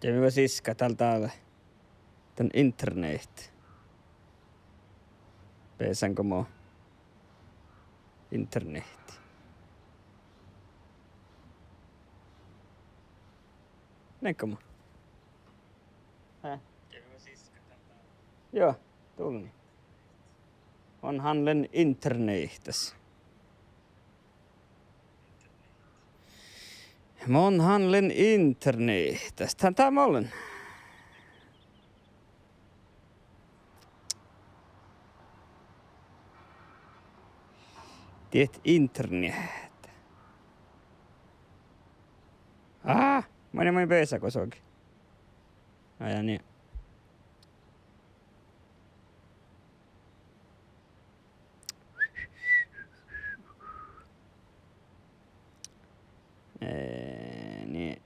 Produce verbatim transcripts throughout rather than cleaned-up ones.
Ja mii go siskat dál, dál dan internet. Beasan go mo internet. Neigga mo. Hä? Juo, dulni. Mun han len internehtas. Mun han len internehtas. Dál, dál mun len. Diet internet. Á, maŋŋá mun beasa gos oge. Á, ja nie. Eh, nie.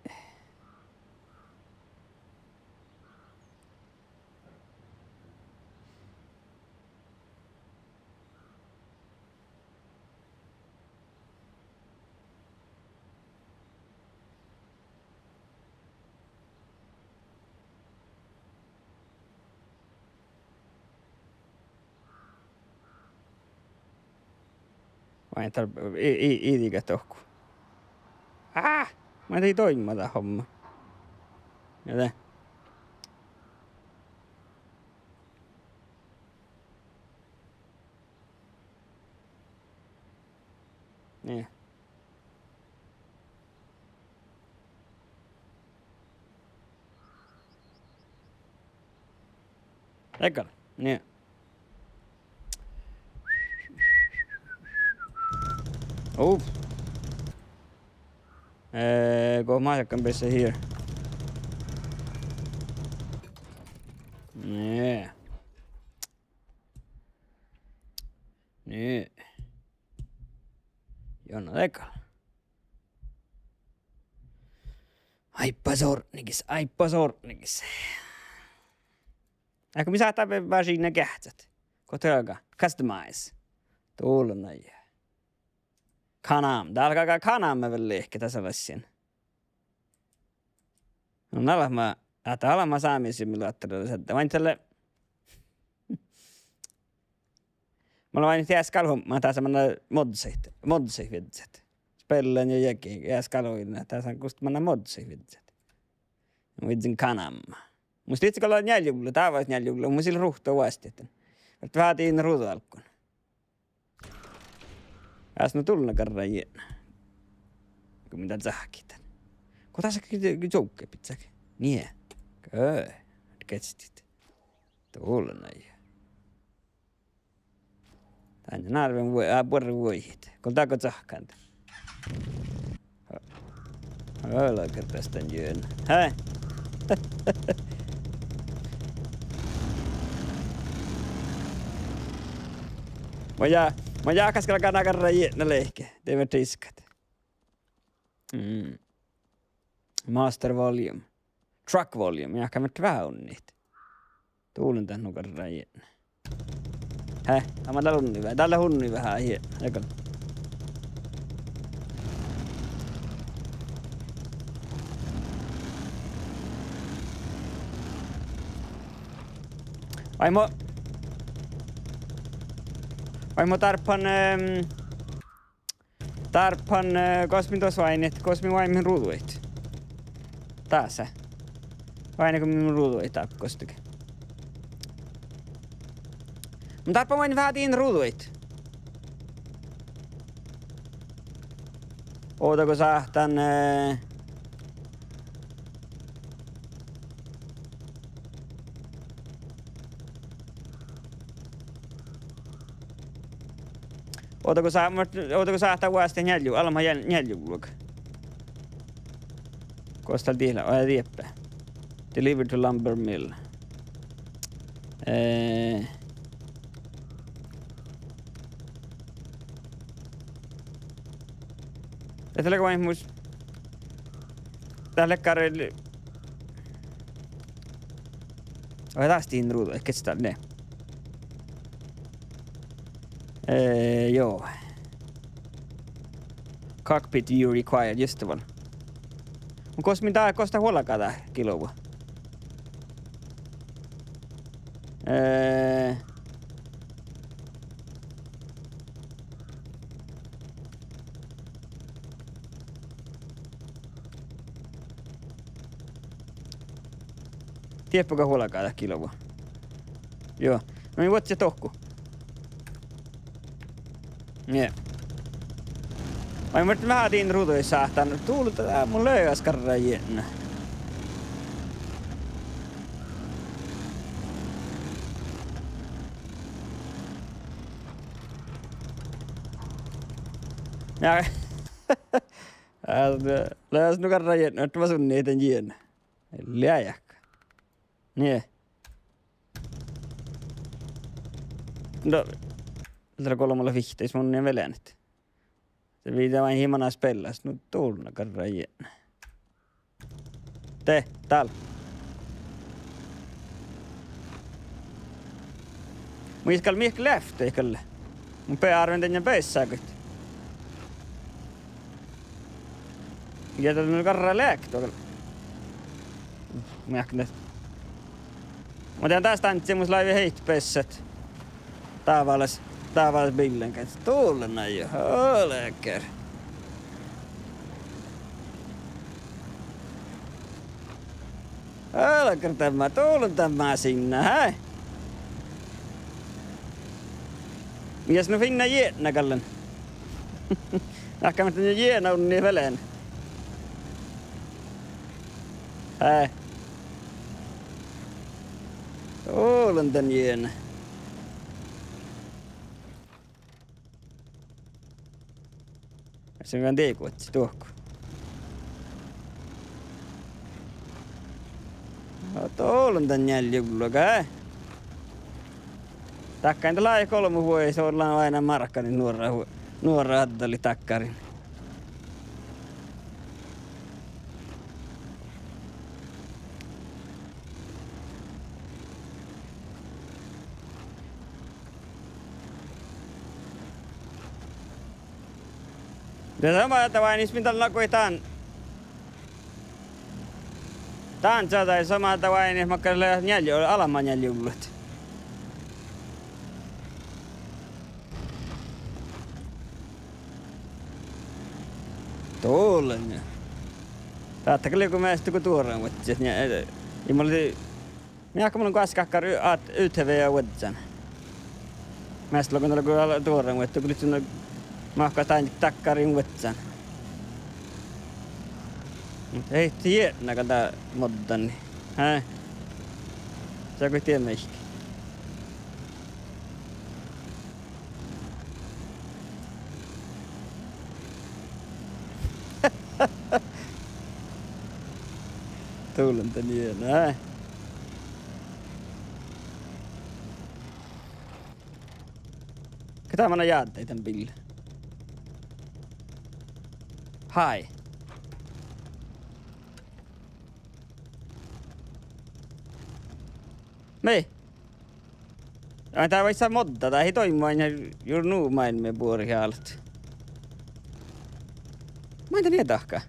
Vai tar-, i-, i-, iđigat dohko. Á! Maŋŋá dii doimma dat homma. Ja de. Nie. Egal. Nie. Uf. Eh, go maid galggan beassat here? Nie. Nie. Juo, na dego. Áibbas ortnegis, áibbas ortnegis. Áhkku mii sáhtát be-, beassat geahččat. Go dat galgá? Customize. Dullan ain. Kanam. Dál galgá kanam vel lehpet dasa lassin. No, na leat ma-, ahte leat ma sámi simulaattori, ahte, ahte, vai dalle. Mun lean váinit easka alhom, ma-, dasa manná moddasaid, moddasaid viđđet. Spellan ja jagi, easka alhom, dasa gustan manná moddasaid viđđet. Mun viđđen kanama. Mus lihkii go lea njealjugla, dávás njealjugla, mus ii leat ruhtu vuostit. Vel veahá dien ruđu álggui. Ás, no dullan garra jietna. Go mii dál cahkehit. Go dasa ge-, ge-, čuovgge bidjat. Nie. Ge-, gečtit. Dullan ain. Dán nárven vuo-, á, buorre vuohit. Go dál go cahkkán. Ol-, olgá beastán juon. Hää? Mun ja-, mun jáhkán galggan garra jietna lehpet. De vel diskat. Mm. Master volume. Truck volume, jáhkán veahá unnit. Dullan dan nu garra jietna. Hää, dál mun dál unni ve-, dál leat unni veahá, hii, egal. Vai mo-, vai mo dárbbašan, ehm, Dárbbašan, eh, gos mii duos oaidnit, gos mii oaidnit ruđuid. Dasa. Oaidnit gos mii ruđuid dárbbašit gostege. Mun dárbbašan oaidnit veahá dien ruđuid. Ovdal go sáhtán, eh, Ovdal go sá-, ovdal go sáhtán vuostit njealju-, almma njeal-, njealjugluga. Gos dál dihtet, aa, dieppe. Deliver to lumber mill. Eh. Dát lea gal mus. Dát lea gal. Oi, dás dien ruđu, eh, geččat dál, ne. Eh, joo. Cockpit view required, just det vel. Mun gos mii dá, gos dát vuolgá dát gilvu. Eh, dieppe go vuolgá dat gilvu. Juo. No mii vuodjit dohko. Nie. Vai muhto mii háliimet ruđaid sáhttán. Dulda, mun lean garra jietna. Ja. Ää, leas nu garra jietna, ahte va sunne dan jietna. Leat. Nie. No, dat lea golbma vihtta, mun in vel ean. De viidá vai hii manas beallas, nu dulda garra jietna. De, dál. Mun gal mii leat gal. Mun bearven dan ja beasságan. Ja dat mun garra leat dohko. Mun jáhkán. Mun dehan dás dántsi, mus lávii heit beassat. Dávalas, dávalas biillain gal. Dulda juo, olgor. Olgor dan, dulda dan sinna, hää? Jas nu finna jietna gallen. Ahte mun dan jietna unni velen. Hää. Dulda dan jietna. Ii lean dieđusge vuodjit dohko. Dulda dan njeallje ullaga. Dakkáin dat leat golbmot vuođaid, olles oaidnán márkanin nuorra, nuorra addalit dakkáriin. Ja somá dat oaidná, mis dál nagohii dán. Dán čađai somá dat oaidná, makkár lea njeallje, almma njeallje ullat. Dulda. Dáhte gal lei go measta go duoran vuodjit, nie, ja mun lei Mii jáhkán mun goassege dakkár u-, at-, U T V vuodján. Measta lea go, lea go duoran vuodjit, go lei nu mahkáš dán dakkáriin vuodján. Muhto ii jietna gal dat moddani. Hää. Sa go diet mihkkege. Dulda dan jietna. Ge dá manná jáddái dan biilla? Hái. Mii? Ai, dat vai sa modda, dat ii doibmu ain juo nu máilmmi buorit álo. Maid dat nie dahká?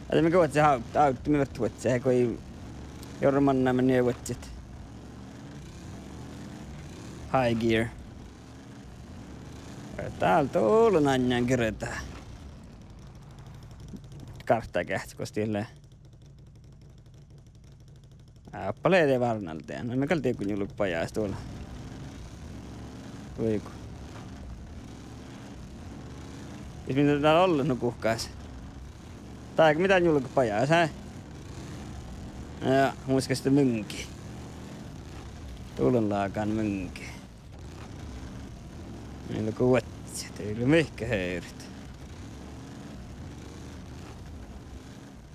Ade mii go vuodjit aut-, aut-, mii vuodjit vuodjit, go ii, jorra manná mii nie vuodjit. High gear. Dál dullan ain girda. Kárttágeahča gos dat lea. Áhppa lea de várnaldin. Na mii gal dego njulget bajás dola. Vuoi go. Is mii dál ollet nu guhkás. Dá mii dál njulget bajás, hää? Ja, muitte muŋge. Dullan lágan muŋge. Mii leat vuodjit, ii leat mihkkege heret.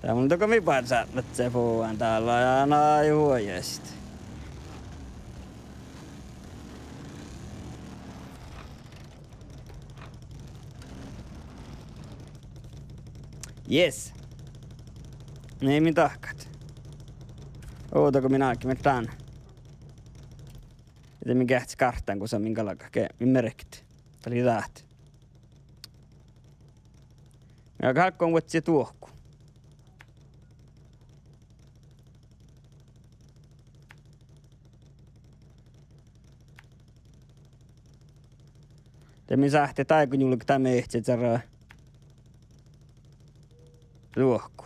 Dá mun dego mii bársát ledje fuoán dál, ja na juo jast. Yes. Nie mii dahkat. Ovdal go min álggimin dán. Ja de min geahččat kárttán gosa min galgat ge min merket. Dat lei dat. Ja galggan vuodjit duohku. De mii sáhttit dáiguin julget dá mehtet čađa duohku.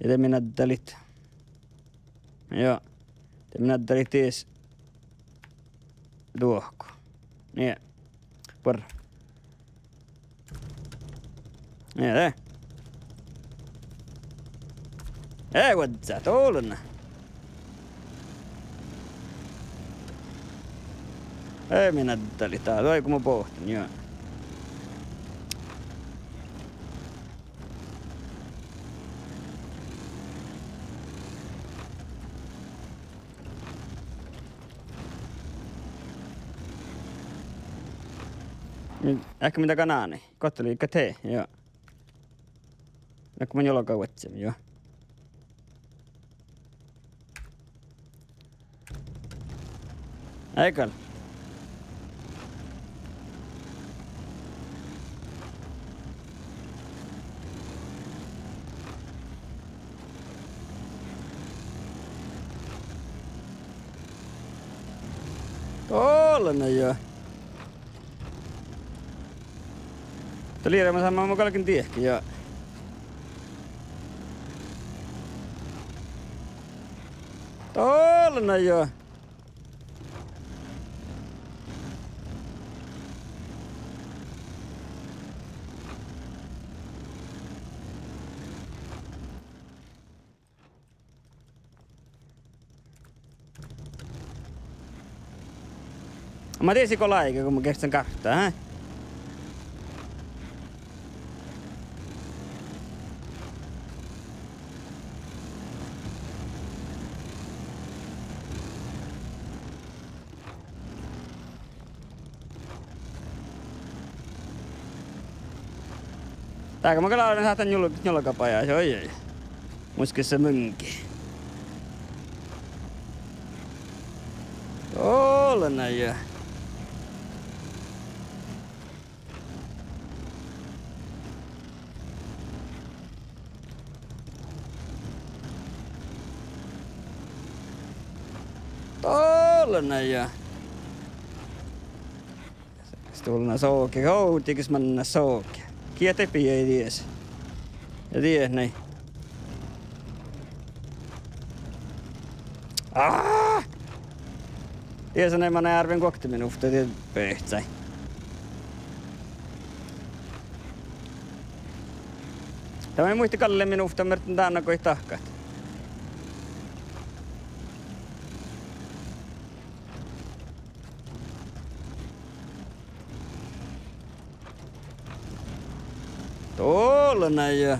Ja de mii naddalit. Ja. De mii naddalit dies duohku. Nie. Buorre. Nie, de. E, vuodjá, dollá. E, mii naddalit dá, doai go mun bohten, juo. Eai mii daga nani, gohte lei, ka te, juo. Eai mii njuolga vuodjit, juo. Eai gal. Dollá, juo. Dat lei earret, ma galgen diehket, juo. Dollá, juo. Ma dieđusge go láige go mun geahčen gárttaa, eh? Dá go mun gal lávejin sáhtán njuol-, njuolgabajás, oi, oi. Muhto gal sa munnje. Dollá, juo. Dollá, juo. Stuolna soge, ovdal ges manná soge. Giet de biejai dies. Ja diet nai. Ah! Dies nai, manai árven guokte minuhta dieid behcai. Dat maid muitte galle minuhta, muhto dán gal goit dahkat. Dollá, juo.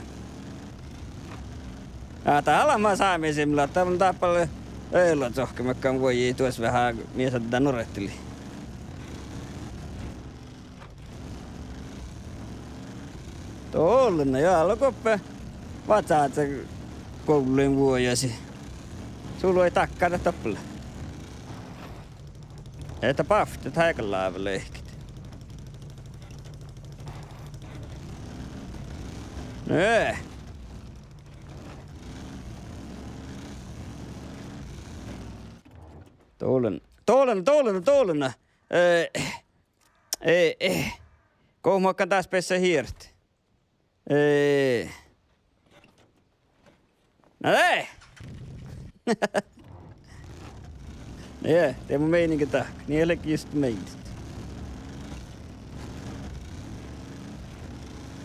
Á, dat lea sámi simulator, dat lea dáppe ealu čohkkemat go vuoi duos veahá mii šaddá nuorahttalii. Dollá, juo, ale goppe vacáža gollen vuojasiid. Sul oai dakkárat dáppe. Ii dat bávtti, dat gal lávejit. Ne. Dollá, dollá, dollá, dollá. Eh, eh, eh. Go mun galgen dás beassat hieret? Eh. Na de! Nie, de mun meininge dahkat. Nie ledje just meinis.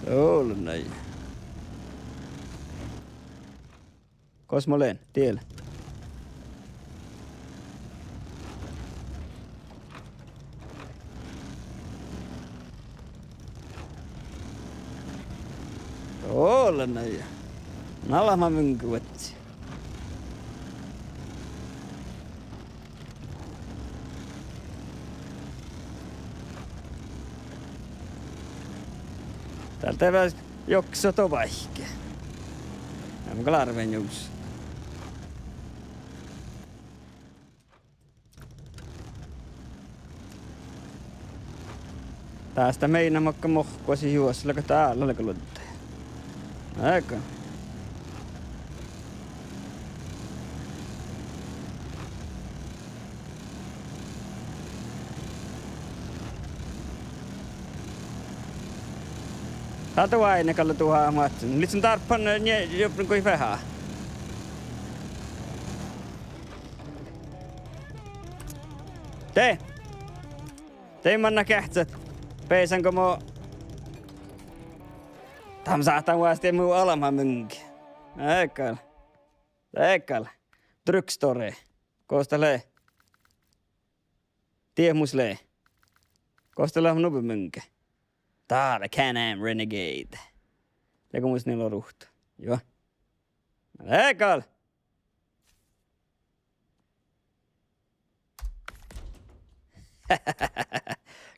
Dollá. Gos mun lean? Diet. Dollá, juo. Na leat maid mun vuodjit. Dál de vel jokso doaibme. Mun gal árven jus. Ásta meinat makkár mohkkot juo, leago dál, leago luodde. Áigga. Dál de oaidná gal duhát máhtán. Livččen dárppan, nie, jobben goit veahá. De. De manná geahččat. Beasan go mo. Dá mun sáhtán oastá mu albma munnje. Eai gal. Eai gal. Drugstore. Gos dat lea? Diet mus lea. Gos dat lea nubbi munnje? Dá lea Can-Am Renegade. Leago mus nie lea ruovttu. Juo. Eai gal.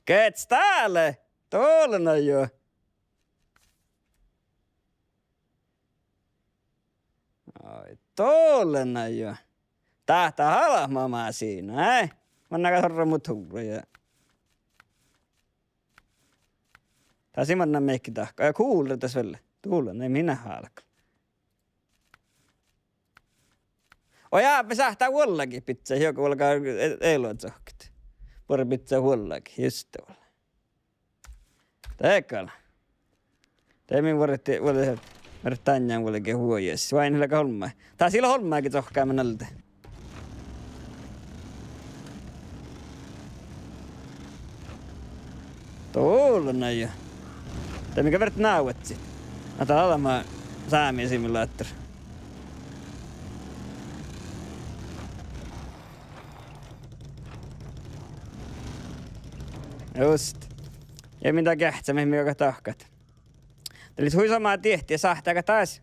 Gats dál! Dollena juo. Ai, dollena juo. Dát albmamašiidna, eai? Manná gal orru mu tuvrra ja. Dás ii manná mihkkege dahkat. Ja kuulra das vel. Dollena, eai, mii álgit. Oi, ábbi, sáhttá vuollagit bidjat, juoga vuolgá e-, eložohket. Buorre bidjat vuollagit, juste vuol-. Dego. De mii vuorret, vuol-, vuorret dainna vuolgit vuojas. Oaidná leago olmmái. Dás ii leat olmmáge čohkkámin alde. Dollena juo. De mii gal fertet ná vuodjit. Ahte albma sámi simulator. Just. Ja mii dal geahččamet, mii galgat dahkat. Dat lea hui somá diehtit, sáhttágo dás.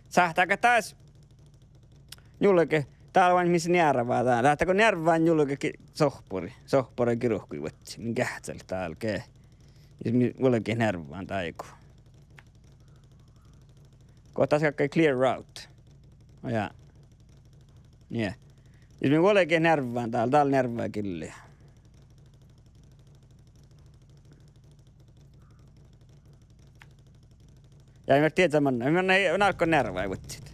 Sáhttágo dás. Njulget, dál oaidná mis nearvá dál. Sáhttágo nearvván njulget sohpporii, sohpporii girkui vuodjit, min geahččalit dál ge. Ja mii vuolgit nearvván dáigu. Go dás galggai clear route. Ja. Nie. Ja mii vuolgit nearvván dál, dál nearvvá gillii. Ja mii fertet dieđe manná, mii manná nálgun nearvvaid vuodjit.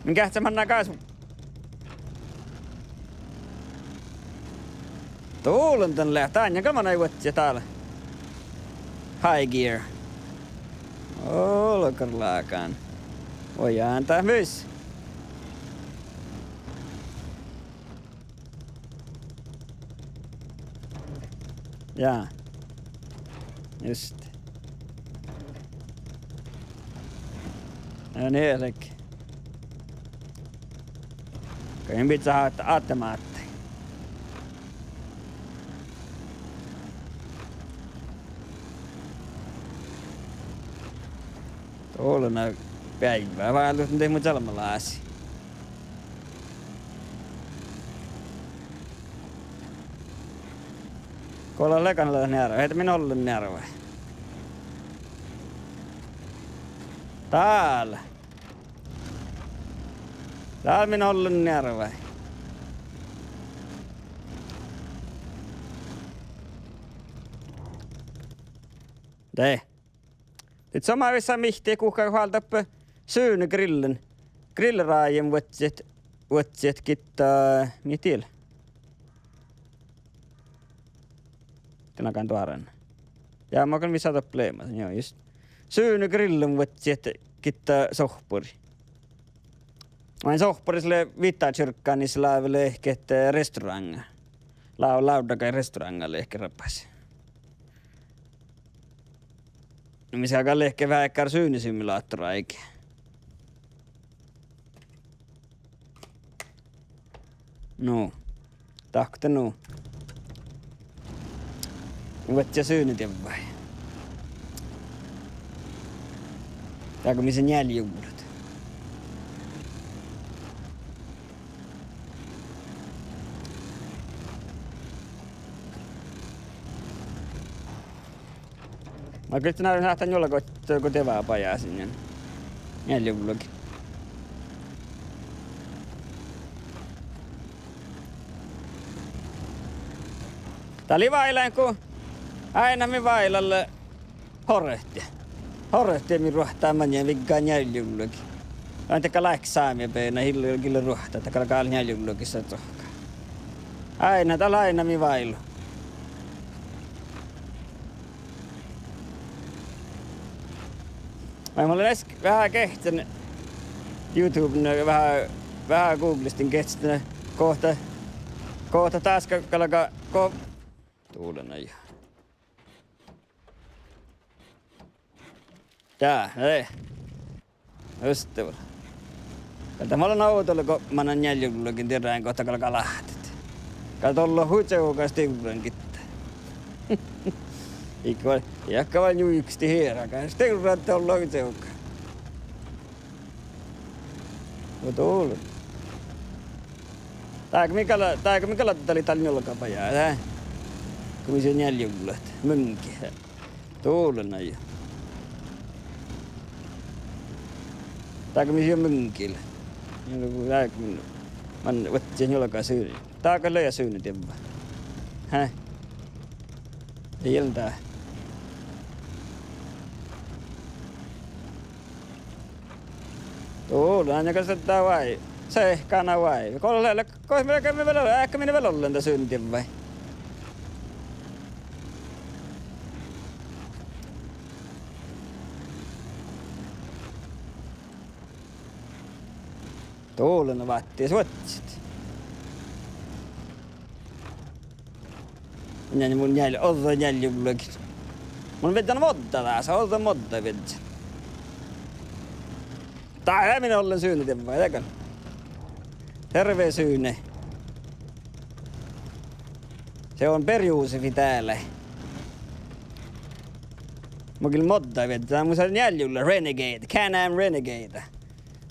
Min geahččat manná gásu. Dollena dan lea, dainna gal manai vuodjit dál. High gear. Olgorlágan. Oján dat mis. Ja. Just. Ja, nie leage. Gal in bidjat at-, attamáttai. Dollena beaivvá váldit, de mu čalmma lási. Go lea leagan nearvvá, ii min ollen nearvvái. Dál. Dál min ollen nearvvái. De. Dit somá vissa mihttege guhká váldit doppe Sune grillen. Grillrájen vuodjit, vuodjit gitta, mii diet. Dien agan duoran. Ja mun gal vissa doppe leamasin, juo, just. Sune grillen vuodjit gitta sohpporii. Maid sohpporis lea Vita čirgganis lávii leahkit, eh, restauranta. Lá-, lávddaga restauranta leahkit rabas. Mis galgá leahkit veaháš Sune simulator áigi. Nu. Dahkat nu. Vuodjá Sune dievvái. Dego mis lea njeallje julat. Ma gihten árven sáhttá njuolga go dievá bajásii. Njeallje julat. Dat lei váilan go, áinna mii váilalle horte. Horte mii ruohtta maŋŋel vigga njealljegullagis. Ain dego láhkai sámi beana ii leat gille ruohtta, dat gal gal njealljegullagis sa cuohkká. Áinna, dat lei áinna mii váilu. Maid mun lean es veahá geahččan YouTuben, veahá, veahá Googlestin geahččan, gohte, gohte dás gal galgá go dullan ja. Ja, e. Just det. Gal dat mun lean ovdal gobmánan njealljegullagin dieđán gohte galgá láhtet. Gal dolla hui čuovga stivran gitta. Iige val, iige val njuikasti hierra, gal stivran dolla hui čuovga. Go dullan. Dál go mii gal, dál go mii gal addalit dál njuolgabajá, e? Go mis lea njealljegullahit, muŋgit. Dullan ja. Dál go mis lea muŋgit. Njuolga, dál go, man vuodjit njuolga sunet. Dál go lea sunet dievva. Hää? Ii lean dá. Dullan, ja gal dat dá vai. Sehkana vai. Go lea, go mii, go mii vel, eahkit mii vel ollen dat sunet dievva. Dullan váttis vuodjit. Mun, mun njeal-, ođđa njealljegullagis. Mun viežžan modda dás, ođđa modda viežžan. Dá lea min ollen sunet dievva, dego. Terve sunet. Se on perjus fitale. Mun gii modda viežžan, mun sa njealljegulla Renegade, Can-Am Renegade.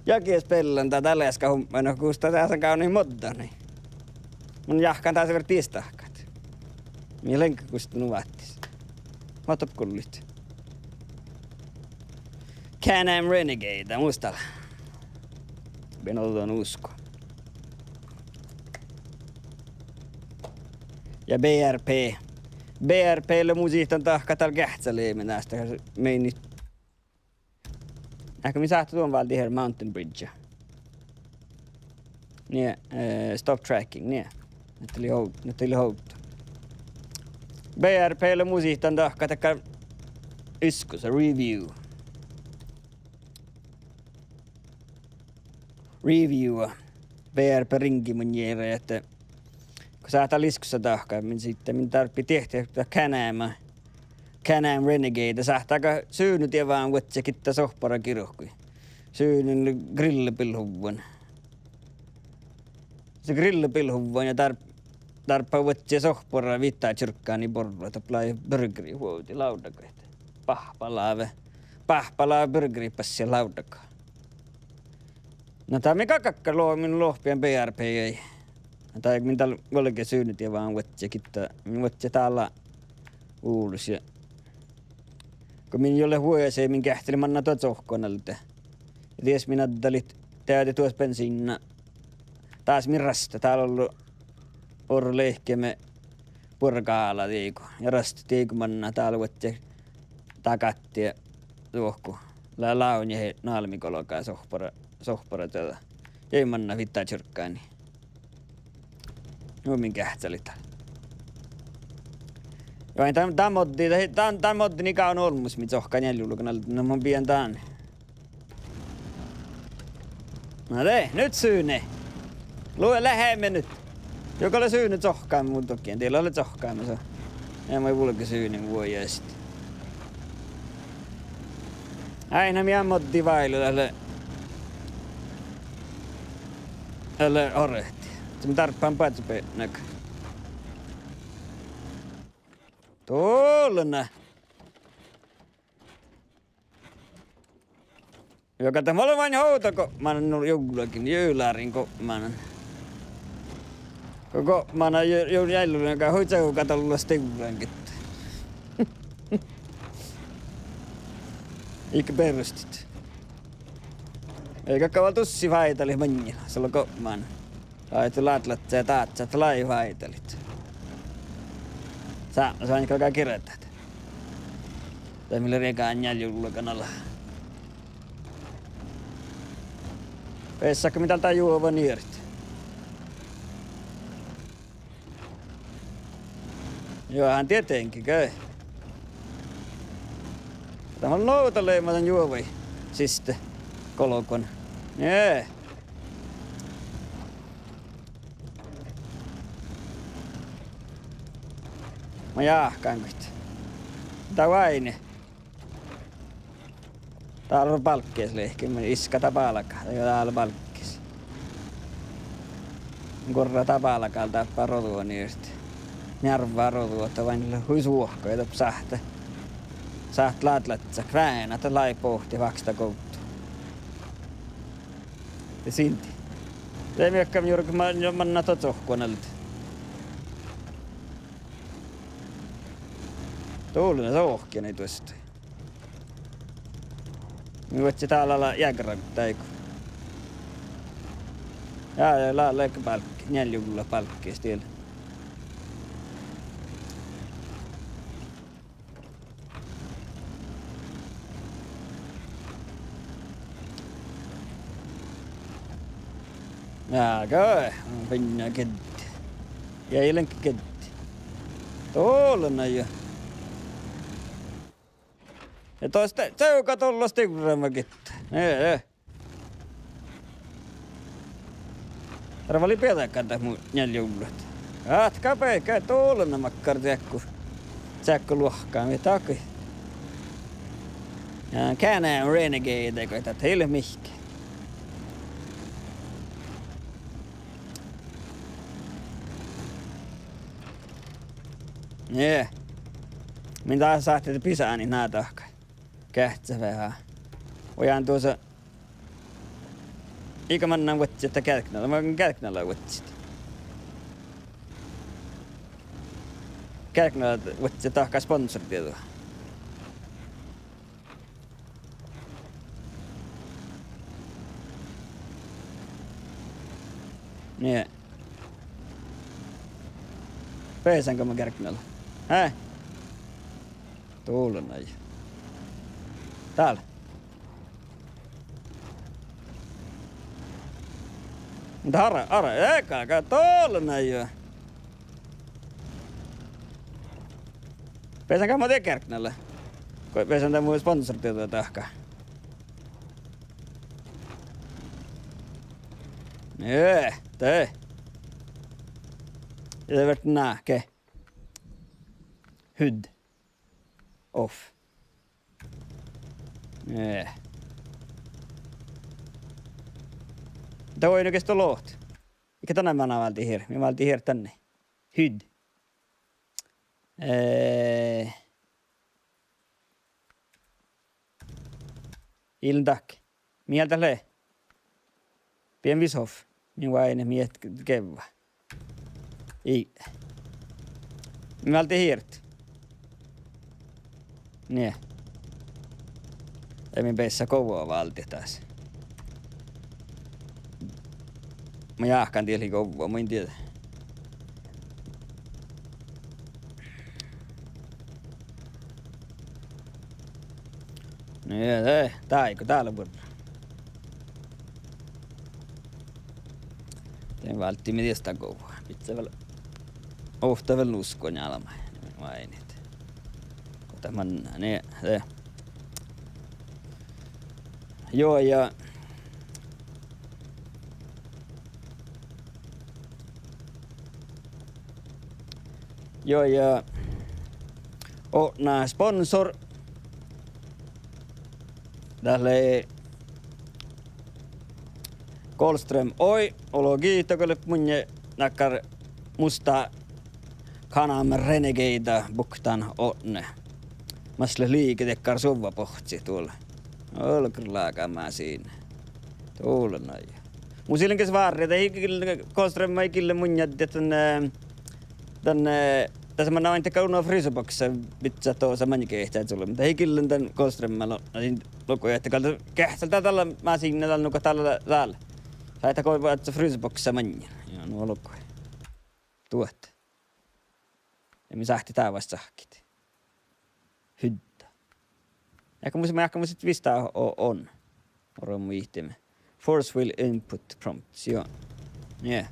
Jagi spiellan dat Alaska homma, no gustan dás gávdnit moddat, nie. Mun jáhkán dás vierra diestahkat. Mii lean gustan nu váttis. Mo doppe gullit. Can-Am Renegade, dat mus dal lea. Bean ođđa usko. Ja B R P. B R P lea mu sihtan dahkat dal geahččaleame dás, meinit. Eahkit mii sáhttit duon váldit earret Mountain Bridge. Nie, eh, Stop Tracking, nie. Ahte lei ov-, ahte lei ovdal. B R P lea mu sihtan dahkat dakkár iskus, review. Review. B R P riŋgii maŋŋel ahte go sáhttá iskusa dahkat, min sihte, min dárbbašii diehtit dat Can-Am, Can-Am Renegade, sáhttá gal sunet dievva vuodjit gitta sohpparagirkui. Sunen grillebilhuvvon. Sii grillebilhuvvon ja dár-, dárbbašii vuodjit sohppara vihtta čirkkáni borru, dat lea burgerivuovdi lávddagat. Báhppa lávii, báhppa lávii burgerit bassit lávddagat. Na dat mii gal gakkár lo-, min lohpiin B R P-jai. Na dat min dal vuolgá sunet dievva vuodjit gitta, min vuodjit dál Ulos ja go min ii leat vuosi, min geahččalit manná duo cuohkká alde. Ja dies min addalit deaide duos bensiinna. Dás min rasttat, dál ollu orru lehkeme buorre gála dieigu. Ja rasttat dieigu manná dál vuodjit dahkat ja dohko. Lea lávdnjehe nálmmi golgá sohppara, sohppara čađa. Ja manná vihtta čirkkáni. Nu min geahččalit dal. Juo, dan, dan moddii, dan, dan, dan moddii gal olmmoš mii cuohkká njealljegullagis alde, na mun bidjen dan. Na de, nu sunet. Lea, leat me nu. Juo gal lea sunet cuohkkámin, mun dohken, dii lea cuohkkámin sa. Ja maid vulge sunen vuojit. Áinna mii moddii váilu, dat lea, dat lea orret. Mun dárbbašan badjebetnat. Dullan. Juo, gal dat mun lean ovdal gopmánan nu jullagis, jullarin gopmánan. Go gopmánan ju-, ju-, jullagis gal hui čuovga dolla stivran gitta. Iige beroštit. Ii galgga vel dušše fáidalit maŋŋil, sul gopmánan. Ai, dat lea laddat ja dážat, dat lea fáidalit. Sápmela galgá girdat. De mii lea riegán njeallje ullaga ala. Beassá go mii dál dá juoga nirt. Juo, han dieđe ge. Dat man lea leamadan juoga siste golgon. Nie. Ma jáhkán goit. Dá oaidne. Dál bálkes lehke, ma iska dá bálgá, dá lea bálkes. Gorra dá bálgá dáppe rođu nirt. Njarvá rođu, ahte oaidne lea hui suohka, ja dáppe sáhttá, sáhttá ládláddat, krána, dat lei bohte váksta govddu. De sindi. De mii galggamet juoga ma-, manná dat sohkku alde. Dullen sohkkin duostui. Mii vuodjit dál ala jeagra dáigu. Ja, ja, lea, lea bálk-, njeallje ulla bálkes diel. Ja, go, fiinna giddis. Ja ii lean giddis. Dullen jo. Ja dosta, čuovga dullen stivrama gitta. Nie, nie. Dál vel bieđgadat mu njeallje ullat. Áhkku beassá, dullen makkár diekku. Diekku luohkká, mii dákkii. Ja, Can-Am Renegade, go dat ii leat mihkke. Nie. Min dál sáhttet bisániid ná dahkat. Geahččat veahá. Oaidnán dusa Iige mannan vuodjit dat geađgnála, ma geađgnála vuodjit. Geađgnála vuodjit dahkat sponsordieđu. Nie. Beassán go ma geađgnála? Hää? Dullen jo. Dál. Dá, ara, ara, ega, gal dullen jo. Beassán gal mo dien geađgnála? Go beassán dat mu sponsordieđu dahkat. Nie, de. Ja de vert ná ge. Hud. Of. Eh. Dat oaidne ges dá lohkat. Iige danne manná váldit hirt. Mii váldit hirt danne. Hud. Eh. Ii lean dat. Mii dat lea. Bien visot. Mii oaidnit mii eat gevva. Ii. Mii váldit hirt. Nie. Ii mii beassá gova váldit das. Ma jáhkán diet lei gova, mun in dieđe. Nie, de, dáigo, dál lea buorre. De válddii mii dies dan gova. Bidjá vel, ovtta vel nusko njálmmái, oaidnit. Go dat manná, nie, de. Juo, ja Juo, ja odne sponsor. Dat lei Golström Oil, ollu giitta go lea munnje dakkár musta Can-Am Renegade buktán odne. Mas lea liiget dakkár suovvabohccit dál. Olgorlága masiin. Dullen jo. Mus ii lean ges várra, dat ii gille, Golström ii gille munnje ahte dan, eh, dan, eh, das manná ain dakkár unna fryseboksa, bidjat dosa maŋŋel geahččá čulbma. Dat ii gille dan Golström lea, na, in logu ahte gal geahččá dat dál masiin, dál nugo dál, dál. Sáhttá go oaččut fryseboksa maŋŋel. Ja nu olgu. Duot. Ja mii sáhttit dávvas cahkkit. Hudda. Eai go mus, eai go mus it vista o-, on. Oro mu ihtime. Force field input prompt. Joo. Nie.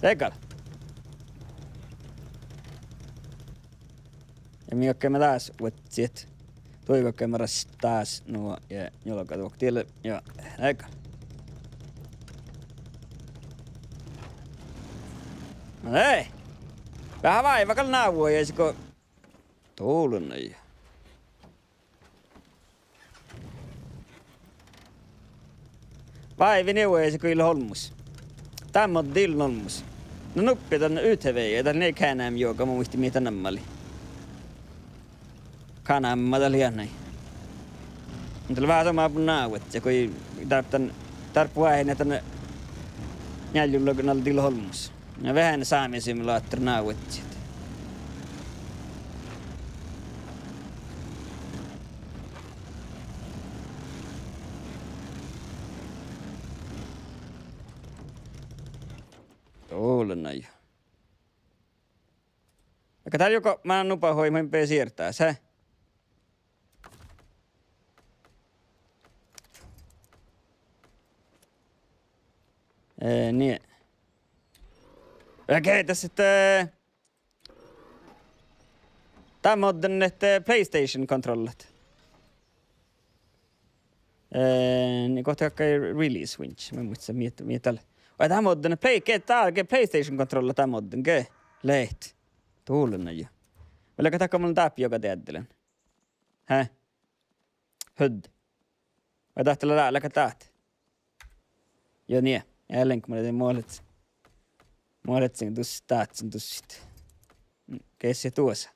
Dego. Ja mii galggaimet dás vuodjit. Dui galggaimet rasttat dás nu ja njuolga duohta diet. Joo, dego. No dii. Veahá váiva gal návojis go. Dollá nai. Váivi návojis go ii leat olmmoš. Dán moddii ii leat olmmoš. Na nuppi dan U T V, dat lei Can-Am joga, mun muittán mii dat namma lei. Can-Am dat lei nai. Muhto dat lea veahá somá bun návojis go ii dárbbaš, dárbbaš veahá dan njealljelogin, na dii leat olmmoš. Na veahá sámi simulator návojis. Dollá nai. Aga dál juo go mun nupahoimen be sierdás, he? Eh, nie. Okei, das ahte dán moddin ahte PlayStation kontrollat. Eh, nie, go dat galggai release winch, mun in muitta mii, mii dat lea. Vai dán moddin Play-, ge dál ge PlayStation kontrollat dán moddin ge. Leat. Dollá nai. Vai leago dat go mun dáppe joga deaddilen? He? Hud. Vai dat lea, leago dat? Joo, nie. Ja lenk mun de muohlet. Muohlet sin dus, dat sin dus. Geasi duosa.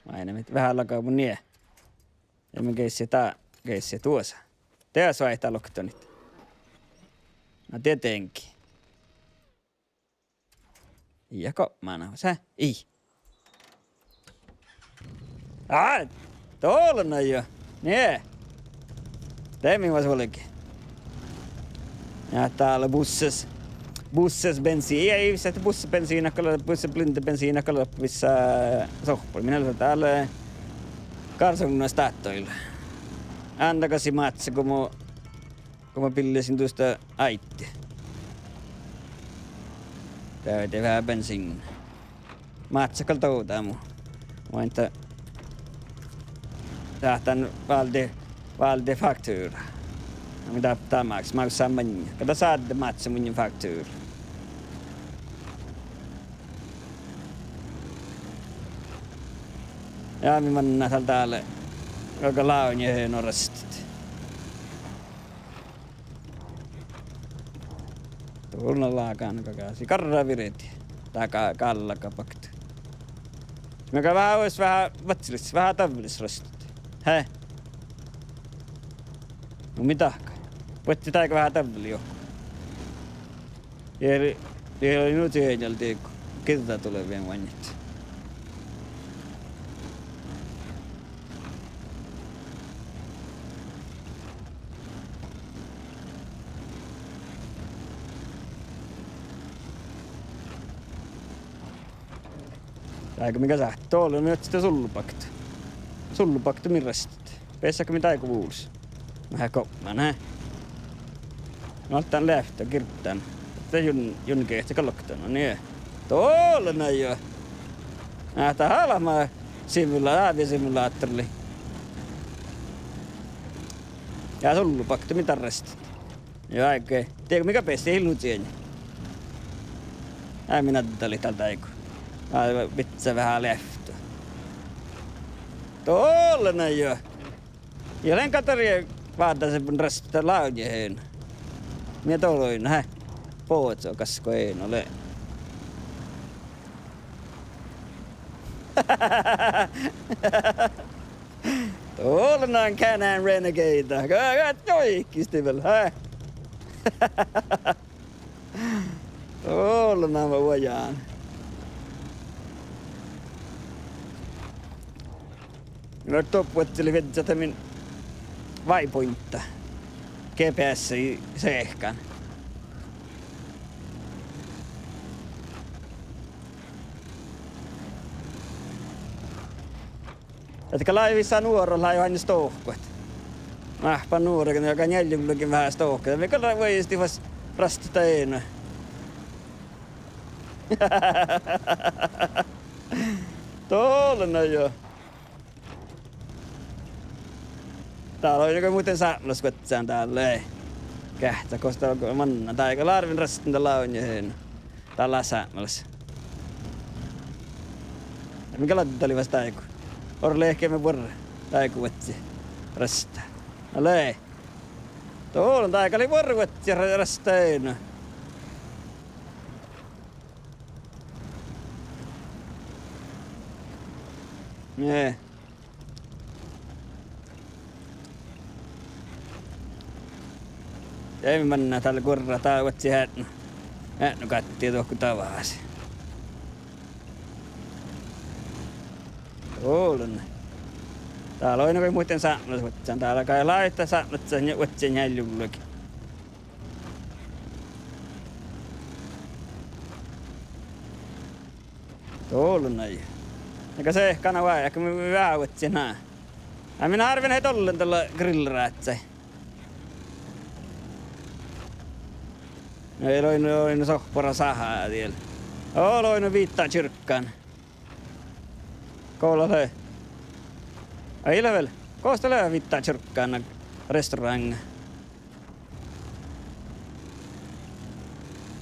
Vai ne mit veahá laga mun nie. Ja mun geasi dat, geasi duosa. De soaitá loktonit. Na tietenkin. Ii go manahus, he? Ii. Á, dollá nai juo. Nie. De mii vas olge. Ja dál lea bussas. Bussas bensiin. Ja ii vissa ahte bussas bensiin, gal lea, bussas blindebensiin, gal lea vissa sohpuri. Mii leat dál Karlsogna Statoil. Ándaga si máhcce go mo Go mun billejin duostta áiddi. Dá de veahá bensiin. Máhcce gal dovdá mu. Muhto sáhtán válde, válde faktura. Na mii dá, dá máks-, máksá maŋŋá. Gal dá sádde máhcce munnje faktura. Ja mii mannat dál, dál galgá lávnjehino rastat. Dollá lágan gagas. Garra virdi. Dá ga-, gallagabakt. Mii gal veahá, veahá vuodjis, veahá davvelis rastat. He? No mii dahkat. Vuodjit dego veahá davveli jo. Ja, ja nu cieŋal dego giđđaolbmuin vuonjit. Dego mii gal sáhttit, dollá mii oaččut sullubakta. Sullubakta mii rastat. Beassat mii dego vulos. Veahá gobman, he. Alddán leavtta girddán. De jun-, jun geahča gal loktan, no nie. Dollá nai juo. Ahte almma simula-, ávvisimulator lei. Ja sullubakta mii dal rastat. Juo, áigge. Dego mii gal beassat ii nu cieŋa. Á, mii naddalit dal dego. Á, bidjat veahá leavtta. Dollá nai juo. Ja lean gal dalle váldásebben rastat lávnjehino. Mii doloin, he. Boazo gaskko eanu lea. Dollá nai Can-Am Renegade. Ga-, ga-, joikisti vel, he? Dollá nai vuojan. Mii doppe vuodjit viežžat min waypointta. G P S-i seahkan. Ahte gal lávii vissa nuorat lávii oaidnit stohkot. Máhppán nuorain ja gal njealljelogi veahá stohkot. Mii gal vuoigattiin fas rastat dainna. Dolla na jo. Dál oidne go muhtin sápmelaš vuodján dál. Geahččá gos dat manná. Dáigo lea árven rastan dál lávdnjat. Dál lea sápmelaš. Mii gal addit fas dáigo. Orru lea ge mii buorre dáigo vuodji rastá. Ale. Dolla, dáigo lei buorre vuodji ra-, rastat dainna. Nie. Ja mii manná dál guorrat dál vuodjit eatno. Eatno gáttii dohko davás. Dolla. Dál oidne go muhtin sápmelaš vuodján. Dál galgá láhkai sápmelaš ja vuodján njealljelogi. Dolla na. Ega sehkana vai, ega mii veahá vuodjit ná. Ai, min árven ii dolle dalle grillrážžai. Ii lean, lean sohpora sahá diel. Ii lean viittá čirkkan. Go lea? Ii lean vel. Gos dat lea viittá čirkkan restauráŋŋa?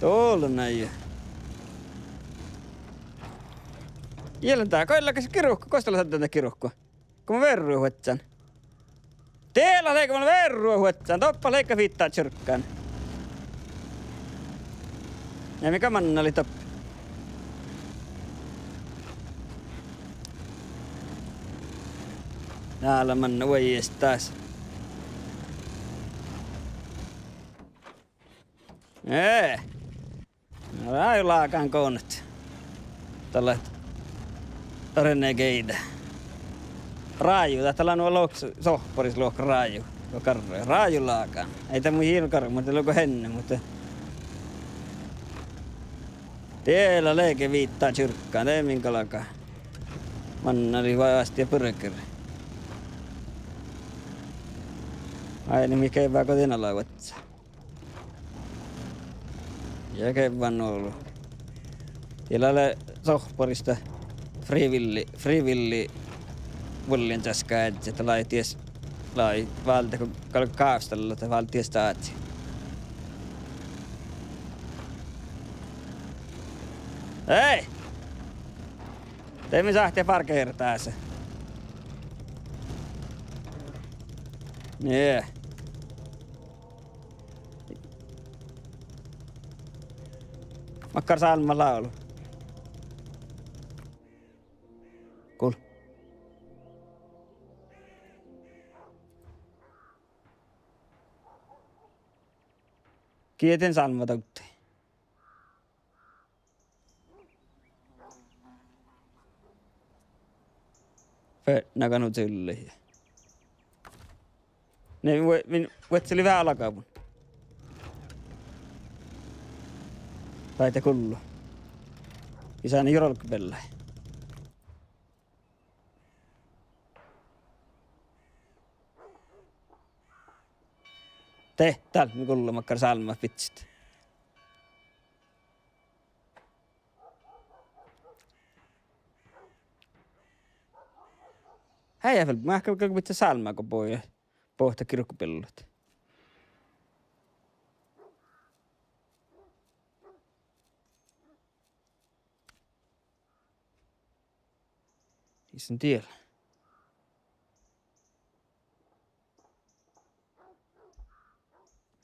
Dolla na. Ii lean dat, go ii lean gal girku, gos dat lea dan girku. Go mun verru vuodján. Diela lei go mun verru vuodján, doppe lei go viittá čirkkan. Ja mii gal mannalit doppe. Dál lea manne vuoigatás. Eh. Na, rájulágán gonat. Dalle Renegade. Ráju, dat lea nu lohkat sohparis lohkat ráju. Lohkat ráju-, rájulágán. Ii dat mu hirbmat garvet, muhto lea go henne, muhto. Diela lei ge viittá čirkkan, de min galgá. Mannalit vástit burgeri. Ai, na mii gevvá go din ala vuodjá. Ja gevvá nu olu. Diela lea sohparis frivilli-, frivilli vuollejaskka, ahte lávii dies, lávii váldit go gal gávstallá, ahte váldit dies stáhčči. Ei! De mii sáhttit parkeret dasa. Nie. Makkár sálmma lávlo? Gul. Gii din sálmma dovddii? Fe-, na gal nu čillet. Ne, ve-, min vuodjit veahá lagabun. Fáidá gullo. Isán juolggabeallái. De, dál mii gullo makkár sálmma bidjet. Heai, vel, mun galggan bidjat sálmma go bohte girkubillut. Ii son diela.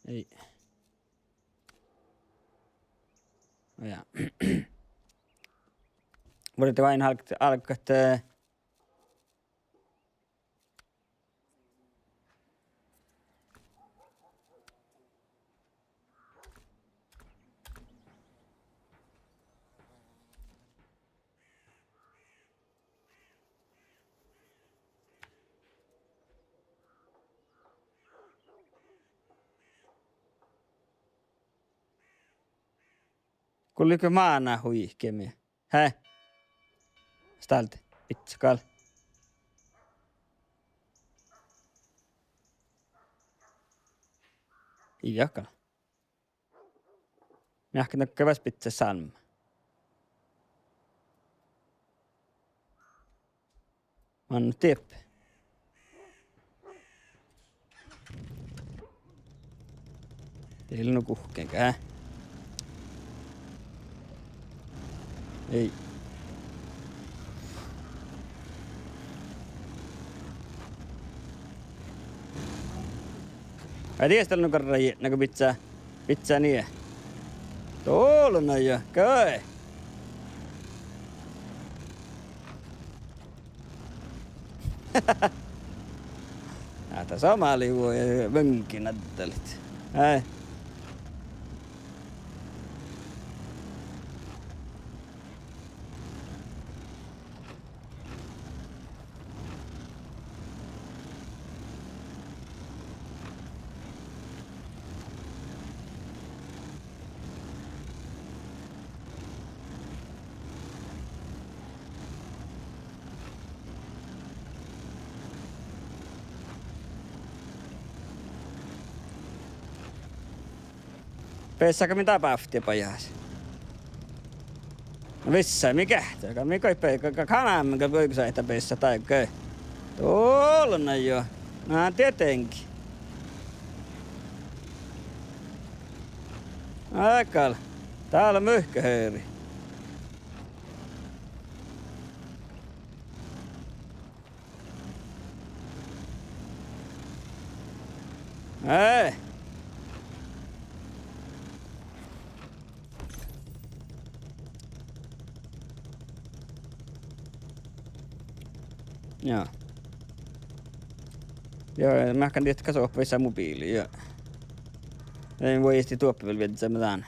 Ei. Ja. Vuolgit oaidnit álggat, álggat, eh, Gullo máná huikemii. He. Stálte. Ii gal. Ii gal. Mii ahte nugo fas bidjat sálmma. Manne dieppe. Ii lean guhkkin ge. Ii. Ai, dies dal nugo rajin, nugo bidjá, bidjá nie. Dolo na ja, ge. Á, dat somá lei vuoi vöŋggi naddalit. Ai. Beassá ge min dá bávtti bajás? Na vissa mii geahččat, gal mii goit be-, ga-, ga-, ganan gal goit sáhttá beassat dáiggi. Dolo na juo. Na tietenkin. Áiggal. Dál muhká heri. Ei. Ja. Ja, mun gal dihte sohpa vissa mobiili, ja. Ii vuoi duoppe vel viežžat dan.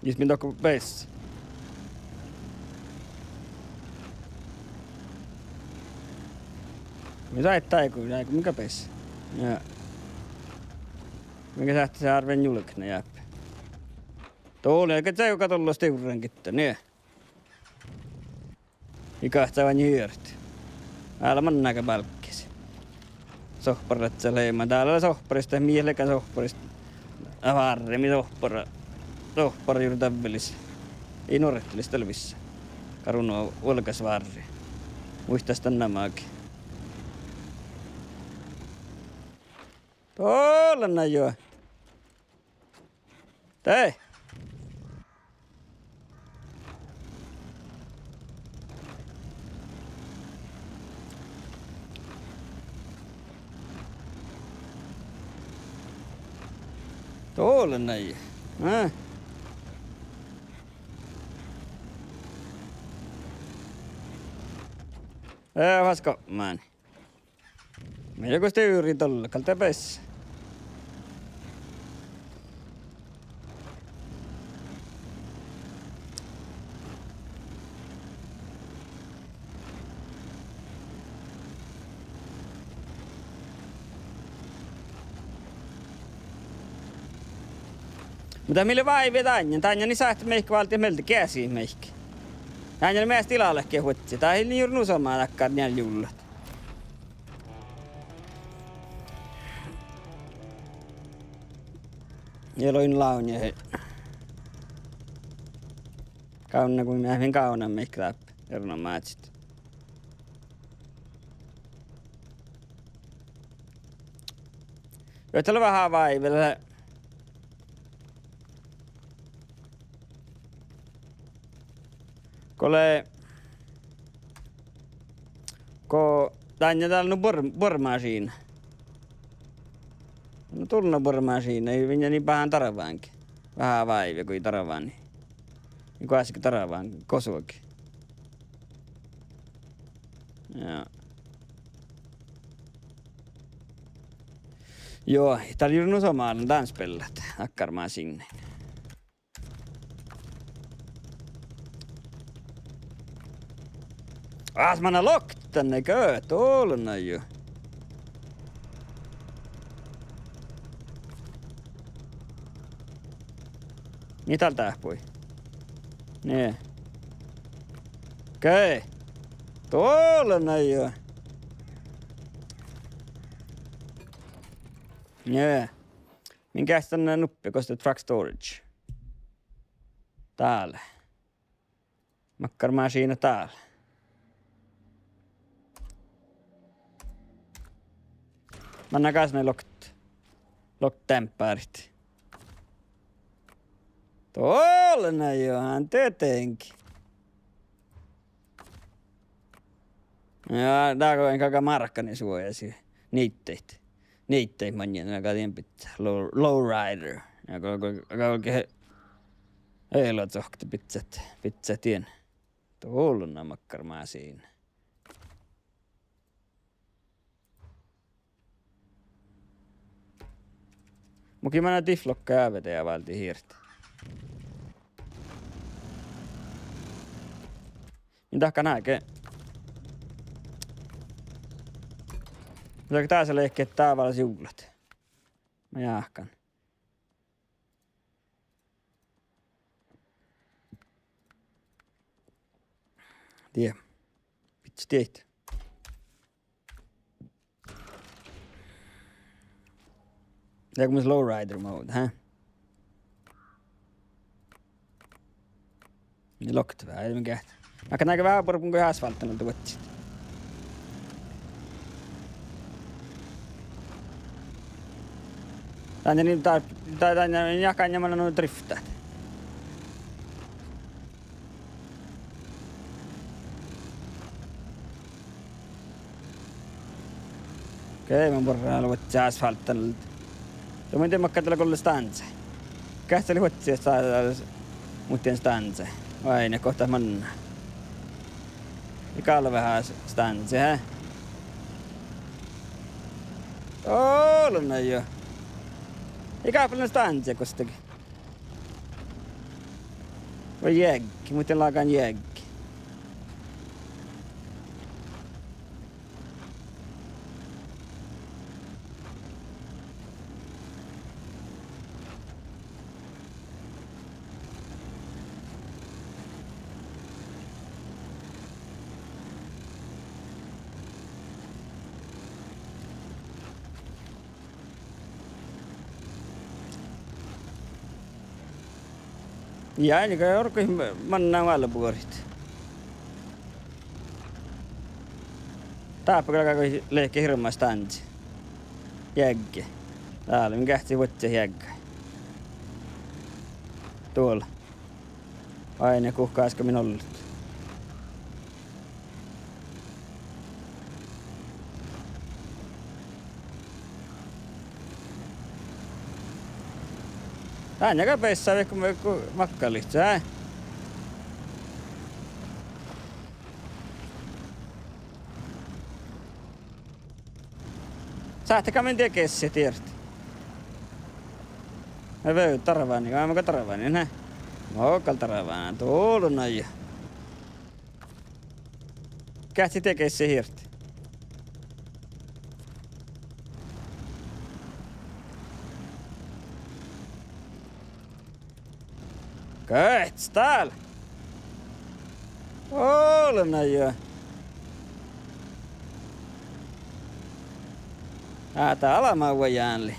Jus min dohko beassá. Mii sáhttit dáiguin, dáiguin mii gal beassat. Ja. Mii gal sáhttit árven julget jáppe. Dolo, ge čajuiga dollá stivrran gitta, nie. Ii gahččá oažžut. Álo manná ge bálkes. Sohparaččat leimmet. Dál lea sohparasta, mii leat sohparasta. Várri mii sohpara. Sohpara jurddavilis. Ii nuorttilis dal vissa. Garuno vuolgásvárri. Muittán dan namagi. Dolo na juo. Dai. Dolo na juo. Á. Ii, fas gapmani. Mii go stivrrii dollá, gal de beassá. Muhto mii lea váivi dainna, dainna ii sáhte meahkka váldit mielde geasi meahkka. Dainna lea measta ilalahkehuvvá, dat ii lean jurrá nu somá dakkár njeallje jullat. Ja loin lávnjaid. Gávdná go mii, min gávdná meahkka dáppe erenoamážit. Juo, dat lea veahá váivi, dat lea Go lea, go dainna dal nu buor-, buorremašiidna. Nu dál lea buorremašiidna, ii vinjáni bahán darvánge. Veahá váivi go ii darváni. Ii goassege darván gosuge. Ja. Juo, dal lea nu somá lean dan spellat, dakkár mašiidnain. Ás, manná loktan, gal dál na juo. Mii dal dáhpáhii? Nie. Okei. Dolle na jo. Nie. Min geahččat dan nuppi gos lea truck storage. Dál. Makkár mašiinnat dál. Manná gas mii loktet, loktet dempárit. Dolle na jo, han tietenkin. Ja dál go galgá márkanisuojasii. Niiddejit. Niiddejit maŋŋel galgá dien bidjat. Low, lowrider. Ja go, go, go, go, eločohkket bidjat, bidjat dien. Dolle na makkár mašiinnat. Muhto manná dihtet lokka ja vede ja válddit hirt. Min dahkan áigge. Mun dahkan dás lehpet dávalaš juvllat. Mun jáhkán. Die. Bidjat diet. Ja go mus lowrider mode, hä? Loktet veahá, ai, mun geahččan. Makkár, áigge veahá buoret go asfalttanalde vuodjit. Dán ja ni-, dá, dá, dán ja, ja gal manná nu driftát. Okei, mun buorre vuodjit asfalttanalde. Ja mun in dieđe makkár dat lea go lea stanza. Geahččalit vuodjit sta-, muhtin stanza. Oaidnit go dat manná. Ja gal veahá stanza, hä? Dolle na jo. Ja gal lea stanza gos lea. Vai jeaggi, muhtin lágan jeaggi. Ja, ja go orui manná válle buorit. Dáppe galgá go lehpet hirbmat stanza. Jeaggi. Dál, min geahččat vuodjit jeaggaid. Dolle. Oaidnit guhká ášši min ollet. Dán ja gal beassá vaikko, vaikko makkalihte, hä? Sáhttá gal min die gessihat diert. Ai, veaháš darvániin, gal mun gal darvánin, hä? Mun gal darvánan, dolle na jo. Geahččat die gessihat hirt. Geahččat dál. Ollu na jo. Á, dá lea mat vuoi jándli.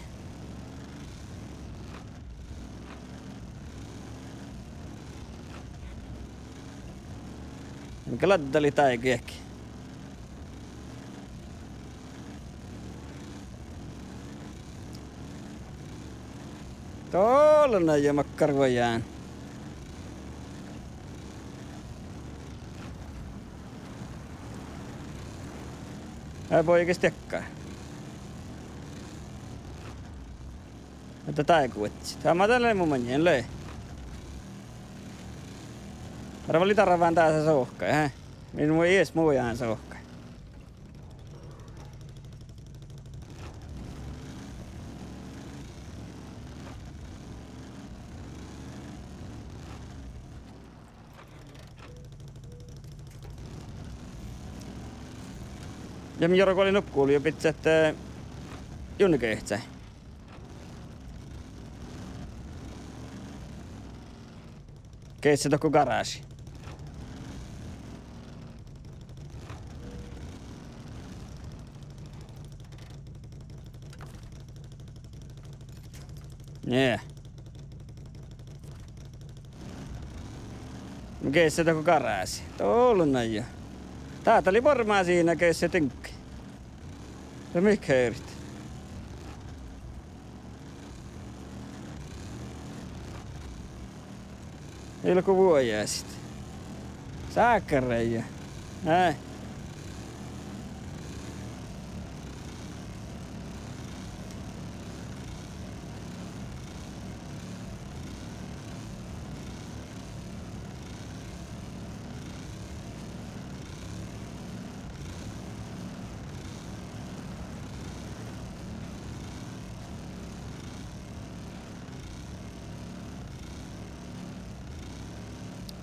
Mii gal laddalit dáiguin eahkes. Dolle na jo makkár vuoi ján. Eai boiges diekkár. Ahte dáiguin vuodjit. Dá mat lea mu maŋŋel lei. Árvvalit darván dás sohkái, hä? Min mu ies mu ján sohkái. Ja mii orui go lea nuppi guoli, ja bidjat, eh, junnege eahcái. Geisset dohko garášii. Nie. Mun geasset dego garášii. Dolla na ja. Dá, dá lei buorre masiina geasset diŋgii. Ja mihkkege eret? Ilgo vuojásit. Sákkarai ja. Ai.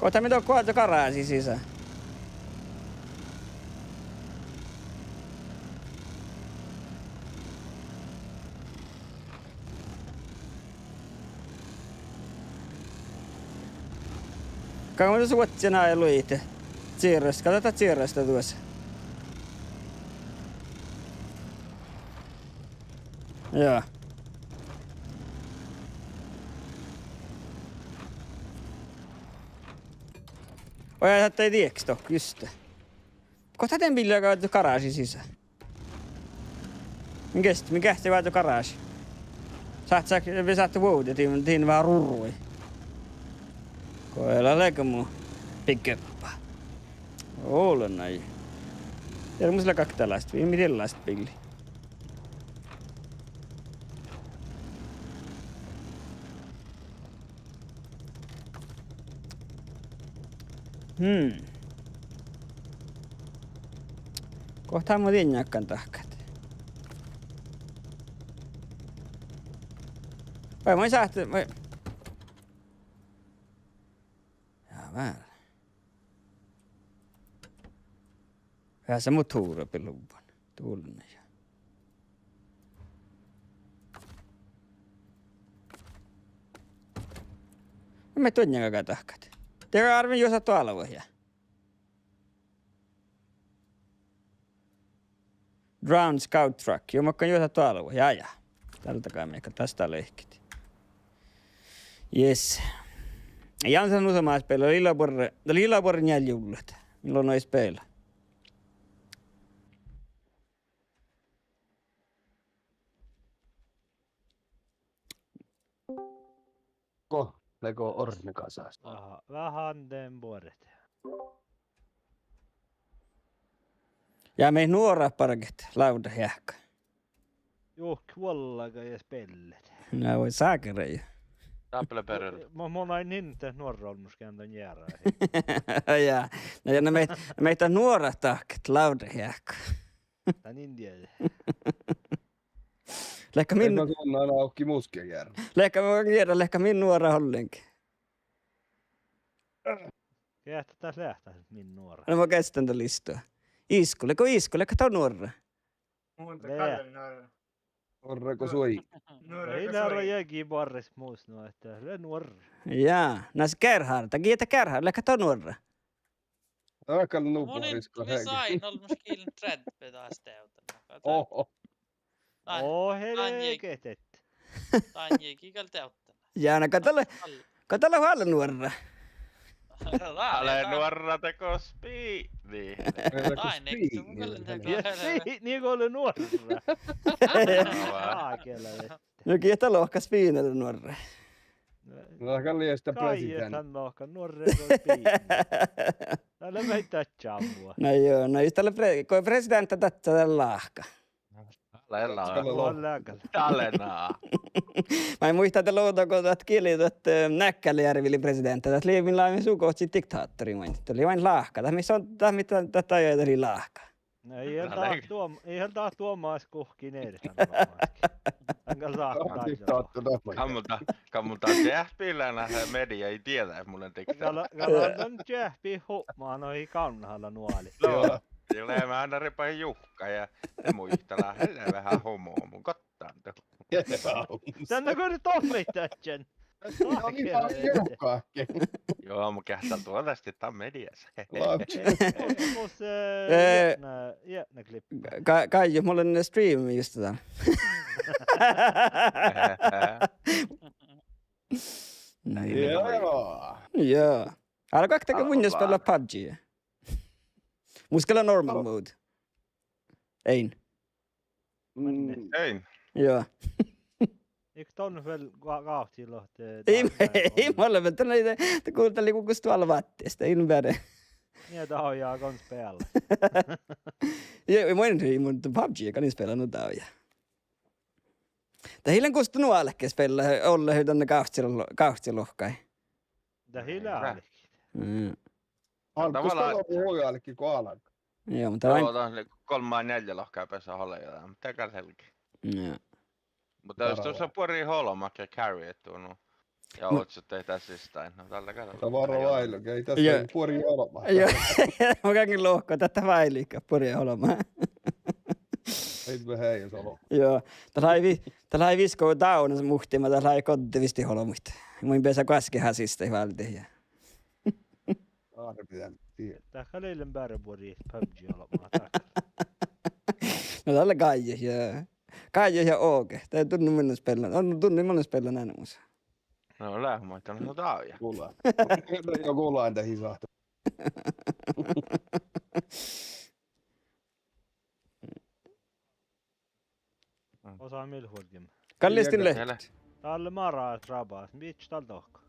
Go mii dohko oažžu garášii sisa? Gal mun duos vuodjin ja luite. Čirrasta, gal dat čirrasta duos. Joo. Oi, dat ii dieđe dohko juste. Go dat dien biillaga oažžut garášii sisa? Mii geasset, mii geasset oažžut garášii. Sáhttá, mii sáhttit vuovdit, dien, dien veahá rurui. Go lea leago mu pick-up. Ole na. Ja mun lea gaktalastbiil, mii dien lastbiili. Hmm. Go dat mun dien jaggan dahkat? Vai mun sáhtán, vai? Ja, vár. Ja, se mu tuvrra pilvvon. Dolla na ja. Mii duoinnaga dahkat? De árben juosat doalvut ja. Brown Scout Truck. Juo, makkár juosat doalvut. Ja, ja. Dál dat gal mii gal das lehkit. Yes. Ja mun sáhtán nu somá spela, lei buorre, dat lei buorre njeallje ullat. Mii leat nu spela. Go, leago orrunna gasas? Aha, veahá dien buoret. Ja mii nuorat barget lávdat eahka. Juhke vuollaga ja spellet. Na vuoi sákkarai. Dáppe lea beare. Mu, mun ain in dat nuorra olmmoš gean dan jeara. Ja, na ja na mii, mii dat nuorat dahkat lávdat eahka. Dan in dieđe. Leago min... Ii, ma son, na, na, okei, muske jeara. Leago mun jeara, leago min nuorat ollengi. Geahča dat leat dat min nuorat? Na mun geastan dan lista. Isku, leago Isku, leago dat nuorra? Mun dat Kalle nuorra. Nuorra go suoji. Nuorra go suoji. Ii leat jagi buorre mus nu ahte lea nuorra. Ja, na Gerhard, dat gii dat Gerhard, leago dat nuorra? Mun in, mun in sáhin olmmoš gii lean tredde das deavdan. Oho. Dán, oh, dán jagi, helgetet. Dán jagi gal deavdan. Ja, na go dat lea, go dat lea vel nuorra. Ale nuorra dego spiidni. Dán jagi, spiidni go lea nuorra. Ná, gii dat lohká spiidni lea nuorra? Na gal lea iste president. Lohká nuorra go spiidni. Na lea maid dadjat mu. Na juo, na jus dat lea pre-, go presideanta dadjat dat láhka. Ale, ale. Dá lea na. Maid muittán dat loga go dat gii lei dat, eh, Nekkálearvi lei presideanta, dat lei min láven su gohčodit diktáhtorii maid. Dat lei maid láhka, dat mii son, dat mii dat, dat, dat lei láhka. Na ii dat duom-, ii dat duomas guhkkin eret dan. Dan gal sáhttá. Gal mun dat, gal mun dat čeahppi lean, eh, media ii dieđe, mun lean diktáhtorii. Gal, gal dan čeahppi hupmat, no ii gávnnaha leat nuolit. Joo. Ja leat han ripa juhka ja, ja muitala, leat veahá homo, mun gottán dat. Dan go dohko mii dadjen. Joo, mun geahččan duođasti dan medias. Mus, eh, eh, jietna, jietna klippa. Ga-, Gaijut, mun lean streamii just dan. Ja. Álgá dego mun spela PUBG. Mus gal lea normal mode. Ein. Mm. Ein. Ja. Ii don vel gá-, gávccilogi, eh, ii, ii, mun lean, dat lei, dat, dat gal lei gos du ala váttis, dat ii lean beare. Nie, dat ja gal spela. Ja, mun, mun PUBG gal in spela nu dá ja. Dat ii lean gos du nu álgit spela, ollahii dan gávcci-, gávccilohkái. Dat ii lean álkit. Mm. Álggus gal hui álkit go álgá. Ja, muhto dat lei golmma-nealjelohká beassá ollu ja, muhto gal álkit. Ja. Muhto jus dušše buorre olbmot ja carry-ii nu. Ja ožžot dat assist-ii, no dalle gal. Dat várra váilu, ii das buorre olbmot. Ja, mun galgen lohkat ahte váilu gal buorre olbmot. Ii veahá ii ole. Ja, dat lei vi-, dat lei visko dávdnas muhtimat, dat lei goddivasti olbmuid. Mun beasai goaskit assist-ii váldit ja. Árvidán die. Dat gal lei beare buorre PUBG olbmot. No dalle gájjit ja, gájjit ja oge. Dat dutnii mun spellan. Dutnii mun spellan eanemus. No lea, muhto no dá ja. Gula. Ja gula dat ii sáhte. Osa mil vuolgim. Gallis din lehpet? Dalle mara trabas, mii dal dohko.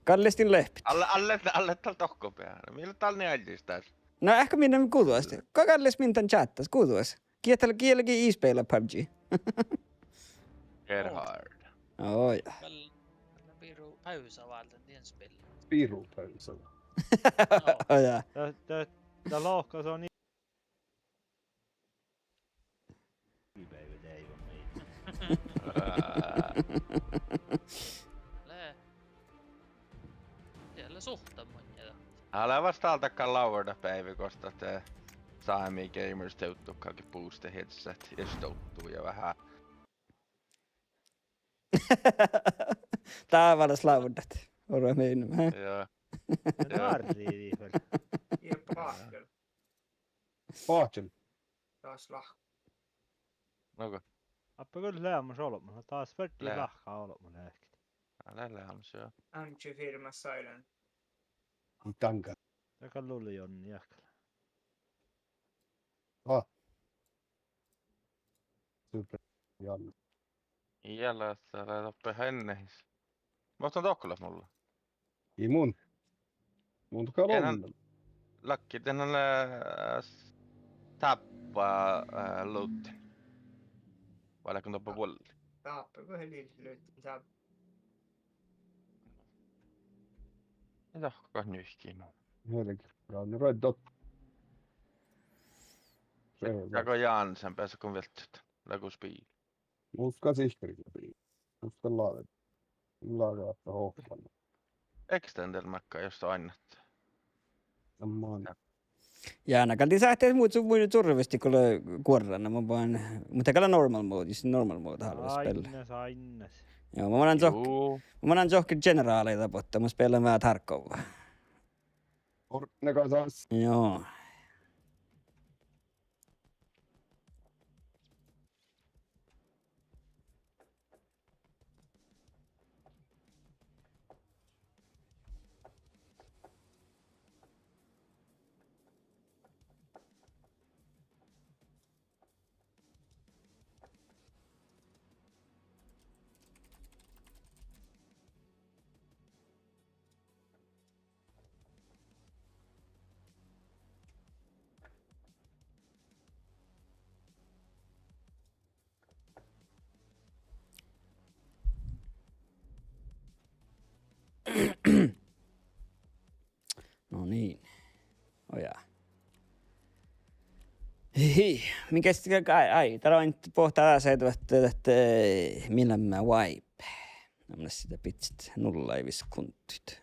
Gallis din lehpet? Alle, alle, alle dal dohko beare. Mii dal njealjis das? No, eahke min guđas. Go gallis min dan čattas, guđas. Gii dal, gii lea gii spela PUBG. Gerhard. Oi. Vel, vel birru pausa válden dien spela. Birru pausa. Oi, ja. Dat, dat, dat lohká son Beaivvi dieđusge. Lea, lea suhtan munnje dat. Ale vastá dakkár lávrra beaivvi gos dat, eh, Sámi Gamers tevddo galggai boostet headset ja stovddu ja veahá. Dá várra lávrra. Orru mii. Ja. Ja. Narri di vel. Ja, Bakel. Bakel. Das lahka. Nugo. Ahte gal leamaš olbmot, das fertii lahka olbmot leahkit. Ale leamaš, ja. M G four Silent. Danke. Dat gal lea Jonni, jah. Ah. Super. Jonni. Ii leat, dat lea doppe Hennehis. Muhto dohko leat mulla? Ii mun. Mun dohko lean. Lagge, dan lea, eh, táppe, eh, luhtte. Vai leago doppe vuolli? Táppe go lei luhtte, táppe. Ii dohko nyuhkki mu. Helge, ja, nu red dot. Sego Jansen, beasat go veltet? Leago spiil. Mun gal sihkkarit. Mun gal lágan. Lágan ahte hohpan. Extender máŋga, jos oainnat. Amman. Ja na gal dii sáhttet mu-, mu-, survestit go lea guorran, mun boahen, muhto gal lea normal mode, jus normal mode haluaimet spela. Oainnás, oainnás. Joo, mun manan čohk-, mun manan čohkkár generálaid dábut, mun spelan veahá Tarkova. Ortnegasas. Joo. No niin. Ojá. Hihi. Min geasti gal, ai, ai, dat lea boahtá dasa, ahte, ahte, eh, mii leat wipe. Na mun lean sii bidset nullaid viskunttuid.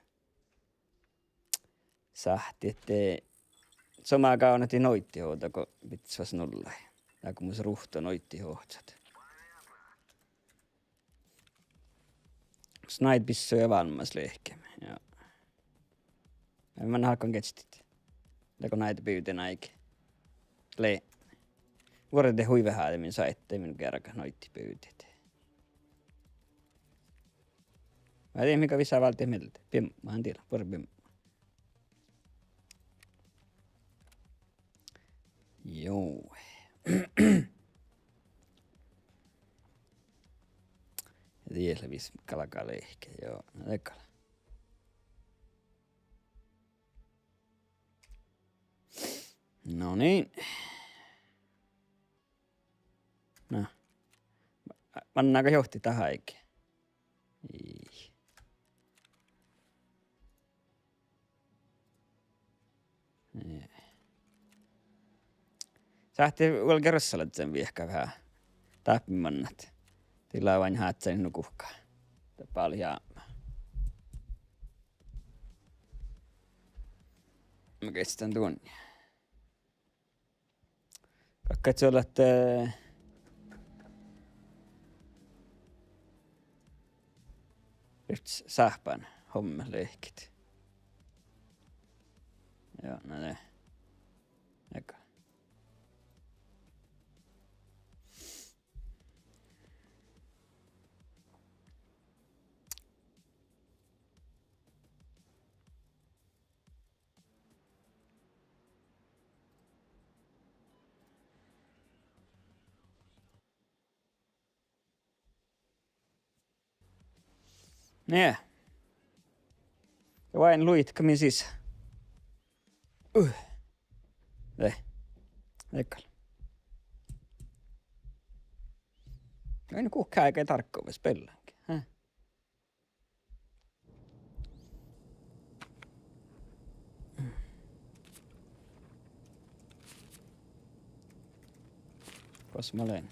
Sáhtii ahte somá gávdnat noiddihođa go bidset fas nullaid. Dego mus ruhtu noiddihohčat. Snide bissuja válmmas lehkeme, ja. Ja mun hákon geastit. Dego náide bivden áigi. Lea. Vuordit hui veahá de min sáhtán, de min gearggan noiddiid bivdit. Vai dieđe mii, go visot váldit mielde. Biemma, han dieđán, buorre biemma. Joo. Ja dieđe lea vis galgá lehket, joo, na de gal. No niin. Na. Manná go johtit dat áigge. Ii. Ii. Sáhttá vuolgit ruossalaččain viehkat veahá dáppe mannat. Dii lea oaidná házzán nu guhká. Dáppe lea jápmá. Ma geahčen duon. Galggat leat, eh, yhtes sáhpán hommet lehket. Joo, na de. Ega. Nie. Ja oaidná luitkat min sisa. Uh. De. De gal. Oaidná guhká áigge dárggovve, spellange. Hä? Gos ma lean?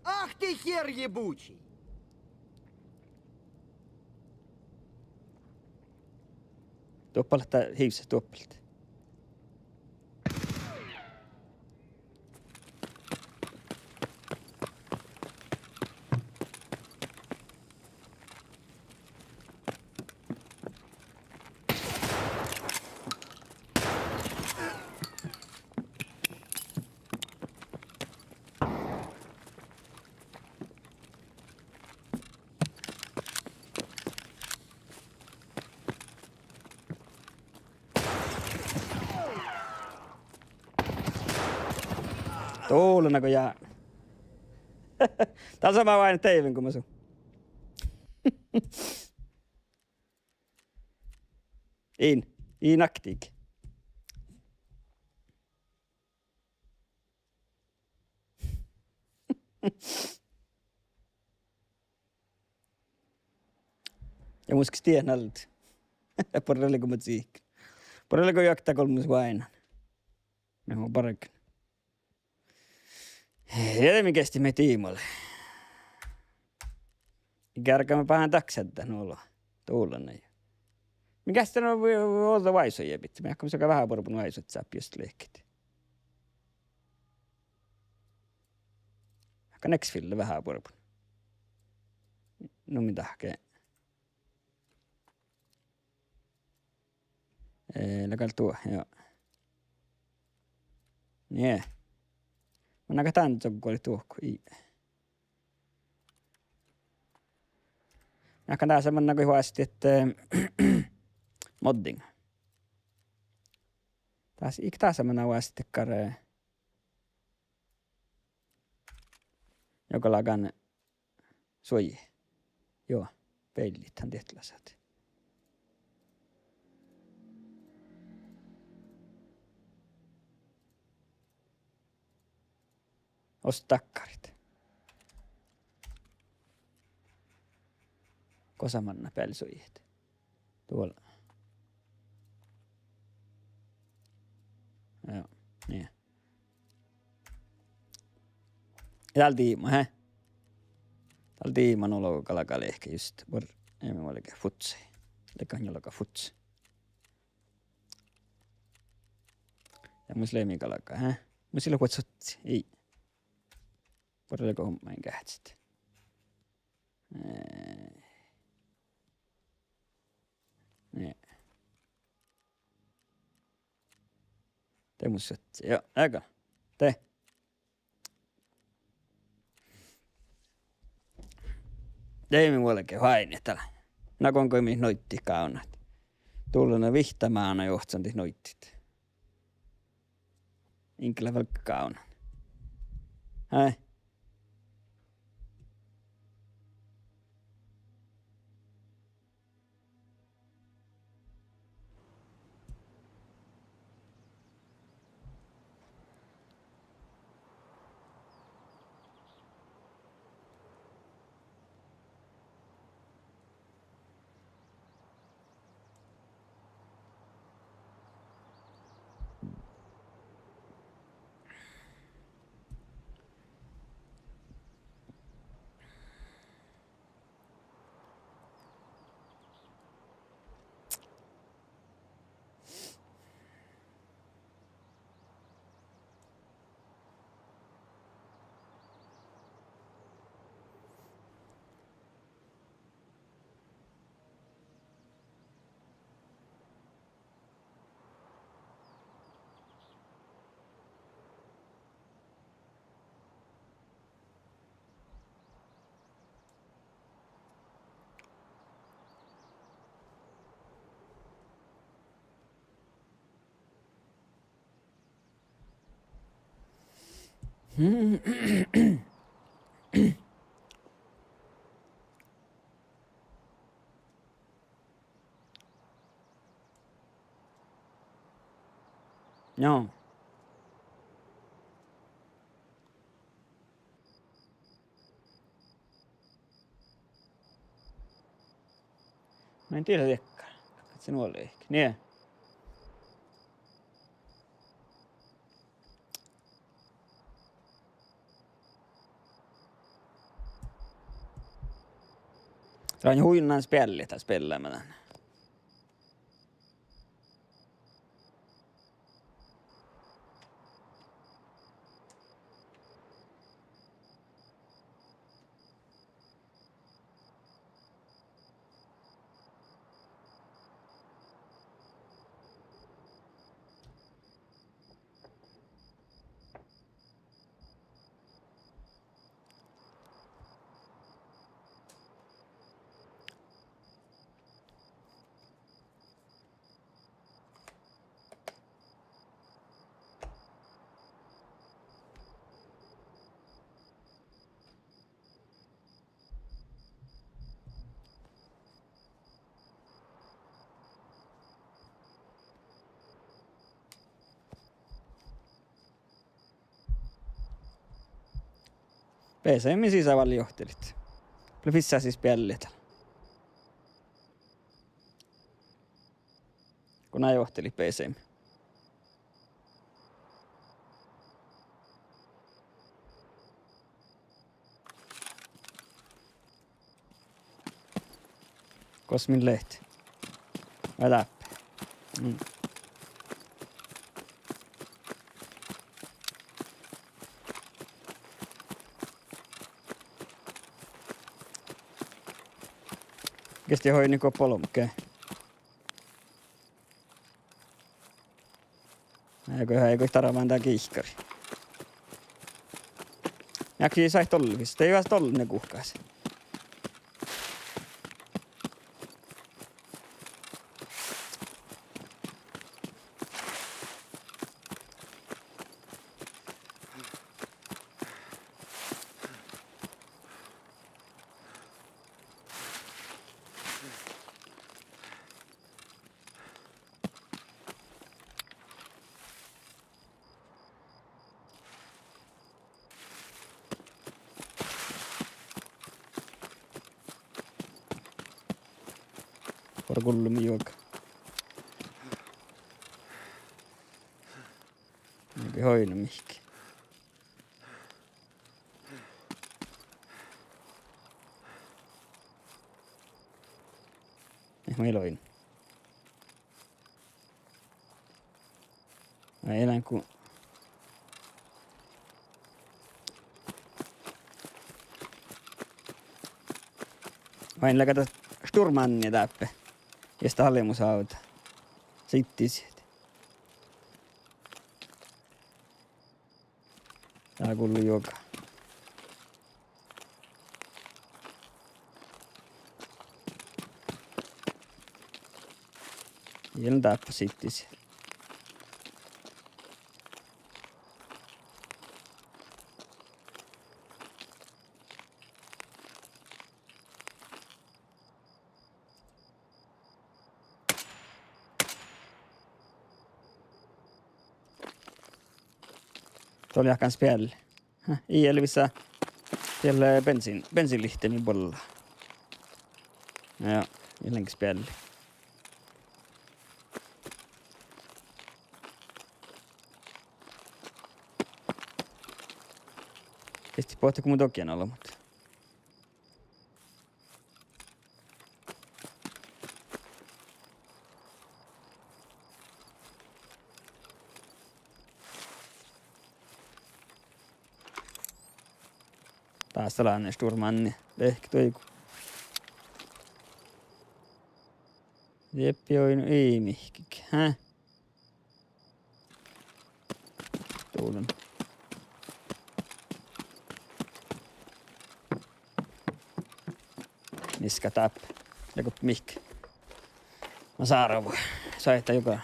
Ах ты хер ебучий! Doppe lea hivsset doppe. Dovlla nago ja. Dasa ma oaidnen deaivven go ma su. In, in aktig. Ja mus ges diet nalde. Buorre lea go ma cihken. Buorre lea go juokte golmmas oaidnán. Na, bargan. Ja de mii geahččat maid diimmalit. Gearggaime bahán daksáddit nu olu. Dovlla na. Mii geahččat nu ođđa váisuid bit. Mii ahkamme sogai veahá buorbun váisuid sáppi just lehket. Ahte next fille veahá buorbun. Nu mii dahká. Eh, lea gal duo, joo. Nie. Manná go dán čoggolit duohko, ii. Ahte dasa manná go oastit, eh, moddin. Dasa, ii dasa manná oastit dakkár, eh, Joga lágan suoji. Joo, beillit han diet lasat. Osta dakkárit. Gosa manná beale suojit? Duola. Joo, nie. Dál diibma, he. Dál diibma nu loga galgá lehket just. Buorre, ii, mii vuolgit futsai. Leago njuolga futs. Ja mus lei mii galgá, he. Mus ii leat vuos suttii, ii. Buorre leago homma in geahččat. Eh. De mus šattai, ja, ega. De. De mii vuolgit oaidnit dál. Na go mii nuitit gávdnat. Dullan vihtta mánu johcandit nuitit. Iŋgá lea vel gávdnan. Hei. Joo. Main dieđe dakkár. Gal sii nuo leat. Nie. Dál lea hui nai speallit dál speallamin. Beasaimet sisa vel johtilit. Lea fissas speallit dál. Go na johtilit beasaime. Gos mii leat? Vai dáppe? Mm. Gesti hoidni go bolmge. Áiggo, áiggo, darván dál gihkari. Jáhkái sáhtát dolle fis-, de ii vástá dolle guhkás. Buorre gullui juoga. Mii hoidnit mihkkege. Eh, mii loin. Ai, eanan go. Vai leago dat šturmanni dáppe? Ja stallii mu sávdá. Sittistit. Dál gullo juoga. Ii lean dáppe sittis. Dál lea gal spealli. Ii lean vissa. Diet lea bensiin-, bensiinlihte mii bolla. Ja, ii lean gal spealli. Eastit bohtet go mun dohken olbmot. Dás lea nu šturmanni, lehket doigu. Dieppe oidno ii mihkkege, hää? Dán. Mis gal dáppe? Leago mihkke? Masárvu. Sáhttá juoga.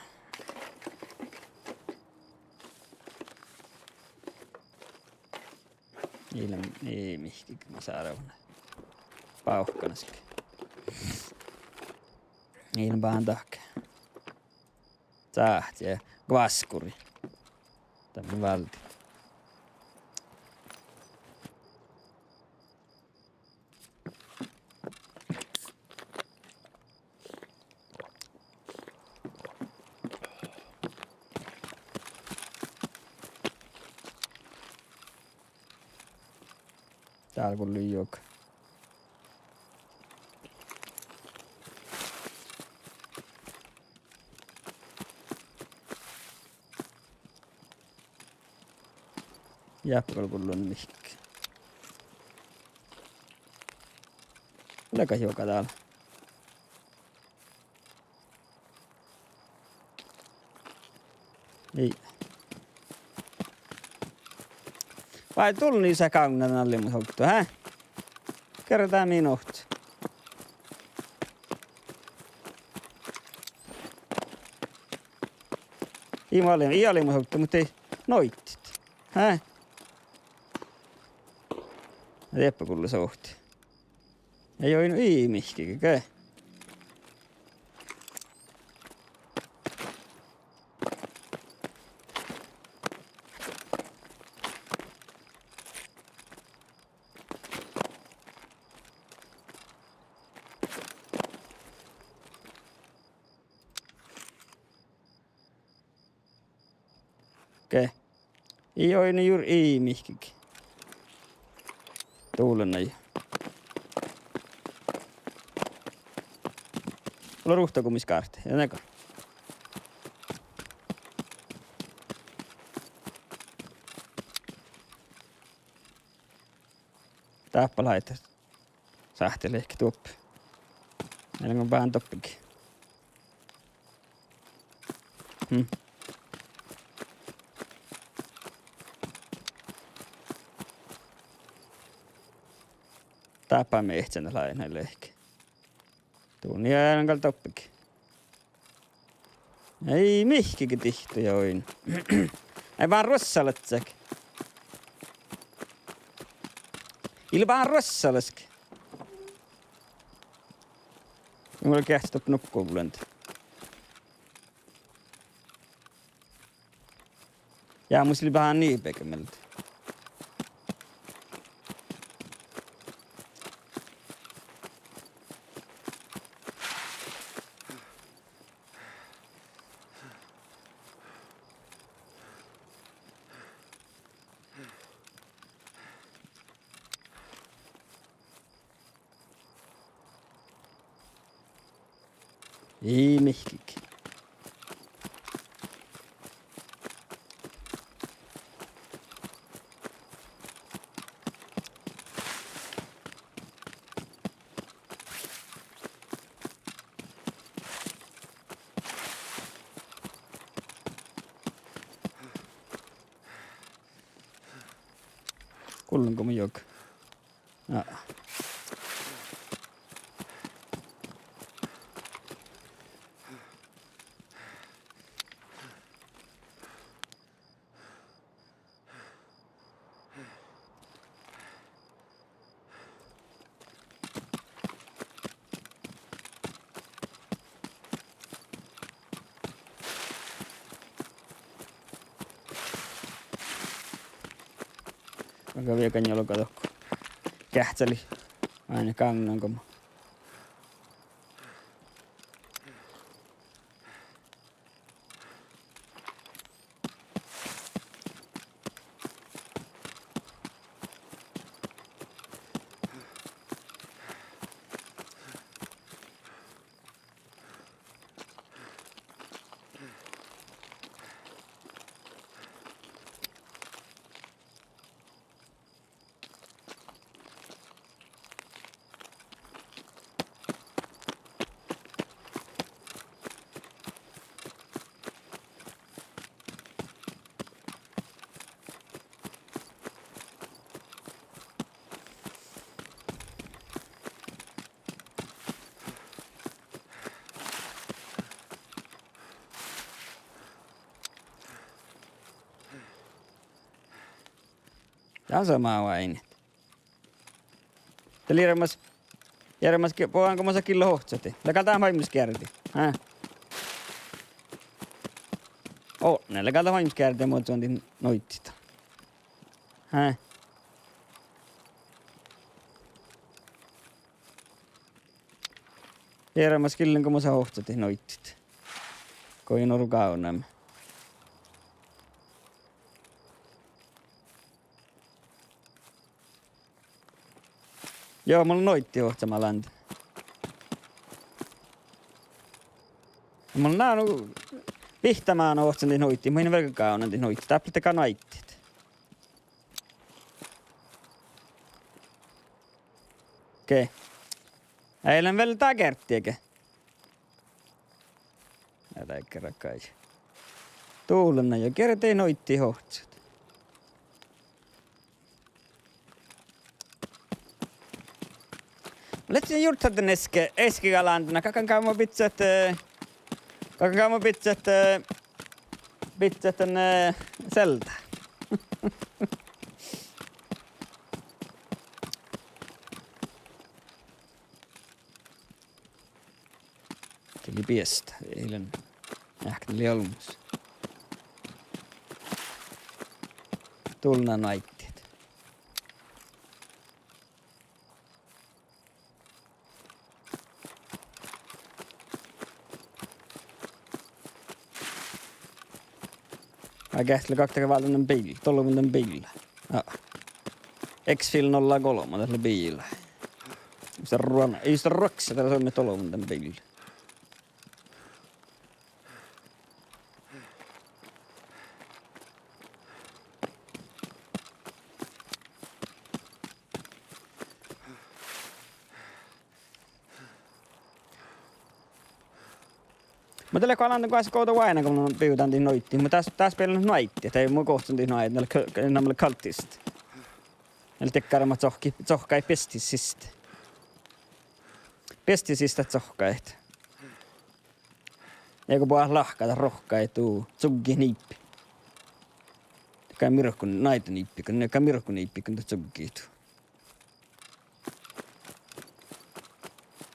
Ii lean, ii mihkkege masárvu. Bávkkanasge. Ii lean báhán dahkat. Sáhttá, ja gváskuri. Dat mii váldit. Dál gullo juoga. Jáppe gal gullo mihkkege. Leago juoga dál? Ii. Vai dulnni sa gáŋŋa nallemus ovddo, hää? Gera dá minuhta. Ii mu ale-, ii alemus ovddo, muhto noidit. Hää? Dieppe gullo sohte. Ii oidno ii mihkkege. Ge. Ii oidno jur ii mihkkege. Dulnni. Ole ruhta go mis gártet. Ja nugo. Dáppe láitet. Sáhttá lehket doppe. Eai lean go báhán doppe ge. Hm. Dáppe mii eahcen láitet lehket. Dán eai lean gal doppe ge. Ii mihkkege dihte ja oidno. Eai lean ruossalaččat. Ii lean ruossalaččat. Mun geahčen doppe nukkut vuolgit. Ja mus lei báhá niibege mielde. Ii mihkkege. Hullan go mun juoga. Aa. Aga viega njuolga dohko. Geahččalit. Ain gáŋŋan goma. Dán sa mávain. De lei eará mas, eará mas ge-, bođán go mun sat gillat ohcat. Lea gal dát maid mus geardde. Há? Odne, lea gal dát maid mus geardde, mun čuonddin nuitit. Há? Eará mas gillen go mun sat ohcat nuitit. Go in oru gávdname. Joo, mun lea nuitit ohcamin lande. Mun lean nu vihtta mánu ohcan dien nuitit, mun in vel gávdnan dien nuitit. Dáppe leat gal nuitit. Ge. Eai lean vel dát geardde ge. Ja dá gearggai. Dullen jo geardde nuitit ohcat. Leat jurddan eske, eske galggan, galggan gáma bidjat, eh, galggan gáma bidjat, eh, bidjat dan, eh, Zelda. Dat lei biestá, ii lean eahket, dat lei olmmoš. Dullen nuitit. Ai, geahččalit, galggat válden biil-, dolven dan biilla. Aa. X-Fil nolla kolme, dat lea biila. Jus dat ruo-, jus dat ruokse, dat lea somá dolven dan biilla. Muhto dat lea go álgen goassege ovdal oaidnán go mun bivden dien nuitit, muhto dás, dás bealde nuitit, dahje mun gohčodin dien nuitit, namma lea cu-, namma lea cultist. Eai dakkár mat cohkkái, cohkkái biestis siste. Biestis siste cohkkájit. Ego boahtá lahka dat rohkkaid du cuggit niibbi. Gal mirkon, nuide niibbi, gal, gal mirkon niibbi go dat cuggit du.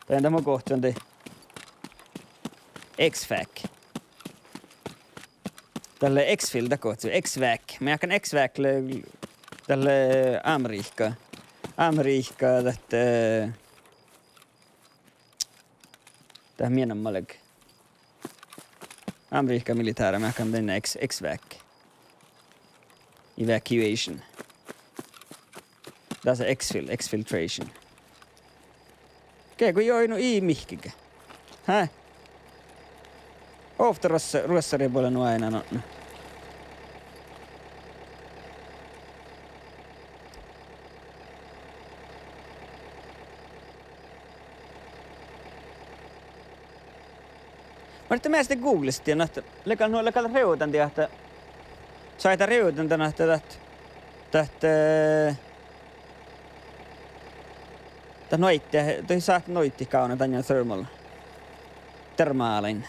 Dahje dat mun gohčodin X-Fac. Dat lea X-Fil dat gohčodii, X-Fac. Mun jáhkán X-Fac lea, dat lea Amerihká. Amerihká dat, eh, dat mii namma lea. Amerihká militehre, mun jáhkán dainna X-, X-Fac. Evacuation. Dasa exfil-, exfiltration. Ge go ii nu ii mihkkege. Hää? Ovtta ruossa-, ruossariid buole nu oaidnán odne. Muhto measta Googlesta dien ahte, lea gal nu, lea gal rievdan dien ahte, soaitá rievdan dan ahte dat, dat, eh, Dat nuoidit, dat sáhttá nuoidit gávdnat dan ja thermal. Termálain.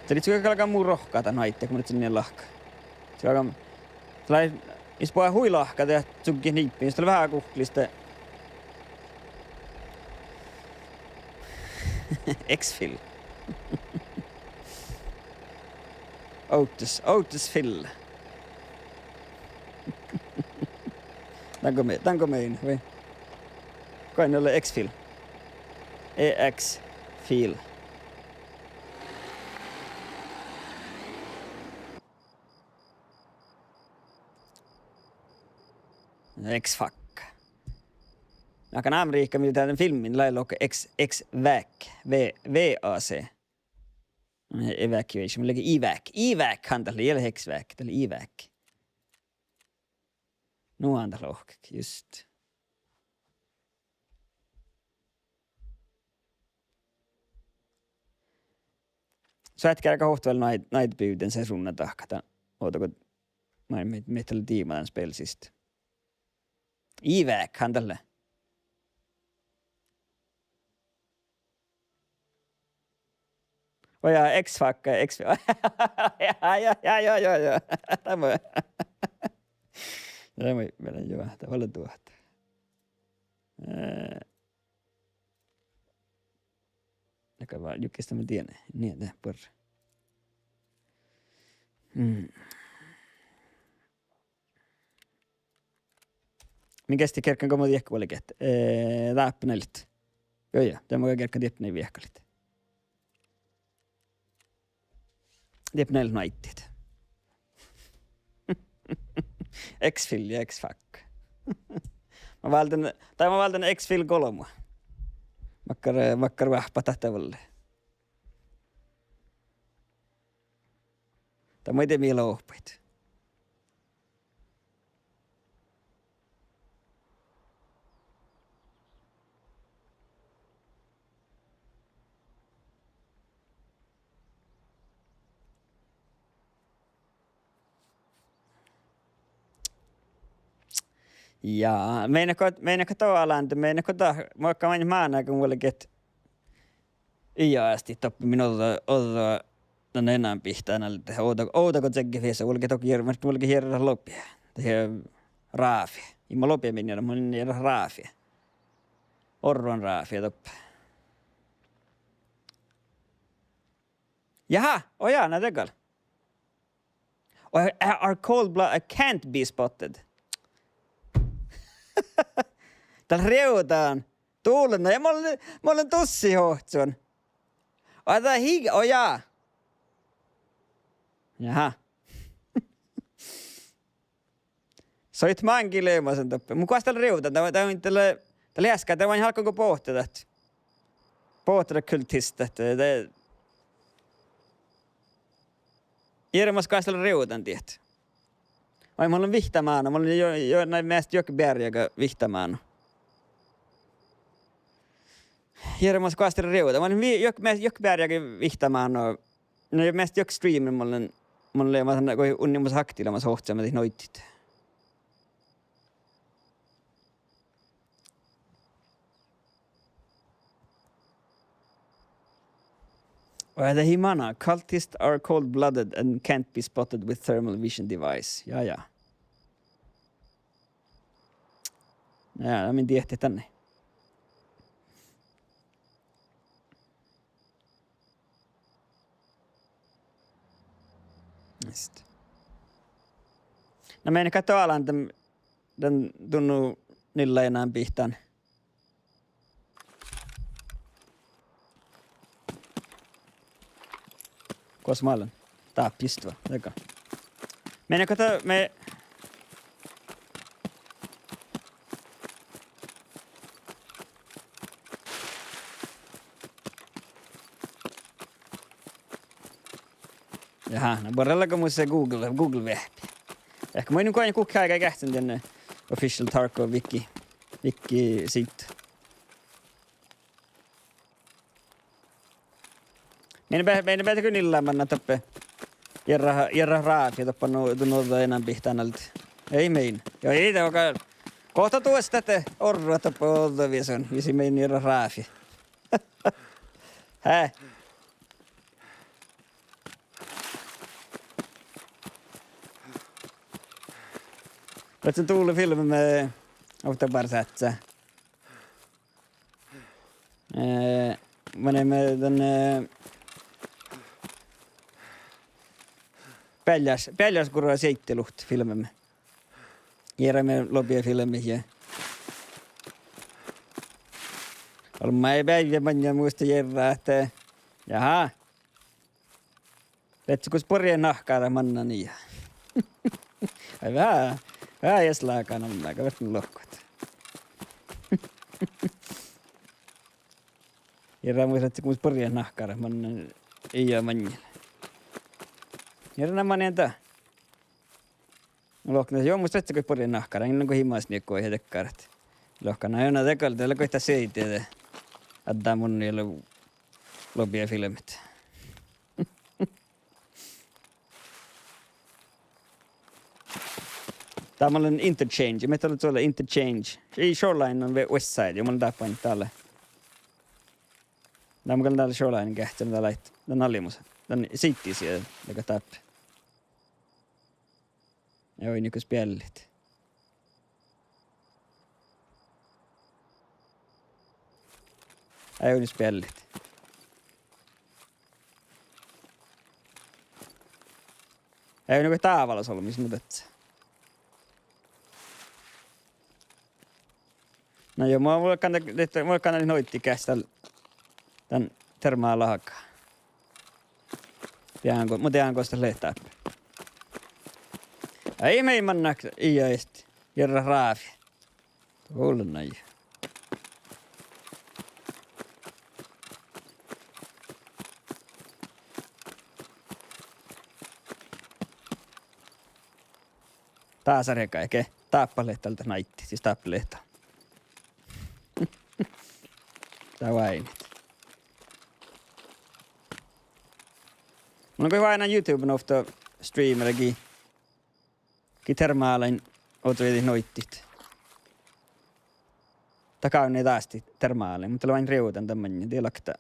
Dat lei gal gal mu rohkki dat nuoidit, go mun ledjen nie lahka. Dat gal gal, dat lei, mis boahtá hui lahka, de cugge niibbi, jus dat lea veahá guhklis de. Exfil. Ovddas, ovddas fil. Dan go mii, dan go mii, vai? Goit lea exfil. Exfil. X-Factor. Makkár Amerihkka, mii dán filmmin lei lohká X, X-Vac, V, V A C. Evacuation, mun lean Evac, Evac han dat lea, ii leat X-Vac, dat lea Evac. Nu han dat lohket, just. Soaitá geargga ovtta vel naid, naid bivden sesovnna dahkat, ovdal go, mii, mii, mii dat lea diibma dan spel siste. Evac han dat lea. Oi, ja, X-Factor, X-, ja, ja, ja, ja, ja, ja. Dat mu-, dat mu-, melan, joo, dat vel duohta. Eh, dat gal va-, jukkis dat mu dien, nie, dat buorre. Mm. Min geasti gearggan go mo diehko vuolgit. Eh, dáppe nallit. Joo, joo, de mo gearggan dáppe nai viehkalit. Dáppe nai nuoidit. Exfil ja X-Factor. Mun válden, dahje mun válden Exfil golbma. Makkár, makkár oahppat dat vuolleat. Dat maid mii lohpet. Ja, meinat go, meinat go dat alan, meinat go dat, muhto mainit mánágan vuolgit. Ja, esti doppe min ođđa, ođđa dan enampit dán alde, ovdal, ovdal go čegge fisa, vuolgit dohko jierpmáš, vuolgit jierrat lopii. Dahje ráfi. Ii mo lopii min jierrat, mun jierrat ráfi. Orron ráfi doppe. Jaha, oi ja, na de gal. Or, or cold blood, uh, can't be spotted. Dal rievdan. Dulna. Ja mun lean, mun lean dussat ohcon. Oi, dat hii-, oi ja. Jaha. Soit máŋgii leamasan doppe. Mun goas dal rievdan, dat, dat, dat lea, dat lea easka, dat lea álggus bohte dat. Bohte dat kultistat, dat, dat Jiervomas goas dal rievdan diet. Vai mun lean vihtta mánu, mun lean jo, jo, na measta juohke bearjái vihtta mánu. Jiervomas goas dal rievdan, mun lean vi-, juohke, measta juohke bearjái vihtta mánu. Na measta juohke stream, mun lean, mun lean, mun lean go unnimus aktiilamas ohcame dihte nuoidit. Oi, dat hii mana. Cultists are cold-blooded and can't be spotted with thermal vision device. Ja, ja. Ja, dat mii diehttit dan. Just. Na meinat go dat alan dan, dan dunu nilla enampit dán. Gos mun lean? Dáppe just va, dego. Meinat go dat, mii Jaha, na buorre leago mus Google, Google veahpi. Ehk mun in guhkki áiggi geahččen dan, eh, official Tarkov wiki, wiki siidda. Mii be-, mii beare go nilláman doppe. Jerra, jerra ráfi doppe nu, nu, nu, enampit dán alde. Ii main. Juo, ii de gal. Gohto duostat ahte orrut doppe ođđa viesun, viesun main iera ráfi. Hää. Ruohcci dule filmma ovtta bársá. Eh, manaimet dan, eh, bealljás-, bealljásgurra seidde luhtte filmma. Jearaimet lobia filmmat ja olmmái beaivve maŋŋel muitte jearrat ahte, jaha. Leččat gos borjjat nahkárat mannan ja. Ai veahá, veahá ieš lágan olmmái, go vertten lohkat. Jearaimet leččat gos borjjat nahkárat mannan ja maŋŋel. Jearaimet mannan dat. Lohken, juo, mus leččat gos borjjat nahkárat, in go himas nieku ja dekkarat. Lohken, na juo, na de gal, de lea goit dat seidde de. Adda mun ja lo-, lobia filmmat. Dá mun lean interchange, mii dat lea interchange. Ii, shoreline on ve-, west side, ja mun lean dáppe dál. Dá mun gal lean dál shoreline geahččan dál, dan almmusa. Dan seidde sii, dego dáppe. Ja oidne gos beallit. Ai, oidne gos beallit. Ai, oidne gos dávalas olbmos, muhto dat. Na juo, mun vuolggan, dat, vuolggan noiddat geahččat dál dan termálaga. Dehan go, mun dehan gos dat lea dáppe. Ai, mii mannat ii, ii, jearrat ráfi. Dullen nai. Dásarega ge dáppe lea dál dat naiddi, sis dáppe lea dat. Dat váinit. Mun lean goit váinán YouTuben ovtta streamera gii, gii termálain ovdal noiddiid. Dat gávdnojit ástit termálain, muhto lea váinna rievdan dan maŋŋel, dii lakta.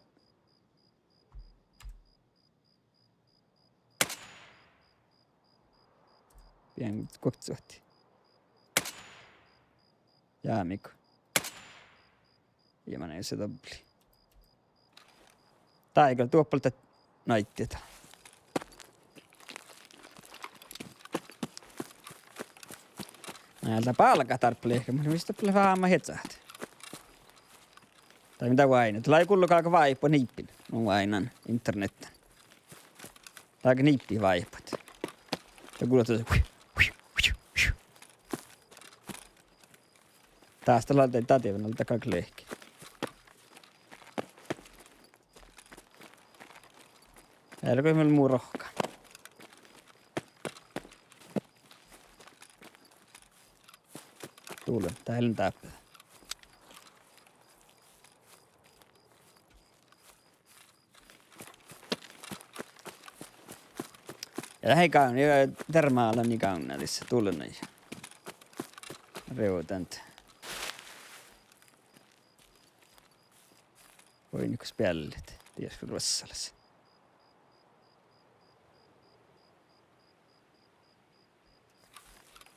Bijan guokte suohti. Jámego. Ja manai se dobbeli. Dá ii gal duoppal dat naiddi. Na, dat bálgá dárbbašii, muhto mis doppe lea veahá eanet. Tai mii dat váinna. Dat lea gullo galgá váipat niibbin. Mun váinnan internetten. Dá galgá niibbin váipat. Dat gullo dat. Dás dat lea, dat dieđán, dat galgá lehpet. Earret go vel mu rohkka. Dullen, dat lea dáppe. Ja dat lei gávdno, ja termála lei gávdno disa, dullen nai. Rievdan. Oidne gos beallit, dieđusge ruossalas.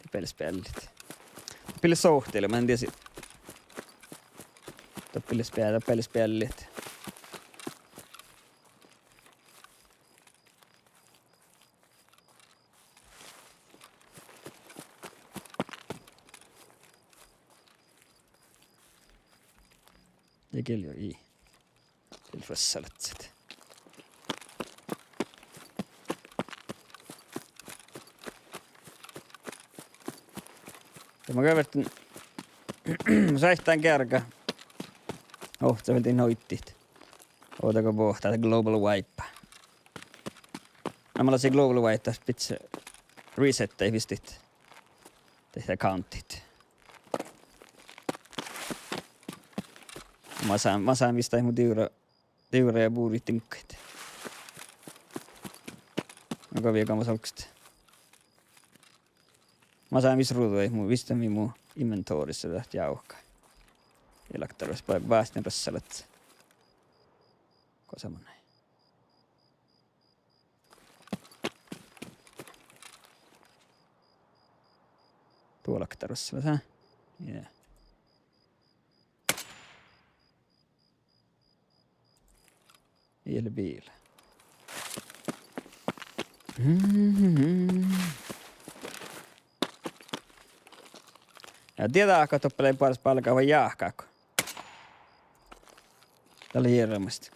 Doppe beallit. Doppe lea sohte, mun in dieđe. Doppe lea bea-, doppe lea beallit. Ja gii lea ii. Dieđusge ruossalas. Ja mun gal ferten, mun sáhtán geargat. Ohcet vel dien noiddiid. Ovdal go bohtet Global Wipe. Na mun lean Global Wipe, dat bidjat resettat vistit. Dat accountit. Mun sáhtán, mun sáhtán vistit mu divrra, divrra ja buriid diŋggaid. Mun gal viegán mus olggos. Maid sámi ruđaid, mu, visot mii mu inventoris dat jávkat. Ii leat daras, ba-, bastán rassalat. Gosa manai. Duolkadarassala, sá? Ja. Ii leat biila. Mhm. Ja dieđát go doppe lei buorre spálga vai jáhkát go. Dat lei jearramus.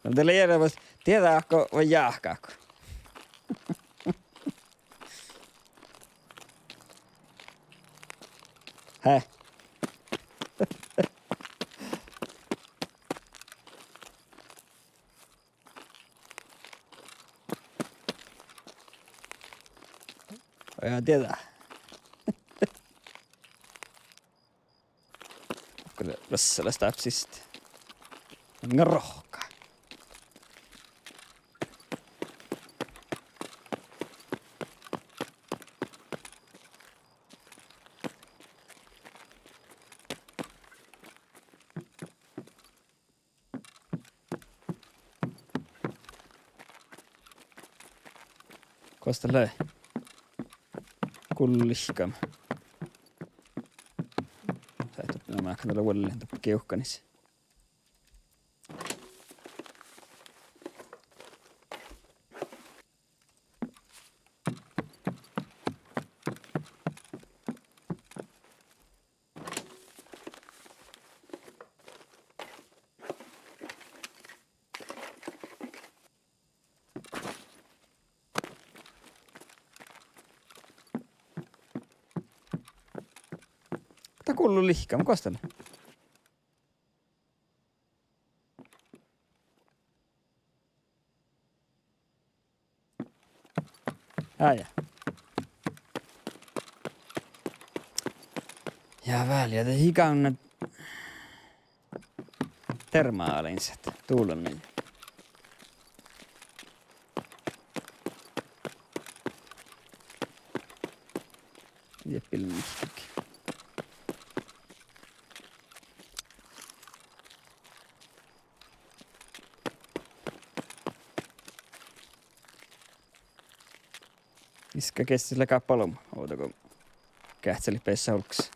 Na de lei jearramus, dieđát go vai jáhkát go. Hää. Ja dieđát. Okei, rassalas dáppe siste. Nga rohkká. Gos dat lea? Gullu lihkama. Sáhtát, na, máhkán dat lea vuollin doppe gievkkanis. Dat gullu lihkama, gos dat lea? Á, ja. Ja vel, ja de ii gávnna termálin sat, dulan mii. Ja pilvvihkki. Iska gessas lea gáppa olbmot, ovdal go geahččalit beassat olggos.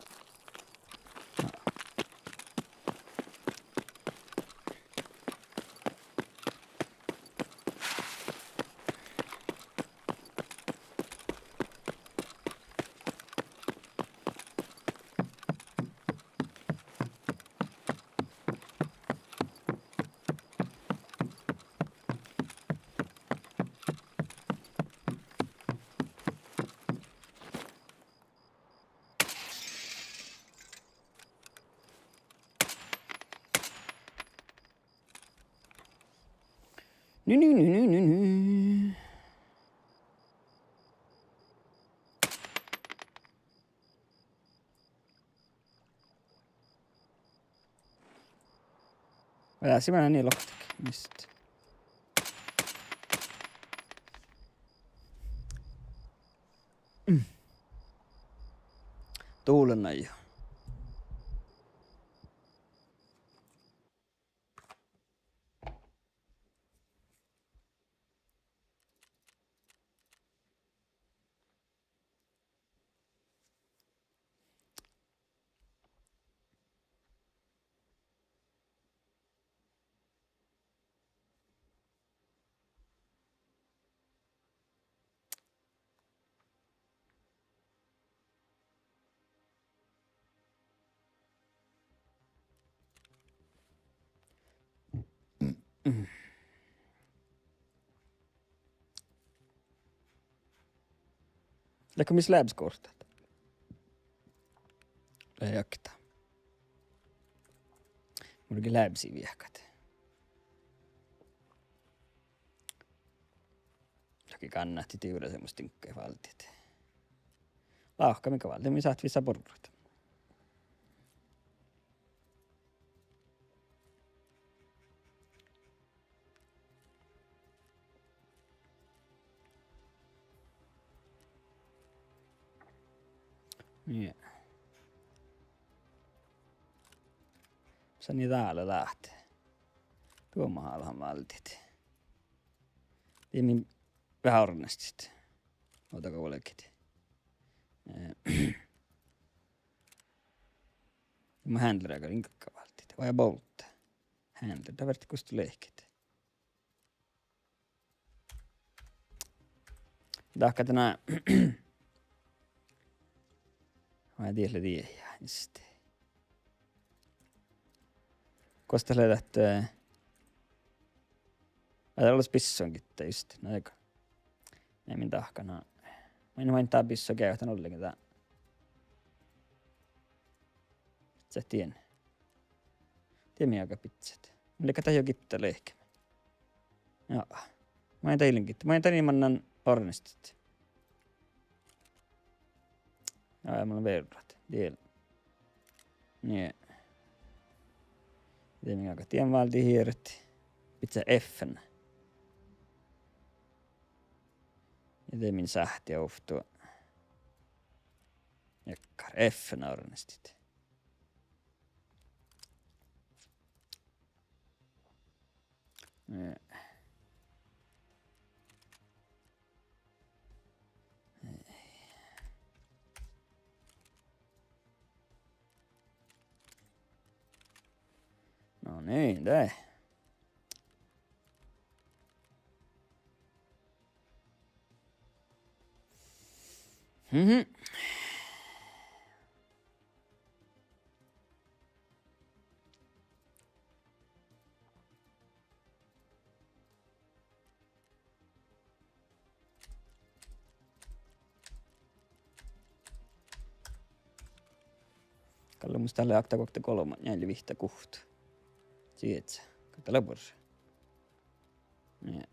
Nu, nu, nu, nu, nu, nu. Ja, sii manai nie loktet. Mist. Mm. Dulan ain. Leago mis leabes guovttat? Lea okta. Mun ge lábesi viehkat. Lohke gánnáhtii divrra semmošta diŋgga váldit. Lahka mii gal váldet, mii sáhttit vissa borrat. Nie. Sani dá lea dát. Duomahalhan váldit. Dii mii veahá ornastit. Ovdal go vuolgit. Eh, ma handlera gal in galgga váldit. Vai bolt. Handler, dat verta gustu lehket. Dahkat na. Vai dieid lea dieid, just. Gos dat lea dat, eh, ai, dat lea bisso gitta, just. Na, dego. Nei min dahkat, na. Main, main dat bisso geavahtan ollengi dat. Bidjat dien. Dien mii galgat bidjat. Mun lean dat juo gitta lehkeme. Ja. Main dat ii lean gitta. Main dat ii mannan ornastit. Ja, ja mun lean verrat. Dien. Nie. Dien mii galgat dien váldit hieret. Bidjat F-en. Ja dien mii sáhttit ovtta. Dakkár F-en ornastit. Eh. No niin, de. Mhm. Gal lea mus dál okta, guokte, golbma, njeallje, vihtta, guhtta. Sieža. Gal dat lea buorre. Nie.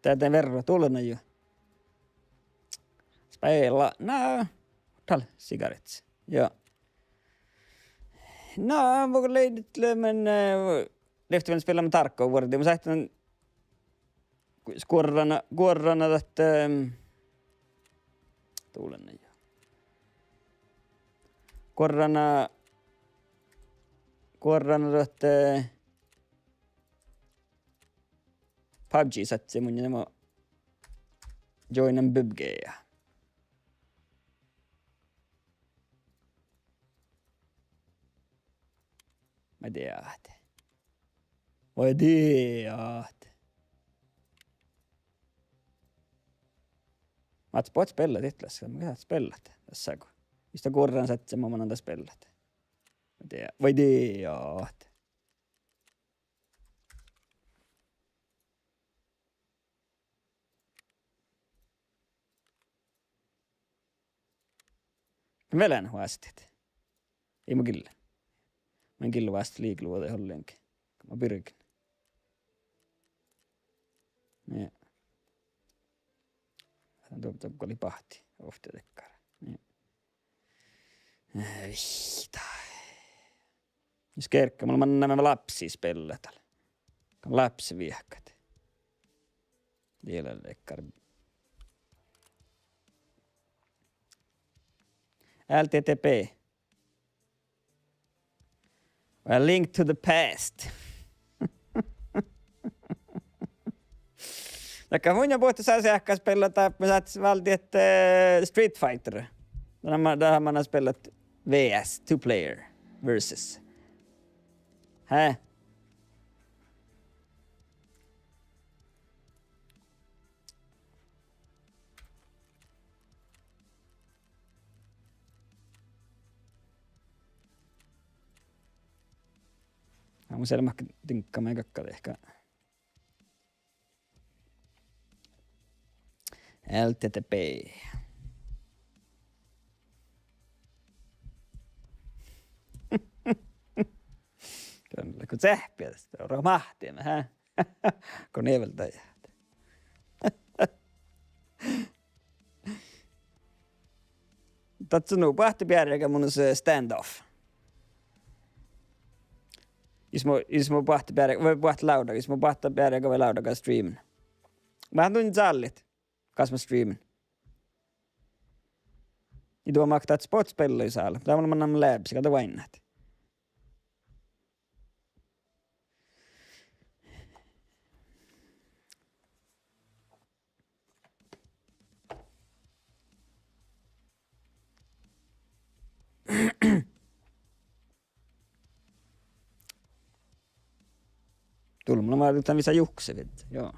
Dá, dá, verra, dulnna jo. Spela, na, dál sigaret. Ja. Na, mun lean, lean, eh, lehpet vel spellamii Dark War, de mun sáhtán guorrana, guorrana dat, ehm, dulnna jo. Guorrana, guorrana dat, eh, PUBG sáhtte, mun, ja ma joinan PUBG. Vai dieid. Vai dieid. Mats, bohtet spellat it las, mun gal spellat dasa go. Ista guorran sáhtte, mun mannan dat spellat. Vai dieid. Vai dieid. Vel ean vásttit. Ii mu gille. Mun gille vásttit liikluođaid ollengi. Ma birgen. Nie. Dá, dá gal lei bahti. Ovtta dakkár. Nie. Eh, vihtta. Jus gergga, mun mannan lápsi spellat dál. Lápsi viehkat. Diela leakkar. L T T P. A Link to the Past. Dakkár mun ja bohte sá seahka spellat, dat, mis sáhttet váldit, eh, Street Fighter. Dá ma-, dá manná spellat V S, two player versus. Hää? Ná, mun servohkan diŋgga maid galgga dehkat. L T T P. Go cehppi, ro mahtimin, hä? Go nie vel dajat. Dadjá nu boahtte bearrái mun, eh, standoff. Jus mo, jus mo boahtte bearrái, vai boahtte lávddaga, jus mo boahtte bearrái vai lávddaga streamen. Mun dán callit, kas mun streamen. Ja duo mat dat spot spellu sále. Dat mun lean leabis, gal dat oainnát. Dulmma lea, ma dán visot juhkese vieđe, jo.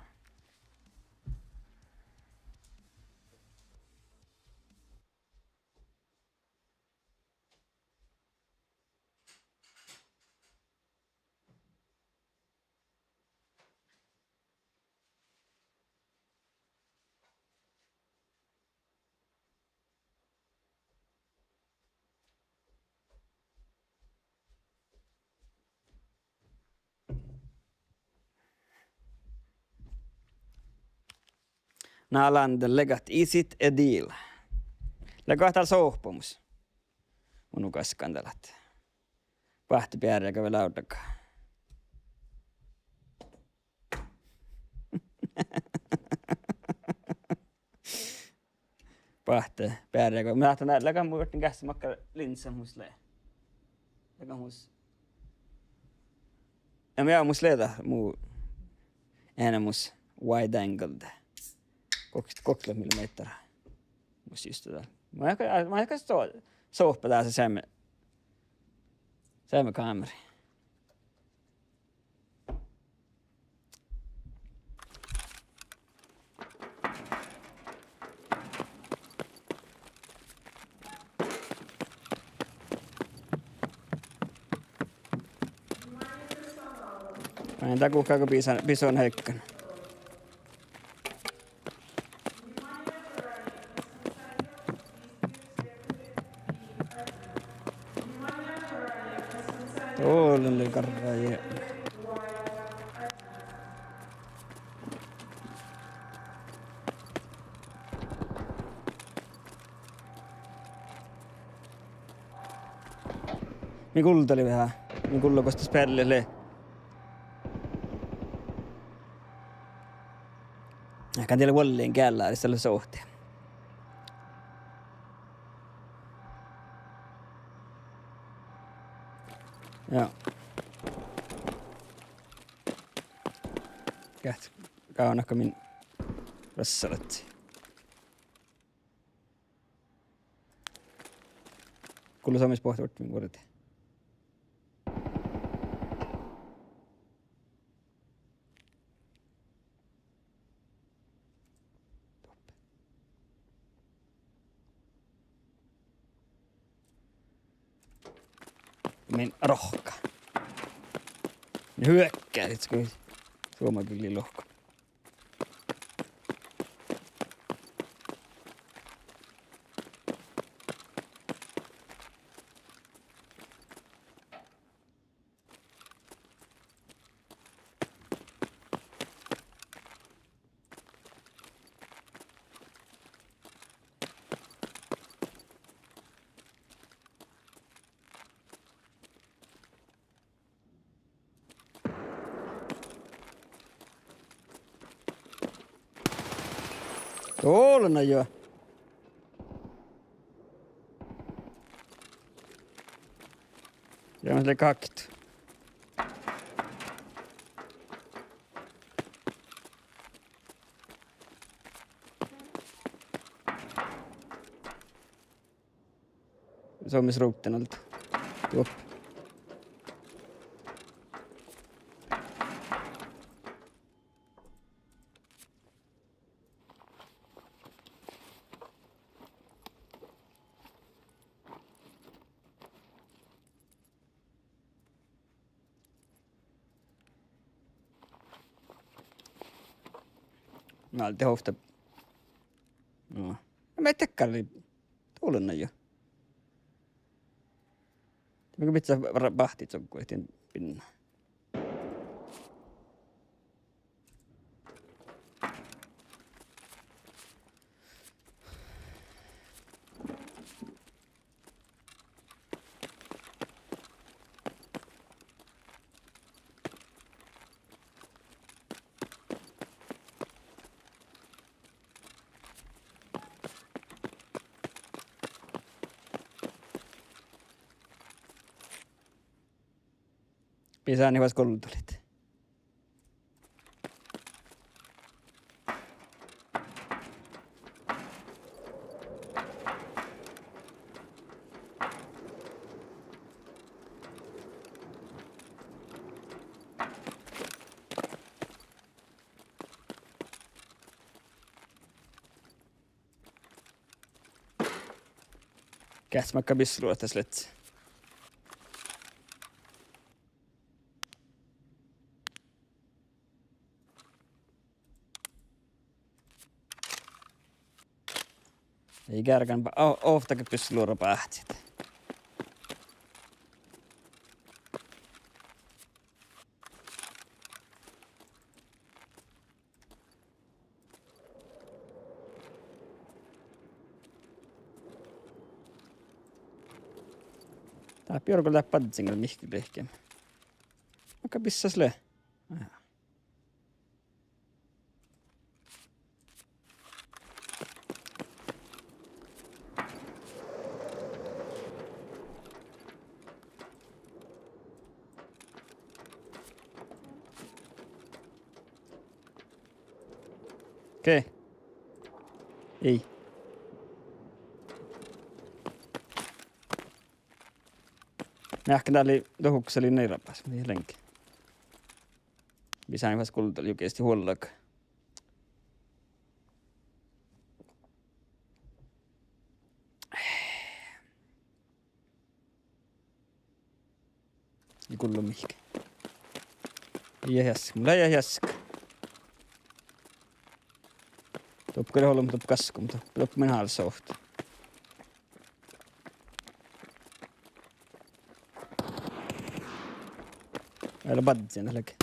Na landen, leagat Is it a deal? Leagat dál sohpamus. Mun gaskkan dál ahte boahtte bearrái vai lávddaga. Boahtte bearrái vai. Mun ahte na leagat mu, vuorttiin geasset makkár linsa mus lea. Leagat mus. Ja, ja mus lea dat mu eanemus wide angle. Gok-, goktelogi millimehtera. Mus just dát. Ma gal, ma gal so-, sohpa dás seamma, seamma kámera. Ai, dá guhká go bison, bison heikkan. Ollen lei garra, ja. Mii gullá veahá. Mii gullá gos dat speallet lea. Gal dii lea vuollin gealláris, dat lea sohte. Ja. Geat, gávdnat go min rassalat. Gullá somás bohte ortnui vuorde. Min rohkka. Min hyökkärit, kui suoma gillii lohku. Ollen jo. Ja, mun lei kakket. Somás ruovtten alde. Doppe. Na, de ovtta. Mii dakkár lei dollánna jo. Mii go bidjat báhtit dohko dien binnái. Bisáni fas goldolit. Geahččat makkár bissoluotta leat? Ii geargan ba-, o-, ovtta bissoluotta báhtit. Dáppe orgo leat badjin gal mihkkege lihkeme. Makkár bissás lea? Aha. Okei. Ii. Meahkkán dál lei dohko, lei nairabas, mii leat. Bisáni fas goldolit juo geasti vuollá. Ii gullo mihkke. Ii leat easka, mun lean easka. Doppe gal ollu, doppe gaskku, doppe, doppe min háldit ovtta. Vel badjin dat leage.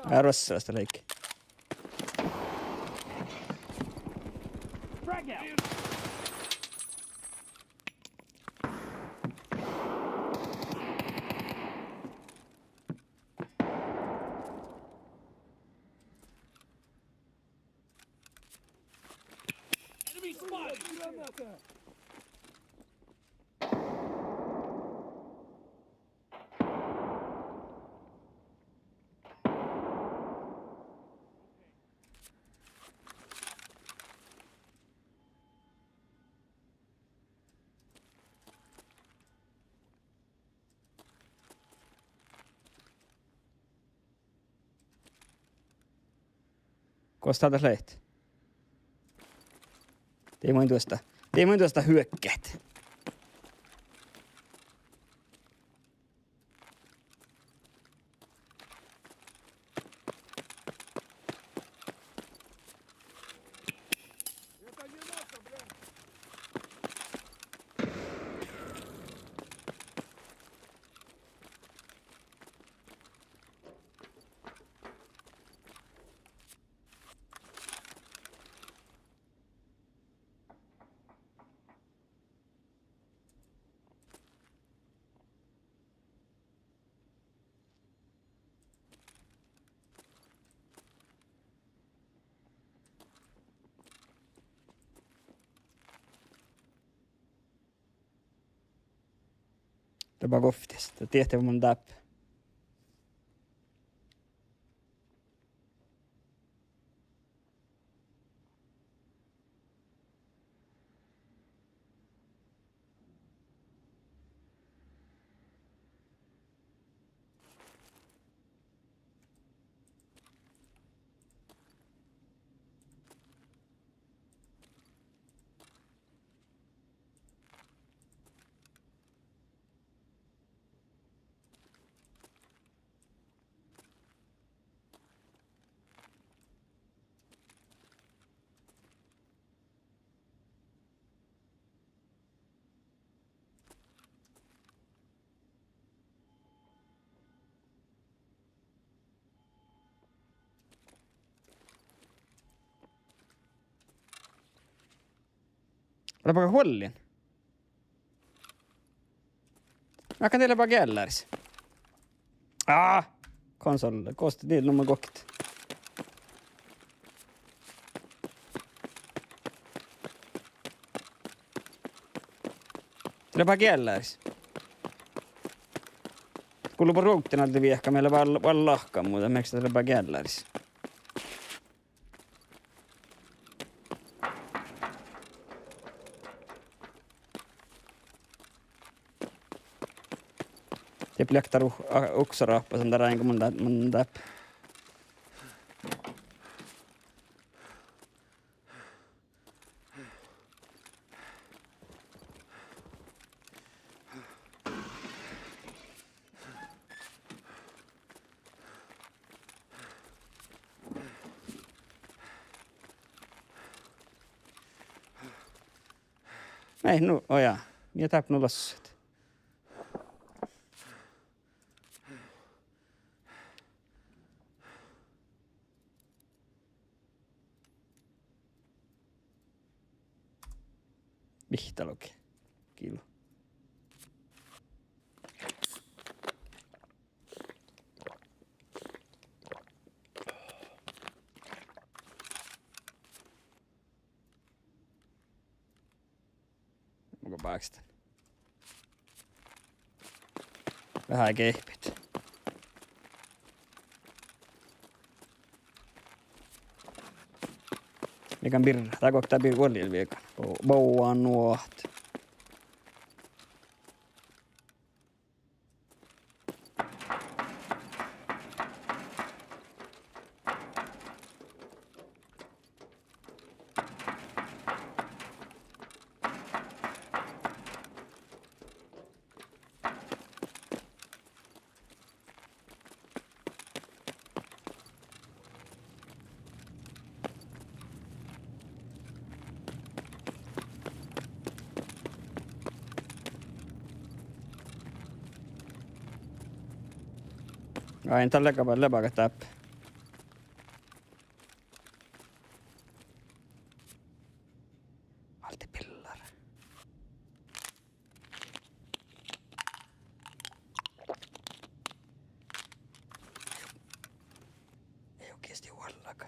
Vel ruossalas dat leage. Enemy spotted! Gos dat leat? Dii mun duostta, dii mun duostta huekket. Dáppe goftes, dat diehtit mun dáppe. Lea bage vuollin. Ahte de lea bage gealláris. Á! Konsol, gos de dii nu mat guoktit? De lea bage gealláris. Gullo ba ruovttin alde viehka, mii lea vel, vel lahkan, muhto mearkkaša de lea bage gealláris. Dieppe leat dá ru-, a-, uksoráhpas dan ráin go mun dá-, mun dáppe. Ai, nu, ojá. Mii dáppe nu lasset. Vihttalogi. Kilu. Mun go báksten. Veahá gehpet. Vikan birra. Dá guokte birra vuollin vikan. Bo-, boa nuohta. Ai, dat lea gal, lea gal dáppe. Alde pillar. Ei ole kiesti vuollaga.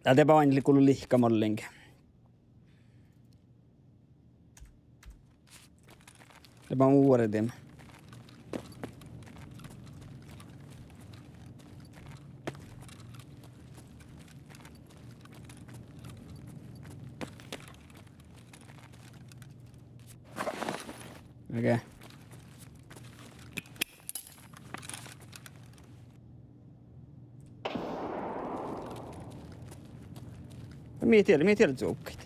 Dá de bainli gullu lihka mollen ge. Lea ba muoredin. Okei. Mii dieid, mii dieid zuokit.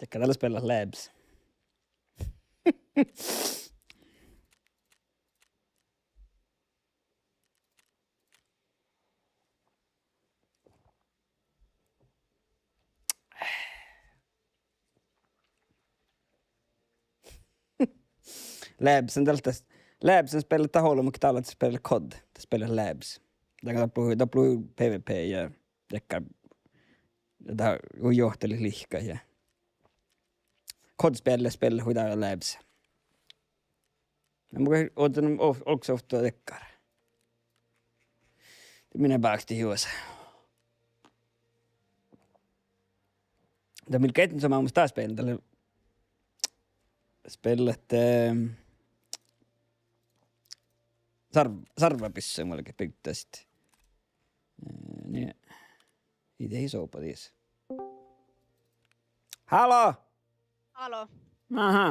Dakkár dál lea spellat Labs. Labsen dal das, Labsen spellat dat olbmot, dal dat spellat kod, dat spellat Labs. Dat, dat lea, dat lea PvP ja dakkár, ja dat hui johtilit lihkkat ja kod spellat, spellat hui dal Labs. Na mun go, ođđen o-, oksovtto dakkár. De mii báktit juosa. Dat mii geaidnit somá mus dá spellat, dat lea spellat, ehm, sarv-, sarvvabyssa, mun lean byggit. Eh, nie. Ii de sopa dies. Halló! Halló. Aha.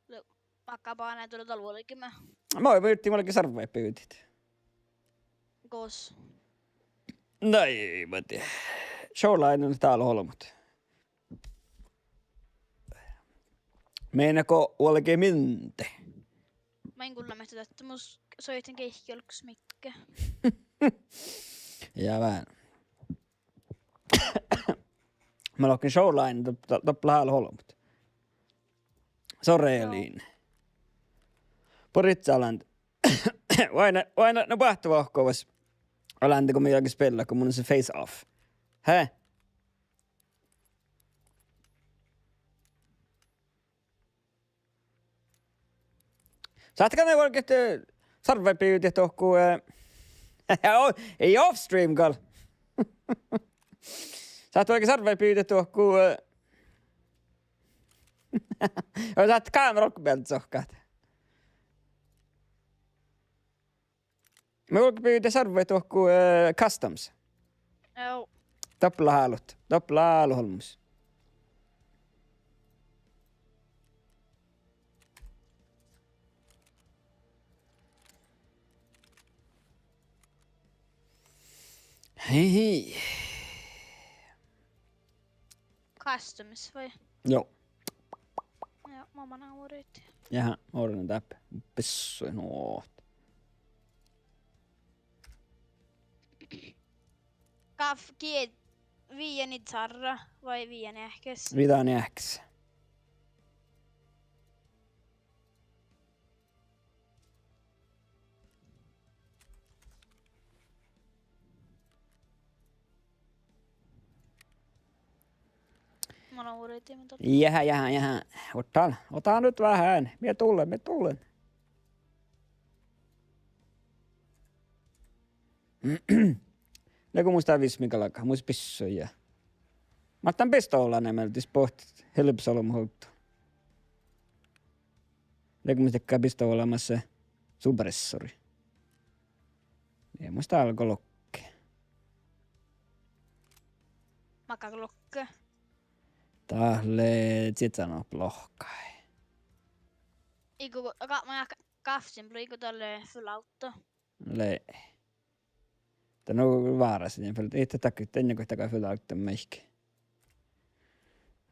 Lu-, makka báne tule dal vuolgime. Mo, mo jurddašin vuolgit sarvvaid byvdit. Gos? Nai, mii, šovllain dál olbmot. Mii go vuolgit minde. Ain gullamehtet ahte mus soitin geihkki olggos mikke. Ja vel. Mun lohken Shoreline, dopp-, doppelhálvt olbmot. Sorry, Elin. Borica Alan. Oaidná, oaidná, na boahtá vahku vas. Alan, go mun juohke spellat, go mun lea Face Off. He? Sáhtát gal vuolgit, eh, sarvvaid bivdit dohko, eh, ii off stream gal. Sáhtát vuolgit sarvvaid bivdit dohko, eh, ja sáhtát kámera olggobealde sohkkat. Mun vuolgit bivdit sarvvaid dohko, eh, customs. Joo. Doppelhálvt, doppelhálvt olbmos. Hei, hei. Customs vai? Joo. Joo, ma manan vuorit. Jaha, orren dáppe. Pissui nuot. Gaf-, gie-, viijan ii sarra vai viijan eahkes? Viijan eahkes. Jaha, jaha, jaha. Otan, otan nyt vähän. Mie tulen, mie tulen. Lea go mus dál vismi galgá, mus pissui ja. Máhtán pistoola, ne mielas bohtet helbes olbmot ovdal. Lea go mus dakkár pistoola maid lea supressorii. Ja mus dál galgá. Makkár galgá? Dát lea čičanovppa lohkái. Iige, aga ma gávccimin, iige dalle full auto. Lea. Dat nu várásit, in fal-, ii dat dakkár, dan go dakkár full auto maid.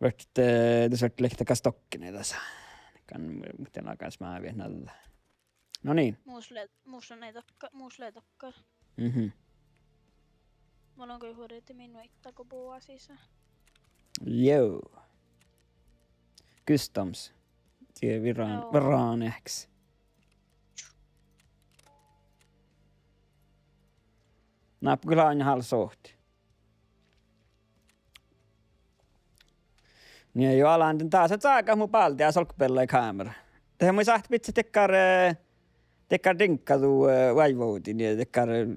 Vart, eh, dat vart lihttá gal stokkii dasa. Gal, muhtin lea gal smávit nalde. No niin. Mus lea, mus lea dakkár, mus lea dakkár. Mhm. Mun lean goit vuordimin nuitta go boasisa. Joo. Customs. Tie virran, joo, virran eahkes. Náppa gal ain hálsohti. Nie, jo, Alan, dan dasa cágát mu bálde, ja olggobeallái kámera. Dehe mun sáhtán bidjat dakkár, eh, dakkár diŋgga du, eh, oaivvovdii, nie dakkár, eh,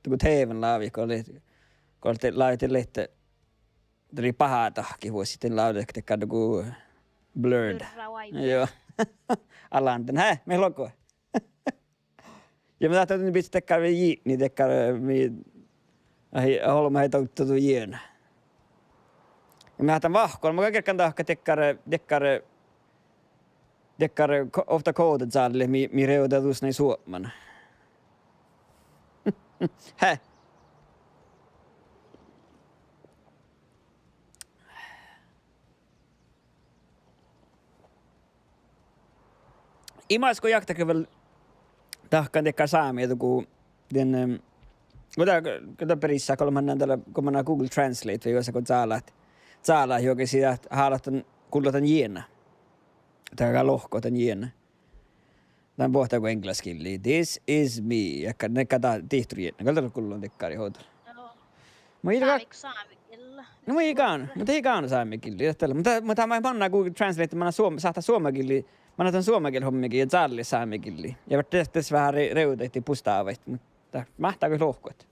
du go T V-n lávii, go lei-, go lei-, lávii lihttá, dat lei baha dahkkit vuos, dan lávii dakkár, dakkár dago blurred. Blurra oaivvi. Joo. Alan, dan, he, mii logu. Ja mun sáhtán bidjat dakkár vel jitni, dakkár, eh, mii, ai, olbmot eai dovdda du jiena. Ja mun sáhtán vahku, mun gal gergan dahkat dakkár, dakkár, dakkár ko-, ovtta kódečállit mii, mii rievdá dus nai Suomen. He. Imaš go jáhkká vel dahkan dakkár sámi, go dien, em, go dat, go dat berisat, go lea mannan dalle, go manná Google Translate vai juosa go cálát, cálát juoga sii, hálat dan, gullat dan jiena. Dat gal lohkat dan jiena. Dan boahtá go englaskillii. This is me. Ja ka-, ne ka-, dat dihtor jietna. Gal dat gullo dakkár ovdal. Joo. Mu ii ga-, sámi, sámegillii. No mu ii gávdno, mu dat ii gávdno sámegillii. Dat lea, mu dat, mu dat maid manná Google Translate, manná suom-, sáhttá suomagillii, manná dan suomagielhommigiid ja cállit sámegillii. Ja vártet das veahá ri-, rievdaid bustávaid, muhto máhttágo lohkat.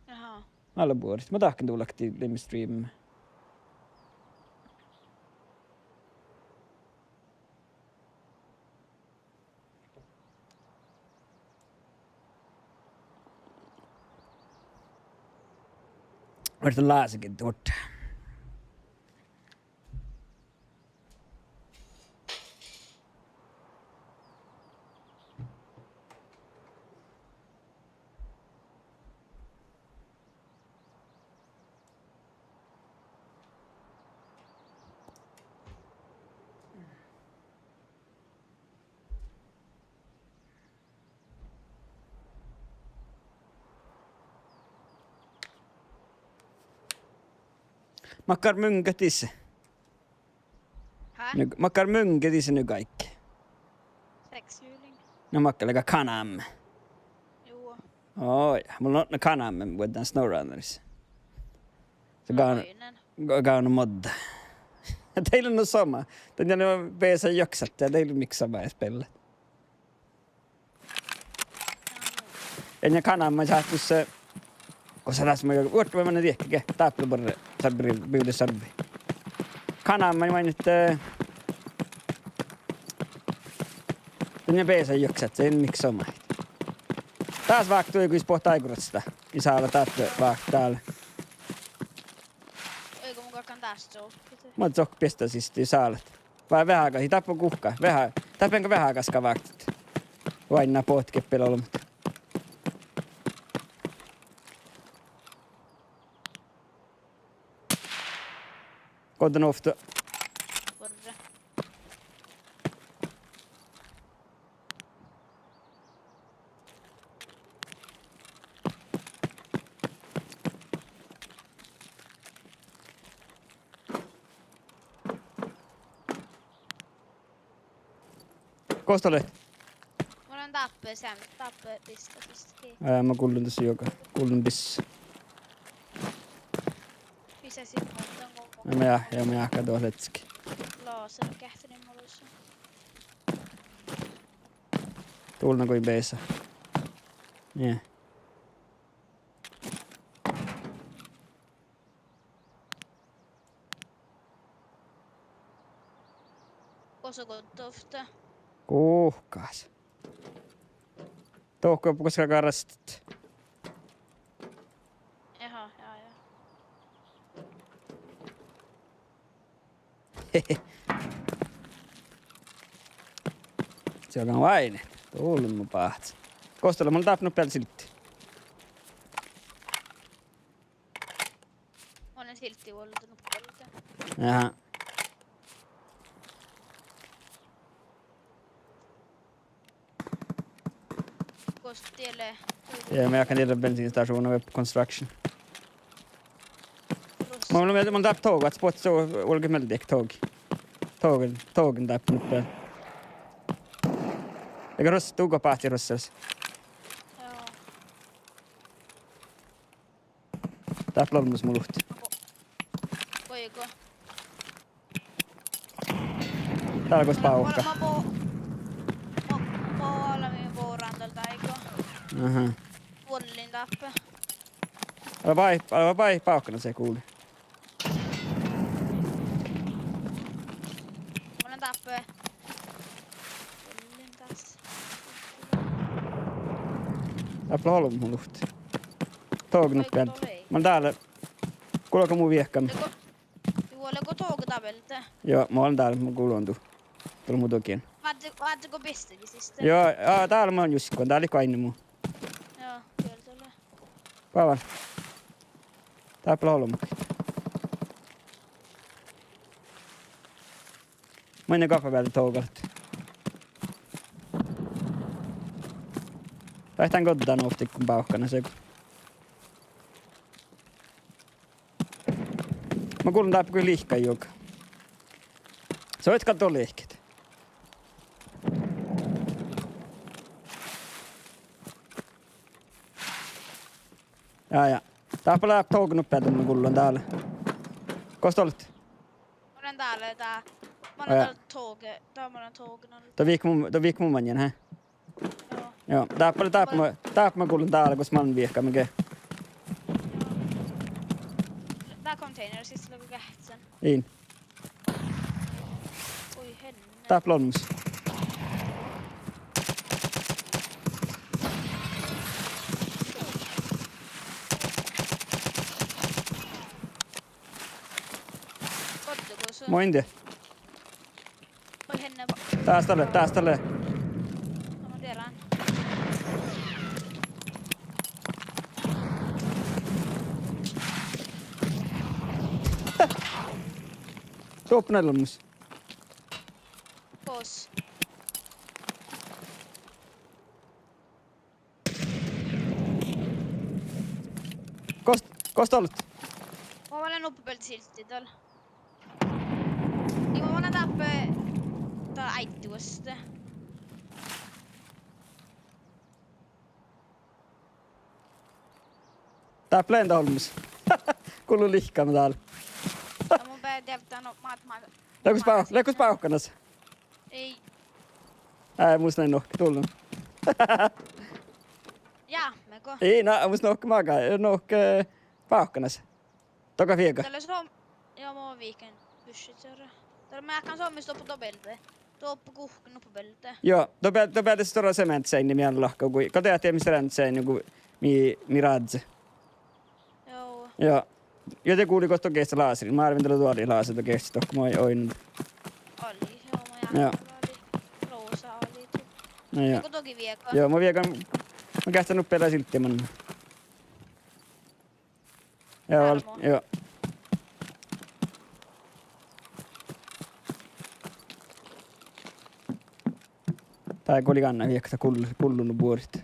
Aha. Ale buorit. Mun dahken dulakti livestream. Vártet lásagiid duot. Makkár munnje disa? Hä? Nu, makkár munnje disa nu áigge? Seks juling. Na makkár leat kanama? Juo. Oi, mun lean kanama vuođđán SnowRunnerissa. Se gán-, gánno modda. Dei lea nu somá. Dan ja nu beasa joksat ja dei lea mihkkege somá ja spellat. Enne kanama sáhttet, eh, gos lea das mu, vuorttu manne diehke ge dáppe lea buorre sarvvi, bivde sarvvi. Kanama mainnit, eh, dan ja beasa joksat, se in mihkkege somá. Dás váktu, ii, gos bohte áigorastta. In sála dáppe váktu dál. Ii go mun galggan dás čohkkit. Mun čohkkán beastta siste sálat. Vai veahá gal, dáppe guhká, veahá, dáppe go veahá gaskka váktit. Oaidná bohte geat bealle olbmot. Goddá nu ovtta. Buorre. Gos dat lea? Mun lean dáppe, seamma dáppe bistá siste. Ää, mun gullen das juoga, gullen bis. Bissásit muhtumin gomma. Ja mun, ja mun jáhkán dohko ledje. Laser geahččalit mu lusa. Dullen go beasa. Nie. Gos goddá ovtta? Guhkás. Dohko gos galgá rastit. Eha, ja, ja. Čiaŋa oaidná. Dullen mu báhcá. Gos dat lea, mun lean dáppe nu bealde silti. Mun lean silti vuolde nu bealde. Aha. Gos dat lea? Ja, mun jáhkán dieđe bensiinistasjuvdna, construction. Mun, mun, mun dáppe tohko, ahte bohtet su olgit mielde diehke tohko. Tohko, tohko dáppe nuppe. Ega ruosset, du go báhcit ruosses. Joo. Dáppe lea olmmoš mu luhtte. Go-, goigo. Dál gos bávka. Mun, mun, mun, mun ollen boran dal dáigo. Aha. Vuollin dáppe. Ale báhit, ale báhit bávkana, se guli. Mun lean dáppe. Vuollin das. Dáppe lea olmmoš mu luhtte. Tohko nuppe. Mun dál. Gulgo mu viehkamin. Lea go, juo, lea go tohko dál bealde? Juo, mun dál, mun gulon du. Dál mu dohko. Vádde, vádde go bisttii siste. Juo, ja, dál mun juskon, dál lea go ainne mu. Juo, juo, dál lea. Báván. Dáppe lea olbmot. Mainna gappa bealde tohko galgat? Dál dán goddán ovtta go bávkana sego. Mun gullen dáppe go lihkkai juoga. Soit gal dohko lihkket. Ja, ja. Dáppe lea tohko nuppe, mun gullen dál. Gos dohko leat? Mun lean dál, dál. Mun lean dál tohko, dál mun lean tohko, no. Dohko vihkkat mu, dohko vihkkat mu maŋŋil, he? Joo. Joo, dáppe, dáppe mun, dáppe mun gullen dál, gos mun viehkamin ge. Dá container siste lea go geahččan. In. Oi, henne. Dáppe lea olmmoš. Goddego su? Mun in dieđe. Oi, henne ba- Dás dat lea, dás dat lea. Mun dieđán. Doppe lea olmmoš. Gos. Gos, gos dohko leat? Mun Nuppe bealde silti dal. Iigo mun dáppe, dat áidduoste. Dáppe lea dan olmmoš. Gullo lihkame dál. Ja mun beare dievddan nu maid, maid. Leago bá-, leago báhkanas? Ii. Eai, mus lei nohkki dullan. Jáhme go? Ii, na, mus nohkki maga, nohkki, eh, báhkanas. Dohko viega? Dalle som-, ja, mun vihken buššit sore. Dalle mun eakan sommis doppe dobelte. Doppe guhkes nuppe bealde. Juo, doppe, doppe de stuorra sementtaseidni mii lahka hui. Go de ahte mii sementtaseidni hui mii, mii rádde. Juo. Juo. Juo, de gulii gos dohko geahča láserin. Mun árven dalle duođi láser dohko geahča dohko mo oidnen. Olii, juo, mun jáhkán olii. Rosa olii tu. Na juo. Go dohko viega. Juo, mun viegan, mun geahčan nuppe lea silti manne. Ja, vel, juo. Dá gulii gánnát viehkat, gul-, gullu nu buorit.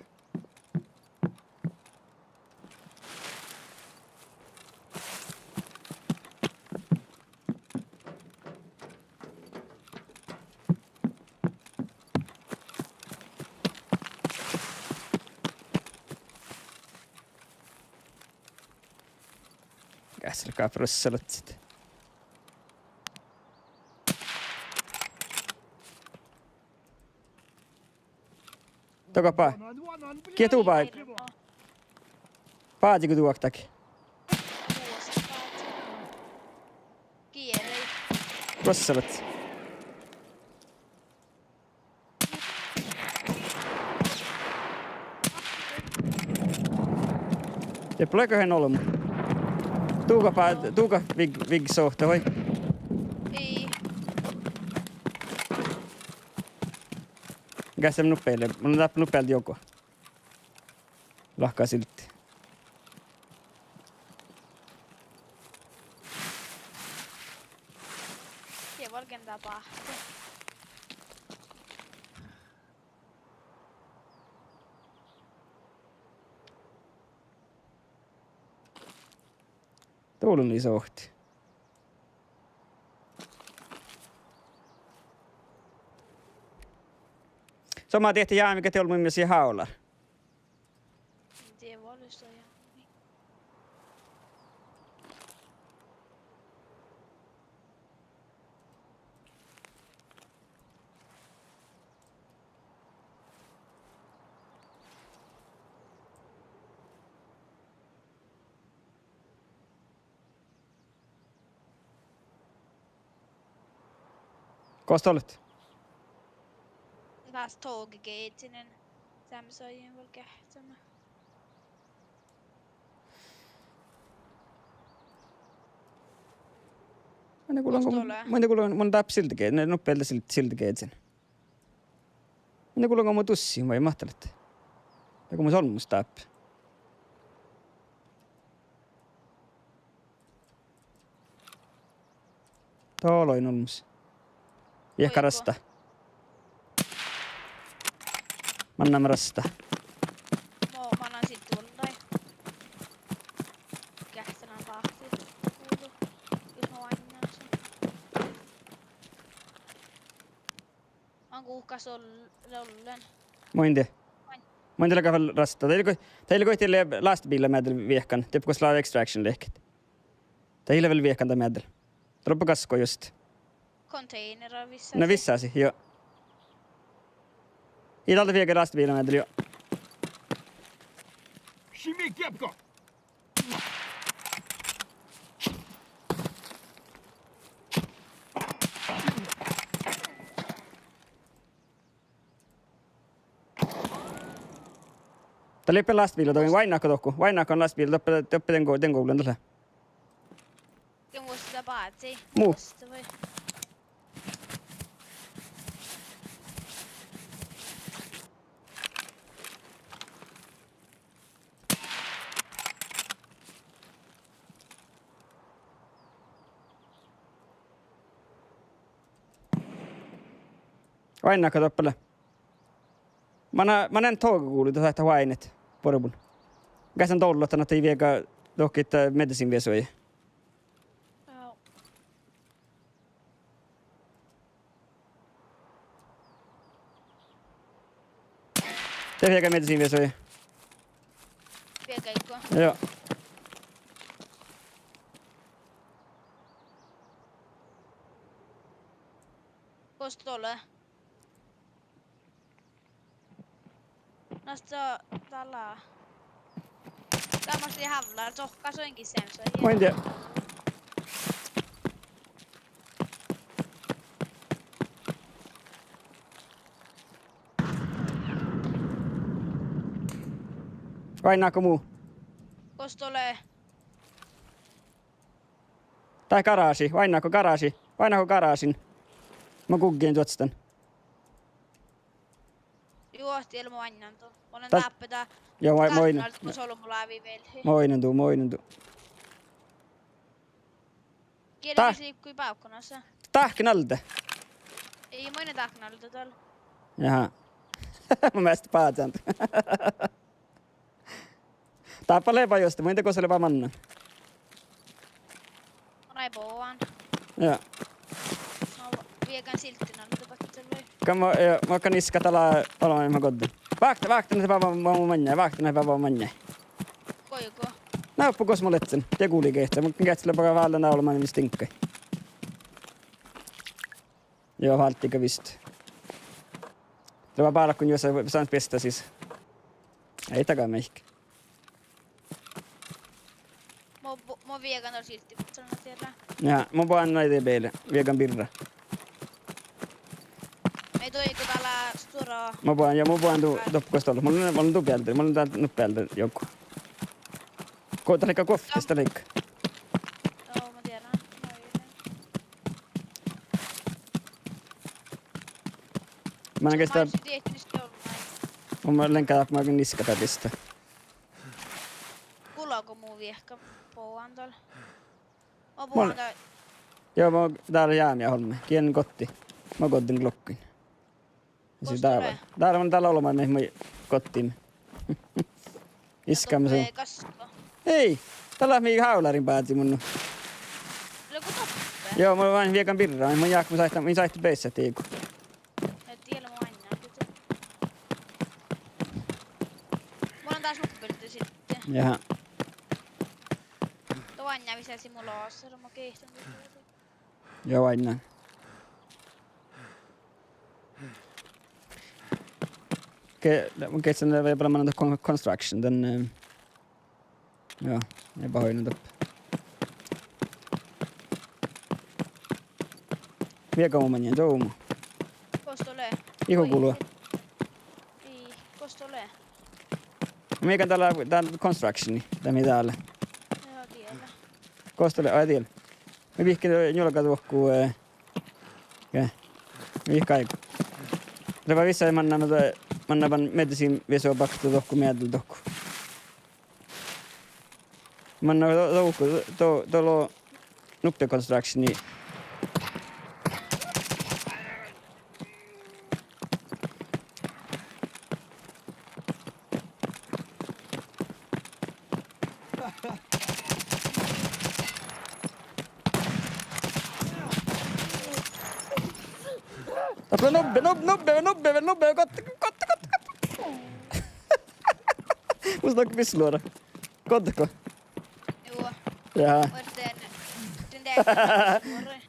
Geahččalit gal rossalatsit. Dohko bá-, gii du bá-, bázi go du oktage. Rossalat. Dieppe lea goit olbmot. Duhko bá-, duhko vig-, vigge sohte vai? Ii. Geahččalit nuppe, mun dáppe nuppe bealde juogo. Lahka silti. Dieđusge dá báhci. Dullan lei sohte. Somá diehtá jámega de olbmuin mis ii hála. Gos doallat? Dás tohge geažžen. Seamma soain vel geahččama. Mun in gullan, mun in gullan, mun dáppe sildageažžen, nuppe bealde sil-, sildageažžen. Mun in gullan go mun duššin vai máhttá leat. Dego mun olmmoš dáppe. Dá lei olmmoš. Viehka rastá. Mannan rastá. Mo mannan sii duollai. Geahččalan báhci. Jus mo oainnán. Mun guhkás ol-, ollen. Muide. Muide, lea vel rastá. Dat ii leat go-, dat ii leat goit dieid lea lastebiila meaddel viehkan. Dieppe gos lea extraction lehket. Dat ii leat vel viehkan dan meaddel. Dat lobbá gaskko just. Containera vissasi. Na vissasi, juo. Ii dal dat viehka lastebiila meaddel, juo. Šimi kiepko! Dat lea be lastebiila, dat oaidná go dohko, oaidná go lastebiila, doppe, doppe dien go-, dien guvlun dat lea. Dien vuostta bázi. Mu. Vuostta vai? Oaidná go doppe lea. Manná, manná tohge guvlui, dat sáhttá oaidnit buorebun. Geahččan dollot dan ahte ii viehka dohko, eh, medicinviesuide. De viegan medisiinviesu. Viegan go? Jo. Gos dat lea? Na, dat, dat lea. Gal maid lei hávla, dohko soainge seamma. Mun in dieđe. Oainnát go mu? Gos dat lea? Dat garáši, oainnát go garáši, oainnát go garášin. Mun guggin duostan. Juo, diet lea, mun oainnán du. Mun lean dáppe dá. Jo, mun, mun oainnán. Gártnalda gos olbmo lávii vealai. Mun oainnán du, mun oainnán du. Gielgis liikui bávkkunasa. Dáhken alde. Ii, mun in dáhken alde dál. Jaha. Mun measta bázán. Dáppe lea bajosta, mun in dieđe gos lea ba mannan. Mun eai boan. Ja. No, viegan siltin alde battelu. Gal mo, ja, mo gal iskat ala, ala ma goddin. Váhtte, váhtte, ne ba, ba, ba, maŋŋá, váhtte, ne ba, ba, maŋŋá. Goigo? Na, oppe gos mo lean. Dieđusge ahte, mo geahččat lea ba vállán olbmán mis diŋggaid. Jo, válddii visot. Lea ba bálkon juosa, saanno beastta sis. Ii taga mihkke. Mo, mo viegan dal silti, muhto na dieđán. Ja, mo boan naide beale, viegan birra. Mii doigu dal stuorra. Mo boan, ja mo boan du, doppe gos dat lea. Mun lean, mun lean du bealde, mun lean dál nu bealde joku. Go dat lea guovttis, dat lea. Joo, mun dieđán. Mun geahččan, mun lean gal, mun geahččan iskat dál bistá. Gulgo mu viehka boan dal. Mun boan dal. Joo, mun dal jámejit olbmot. Gii gotti. Mun goddin glokkkuin. Gos dat lea? Dál, dál mun dal olbmán maid mu gottiimet. Iskat mu su. Ii, dat lea mii hávlárin bázii mun nu. Lea go doppe? Joo, mun lean viegan birra, mun jáhkán mun sáhtán, mun sáhtán beassat digu. Ja diet lea mu oainnán. Mun lean dás nuppelduin sitte. Jaha. Dat oainnán visot mu láser, ma giitan. Joo, oainnán. Ge-, ge-, sen lea vel mannan con-, construction, dan, eh, joo, eai ba oaidnán doppe. Viegan mu maŋŋá, domu. Gos dat lea? Iho gullo. Ii, gos dat lea? Mii gean dal, dal constructioni, dat mii dal. Ii dieđe. Gos dat lea, ii dieđe. Mii vihkket njuolga dohko, eh, ja. Mii vihkket áigu. Lea visot mannan, mannan ban medisiinviesu bakte dohko, meaddel dohko. Mannan do-, dohko, do-, dolo nuppe constructioni. Dat lea nubbe, nub-, nubbe, nubbe, nubbe, gotta, gotta, gotta, gotta. Mus dohko bissaluođa. Goddego? Juo. Jaa. Vuorten, vuorten deaivvi bissaluođa.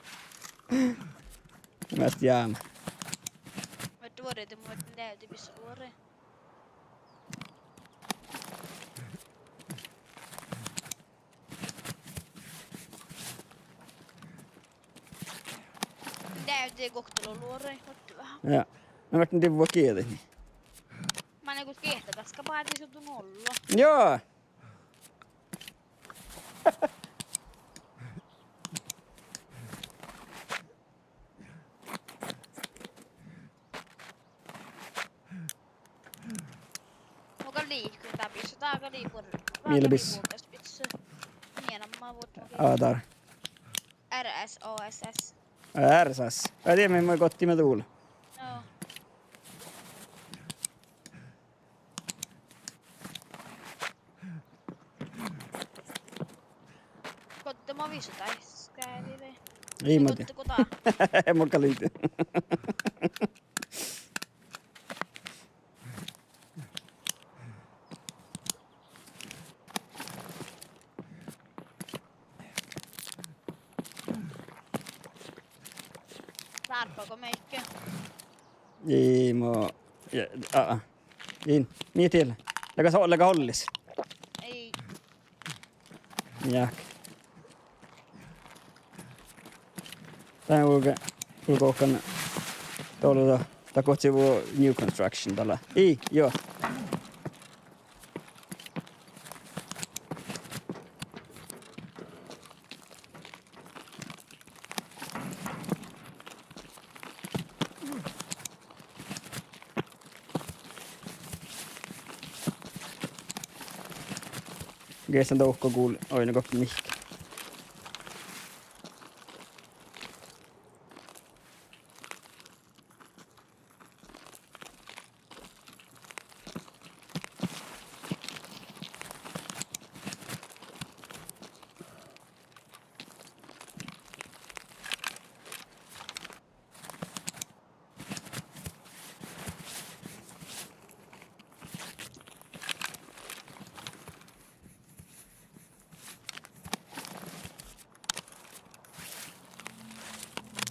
Measta jámá. Vuorten, vuorten deaivvi bissaluođa. Deaivvi guokteloluođa, vuorten veahá. Ja. Na, vuorten divvo gieđaid. Manne go giehtagaska bázi su don ollu. Joo. Mun gal liikon dárbis, dat gal lei buor-, dat gal lei buorre spitse. Mii namma vuot. Ádár. R S A S S. R S S. Aa, dieđe mii gottiimet dál. Joo. Gotte mo visot dál, skeavvi vai? Ii, ma dieđe. Gotte go dat? Mun gal in dieđe. Dárppa go meike. Ii, mo, ja, a, a. In, mii dien. Leago so-, leago olles. Ii. Mii. Dán vulge, vulge oktan dolo da, da gohčoduvvo new construction dalo. Ii, juo. Geahččan dohko gul-, oidne gokko mihkke.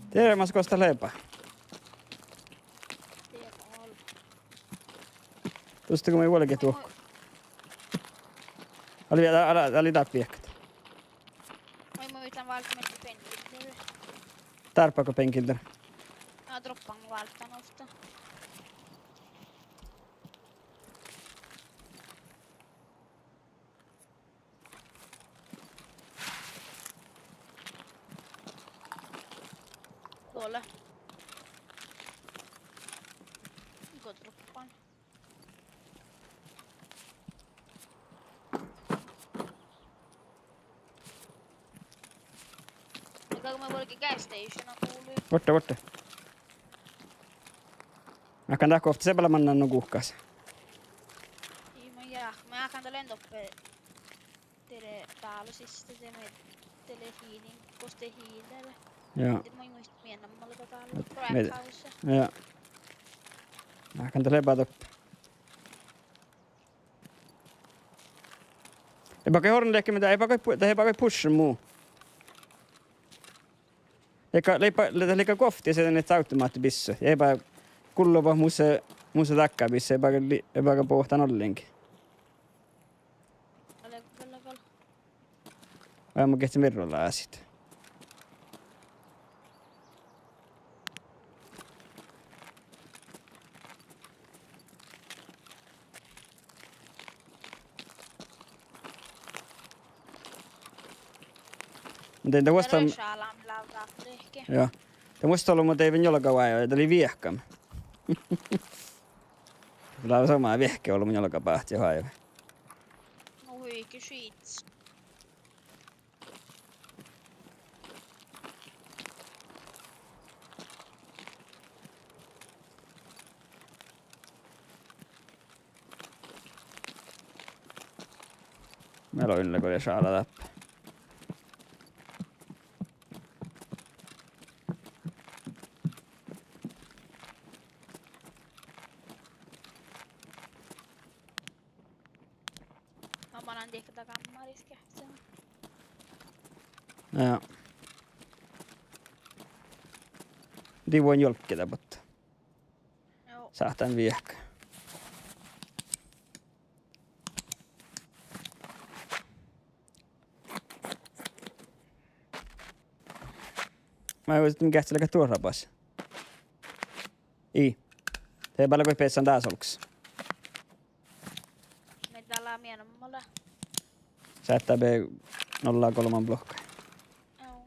Diet mas gos dat leba. Dušše go mii vuolgit duohko. Ale, ale, ale dat viehkat. Oi, mun ítlen válddit benkit. Dárppa go benkit. Na, droppan válddán ovtta. Dole. Go droppan. Gal mun vuolgit gas stationa guvlui. Vuorte, vuorte. Máhkkán dahko ovtta, se bala mannan nu guhkás. Ii, mun ja-, mun jáhkán dal lean doppe. Dere dalo siste, de mii, de lea hiidin, gos de hiidin. Ja. De mun in muitte mii namma lea dalo. Mii, ja. Máhkkán dat lea doppe. Ii ba ge orun leahkit, mii, ii ba ge pu-, dat ii ba ge pušše mu. Ii ga, lei ba, lei, dat lei gal guovtti, se dan, et automáhta bissu. Ii ba gullo ba mus, mus dakkár bissu, ii ba ge li-, ii ba ge boahtán ollengi. Vai mun geahčen virrolásit. Mun dien dat vuosttaš. Rešalám lávdá lihkii. Ja. Dat vuosttaš ollu, mun dein njuolga oažžu, dat lei viehkan. Lávdá somá viehka ollu mun njuolga báhci oažžu. Nu huike šits. Mii leat go rešala dáppe. Ma manan diehkat kammaris geahččen. Ja. Dii vuoi njuolgge dá botta. Joo. Sáhtán viehka. Mun geahččen leago duohta rabas. Ii. De bala go beasan dás olggos. Mii dá lea mii namma lea. Sáhttá be nolla golbma blokka. Joo.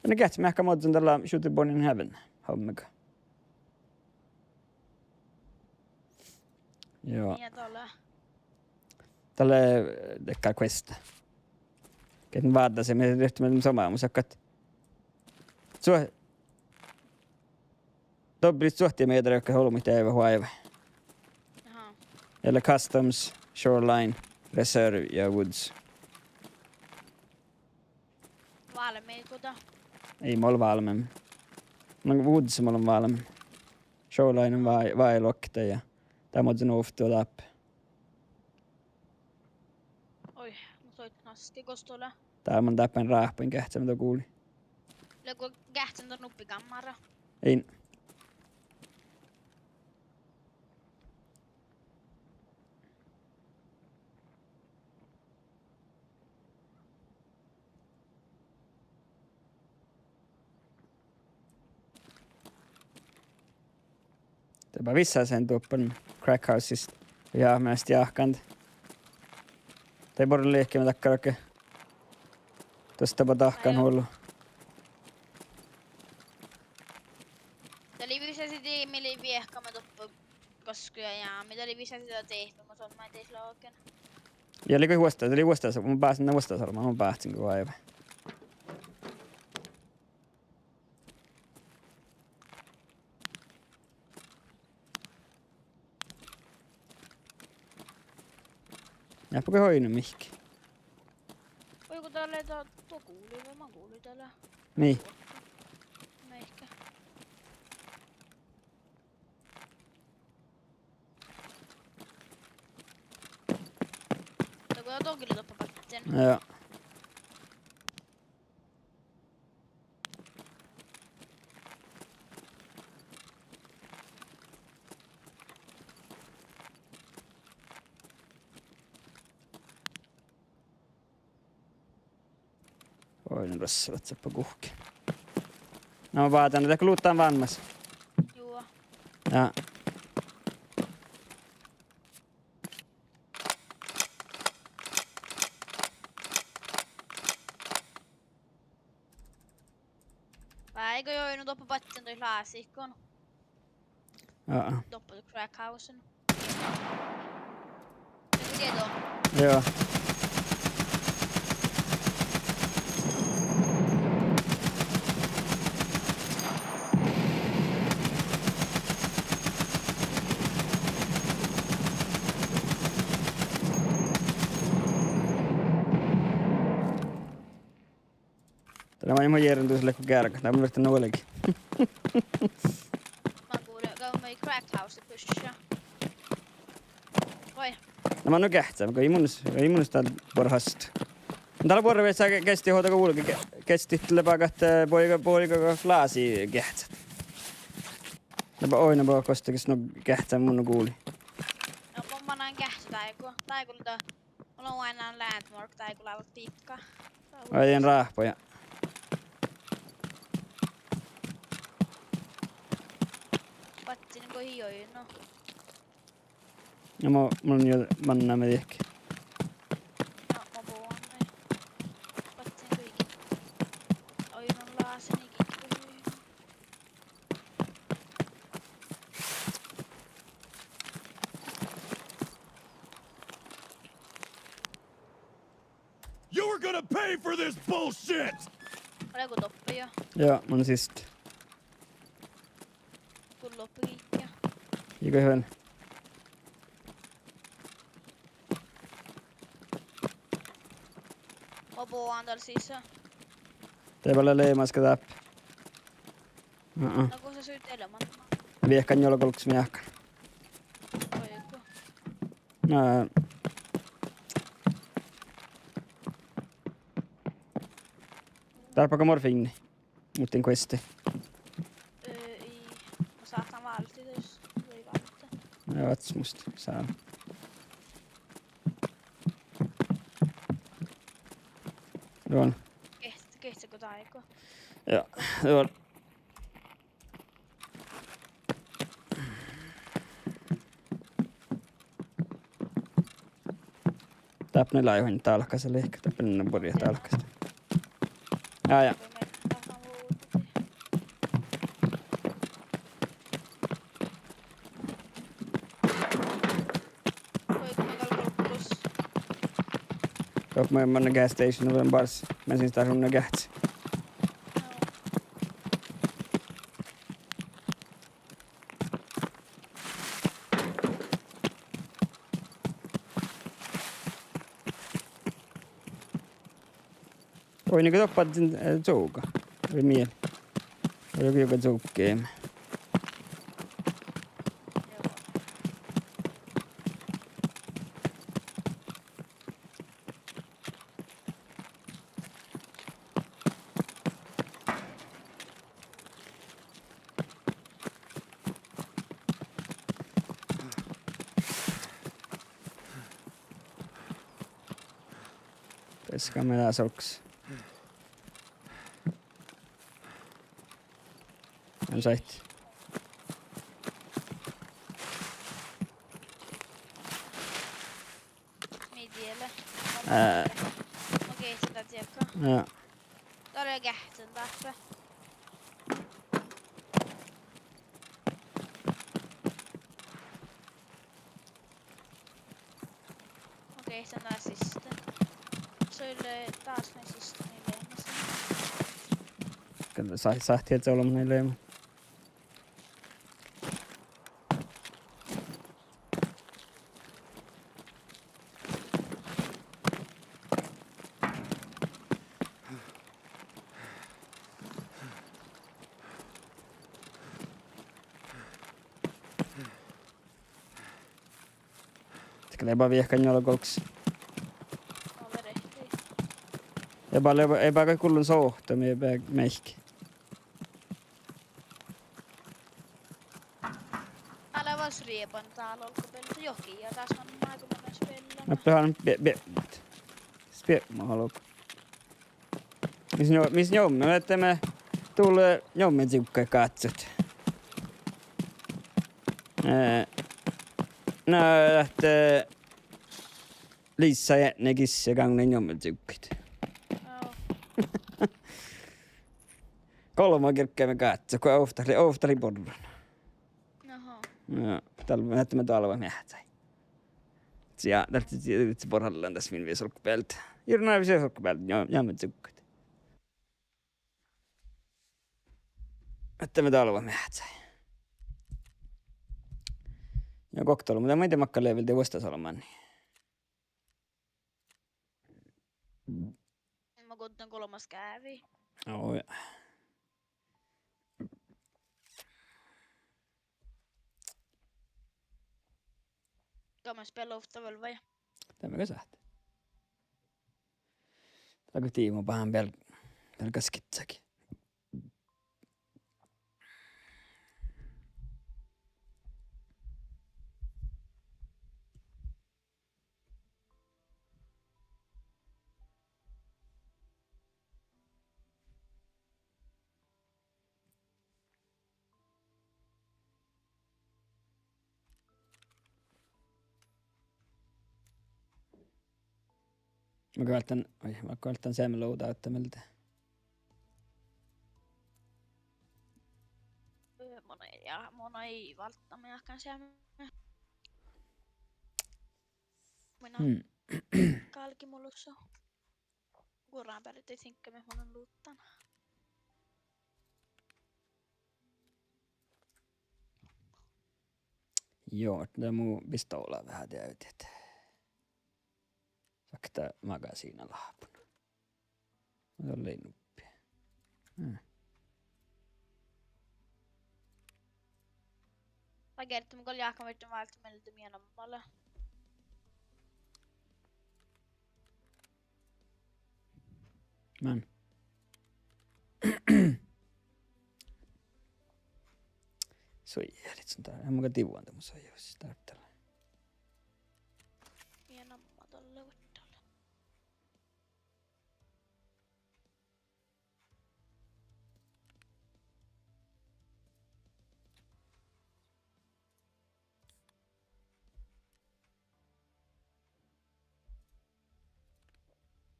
Na geahččat meahkkár mozzon dalle Shoot the Born in Heaven hommega. Joo. Ja dalle. Dalle, eh, dakkár quest. Geat váddá, mii leat somá, mun sakkat. Su-, dobbelt suohtimearkka olbmuid deaivat oažžut. Aha. Ja lea Customs, Shoreline, Reserve ja Woods. Válmmi go dat? Ii mol válmmi. No Woods mol válmmi. Šovllain vá-, váiluokta ja dá mo de nu ovttu dáppe. Oi, mun soitan aske, gos dat lea. Dál mun dáppen ráhpadan geahččamin dan guli. Leago geahččan dan nuppi gámmára? In. De ba vissásen doppe Crack Housesta. Ja, measta jáhkán. De borre liikeme dakkára ge. Duostába dahkan huollu. Dat lei vissásit, mii lei viehkame doppe gaskui ja, mii dat lei vissásit dat dihte, mun son maid dihte logen. Ja lei go vuosttaš, dat lei vuosttaš, mun báhcen vuosttaš olbmot, mun báhcen go oaivái. Jáhpágo oidno mihkke? Oi, go dat lea dat, dat guli, vai man guli dat lea. Mii? Mihkke. Dat go dat dohko lea doppe batten. Ja. Oi, nu das lea seppä guhkki. Na, ma báhcen, dat lea luttan vámmás. Juo. Ja. Vai go, juo, nu doppe batten dii lásiiguin. Aa. Doppe Crack Houseen. Joo. Dá lea maid mu jearrán dus leago geargat, dá mun vierten nu vuolgit. Man gule, go maid Crack House pysjá. Oi. Na man nu geahččamin, go ii mun, ii mun dál borhat. Dál lea buorre vissa ge-, geastit ođđa go vulge ge-, geastit lea ba ahte, eh, buorre, buorre go lásiid geahččat. Lea ba oidne ba gos dat nu geahččá mun nu guli. No mun manan geahččat dáiguin, dáiguin lea Mulla lea ain landmark dáiguin lea dihte. Ai, dien ráhpadan. Batten go ii oidno. Ja mo, mun jo mannan me dihte. Ja, mo boan, ai. Batten go ii. Oidno lásen ii. You are gonna pay for this bullshit! Olgo doppe jo? Ja, mun sist. Gullo doppe giiga. Iige vel. Mo boan dal sisa. De bale leamaska dáppe. Uh-uh. Na, gos dat suidde leamaga? Viehkan jola golggas meahkan. Oidno. Na. Dárbbašit morfiinni. Muhtin questi. Ö, ii. Mun sáhtán váltit, jos ii váltá. Ja, váttis mus sál. Don. Geahččat, geahččat go dáiguin. Ja, don. Dáppe lei hun dálkasa liikká, dáppe lei buori dálkasa. Ja, ja. Doppe maid manne gas station, vel bars bensinstášuvdna geahččat. Oidne go doppe addin, eh, čuoga. Vai mii? Vai joku, joku čuoga. Skal me dás olggos. En sáitti. Mii diet lea? Ää. Okei, se dat diekka. Ja. Dá lea geahččan dáppe. Okei, sen lea siste. Sul lea dás maid siste, mii leimmet. Gal sá-, sáhtii olbmot maid leimmet. Dego lea ba viehka njuolga olggos. Ja ba lea, ii ba goit gullan sohta, mii ii ba meahka. Ale vas rieban dál olggobealde johkii ja dás man máidumin spiella. Na, behan bie-, bie-, spielama olgo. Mis njo-, mis njomme, ahte mii dule njomme ciggaid gázet. Eh, na, ahte Lisa ja Agnes ja gaŋŋa njomme ciggaid. Golbma girkame gázet go ovtta lei, ovtta lei borran. Aha. Ja, dál, ahte mii doalvvat meahccái. Ja dál, dál borrallan das min vis olggobealde. Jurrá vis olggobealde, njo-, njomme ciggaid. Ahte mii doalvvat meahccái. Ja gokte olbmot, de maid de makkár lea vel de vuosttaš olbmot. Ma gudden golbmas gávi. Ó, ja. Gal man spiela ovtta vel vai? Dat mii gal sáhttit. Dál go diibmu bahan vel, vel gaskit saki. Mun gal válddán, oi, mun gal válddán seamma loadout mielde. Mun ii, ja, mun ii válddán, mun jáhkán seamma. Munnje gálge mu lusa. Guorabealde diŋgga mii mun lean luottán. Joo, de mun bistan veahá dievdit. Sakta magasiina láhppon. Mun lean nuppi. Eh. Dá geardde mun gal jáhkán viežžan váldit mielde mii namma lea. Mun. Sui, ja ledjen dál. Ja mun gal divvan de mun sui jus dártala. Mii namma dalle vuottale.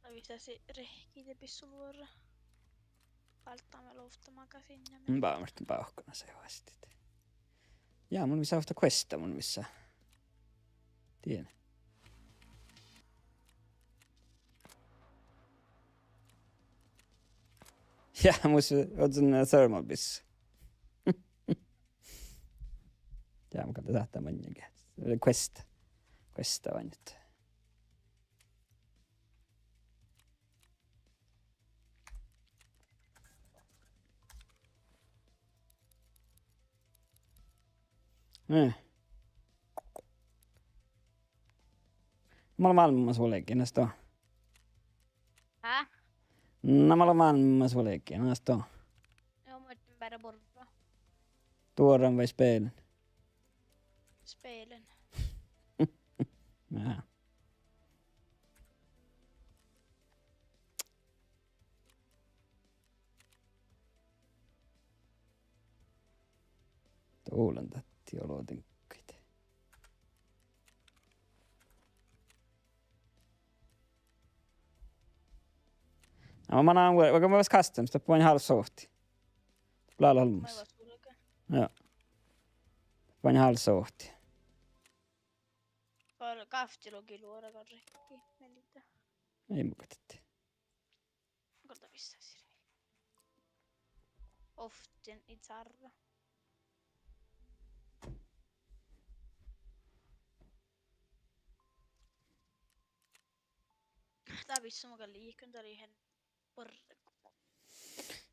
Dá vissási rehkide bissuvuorra. Válddán vel ovtta magasiinna. Báhkana se vastit. Ja mun visán ovtta questa, mun visán. Dien. Ja, mus ožžon sermabis. Ja, mun gal sáhtán maŋŋá ge. Questa. Questa oaidnit. Eh. Na mun lean vállmmas vuolgin, esto. Hä? Na mun lean vállmmas vuolgin, esto. Joo, mun beare borra. Duoran vai speelen? Speelen. Jaa. Dolan dahje olu diŋggaid. Ná, manan vuo-, vaikko mun ves customs, doppe banen hálsovtti. Doppe lea olmmoš. Manan vuo-, ja. Doppe banen hálsovtti. Gal gávccilogi luoragat rikki, mielde. Ii mu gátti. Gal dat vissážii. Ovttain ii cárra. Dat vissážii mu gal liikon dalle ii bargu.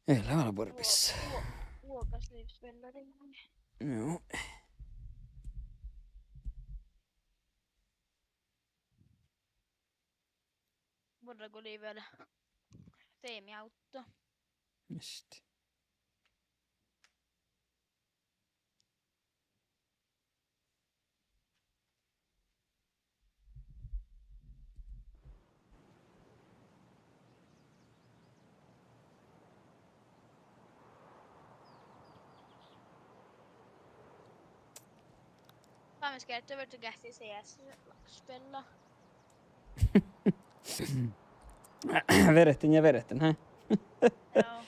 Ii lean vel bargu. Vuo-, vuo-, vuogas livsbella ringi. Joo. Vuorre go lei vel seamiauttá. Just. Dá mun gearggain viergo geahččat C S-spella. Vierten ja vierten, hä? Joo.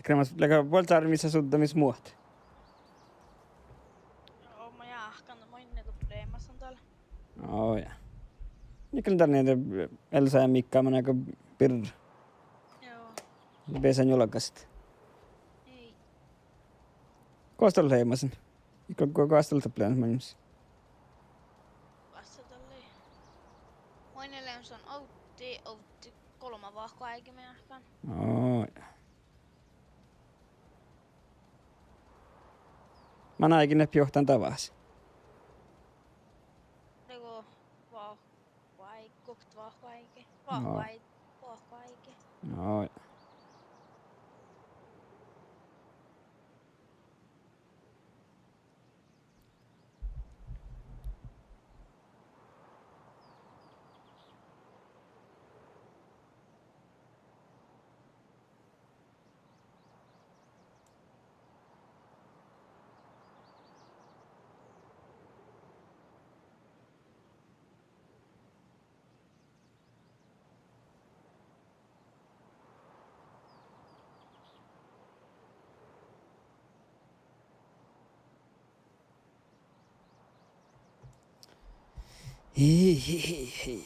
Kremas leago buolčat mis suddamis muohta. Joo, ma jáhkán, mainna go probleema son dal. Ó, ja. Ii gal dan nie Elsa ja Mikka manai go birra. Joo. Beasan julgast. Ii. Gos dat lei leamasin? Ii gal go-, gos dat lei leamasin? Gos dat lei. Mainna leamasin ovddi, ovddi golbma vahku áigi meahkan. Ó, ja. Man áigi leat biohtan davás? Leago vahku áigi, guokte vahku áigi. Vahku áigi, vahku áigi. Ó, ja. Hii, hii, hii, hii.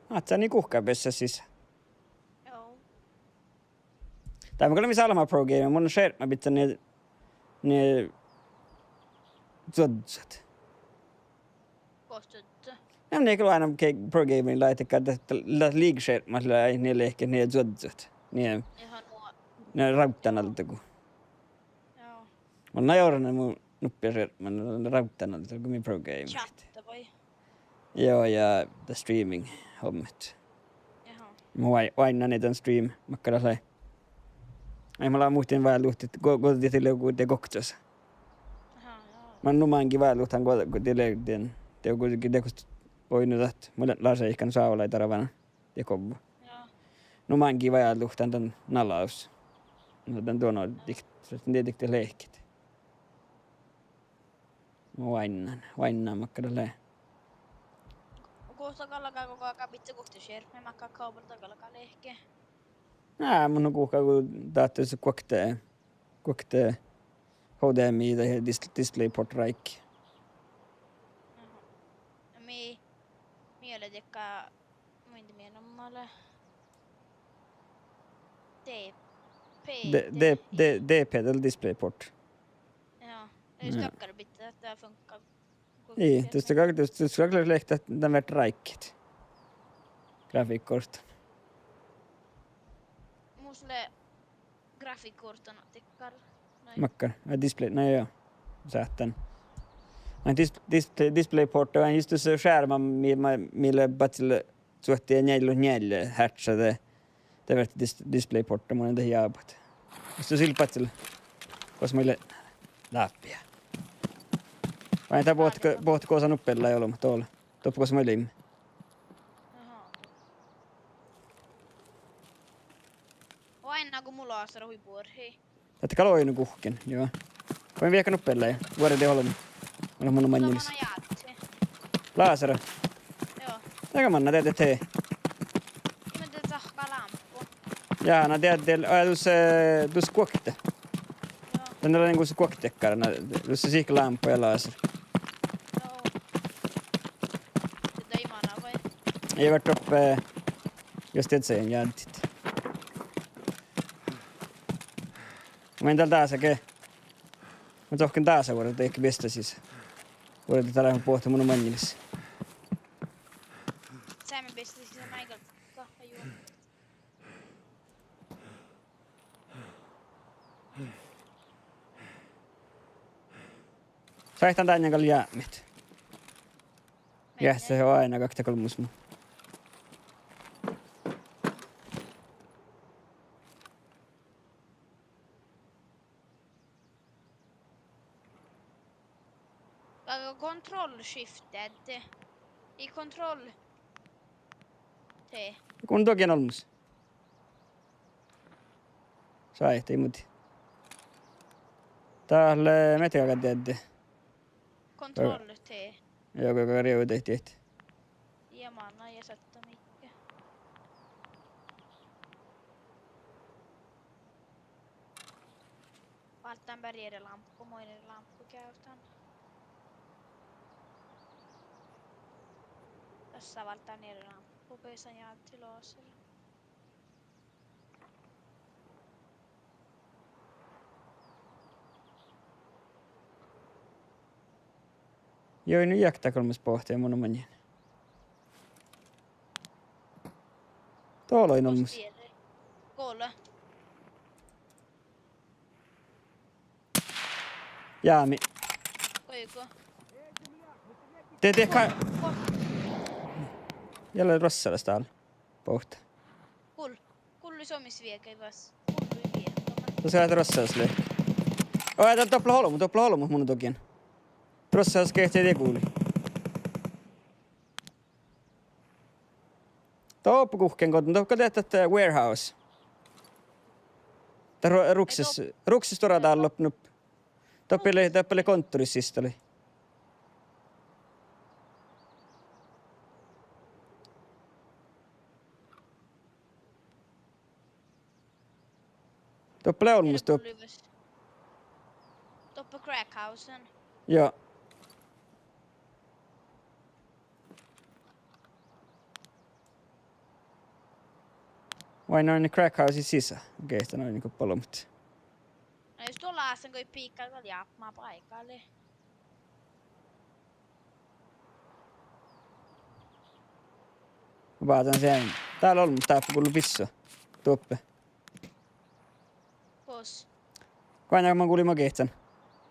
Ádjá, ii guhká beassá sisa. Joo. Dá mun gal mis almma pro game, mun šerpma bidjan nie, nie čuožžat. Bohccuide. Ja nie gal oaidnán ge-, pro gamer lea dakkár dat, dat liikkašearpmat lea nie lehpet nie čuožžut. Nie, ja han-, nu, ne rávddanaldagu. Mun lea orrut mu nuppi šearpmat, ne rávddanaldagu mii pro gamer. Chatta vai? Joo, ja dat streaming-hommat. Jaha. Mun oai-, oainnán dan stream makkár dat lea. Ai, mun lean muhtin váldit go-, go dieid lea go dieid gokčas. Aha, joo. Mun nu máŋgii váldit han go, go dieid lea dien, dieid go dieid gokčas. Oi, nu dat, mun lean láhkai iigo šavalai darvana. Dieid gokko. Joo. Nu máŋgii váldit dan, dan nalus. No dan duon dihte, dieid dihte lehket. Oainnán, oainnán makkár dat lea. Guhtta galgá go, go bidjat guhtta šearpmat makkár kábel dat galgá lehket. Á, mun guhká go dat lea guokte, guokte H D M I dahje dis-, DisplayPort ráikki. Aha. No mii, mii lea diekka Muitte mii namma lea. D P, D-, D-, D-, D P, dat lea DisplayPort. Joo, dat jus dakkár bidjat, dat funkkaa. Ii, dus dat gal, dus, dus gal lea dat, dan vert ráikket. Grafiikkort. Mus lea grafiikkort dakkár. Makkár, aa, display, na joo. Sáhtán. Aa, dis-, dis-, DisplayPort, aa, jus dus šearma mii, mii, mii lea badjel suohti njeallje, njeallje hertsa de, de vert dis-, DisplayPort, mun in dat jábot. Jus dus ii leat badjel. Gos mii le-, láhppia. Vai dat bohtet, bohtet gos nuppe lea olbmot dol. Doppe gos mii leimmet. Aha. Oaidná go mu lásarat hui buorre. Dat gal oidno guhkkin, joo. Goit viehka nuppe lea, vuordit olbmot. Mun, mun maŋŋilis. Lásarat. Joo. Dego manná, de, de, de. Mun de cahká lámppu. Ja, na de, de, aa, dus, eh, dus guokte. Joo. Dan lea gal guokte dakkár, na, dus sihke lámppu ja lásarat. Joo. De dei manná vai? Ii vert doppe, jus dieid seain jáddit. Mun dal dása ge. Mun dohkken dása vuorre, dego beasttasis. Vuorre dat lea bohtet mun maŋŋilis. Seaime beasttasis, seaime gal gahpa juo. Sáhtán dán gal jápmit. Ja se oaidná gakta golmmas mu. Aga control shift deadde. Ii control T. Mun dogiin olmmoš. Sáhtán, muhto. Dát lea mii gal deadde. Control T. Joo, go, go rievdit dihte. Ja manná ja sáhtán mihkke. Válddán beare eará lámppu, mun eará lámppu geavdán. Dasa válddán eará lámppu, beasan jáddit lásarat. Joo, nu jáhkká golmmas bohte, mun maŋŋil. Dol oaidná olmmoš. Gole. Jámi. Goigo. De, de ka-, ja lea rossas dál. Bohte. Gul-, gullu somás viegai vas. Gullu viegai. Dasa dat rossas lea. Oi, dat doppe olbmot, doppe olbmot mun dogiin. Rossas gehte de guli. Doppe guhkkin goddin, doppe gal dat, eh, warehouse. Dat ru-, rukses, rukses stuorra dál loppet nuppe. Doppe lei, doppe lei kontoris siste lei. Doppe lea olmmoš doppe. Doppe crack house-in. Joo. Vai no, ne crack house-in sisa. Okei, dat lea nu goit olbmot. Na jus duo lásan goit biigga gal jápmá báigali. Báhcán seain. Dál olmmoš dáppe gullo bissui. Doppe. Gos? Guainna man gulii mo gehččen.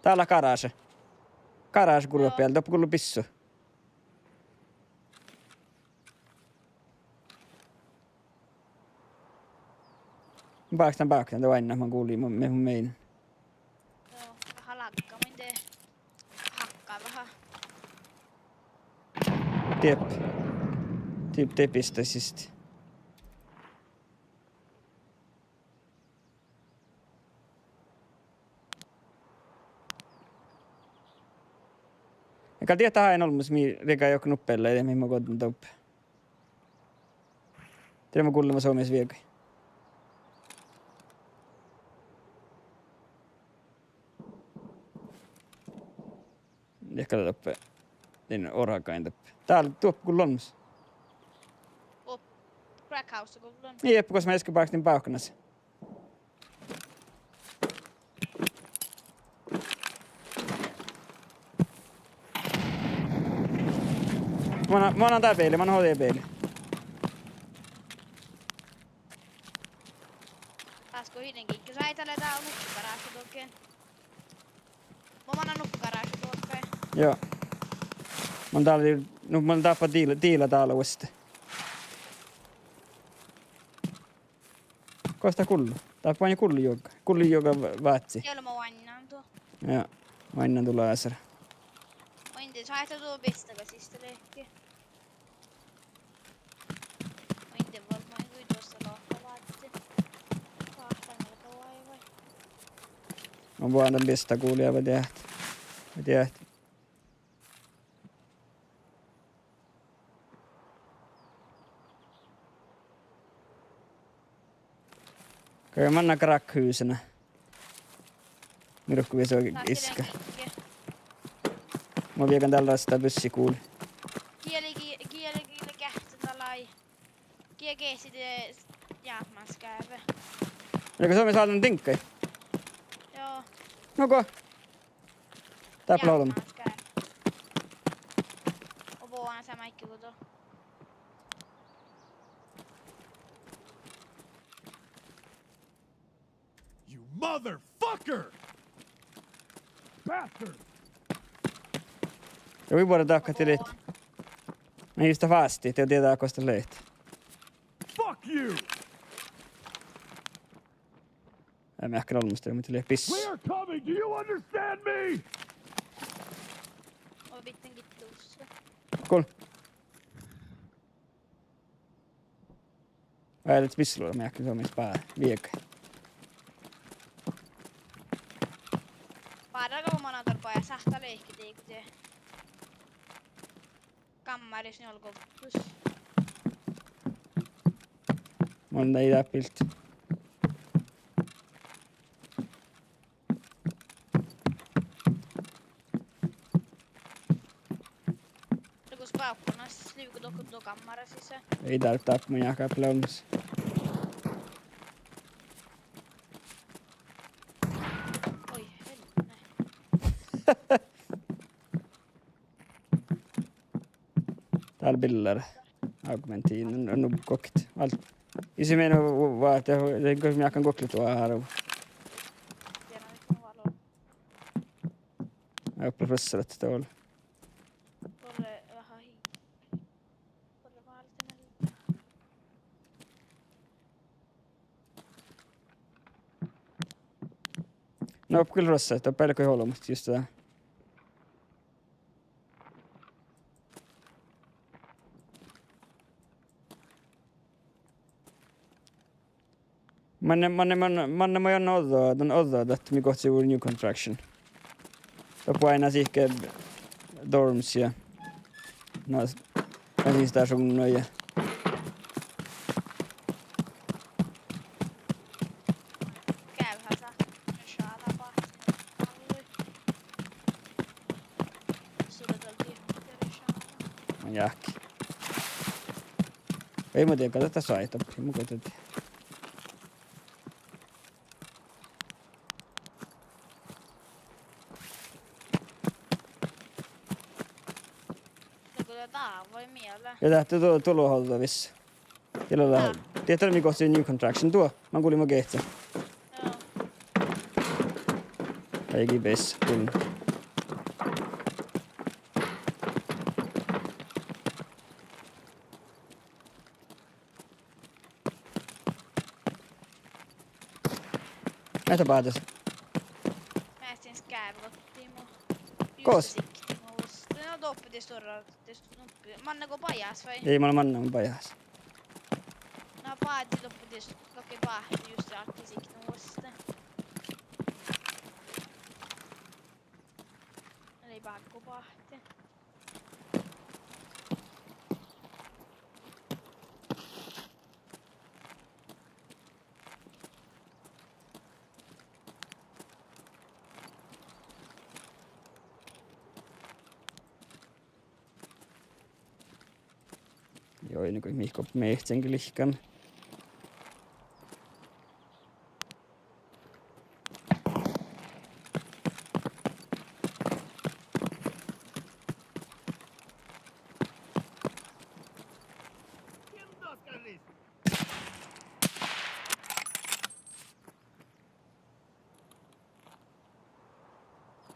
Dál lea garáša. Garáša gullo beal, doppe gullo bissui. Báhcán, báhcán, de oainnát man gulii, mu, mu, mu mean. Joo, veahá lagga, mun de hakka veahá. Diep. Diep, diep, ista siste. Ja gal dieđát ain olmmoš mii riegádii juohke nuppe lea, mii mo goddin doppe. Diet mo gullen somás viegai. Dieđát gal doppe. Din oragain doppe. Dál doppe gullo olmmoš. Op-, crack house gullo. Ii, eppe gos man easka báhcin bávkkanas. Mo, mo dá beali, mo ođđa beali. Áhčči, hiđen giikkis, áidá lea dál nuppu garáša dohko. Mo mannan nuppu garáša dohko. Joo. Mun dál, nu, mun dáppe diila, diila dál vuostte. Gos dat gullo? Dat bani gullo juoga. Gullo juoga vá-, vácci. Diet lea mo oainnán du. Joo. Oainnán du lázera. Oaidná, sáhttá du bisttaa siste lehpet. Oaidná, vel, mun gal duostan lohkat vácci. Váhtán algá oaivái. Mun boahtán bisttaa gullo ja vel diet. Vel diet. Go manná grákkahusana. Mii ruhkkodit visot iska. Mun viegan dál rastá bussi gulii. Gie lei, gie lei, gie lei geahččan dal ai. Gie geahččii de jápmáskáve. Lea go somás állen diŋggaid? Joo. No go? Dáppe lea olmmoš. Jápmáskáve. Obo, ná sa maid go do. You motherfucker! Bastard! Ja hui buorre dahkat dihte leat. Na ista fásti, de dieđát gos dat lea. Fuck you! Eai meahkán olmmoš, muhto lea bissá. We are coming! Do you understand me? Go. Vai leat bissá lea meahkán somás bá-, viegai. Bárra go manná dal bajás, sáhttá lehpet dego de. Gámmaris njuolggus. Mun dal dáppe bilt. Dego spáhkonas livgo dohko do gámmara sisa. Ii dál dáppe, mun jáhkán leat olmmoš. Oi, helvete. Dál billár. Augmentin, nu, nu, gokket. Váldit. Ii, mii nu, va-, va-, de, de, go meahkán gokket, va-, hárvu. Doppe ruossalat dolle. No, gal ruossat, doppe lea go olbmot just dá. Manne, manne, manne, manne mo ođđa, dan ođđa dat mii gohčoduvvui New Construction. Doppe oaidná sihke dorms ja. Na, na sistášuvdno ja. Jáhke. Ii, mun dieđán, go dat soaitá, mun go dat. Ja dat, dat, dat lea ođđa, dat lea ođđa, dat lea ođđa vis. Diet lea, diet lea mii gohčoduvvon New Construction duo, man gulii mo gehččá. Aigi bes, gul. Mii leat báhtas. Mii leat skávgottimus. Gos? Just sikni vuostte. No doppe dieđusge orra, dieđusge nuppe. Manne go bajás vai? Ii, mun lean manne bajás. Na báhti doppe dieđusge, doppe báhti just ja ahte sikni vuostte. Lei báhku báhte. Joi, nu go mii go meahccán ge lihkame.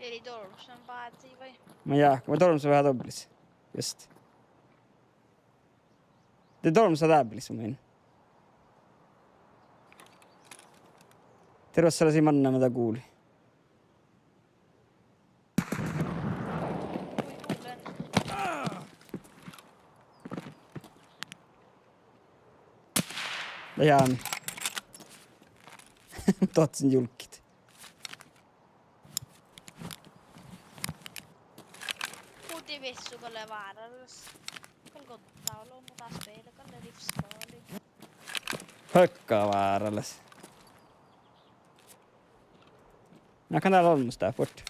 Eri dolmmosan bázii vai? Ma jáhkán, vai dolmmosa veahá dobblis. Just. De dolmmosa dábbelis mun. Terve sii manne ma dat guli. Hui, gullen. Jaan. Dohtten julkit. Hui, de vissu gal lea várálaš. Gal goddá ollu, muhto dat spela gal lea livsfarlig. Högga várálaš. Na, gal dál olmmoš dát bort.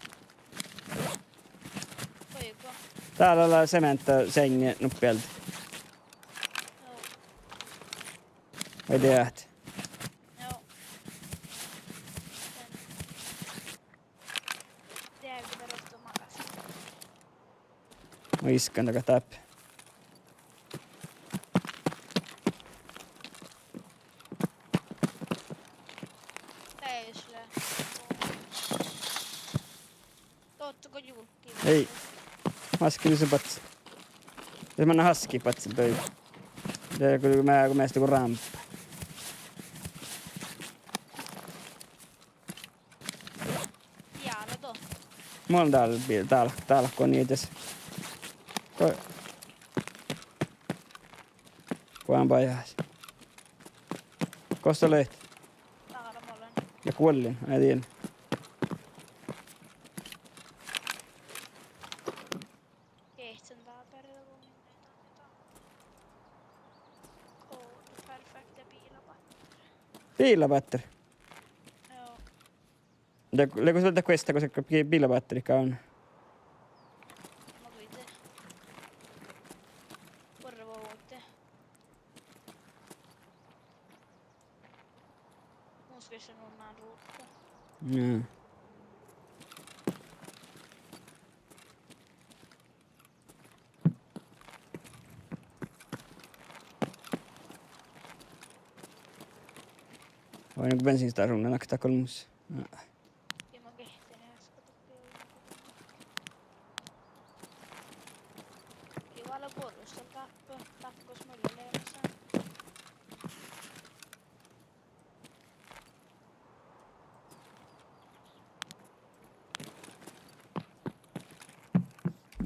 Goit go? Dál lea semeanta seŋŋe nuppe alde. Joo. Vai diet? Joo. Diet go dat ruoktot magas. Mun iskan dagat dáppe. Dieđusge lea. Dohko go julkki? Ii. Maski nu se bats. Ja manne haskit bats doi. Ja go, go measta go rámpa. Diet lea do. Mun dál, dál, dál go nieiddas. Go, go bajás. Gos leat? Dál mun lean. Ja guollin, ai dien. Gehččen dábára go min dan, dan. Go perfekta biilabáttera. Biilabáttera? Joo. De, lea go vel dat guosta, gos gal biilabáttera gal on. Ma guđđen. Buorre vuovdit. Mun sken šat nu naan ruđa. Jaa. Vai nu go bensiinstasuvnna nakta golmmas. Jaa. Ja ma gehten easka doppe. Ja vel buorre šat dáppe, dáppe gos mun lean leamašan.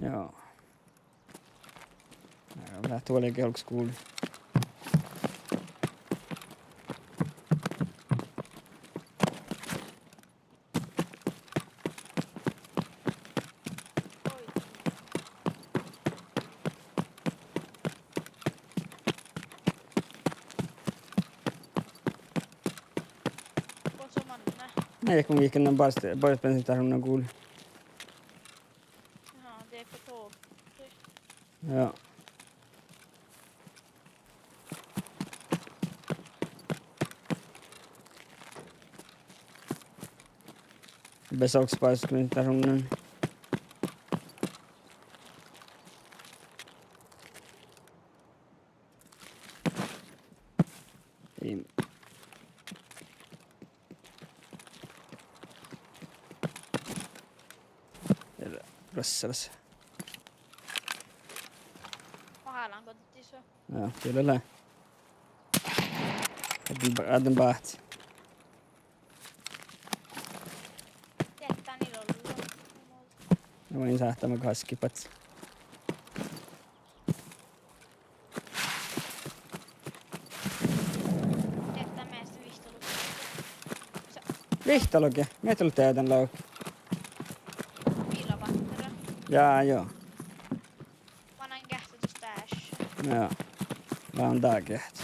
Jaa. Jaa, leat vuolgit olggos gul. Gos mun lean? Na, ja go mun giitkán baras, baras bensiinstasuvnna gul. Jaa, de go to. Jaa. Bes olggos baras bensiinstasuvnna. Viime. Rassaras. Mahallan goddis. Ja, kyllä lea. Adden ba-, adden báhcci. Dieđán illu. Ja main sáhttá ma gaskki báhcci. Dieđán measta vihttalogi. Sa- Vihttalogi? Mii dat leat dán logi? Biilabahtera. Ja, jo. Manan geahččat dus dáš. Ja. Lean dá geahččat.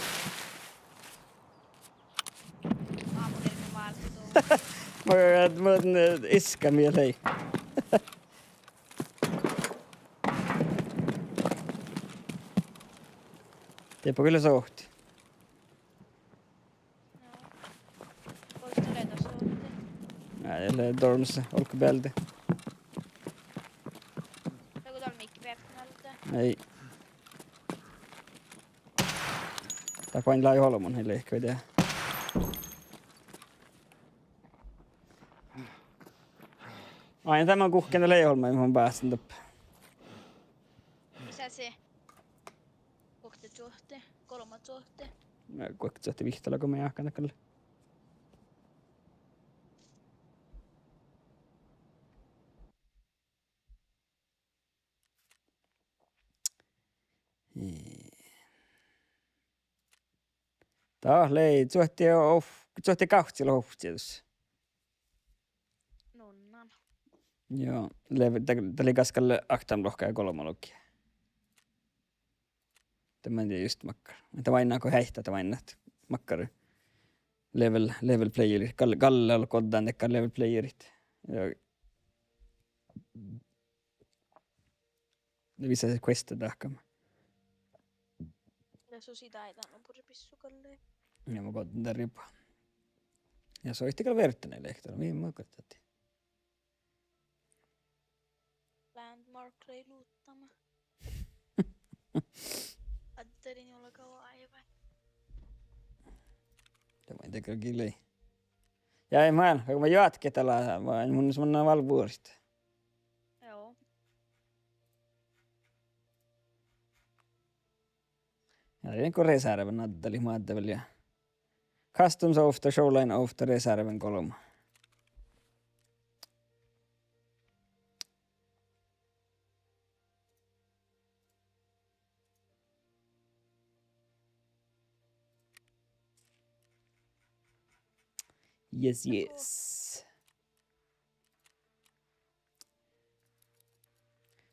Mat mun, eh, iska mii lei. Diibba goit lea suhte. Gos dat lea dat suhte? Nai, lea dormsa olggobealde. Lea go dal mii beaivvi alde? Ii. Dat bainna lei olbmot, ii leat goit dieđe. Ai, dat man guhkkin lei olbmuin, mun báhcen doppe. Mis sii? Guokte čuohte, golbma čuohte. Na, guokte čuohte vihttalogi mun jáhkán dakkár. Dat lei čuohte, čuohte gávcci lea ovcci dus. Nunnan. Jo, lea, dat, dat lei gaskal oktanuppelogis ja golbmappelogis. Dat main dieđe just makkár. Dat main go heittat, dat main makkár. Level, level playerit. Gal-, galle ollu goddán dakkár level playerit. Ja. Lea visot queste dahkat. Ja sus ii dáidán nu bures bissu galle. Ja mun goddán riba. Ja soaittii gal verddanis lehkat, mii mun goddán. Landmark lei luottama. Adderin julga oaivái. Dat main dieđe gal lei. Ja ii, mun, go mun joatken dá lea, mun, mun vel vuorit. Joo. Ja dieđán go reserven addalit, mun adden vel ja. Custom ovtta, shoreline ovtta, reserven golbma. Yes, yes.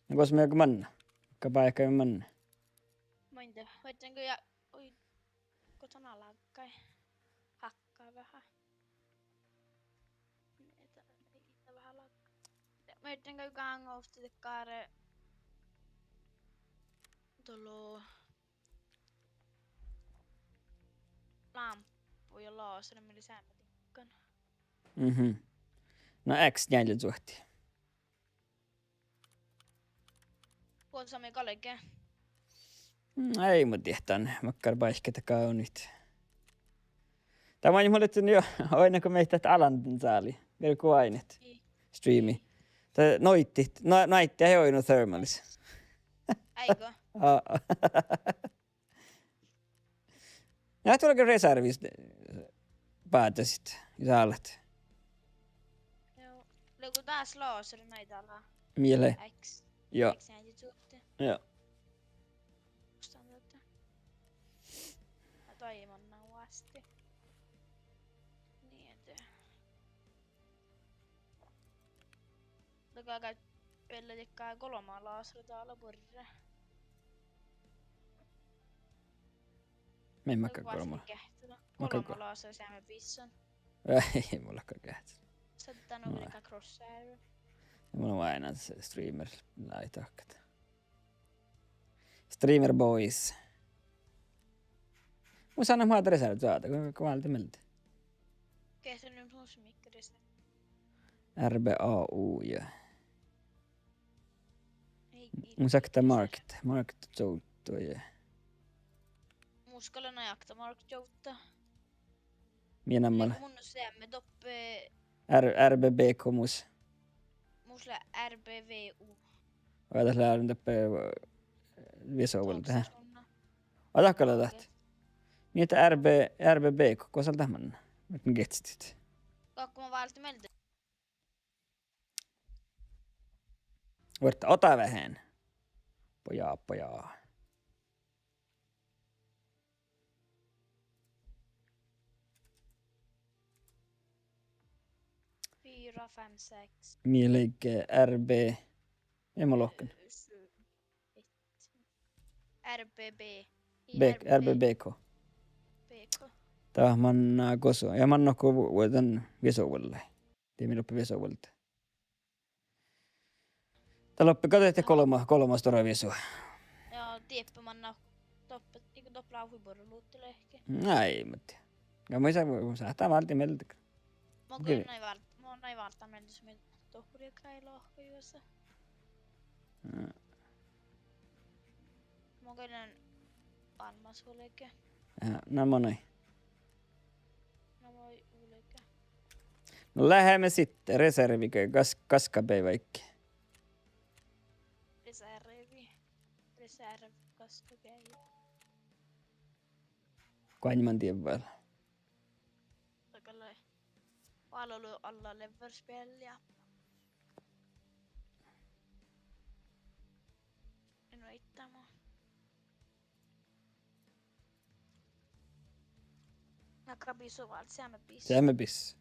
Na gos mii manná? Go báikádit manná? Main de, viežžan go ja, oi, go dan álgái. Hakkaa veahá. Ii, dat, ii dat veahá lagga. Viežžan go gáŋ ovtta dakkár, eh, dolo lámppu ja lasera mii lea seamma dikkan. Mhm. Na X njeallježuohti. Vuosa mii galge. Mm, ii mun dieđe, makkár báikki dat gávnnit. Dat main mun lean jo, oaidnán go mii dat Alan sálii, viergo oaidnit. Streami. Dat noidit, no, noidit, ii oaidnán thermalis. Áiggo. Aa. Ja dat lea reservis, eh, báđasit, jus álat. Joo. Lea go dás lasera nai dal. Mii lea. X. Joo. X njeallježuohti. Joo. Muhto dat. Ja dain manná oastii. Niin, eh. Dakkár beallái dakkár golbma lasera dal buorre. Mii makkár golbma? Makkár golbma lasera seamma bissan. Ii, mun lean geahččan. Saddan mun lean crosshair. Mun lean ain s-, streamer, lei dahkat. Streamer boys. Mun sáhtán maid reservat čáđa, go, go válde mielde. Geahččan nu mus mikrosa. R B A U, ja. Ii, ii, mun sáhtán market, market čuovddu, ja. Mus gal lea nai okta market čuovddu. Mii namma lea. Mun seamme doppe. R-, R B B K mus. Mus lea R B V U. Vai dat lea doppe, eh, viesu vuolde. Ai, dat gal lea dat. Mii dat R B, R B B K, go sal dat manná. Mii geahččat. Gokko mun válden mielde. Vuortán ođđa veahá. Pojá, pojá. Fyra, fem, sex. Mii leigga R B. Eai mun lohken. R B B. B-, R B B K. B K. Dat manná gosu. Ja manná go vu-, vuođđen viesu vuollái. Dii mii doppe viesu vuolde. Dat loppe gal de golbma, golbma stuorra viesu. Ja, dieppe manná doppe, iige doppe lávii buorre luhtte lehke. Nai, muhto. Ja mun sa-, mun sáhtán válddit mielde. Mun gal nai váld-, mun nai válddán mielde, mii dohkkoriid lohká juosa. Ja. Mun gal lean valmmas vuolgá. Ja, na mun nai. Na mun vuolgá. No leat me sitten reservi, gas-, gaskabeai vaikko. Reservi. Reserv, gaskabeai. Go eai man dievval. Dat gal lea. Vál olu alla level spellia. En vita mu. Na, gabe su válddit seamma bis. Seamma bis.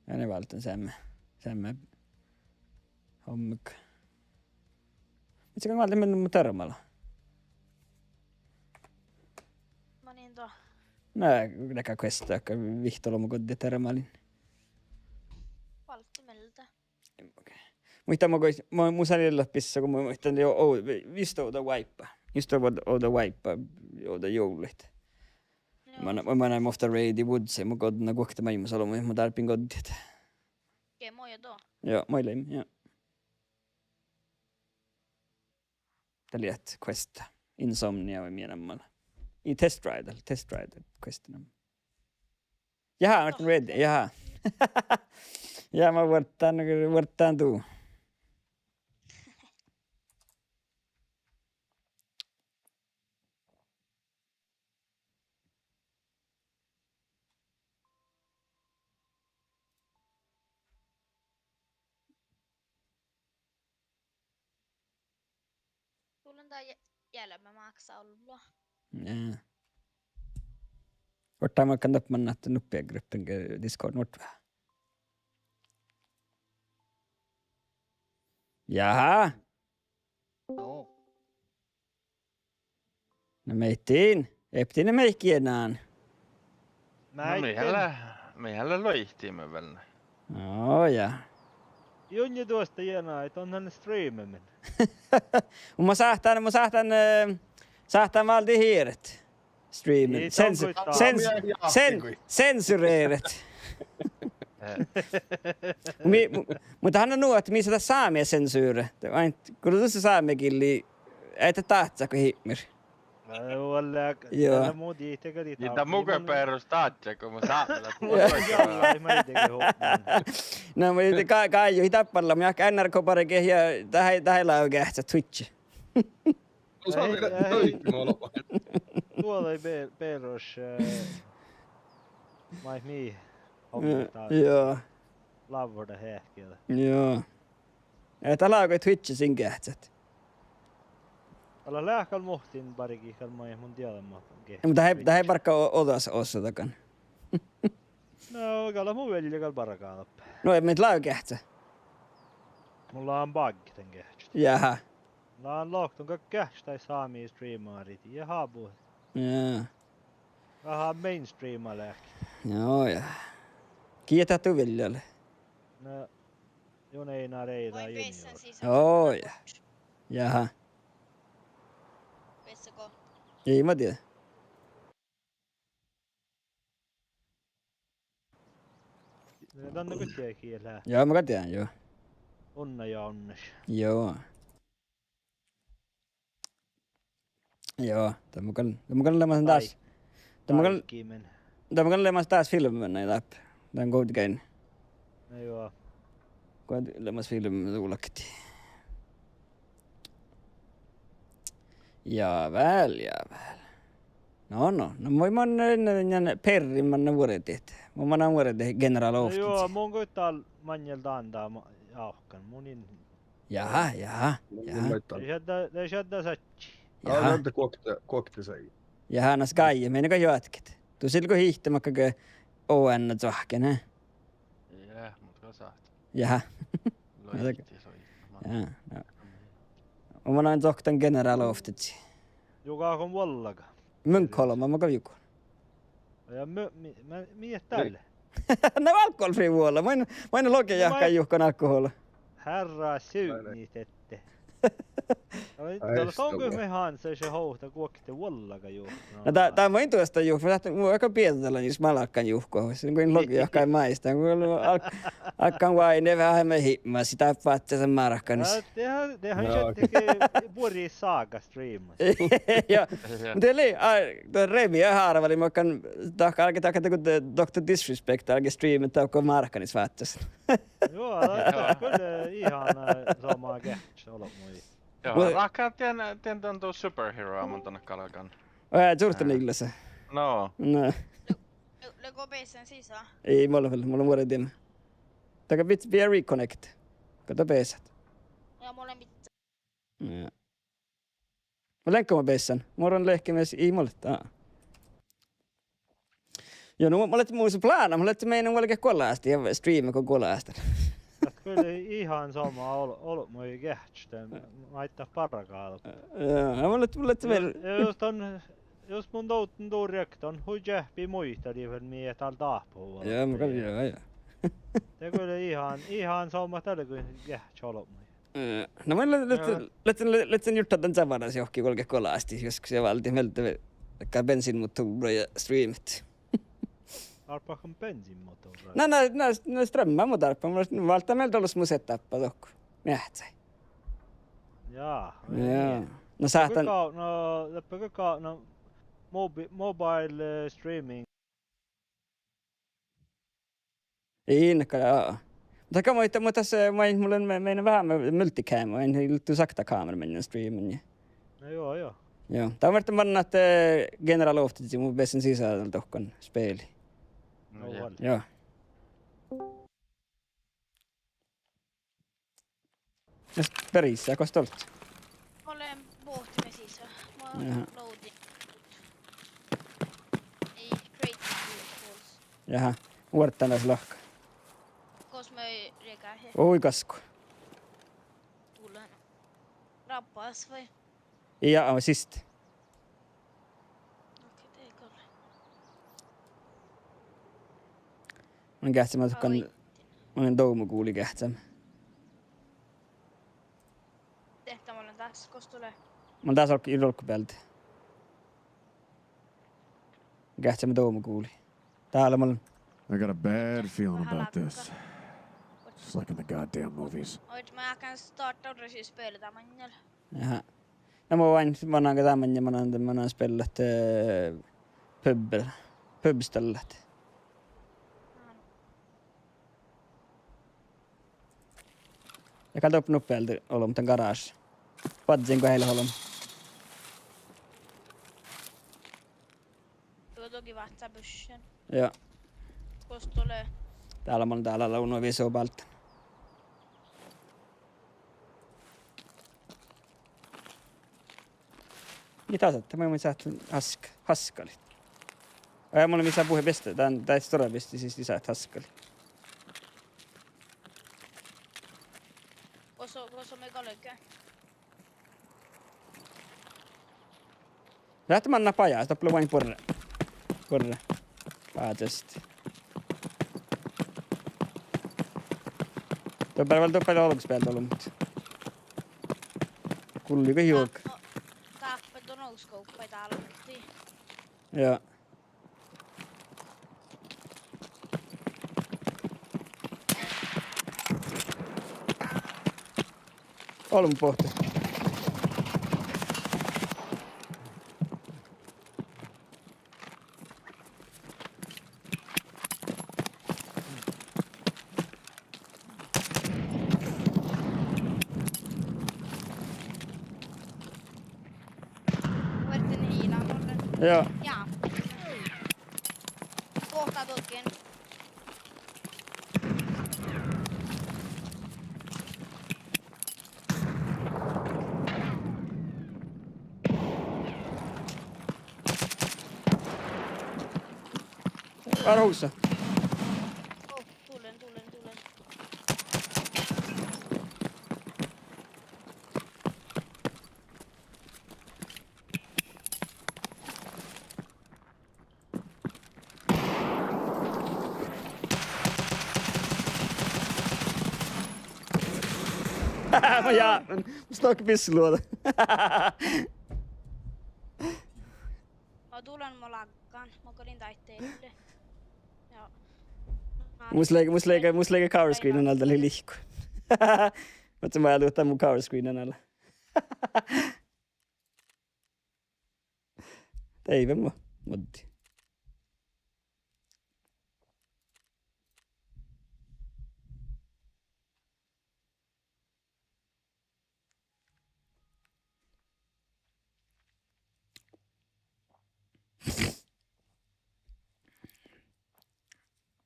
Ja, na válddán seamma. Seamma. Hommá. Mis gal válddán, mii termala. Manin do. Na, dat gal questa, dat vihttalomagoddi termalin. Válddán mielde. Okei. Muittán mun go, mun, mun sánin ella pissa, go mun muittán, jo, o, vi-, vista ovdal wipe. Just ovdal, ovdal wipe, ovdal juovllaid. Joo. Mun, mun, mun ovdal raidi vuodse, mun godden guokte máilmmis olbmuid, mun dárbbašin goddit. Okei, moja do. Joo, moja leimmet, joo. Dat lea questa. Insomnia vai mii namma lea. I Test Rider, Test Rider questa namma. Jaha, Martin Reed, jaha. Ja, mun vuortán, vuortán du. Sulla on tää jä-, jäljemmäs máksa ollu. Jaa. Vuortán mun gal doppe mannan ahte nuppiin gruppen ge Discord nuot veahá. Jaha. No. Na mii eattiimet, eattiimet mii gienaan. No mii gal, mii gal loittiimet vel. Ó, ja. Jonni duosta jiena, et don han streamemin. Mun sáhtán, mun sáhtán, eh, sáhtán váldit ieret. Streamin. Sens-, sens-, sen-, sensureret. Mu-, mu-, muhto han lea nu ahte mis lea sámi sensuret. Vai, go lea dušše sámegillii, eai dat dáhccat go hipmir. Joo. Ja dat mu ge perus dáhccat go mu sáhttá. Na, mu ga-, gájjohit dáppallat, mun jáhkán N R K barget ja dat lávii geahččat Twitchi. Duođai be-, perus, eh, maid mii. Joo. Lávvordaheahkki. Joo. Eh, dat lávii Twitchi sin geahččat. Ale leat gal muhtin bargit gal maid mun dieđán mat ge-. Muhto dat eai, dat eai bargga o-, ođas osa dagan. No, gal mu velje gal bargá doppe. No, eai, mii lávii geahččat. Mun lean bágge dan geahččat. Jaha. Lean lohkat gal geahččat daid sámi streamarit ja hábu. Jaa. Veahá mainstreama leahkit. Joo, ja. Gii dat du vilja lea? Na, Jon Einar Eidá Junior. Joo, ja. Jaha. Ii ma dieđe. Danne go dieđát lea. Joo, mun gal dieđán, joo. Unna ja Onnes. Joo. Joo, dat mun gal, dat mun gal lean dan das. Dat mun gal, Dat mun gal lean dás filbmemin dáppe. Dan Goat Game. Na juo. Go lean filbmemin dulkki. Ja vel, ja vel. No, no, no, mun, mun, eh, ja perrin mannan vuordit. Mun mannan vuordit General Officer. Na juo, mun guttal maŋŋel dan dá ma-, áhkan. Mun in Jaha, jaha, jaha. Mun, mun maid dan. Dee šaddá, dee šaddá sadji. Jaha. Aa, dan de guokte, guokte sai. Jaha, na skáje, mii go juotkit. Du sil go hiihte makkege oaidná čoahkken, eh? Jaa, mut go sáhtán. Jaha. Loikti, loikti. Ja, ja. Mun mannan čohkkán General Officer. Juohke go vuollaga. Mun kolma, mun gal juohke. Ja mii, mii, mii, mii dalle. Na alkoholfri vuola. Mun, mun logi jahkái juhkan alkohola. Herra suvnni tette. Ai, dat on kyllä me han se, se hohta guokte vuollaga juo. Na dat, dat mun duostan juo, dat mun gal biezzalan jus mun álgán juhkat. Sin go in logi jahkái maid, dan go al-, álgán vainna veahá me hipmas, dat fáhcásan márkanis. Ja, de han, de han šattege buori sága streama. Ja, de lei, a, de Remi ja Harvali makkár, dat álge, dat álge, de Doktor Disrespect álge streama, dat go márkanis fáhcásan. Juo, dat, dat kyllä ihan, eh, somá geahččat olbmuid. Joo, ráhkadit dien, dien dan du superhero, mun dan galgan. Eh, čurtaniillasa. No. No. Lea, lea go bessen sisa? Ii, mun lean vel, mun lean vuordit. Dakkár bit-, pidä reconnect. Go dat besset. Ja mun lean bit- Ja. Mun lean go bessen. Mun lean lehkimis, ii, mun lean, aa. Joo, no mun, mun lean mu-, mu plána, mun lean meinan vuolgit guolástui ja streama go guolástán. Dat kyllä ihan somá ol-, olbmuid geahččat, maiddái bargá. Joo, mun lean, mun lean mei- Ja jus don, jus mun dovddan du riekta, don hui čeahppi muitalii vel mii dál dáhpáhuvvá. Joo, mun gal, joo, joo. Dat kyllä ihan, ihan somá dat lea go geahččat olbmuid. Eh, na mun le-, ledjen, ledjen, ledjen jurddašan dan čađa johkii vuolgit guolástui, jus go ja váldit mielde dakkár bensiinimotovra ja streamat. Dárppat bensiinimotovra? Na, na, na, na streama mun dárppan, mun válddán mielde dološ mu setup dohko. Meahccái. Jaa, ja. Na sáhtán. Go, no, dáppe go, no, mobi-, mobile, eh, streaming. Ii, na gal, aa. Muhto gal muittán, muhto das, eh, maid mun lean me-, meinan veahá me-, multicam, maid ii leat sakta kámera manin streaman. No joo, joo. Joo, dál muittán mannat, eh, General Officer, mun bessen sisa dal dohko speli. No joo. Joo. Jus, Berisa, gos dohko? Mun lean bohtimin sisa. Mun loadin. Ii, creative tools. Jaha, vuorddán das lahka. Gos mii riegáhit? Oi, gaskku. Tulen. Rabbas vai? Ja, siste. Okei, dego lea. Mun geahččamin dohko, mun dovmoguli geahččamin. Dehta mun lean dás, gos du leat? Mun lean dás olggo, olggobealde. Geahččamin dovmoguli. Dál mun. I got a bad feeling about this. Just like in the goddamn movies. Oid, mun áhkán starta orraši spela dá maŋŋel. Jaha. Na mun oain, mun áhkán dá maŋŋel, mun áhkán, mun áhkán spellat, eh, pub-, pubstallat. Ja gal doppe nuppe ealde olbmot dan garáš. Badjin go eai leat olbmot. Tuo dogi váccá buššan. Joo. Gos du leat? Dál mun, dál lea uno viso báltán. Ii, dás, dat mun sáhtán hask-, haskalit. Aa, mun lean visot buhte beste, dan, dat stuorra beste, sis visot haskalit. Gos, gos mii galge? Leat manná bajás, doppe lea vuoi buorre. Buorre. Bajás. Doppe vel, doppe olgos bealde olbmot. Gulli go juoga. Dáppe, dáppe don olgos go bealde olbmot. Joo. Olbmot bohte. Ja. Ja. Guhká duogge. Várra húsa. Ó, dullen, dullen, dullen. Mun jáppen. Mus dohko bisseluođa. Ó, dullen, mun lággan. Mun galggan dáidda. Ja. Mus lei, mus lei, mus lei cover screen nalde lei lihku. Muhto mun ealu ahte mu cover screen nalde. Deive mo-, moddi.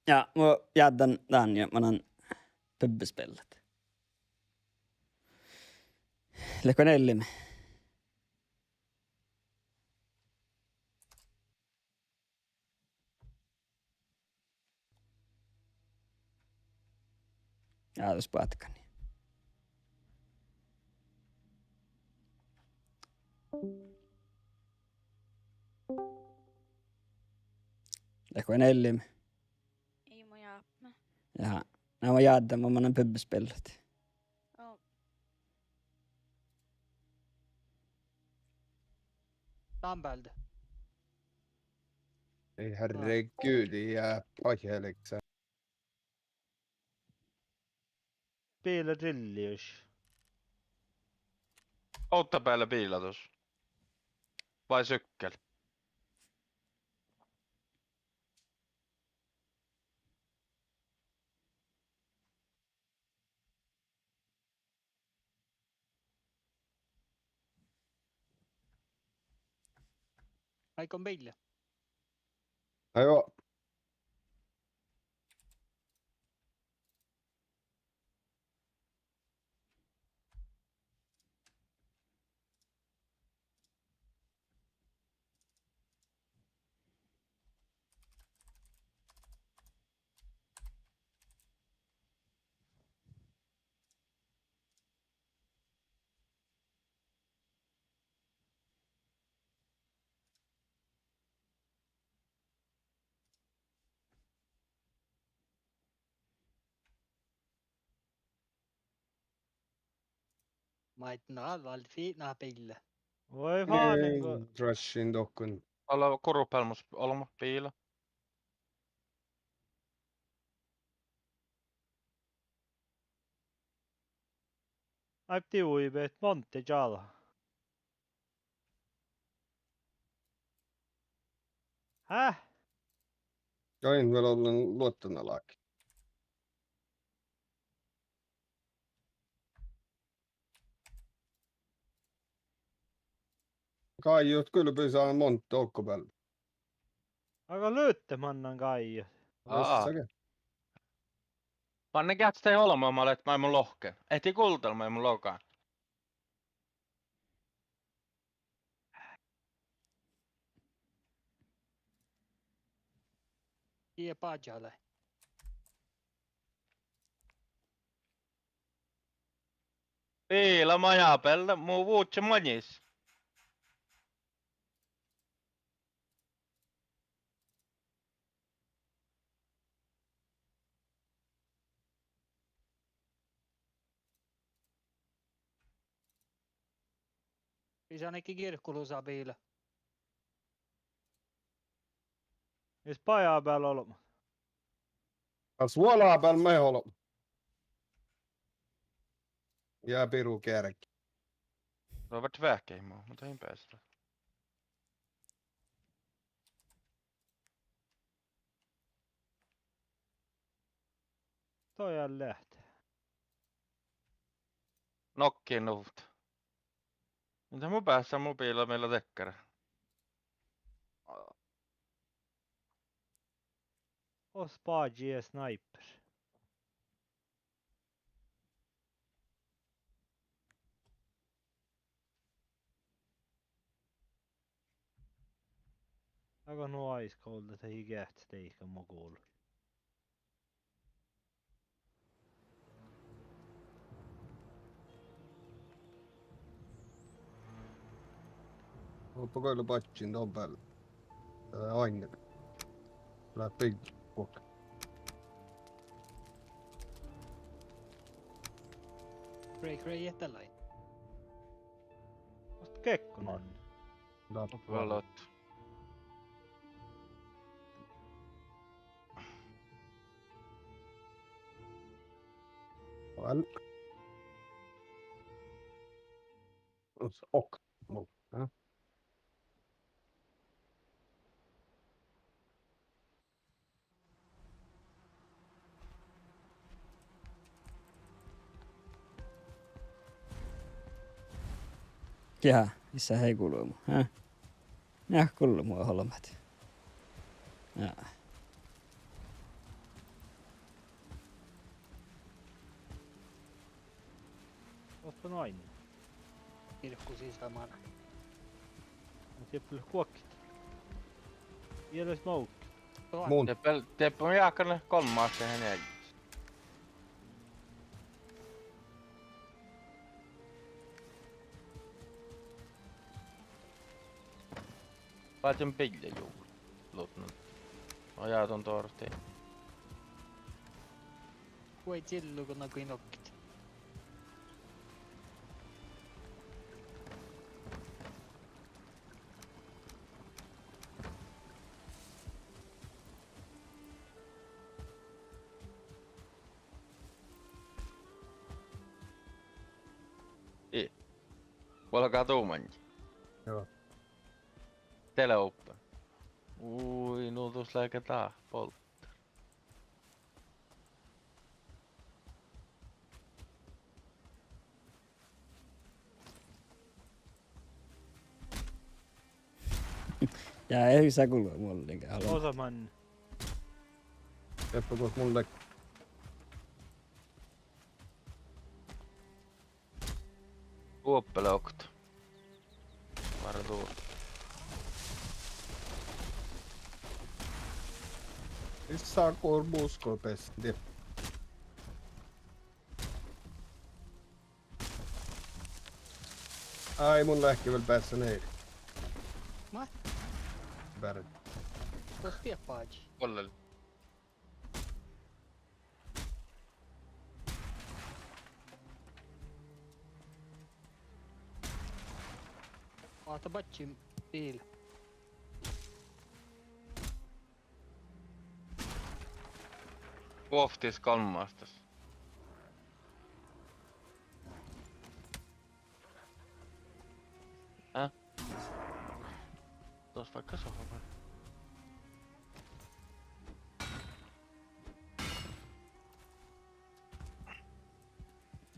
Ja, mun jáddán dán ja manan pubbespiellat. Leat go eallima? Ja, dus boahtán. Leat go eallima? Ii, mun jápmán. Ja, na mun jáddán, mun manan pubbespiellat. Ó. Dán bealde. Ei, herregud, ja, paihkka, liksom. Biila drilli jus. Ovtta beale biila dus. Vai sykkel? Áiggun biilla. Ajo. Maid na, váldit fitnat biilla. Voi fáningo. Rushin dohko. Ala kurupálmus olbmot biila. Áibbi, uibet, monte čađa. Hää? Gain vel ollen luottanaláhkai. Gáiđut gulbis monte olggobealde. Aga luhtte mannan gáiđut. Aa. Vissage. Manne geahččat olbmot, ma-, leat maid mun lohken. Ehtii guldal maid mun logan. Ie bajale. Biila maid bealde, mu vuhčče maŋis. Bisan ii girkolusa biila. Is baja beal olbmot. As vuola beal maid olbmot. Ja biru geargi. Dat var tvekehmo, muhto in beastra. Dojal leat. Nokkiin nuvvot. Muhto mun beassan mu biila mii lea dakkár. Oažžut bážii sniper. Aga nu áiskka ollu, dat ii geahča deike mo gul. Oppe goalle badjin dobbel. Eh, ain. Lea biil guokte. Break, break, ehtalain. Oažžut geahčan? Oppe goalle. Vel. Us ok. Mu. Ja. Ja, iša ii gulmu, ha? Ja, gulmu olbmot. Ja. Oppe nu ain. Irkku sisaman. Mun dieppe guokte. Ii leat smoke. Mun. Dieppe, dieppe mun jáhkán golmmas dahje ealis. Váldán biilla juo. Lutnan. Ojá, don dorte. Guai čillu go na guin okket. Ii. Vuolgá du maŋŋit. Joo. De lea oppe. Ui, nu dus leage dát bolddar. Ja, ii sa gulmu mollege, ale. Osa man. Eppe gos mun lea. Oppe lea okta. Várra du. Iša, go buskkos beassá. Ai, mun lean vel beassá nei. Mat? Bere. Gos diet bážii? Ollel. Oažžut badjin biil. Guovttis golmmastas. Ää? Tuos vaikko sohva.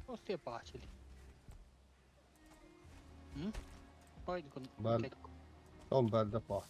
Gos diet bážii? Hm? Oidne go Bel-, kekko. Don bel dat ba.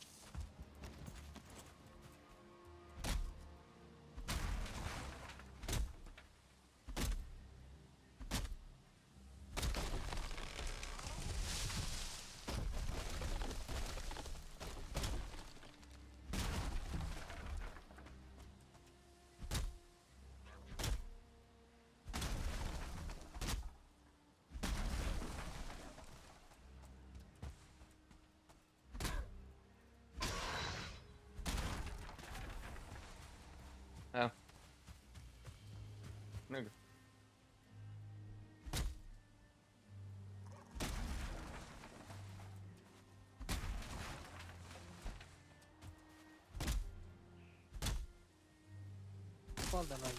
Ää. Nugo. Falda lai.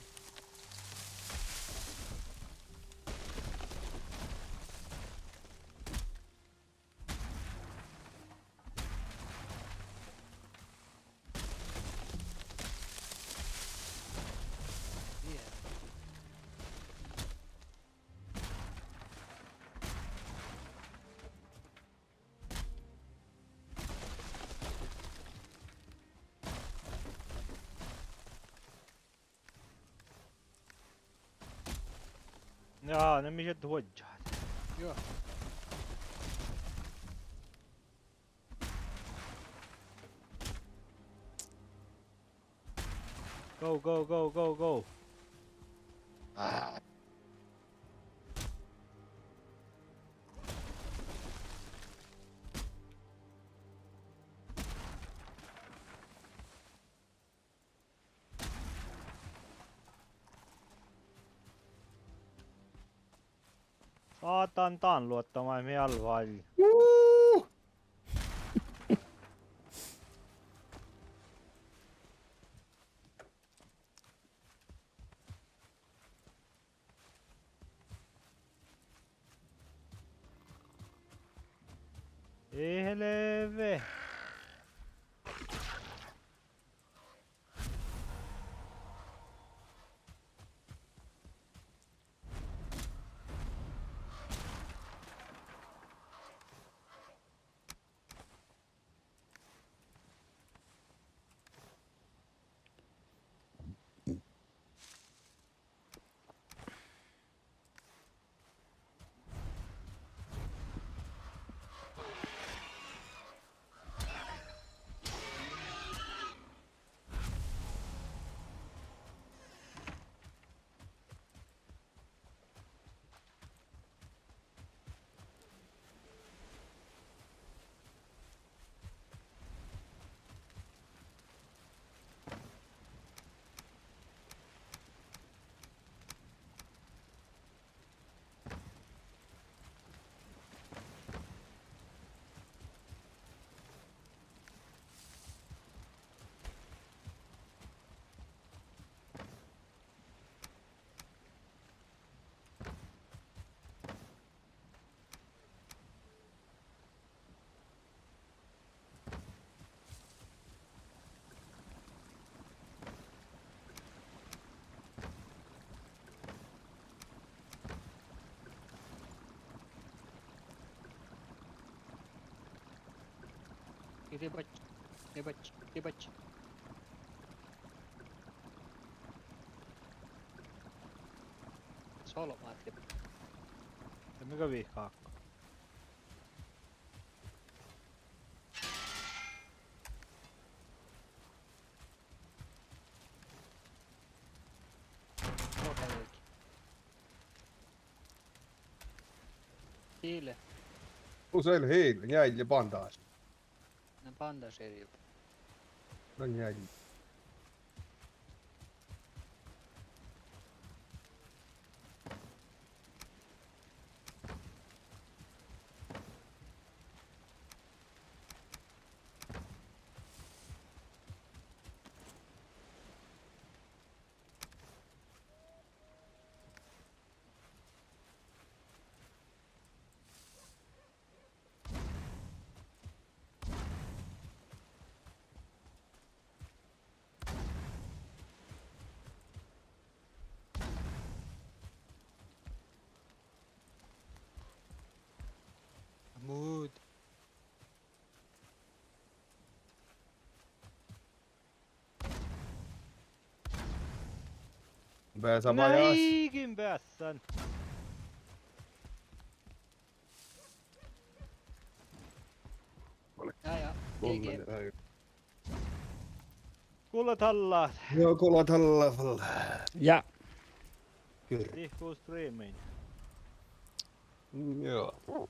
Jaa, ne mis šattai vuodjit. Juo. Go, go, go, go, go. Sáhtán dán luotta maid mii álvvahalli. Ei helve. Ribač, ribač, ribač. Solvát ribač. Ja miga vihká? Okei. Hiile. Mus lei hiile, njeallje bandáša. Na bandáša ii. Na njeallje. Mut. Beasa bajás. Náigin beassan. Ja, ja, G G. Gula tallat. Joo, gula tallat. Ja. Good. Tihkku streamii. Mm, joo.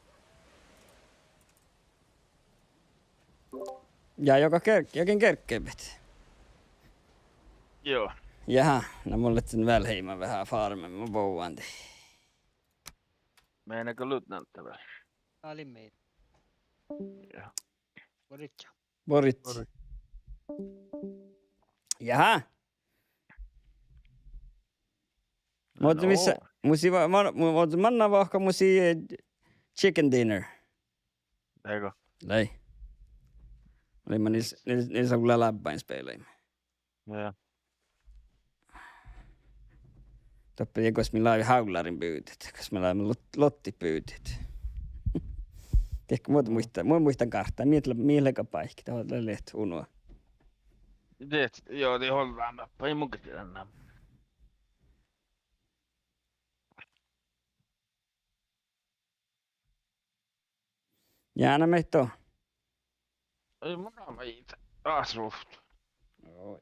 Ja joko ger-, jokon gerggebet. Joo. Jaha, na mun lean vel heima veahá farmama, mun bovan dii. Mennäänkö Lutnantta vel? Aa, lei mii. Joo. Boritsa. Boritsa. Boritsa. Jaha. Muhto mis, no, mus lei va-, ma-, mu-, muhto manná vahku mus lei, eh, chicken dinner. Leago? Lei. Lei ma nils, nils, nils álo lábbáin spelaimet. Joo. Doppe ja gos mii lávii hállarin buvdet, gos mii lávii lot-, lottit buvdet. Diehko mun muittán, mun muittán gárttaa, mii lea, mii lea báikki, dat lea leat uno. Diet, joo, dii holdá mappá, ii mun ge dieđe. Jánámet do? Ii, mun naman ii, ás ruovttu. Joo.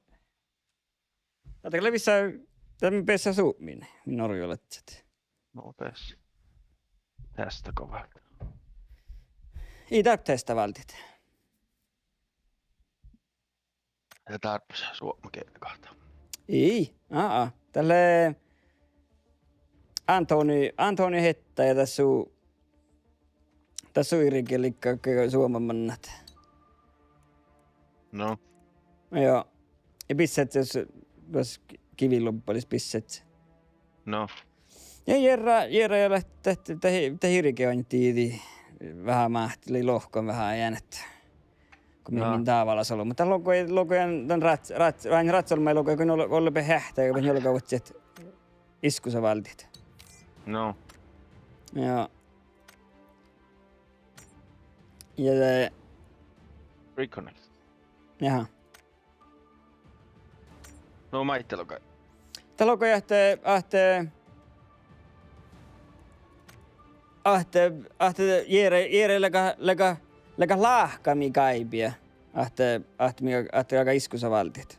Ahte lea vissa, dat beassá supmin, min orjolaččat. No beassá. Testa go váldit. Ii dárbbaš testa váldit. Ja dárbbaš suopma gielagatta. Ii, aa, aa. Dat lea Antoni, Antoni Hetta ja dat su, dat su irge liikká ge-, ge-, suoma mannat. No. Joo. Ja bissat, jos, jos givilobbális bissat. No. Ja jearrá, jearrá ja lea dat, dat, dat irge oaidná diđii veahá máhte, lei lohkan veahá eanet. Go min, no, min dávalas olbmot. Dat logai, logai dan rát-, rát-, oaidná rádse olbmái logai go ol-, olbmot heahti, go njuolga ožžot iskusa váldit. No. Ja. Ja de- Reconnect. Jaha. No maid dat logai? Dat logai ahte, ahte, ahte, ahte jearrá, jearrá leaga, leaga, leaga láhkai mii gáibejit. Ahte, ahte mii, ahte leaga iskusa váldit.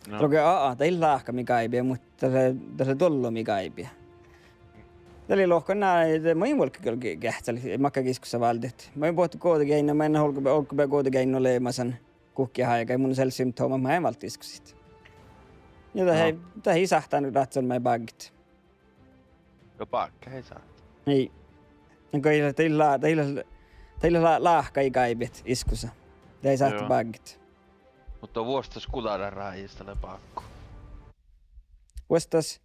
No. Dat logai, aa, aa, dat ii leat láhkai mii gáibejit, muhto dat lea, dat lea dollo mii gáibejit. Dat lei lohká, na, de mun in vuolgge ge-, geahččalit makkár ge iskusa váldit. Mun in bohte Guovdageainnu, mun in olggobe-, olggobe Guovdageainnu leamasan guhkki áigái, mun lean symptomat, mun in válde iskusiid. Ja dat, no, ii, dat ii sáhttá rádse olbmái bággit. Go bágga ii sáhte. Ii. Go ii leat, dat ii leat, dat ii leat, dat ii leat lá-, láhkai gáibejit iskusa. Dat ii sáhte, joo, bággit. Muhto vuosttaš guđa rájes dat lea bákku. Vuosttaš?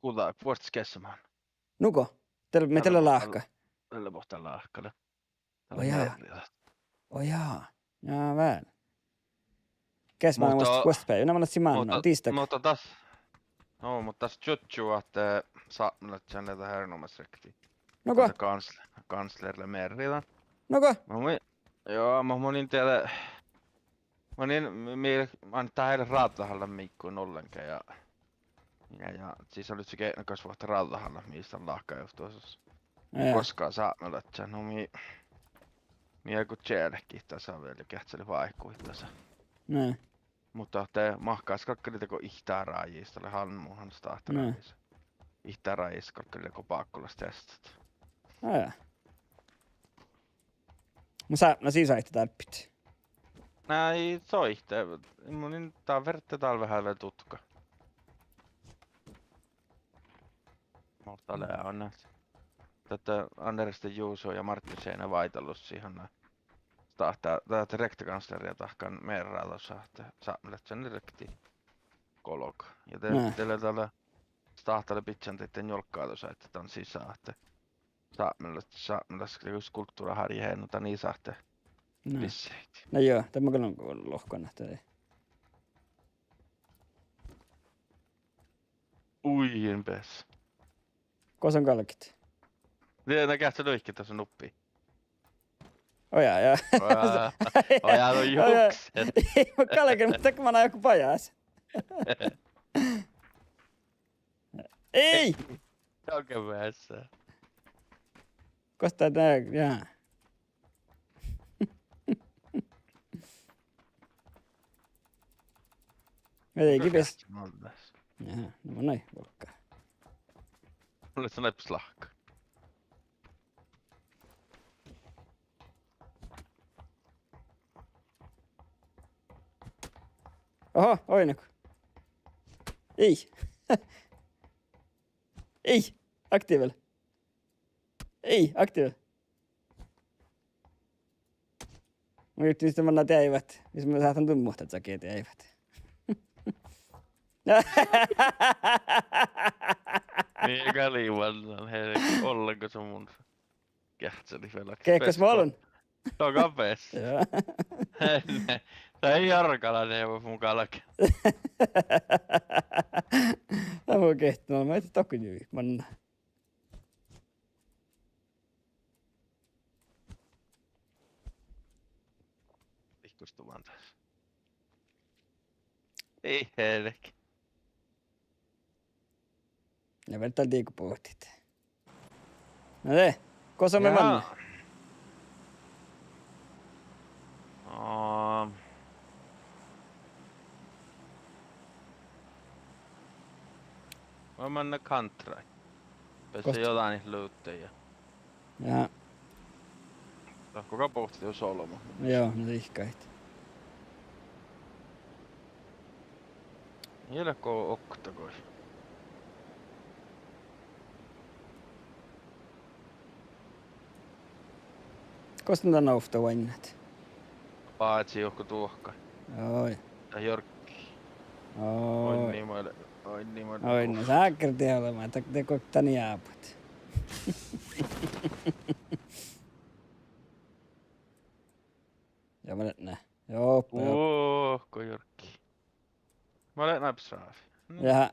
Guđa, vuosttaš geassemánu. Nugo, dat lea, mii dat lea láhka. Dat lea boahtá láhka, lea. Ojá. Ojá. Ja vel. Geassemánu vuosttaš, vuosttaš beaivvi, na, mannan sii mánná, muhto, tiisdaga. Muhto das, no, muhto das čužžu ahte sápmelaččain lea dat erenoamáš rekti. Nugo. Ahte gánsle-, gánsleri lea mearridan. Nugo. Mun, joo, mun, mun in dieđe, mun in, mii, mun dat ii leat ráđđahallan miikkun ollenga ja Ja, ja sis olu čužžu geaidnu gas vuohta ráđđahallat mis dan láhkái ovddosus. Ja. Guoská sápmelaččain, nu mii, mii áiggut čealkit dasa vel ja geahččalit váikkuhit dasa. Ne. Muhto ahte mahkáš galggai dego ihtá rájes, dat lea almmuhan stáhta rájes. Ihtá rájes galggai dego bákkolas teastat. Ja, ja. Mun sápmelaččain ii soaite dárbbašit. Na ii soaite, mun in dál verte dálveháve dutkat. Muhto lea annars. Ahte Anders de Juuso ja Martti Seene váidalussii han stáhta, dat rektagánsleria dahkan mearrádusa ahte sápmelaččain lea rekti golga. Ja de, ne, de lea dalle stáhta lea bidjan dieid njuolggádusaid dan sisa ahte sápmela-, sápmelaččat kultuvrra hárjeha, no dan ii sáhte bissehit. Na joo, dat mun gal lohken ahte Ui, in beasa. Gos son galget? Die, na geahčča luikket dasa nuppi. Ojá, ja. Ojá, ojá, no jukset. Mun galgen, muhto dat manai joku bajás. Ei! Doge beasa. Gos dat, ja. Ei, gibes. Ja, no mun nai vuolgga. Mulle sanai pes lahka. Oho, oidno. Ei. Ei, aktiivel. Ei, aktiivel. Mun jurddašin manná deaivat, mis mun sáhtán dummuhtat sage deaivat. Mii gal ii mannan, he, ollenga son mun geahččalit vel. Geahččalit mo ollen. Doge beasa. Ja. Dat ii argala dego mu galge. Dat mun geahččan, ma ii dohko jui manná. Liikkustuvan das. Ei helge. Ja vel dal digo bohtet. Na de, gos son manná? Mun manne kantrái. Besse Gott. Jođánit luvdde ja. Ja. Dohko gal bohtet jus olbmot. Joo, na sihkkarit. Ii leat go okta goit. Gos dan ovtta oainnát? Bázi juhko duohkái. Oi. Dat jorggi. Oi. Oinni maid, oinni maid. Oi, na sákkár dievva, ma dat, dat go dan jábut. Ja ma lean, joo, joo. Oi, go jorggi. Ma lean nápes ráfi. Hm. Ja.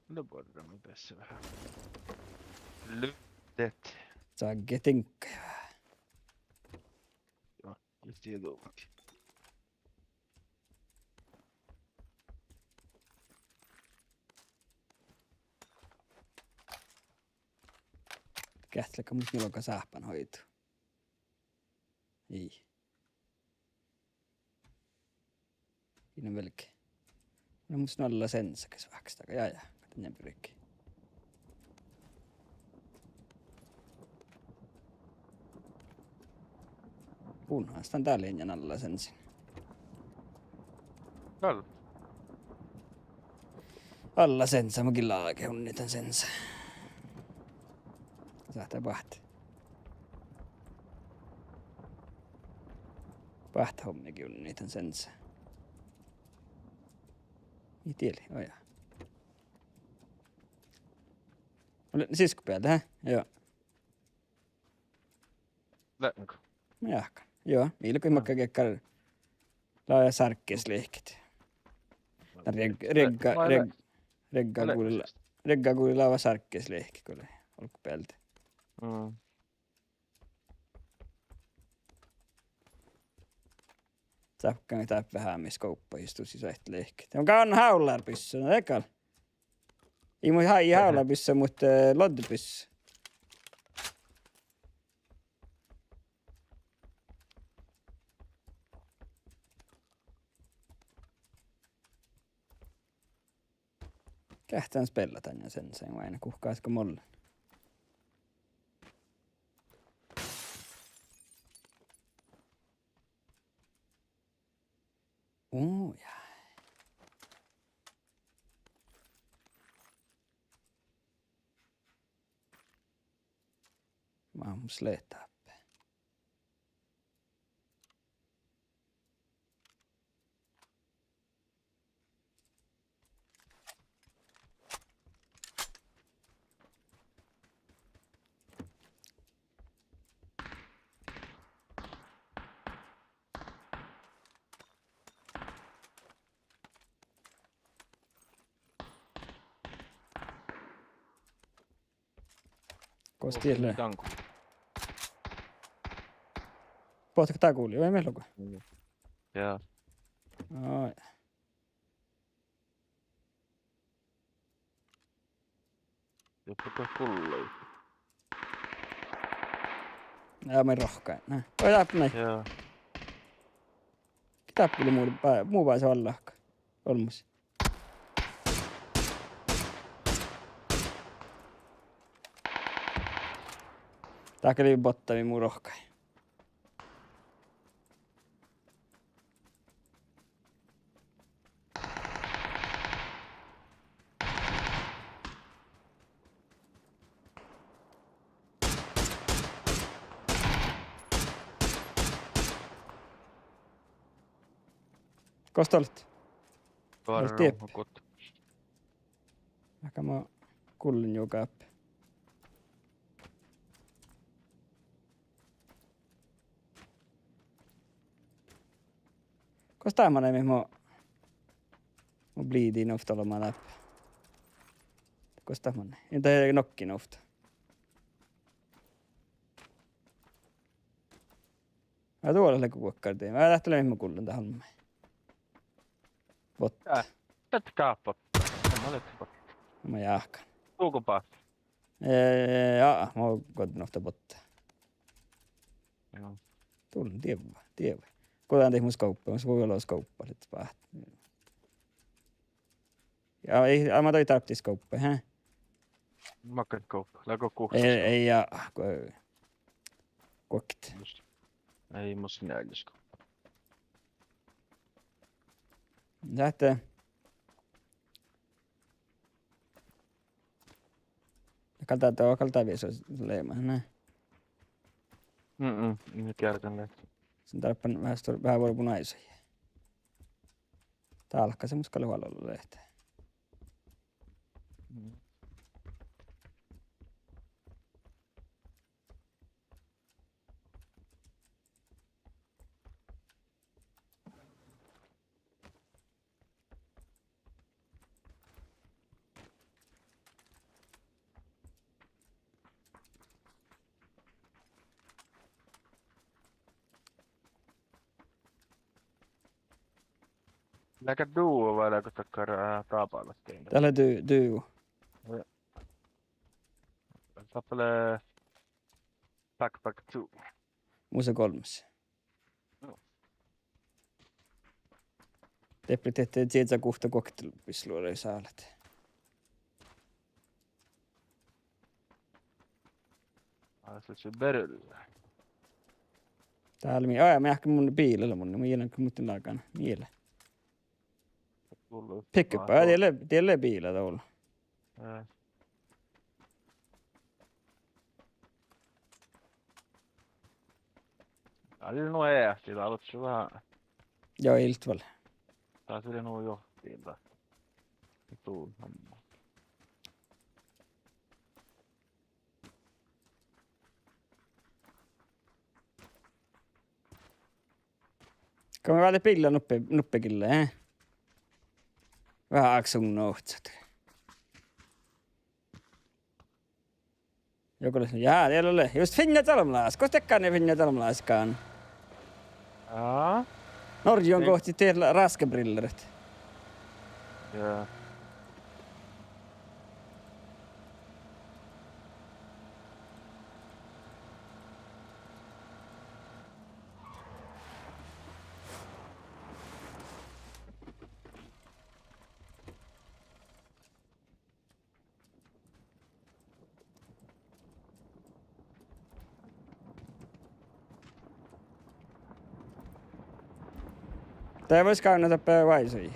Lea buorre mii besse veahá. Luvdet. Sagge tiŋgga veahá. Joo, just det. Geahččá leat mus njuolga sáhpánhoidu. Ii. Ii lean velge. Na mus nu alla sensa ges veahkes daga. Ja, ja. Gal dan birge. Mun hastan dál iežan alla sensa. Dál. Alla sensa, mun gii lágan unnidan sensa. Sáhttá báhte. Báhte hommiige unnidan sensa. Mii diet lei, ojá. Mun lean siskkobealde, hä? Joo. Leatgo? Jáhkán. Joo, mii leat goit makkár geakkár lávejit sárggis lihket. Rieg-, riegga, rieg-, riegga gul-, riegga gul lávejit sárggis lihket go lei olggobealde. Mm. Sáhttá dáppe veahá mis skuvppa jus dus ii soaitá lihket. Mun gávdnon hávlárbissua, na de gal. Ii mu ha-, ii hávlárbissua, muhto, eh, loddebissua. Geahččá spellat dan sensa, vai na guhkás go mollán. Ó, ja. Mámus lea dáppe. Gos diet lea? Bohtet dál gulii vai mii logu? Ja. Ai. Joppe gullii. Ja, mii rohkadit. Na. Oi, dáppe maid. Ja. Dáppe lei mu bá-, mu bása ollahka. Olmmoš. Dahká lei botta mii mu rohkadii. Gos dat lea? Gal dieppe. Aga mo gullen juoga dáppe. Gos dat manai, mii mo, mo bliidii nu ovtta olbmá dáppe? Gos dat manai? In dat nohkkin ovtta. Aa, duola lea guokkár dien. Aa, dat lea mii gullen dat olmmái. Botta. Aa, dat gáppa. Mat leat botta? Mat jáhkán. Dugo báhcci? Eh, aa, mo goddin ovtta botta. Joo. Dul-, dievva, dievva. Go dan dihte mu skuvppa, mus vuoi olu skuvppa, lea báhci. Ja, ii, aa, ma doai dárbbašit skóbba, he? Makkár skóbba? Lea go guhtta? Ii, ii, ja, go-, guokte. Just. Ii, mus njealljesko. Dáhte. Gal dat, gal dat visot leamahan, ne. Mm-mm, in geargan leat. Son dárbban veahá stuor-, veahá vuorbun áisoja. Dálkase mus gal leat ollu leat. Mm. Leago duo vai leago dakkár, eh, dábálaš? Dat lea du-, duo. Ja. Dáppe lea Backpack two. Mus lea golmmas. Deppe dihte cieža guhtta guokte bisloraid sálet. Aa, se lea berulle. Dál mii, aa, ja, mii eat mun biila lea mun, mun in lean muhtin lágan. Mii lea. Pickup, aa, die lea, die lea biila dál. Eh. Aa, die lea nu eahti, dál lea veahá. Joo, iltval. Dás lea nu johtimin dat. Dán. Go mii váldit biilla nuppe, nuppe gille, eh? Veahá áksu nu ohcat. Joku lea, ja, die lea, just fiinna čalbmelagas. Gos de galgá fiinna čalbmelagas? Aa? Norjján gohčodit dieid raskabriller. Ja. Dat lea vuos gávdno dáppe váisui.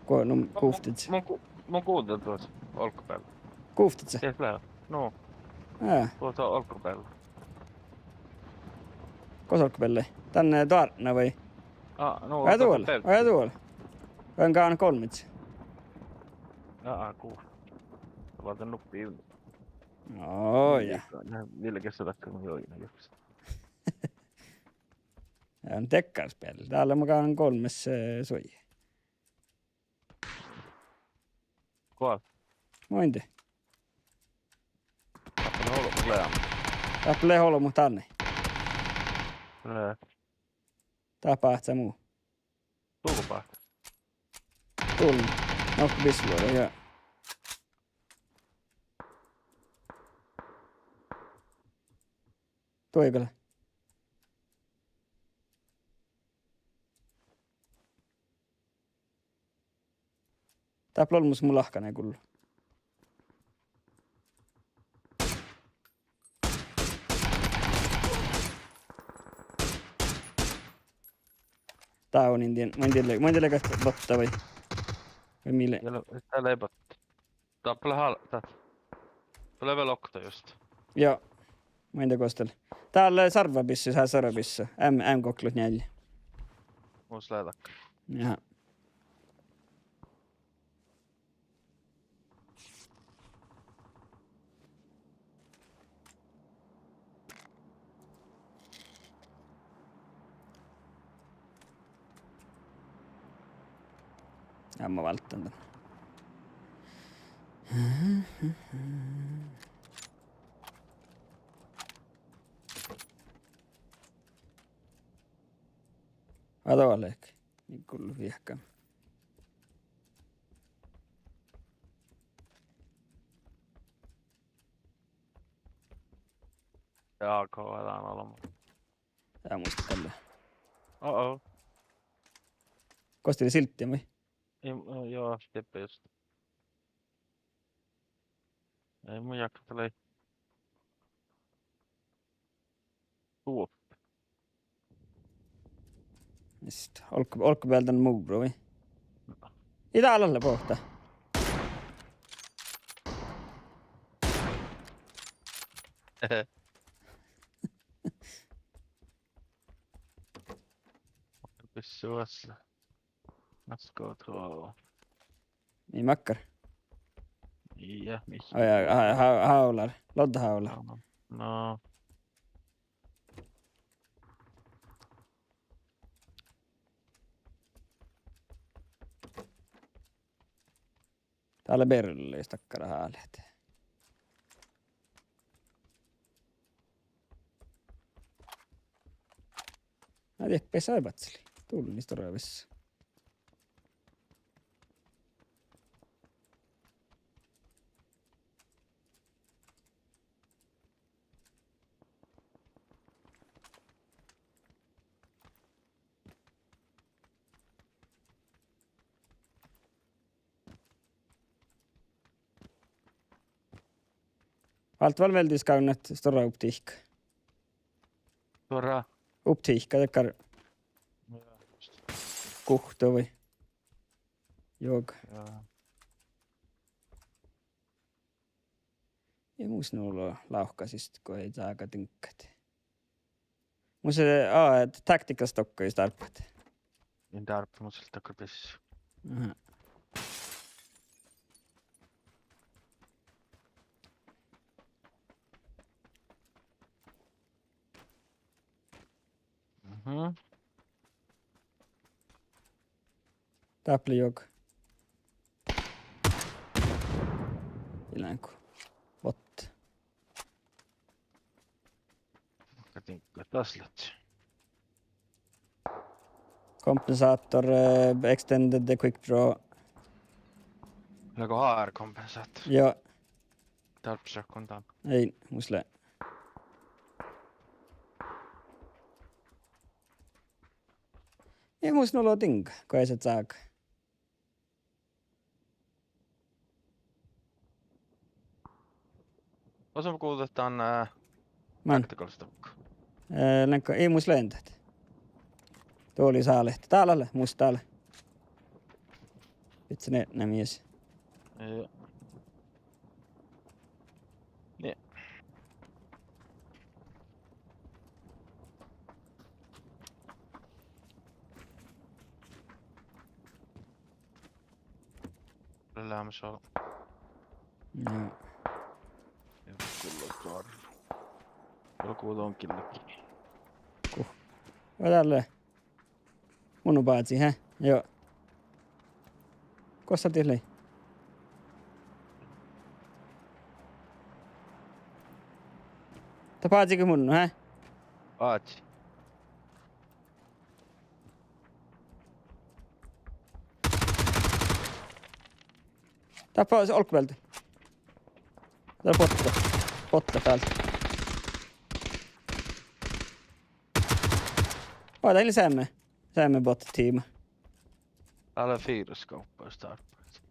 Go, nu, mun, mun, guvttiža. Mun gu-, mun guđđen duos olggobealde. Guvttiža? Dies lea. Nu. Aa. Duos olggobealde. Gos olggobealde? Dan, eh, doarna vai? Aa, nu, oi, duol, oi, duol. Vel gávdno golmmas. Aa, gu. Válden nuppi. Ó, ja. Vilges dat, mun join, jus. Ja, dekkár spiel. Dál lea mun gávdnon golmmas, eh, suoji. Go? Mundi. Dáppe lea olbmot lean. Dáppe lea olbmot dál. Lea. Dáppe áhčči mu. Dulbát. Dulbát. Nohká bisloraid, ja. Duođai gal. Dáppe lea olmmoš mu lahkana gullu. Dál in dien, mun in dien lei-, mun in dien leigga botta vai? Vai mii lea? Ja, no, dál lei botta. Dáppe lea hál-, dat. Dat lea vel okta just. Joo. Mun in dien gos dat lea. Dál lea sarvvabissui, sárvvabissui. M, M goklut njeallje. Mus lea dakkár. Jaa. Ja mun válddán dan. Aa, dat lea. Mii gullu viehkan. Ja, kova dan olbmot. Eai muitte dalle. Uh-oh. Gos dii lea silddin vai? Ii, joo, deppe just. Ai, mun jáhkán lei. Tuo. Just. Olg-, olggobealde muvrui. Ii dál ale bohta. Pissui asle. Asko tuo. Mii makkár? Ja, mis? Oi, ja, ha-, ha-, hálar. Lodda hálar. No. Dál lea berrellu, jus dakkár háliidit. Na, dieppe sai báhcci. Dulli stora vissa. Váldit vel veldiskávnnat stora optihkka? Stora? Optihkka, dakkár. Ja, just. Guhtta vai? Juoga. Ja. Ja mus nu lea lávkka siste go ii dága diŋggat. Mus lea, aa, taktiikkalaš dohko jus dárbbašit. In dárbbaš, mus lea dakkár bissu. Aha. Mhm. Dáppe lea juoga. Illaŋgo. What? Ka diŋggat das lea. Kompensator, eh, extended quick draw. Leago H R kompensator? Joo. Dárbbašit go dan? Ii, mus lea. Ja mus nu lea diŋga, go eai sáhte. Osa guđđet dan, eh, man. Taktikal stokka. Eh, leago, ii mus lean dat. Duolii sálehtet. Dál ale, mus dál. Vitsi ne, ne mies. Joo. Nie. Leat leamaš ala. Joo. Ei kulla kar. Olgu don killeki. Kuh. Vai dalle? Mun bázi, he? Joo. Gosa dat lei? Dat bázi ge mun, he? Bázi. Dáppe olggobealde. Dat lea botta. Botta dál. Oi, dat lei seamma. Seamma bottatiima. Dál lea fira skáppa, jus dárbbašit.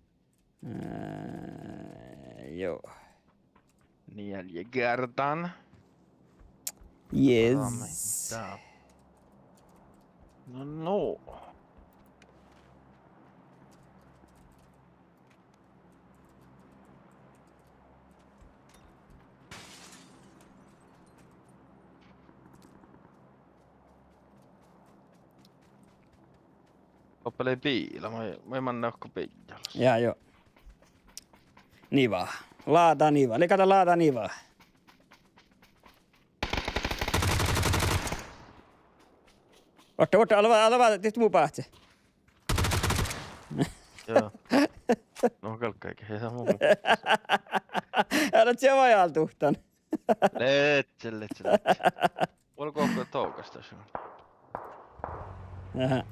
Eh, joo. Njeallje gerdan. Yes. Dá mii dá. No, no. Doppe lei biila, moai, moai manne okko biila. Ja, joo. Niva. Lada niva. Lei gal lada niva. Orte, orte, ala, ala, dihte mu báhce. Joo. No galggai, ja mu. Ela, tsi vai alduhtan. Leččel, leččel, leččel. Vuolgokko togastasjun. Aha.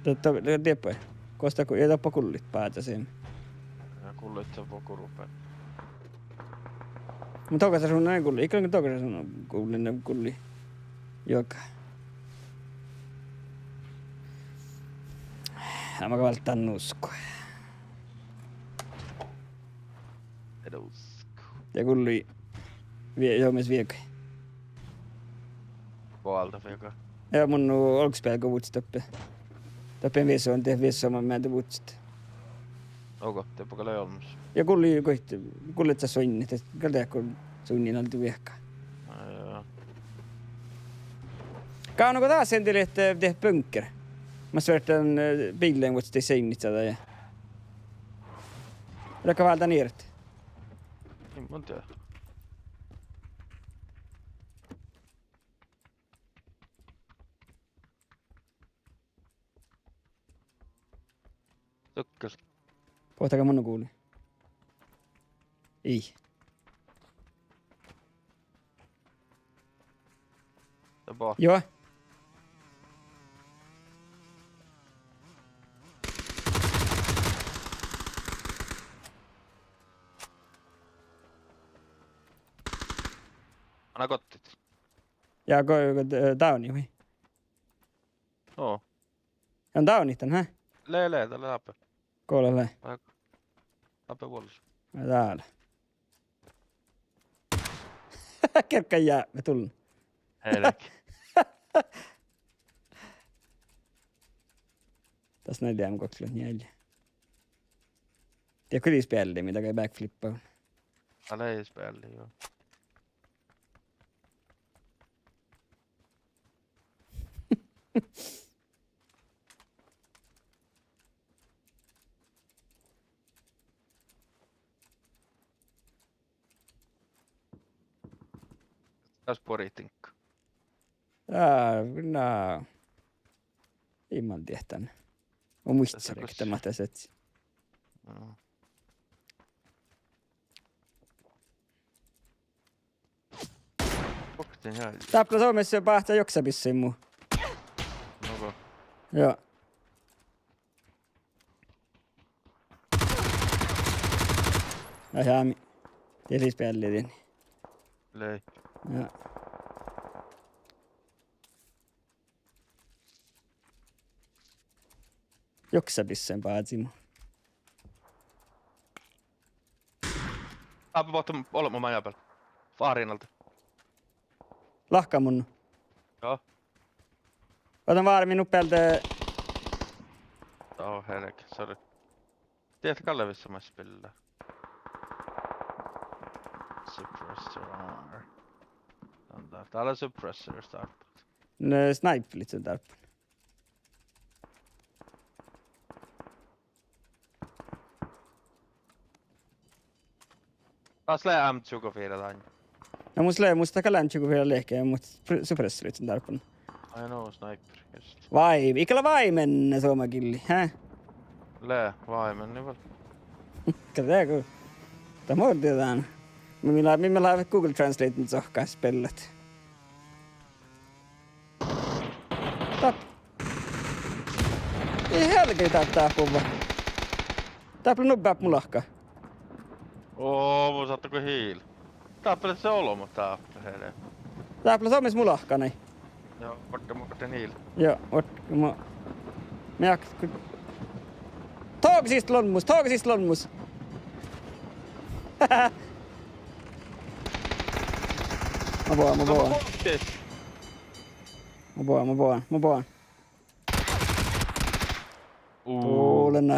To-, to-, dieppe. Gos dat gu-, ja doppe gullit báhcá sime. Ja gullit doppe gurupe. Mun togastasjun, nai gulli. Iige togastasjun gulli, ne gulli. Juoga. Ema gal dan nusko. Dovsk. Ja gullui vie-, jomes vieggai. Go álddá vieggai? Ja mun nu olggos bealde go vuččii dáppe. Dáppe viessoman, de viessoman meadde vuččii. Ogo, de gal lei olmmoš. Ja gullui goit, gullui dat suinni, de gal dego suinnin alde viehka. Á, ja. Gávdno go dás endi lea, eh, de bunker. Mas ferten, eh, biillain vuos de seinniid ja. Reka válden iert. Ei mun dieđe. Suohtas. Boahtá gal mun guli. Ii. Dá boahtá. Juo. Anna gottit. Ja go, go, eh, downi vai? Oo. Ja downi dan, hä? Lea, lea, dat lea dáppe. Gole lea. Dáppe vuolláš. Dál. Kergga ja, ma tullen. Helg. Das nai diemma goklo njeallje. Ja kuris bealli, mii dagai backflippa. Aa, lei bealli, juo. Dás borit diŋgga. Á, na. Ii man dieđe dan. Mun muittán, dás lea gal, dás mat dás ledje. Aa. Okta ja. Dáppe lea somás báhcá joksabissui mu. Ogo. Juo. Ja, ja, mii, de lei bealli dien. Lei. Ja. Joksabissui báhcá mu. Dáppe boahtá olbmo maid beal. Fárrin alde. Lahka mun. Joo. Ođđa várra, mii nuppe alde. Ó, helge, sorry. Dieđát gal lea vissa maid spilla. Suppressor. Dan dál, dál lea suppressor dáppe. Sniperit dáppe. Das lea M tjugo fira dan. Ja mus lea, mus dat gal lea M tjugo fira lehke, muhto suppressor lea dáppe. Ai no, sniper, just. Vai, ii gal lea váimen somagillii, hä? Lea, váimen, ii vel. Ka dego. Dat mo dieđán. Mii lea, mii lea Google Translate sohkká spellat. Dáppe. Ii helge, dáppe, dáppe buvvá. Dáppe lea nubbi mu lahka. Ó, mun sáhtán go hiil. Dáppe lea olbmot dáppe, hele. Dáppe lea somás mu lahka nai. Joo, vuorddán, vuorddán hiil. Joo, vuorddán, mu. Mii ákku. Togasist lea olmmoš, togasist lea olmmoš. Mo bođán, mo bođán. Mo bođán, mo bođán, mo bođán. Uu. Tulen.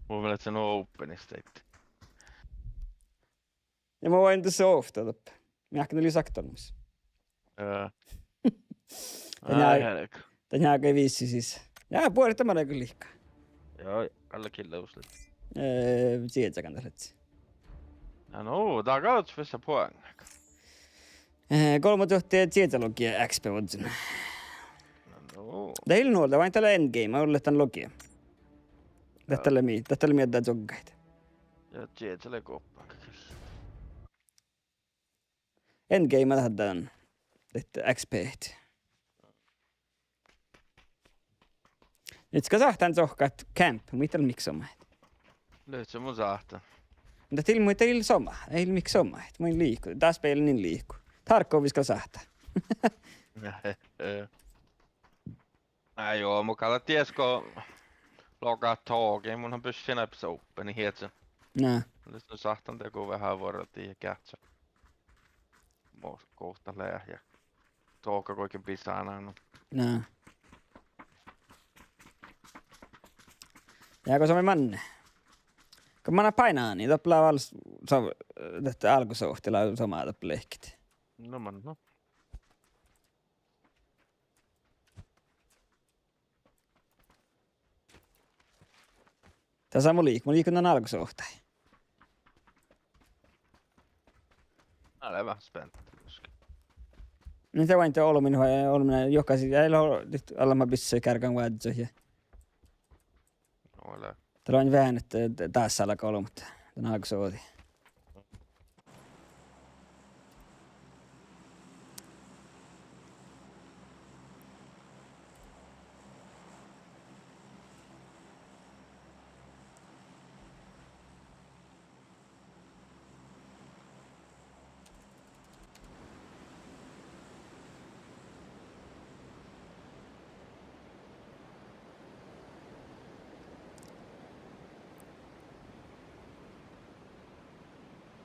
Mun mielas lea nu open state. Ja mun oin tuossa ofta doppe. Mii áhkku lei sakta olmmoš. Joo. Dan jaa-, ai, helge. Dan jagi vissi sis. Ja, buorit dan mara gal lihkka. Joo, gal lea killejus lea. Eh, čiežagan dat lea. Ja no, dat gal vissa poeŋŋa. Eh, golbma tuohta čiežalogi X P vuodjin. No, no. Dat ii lean nu, dat lea ain dál endgame, ollet dan logi. Joo. Dat lea mii, dat lea mii dat čuoggahit. Ja čieža lea guoppan gal. Endgame dat dan. Dat X P. It gal sáhtán sohkkat camp, muhto ii lean mihkkege somá. Lea, mun sáhtán. Dat ii lean, muhto ii lean somá, ii lean mihkkege somá. Mun in liiko, dás beaivvi in liiko. Tarkkovis gal sáhtán. Á, juo, mun gal dieđán go Loga tohko, mun han bys fina bys oppe, ni hiedsa. Na. Lys nu sáhtán dego veahá vuorra dii ja geahča. Mo-, gohta lea ja tohko goit bisánan. Na. Ja go somá manne. Go manná bánáni, doppe lea vel s-, so-, dat álgosohti lea somá doppe lehket. No man, no. Dasa mun liikon, mun liikon dan álgosohti. Ná lea veahá spennandi. Ni de oaidná olbmuin, olbmuin juohke, eai leat, dit almma bissui gárgán vázzit ja. No lea. Dat lea veahá ahte, eh, dasa lea olbmot dan álgosohti.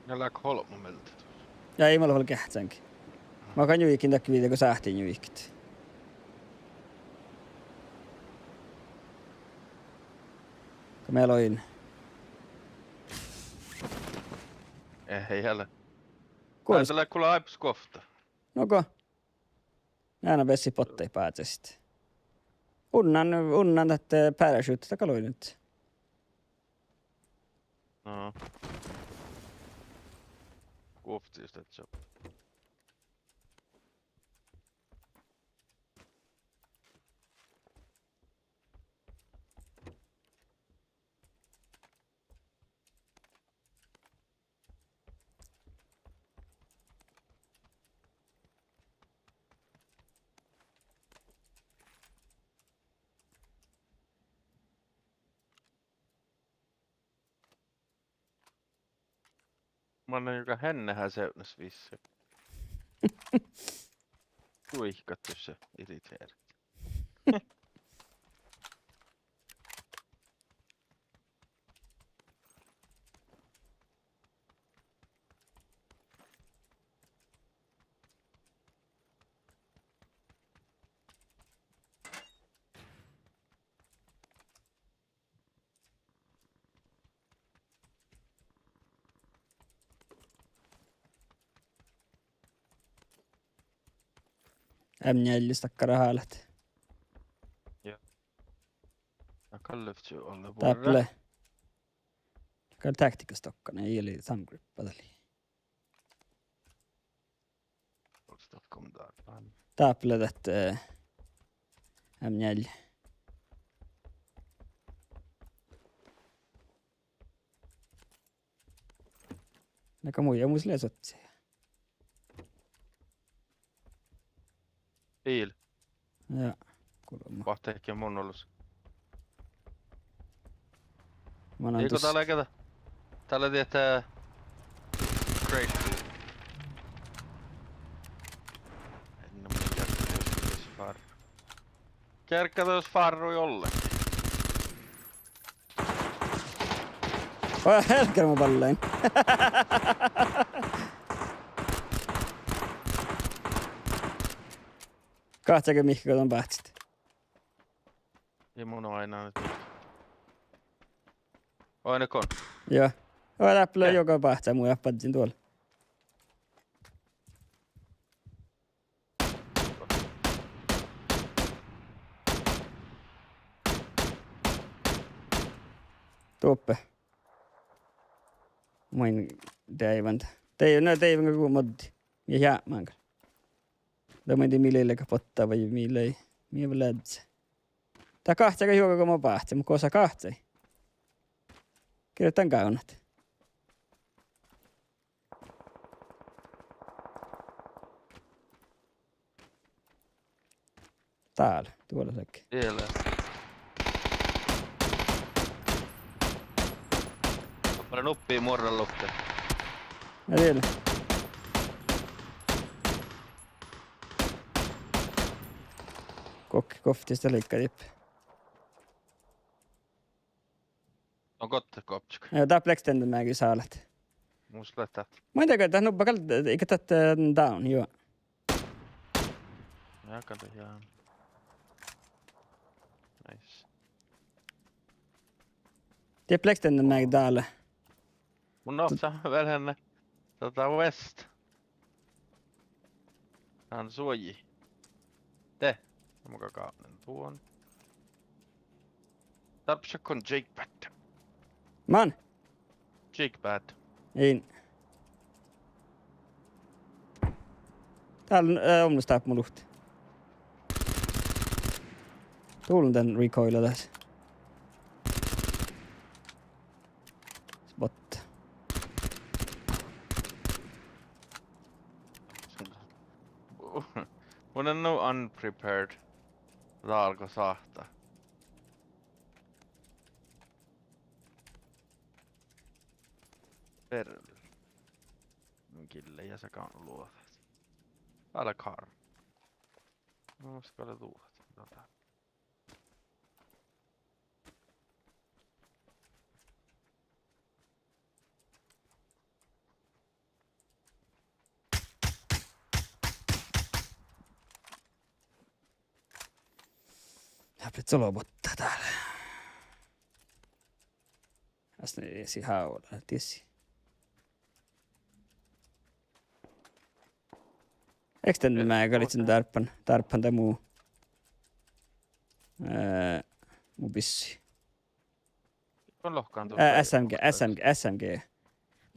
Na lea golbma mielde. Ja ii, mun lean vel geahččan. Mun gal njuikin dakko videot go sáhttit njuikat. Go mii loin. Eh, ii leat. Kuoles? Dá lea gula áibbas guovtta. No go? Eana bessi botta báhcit. Unnan, unnan dat, eh, parachute, dat gal oidno. No. Guovttis dat čob. Manne juoga henne há sevdnas vissa. Juoikat dušše irriterat. M njeallje dakkár hálat. Ja. Na gal livččii olle buorre. Dáppe lea. Gal taktiikkastokka, ii leat samgruppa dalle. Stockholm dál. Dáppe lea dat, eh, M njeallje. Lea gal mu ja mus lea sotse. Biil. Ja, gulma. Boahtit mun olus. Mun lean. Ii go dus- dá lea ge-, dá lea diet, eh, crash. En mun tiedä, jos fár-, kergga jos fárrui ollegi. Oi, helgge, mun ballain. Gahčage Mihkka go don báhcit. Ii mun oaidnán ahte. Oaidnán go? Joo. Oi, dáppe lea juoga báhcá mu ja badjin duol. Duoppe. Mun deaivan. Dei-, na, deivan go moddi. Ja jápmán gal. Dá mun dii mii lei leaga botta vai mii lei. Mii vel leaddje. Dá gahčaga juoga go mo báhcen, muhto gosa gahčai. Gii dan gávdnat. Dál, duola ledje. Diela. Doppe lea nuppi muorran luhtte. Ja diela. Gokte, gokte, dat lei gal dippe. Go gott gobččat. Ja, dáppe extended mage sálet. Mus lea dat. Muittán go dat nubba gal, iige dat, eh, down, juo. Ja, gal dat, ja. Nice. Dáppe extended mage dál. Mun nohcán vel eanet dasa vest. Dán suoji. De. Mun gal gátnen duon. Dárbbašit go jigpad. Man? Jigpad. In. Dál, eh, omnus dáppe mu luhtte. Dál lea dan recoil das. Spot. Mun lean nu unprepared. Dál go sáhttá. Perel. Mun gille ja sa gán luođat. Dál lea car. No, skal lea duođat. No, dá. Dáppe lea solo botta dál. As ne si hávola, tiesi. Extended mage gal ledjen dárbban, dárbban de mu, eh, mu bissi. Go lohkan, eh, S M G, S M G, S M G.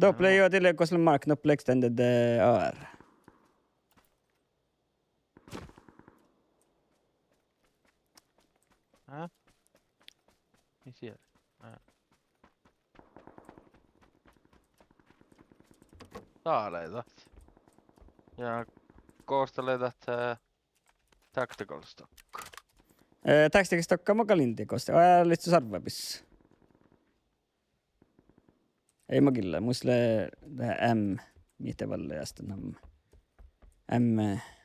Doppe lea, juo, dii lea gos lea mark, doppe lea extended, eh, A R. Ää? Mii sia? Ää. Dá lei dat. Ja gos dat lei dat, eh, tactical stock? Eh, tactical stock, mun gal in dieđe gos dat, eh, lei sarvvabis. Ii, mun gille, mus lea de M, mii de valle jastán M. M,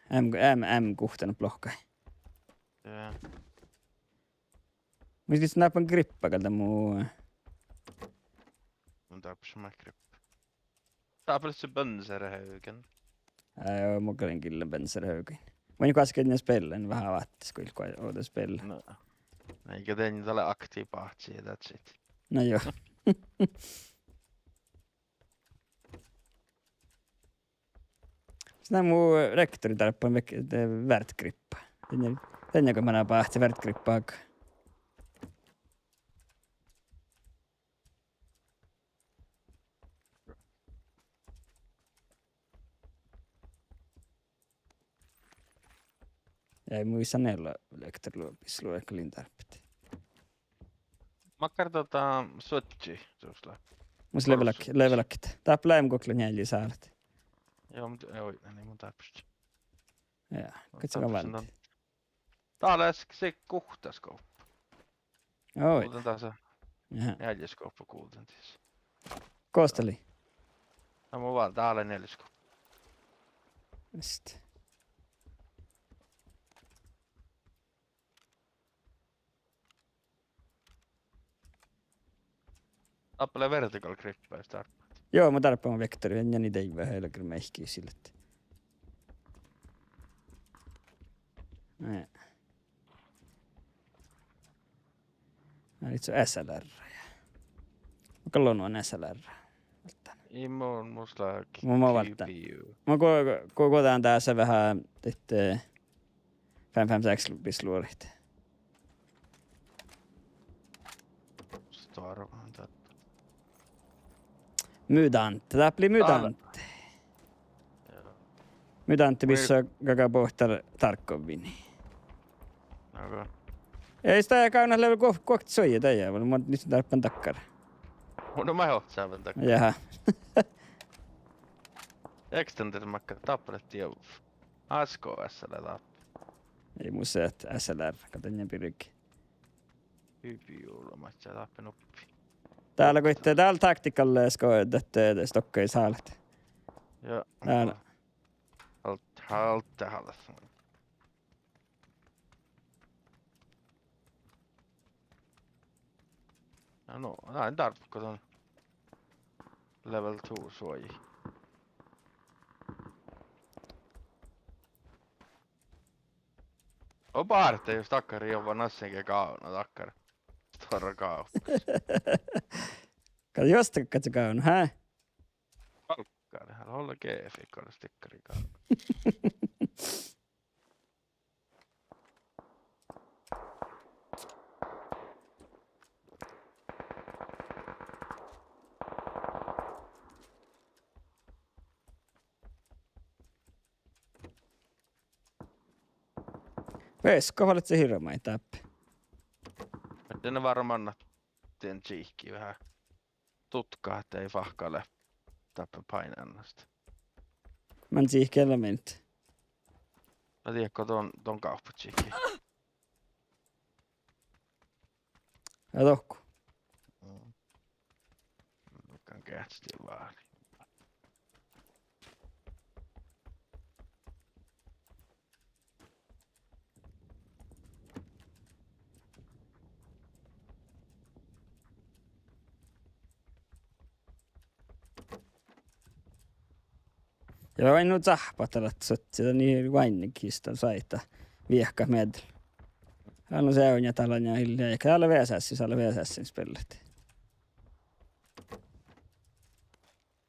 M, M, M guhttán lohkai. Ja. Mus lei dáppe grippa gal dat mu. Mun dáppe šat grippa. Dáppe lei bønserhaugen. Ää, mun gal in gille bønserhaugen. Mun goassege in spille, in veahá váttis, go go ođđa spille. No. Ii, go dan dal lea aktiv báhči, that's it. No juo. Sii mu rektori dárbban vek-, de verdgrippa. Dien, dien go manai báhci verdgrippa. Ja mun sanela rektori luo-, bis luo-, gal in dárbbašit. Makkár dasa suodji sus lea? Mus levelák-, levelák. Dáppe lea M gokle njeallje sálet. Juo, mun, oi, na, mun dárbbašin. Ja, mun goit sa dárbbašin válddit dan. Dá lea sii guhttaskuvppa. Oi. Guđán dasa. Aha. Njeallje skuvppa guđán dis. Gos dat lei? Na mun vál-, dá lea njeallje skuvppa. Just. Dáppe lea vertical grip, jos dárbbašit. Juo, mun dárbbašin vektori, en jani deaivve, hele gal mehkis sillat. Ne. Ná, ii leat SLR. Mun gal lon SLR. Ii, mun, mus lea Mun, mun válddán. GPU. Mun go-, go-, go dán dasa veahá, ahte, eh, fem fem seks bis luorit. Storm, dat. Mutant, dáppe lei mutant. Mutant, mis lea gaga bohtar Tarkovvin. Aga. Ii, ista ja gávnnat lea vel guo-, guokte suojje dahje, vai mun dárbbašin dakkár. Mun, no, mun in oaččan vel dakkár. Jaha. Extended makkár, dáppe lea dieđus. Asko SLR dáppe. Ii, mus leat SLR, go dan birge. Hybi jula maid dáppe nuppi. Dál lea goit, dál lea tactical, eh, sko-, dat, eh, stokka sálet. Ja. Dál. Halt, halt, halt. No, na in dárbbaš go don level two suoji. Oba ártet jus dakkár, jovva nassege gávdna dakkár. Stuorra gávppas. Gal juosta gal gávdna, hää? Álgá, holla G F-i gal stikkari gávdna. Vesko, fal leat sii hirbmat dáppe? Ahte de várra mannan dien tsiikii veahá. Dutkat ahte fáhkka lea dáppe páinánast. Man tsiikii lea meinat? Na diekko don, don gávppačiikii. Ja dohko. Mm. Kan geahččat válit. Ja vai nu cáhppat dat leat soaitá, dat lei oainne kista, soaitá viehkat mieddel. Gal nu seainna dat lea ja ii leat, gal lea V S S, gal lea V S S-in spellet.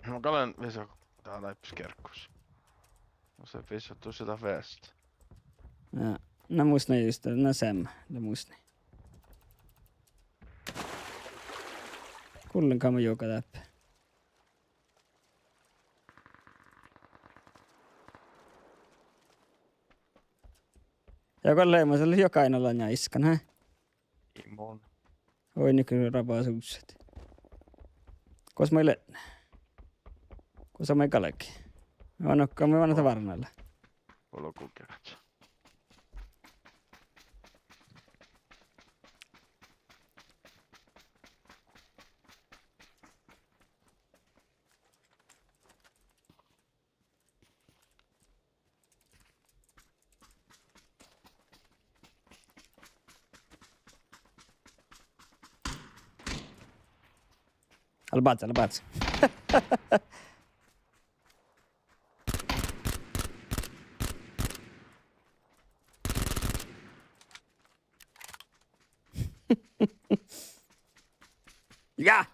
Mun gal lean visot dá dáibbas gerggus. Mun visot dušše dat veastta. Ja, na mus lei just, na seamma, dat mus lei. Gullen gal mun juga dáppe. Ja gal lei, mun lean juoga ain lanja iskan, hää? Ii mun. Oi, nykkii rabas ussat. Gos moai leat? Gos moai galge? Gal mun, gal mun várra dán várra nalá. Olgu geahččat. Ale báhce, ale báhce. Ja!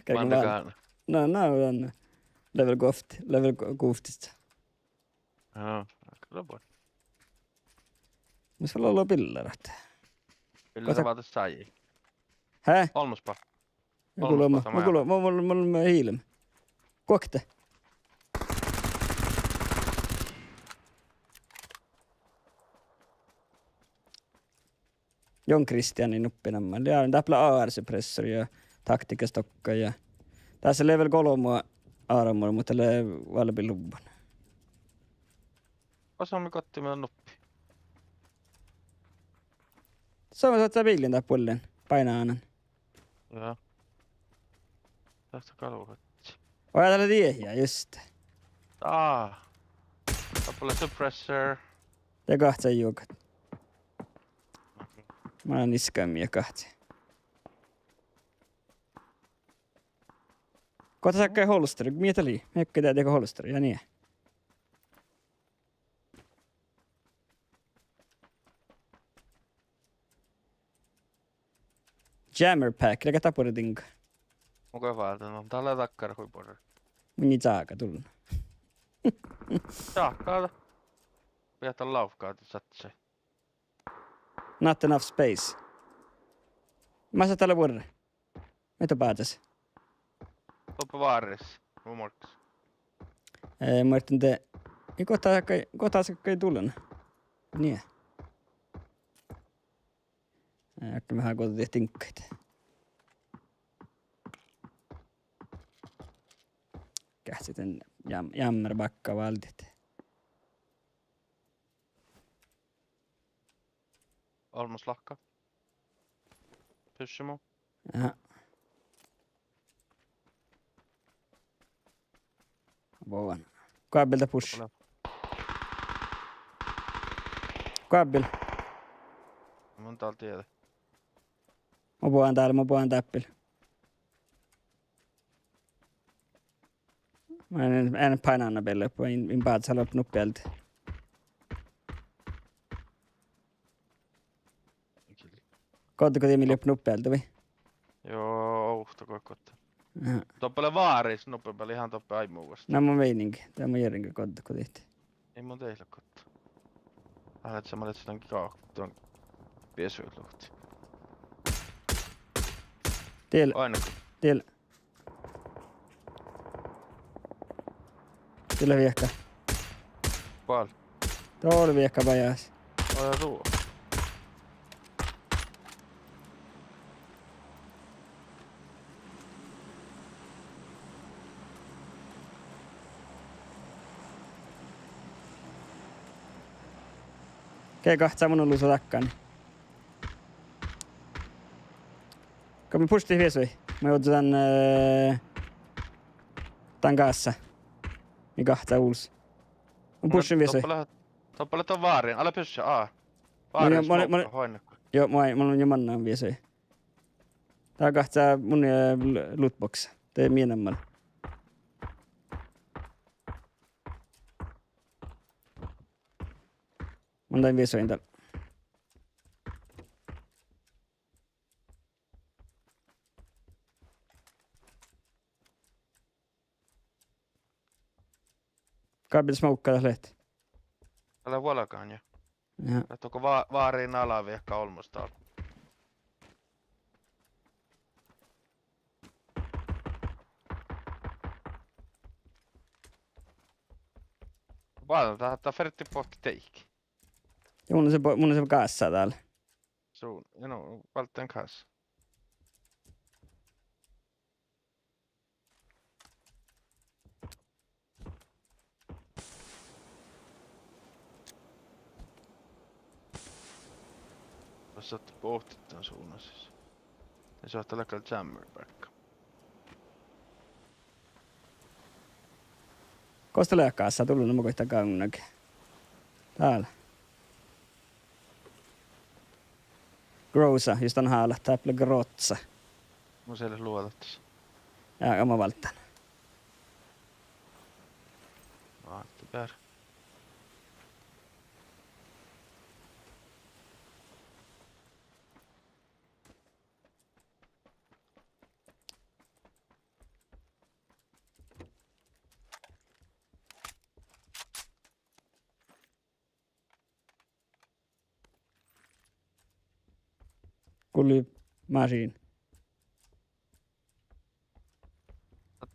Kergen. Mande vál-, gávdna? Na, na, dan. Level guovtti, level gu-, guovttis. Jaa, gal lea buorre. Mus vel ollu billarat. Billarat. Gosa-, váldit sáji. Hää? Olmmoš ba-, ja olmmoš gulma, ba-, ma gulma, mul, mul, mul, mul hiilem. Guokte. Jon Kristiani nuppi namma. Ja dáppe lea A R suppressor ja taktiikka stokka ja. Dás lea level golbma armor, muhto lea valbeluvvon. Osamme gotti mii nuppi. Somá sáhttá biillin dáppe vuollin. Báinánan. Ja. Dáhte galvahit. Oi, dá lea dieid, ja just. Aa. Dáppe lea suppressor. Ja gahčai juogat. Manan iskami ja gahčai. Gohta sáhttá holster, mii dat lei? Mii dat dego holster, ja nie. Jammer pack, leago dat buorre diŋga? Mun gal váldán, no, dat lea dakkár hui buorre. Mun in čága dullan. Čáhka. Piehtá lávkka, sáhttá. Not enough space. Mas dat lea buorre. Mii dat báhcásit? Doppe várris, mun markkasin. Eh, muittán de, in gohta gal, gohta gal dullan. Nie. Eh, ahte mii gohtii diŋggaid. Geahččat dan jam-, jammer bakka váldit. Olmmoš lahka. Push mu. Aha. Bovan. Goabbel dat push. Ole. Goabbel. Mun dal dieđe. Mun bohun dál, mun bohun dáppe. Mun ean, ean painna bealle, mun in, in bázze, gal lea nuppi ealde. Goddego die mii lea nuppi ealde, vai? Juo, ovtta go, goddego. Aha. Doppe lea váris nuppi bealde, ihan doppe áimmu vuos. Na mun vienin, de mun jerren goddego dihte. Ii mun dieid leat goddego. Gal lea, ma lean dan ga-, dan biesui luhtte. Diel. Oaidná. Diel. Diel lea viehka. Kuál? Dol viehka bajás. Oaidná du. Ge gahcá mun olusa dakkár? Go mii puštit viesui? Mun ožžon dan, eh, dan gássa. Mii gahcá ulus. Mun puššin viesui. Doppe lea, doppe lea várin, ale pušša, aa. Várin, mun, mun, mun, smokka, hoinnakko. Juo, mun, mun jo mannan viesui. Dat gahcá mun, eh, l-, lootbox. De mii namma. Mun dan viesuin dál. Gabbel smokka dat leat? Dat lea vuolgán, ja. Ja. Dat go vá-, várin ala viehka olmmoš dál. Vá, dat, dat fertii bohtet deike. Ja mun se bo-, mun se gássa dál. Su, ja no, válddán gás. Mas sáhtát bohtit dan sunasis. Ja sáhtát leat gal jammer back. Gos dat lea gássa, dullu mo goit gáŋŋa. Dál. Groza, jus dan hálat, dáppe lea groza. Mun gal luođán. Ja, ja mun válddán. Válddán beare. Gulli mašiin.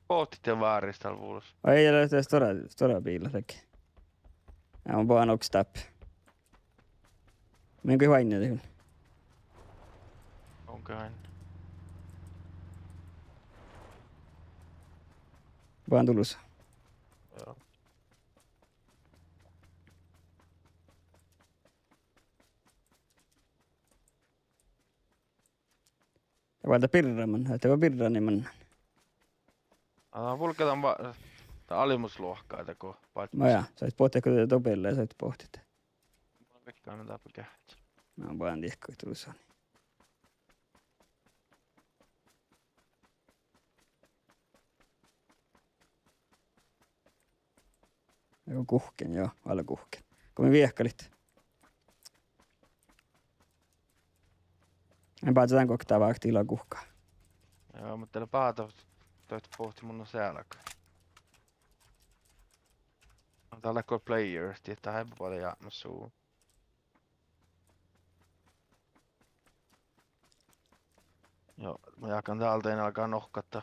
Bohtit dán váris dál vulos. Ai, ii leat stuorra, stuorra biila dahje. Ja mun bohun okta stáppe. Mun goit oaidnit dihte. Onko han? Bohun dulusa. Joo. Ja válddá birra man, ahte go birra, ni man. Aa, vulgga dan va-, dan alimusluohkká dego, báiččas. No ja, soit bohtit go dobealle, soit bohtit. Mun veikkaan, ahte dáppe geahččat. No, bohun dihte go dulusa. Go guhken, joo, ale guhken. Go mii viehkalit. Ean bázze dan guokte váhti ila guhká. Joo, muhto dat lea báhá, dat bohtet mun sealgga. Dál lea go player, dieid dat eai boađe jápmit su. Joo, mun jáhkán dál dain álgá nohkkat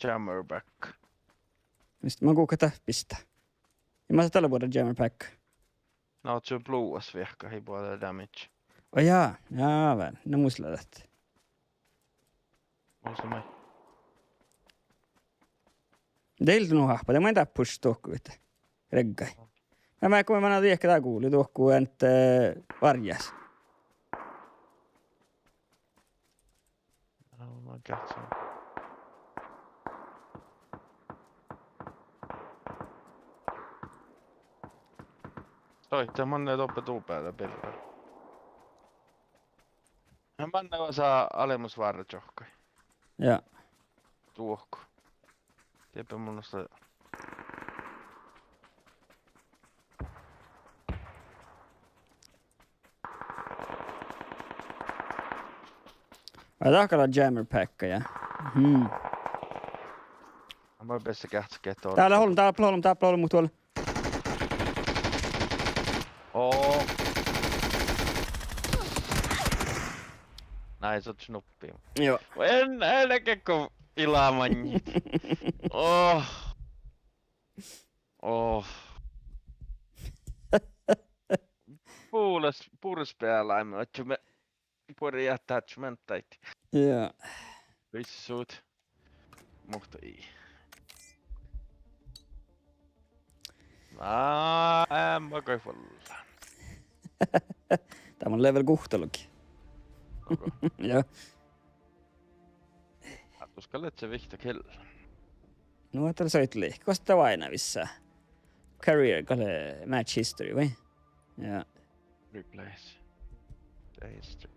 jammer back. Mis mun guhkán dat bistá? Ja mas dat lea buorre jammer back. Na, oaččui blugas viehkat, ii boađe damage. Ó jaa, jaa vel, na mus lea dat. Mus lea maid. Dieid nu háhppa, de maid dáppe puššat dohko ahte reggai. Ja ma, go manan diehke dál guli dohko, ent, eh, várjjás. Ná, ma geahččen. Soitte manne doppe dubeale birra. Ja Manne osa alemus várra čohkkái. Ja. Duohko. Dieppe mun osta. Ai, dahkat lea jammer pack, ja. Mhm. Mun beassá geahččat geahččat. Dál lea ollu, dál lea ollu, dál lea ollu, muhto. Oo. Nai, son šuppi. Joo. En, en leat go ilamaš. Oh. Oh. Bures, bures bealaimet, ahte me Buorre jáhkit čuomenttaid. Joo. Vissut. Muhto ii. Á, eamma goit vuollán. Dá mun lean vel guhttalogi. Ogo. Joo. Á, du skal lea vihtta kill. Nu, ahte lea soitli. Gos dat oaidná vissa? Career, gal lea match history, vai? Ja. Replays. Tieiste.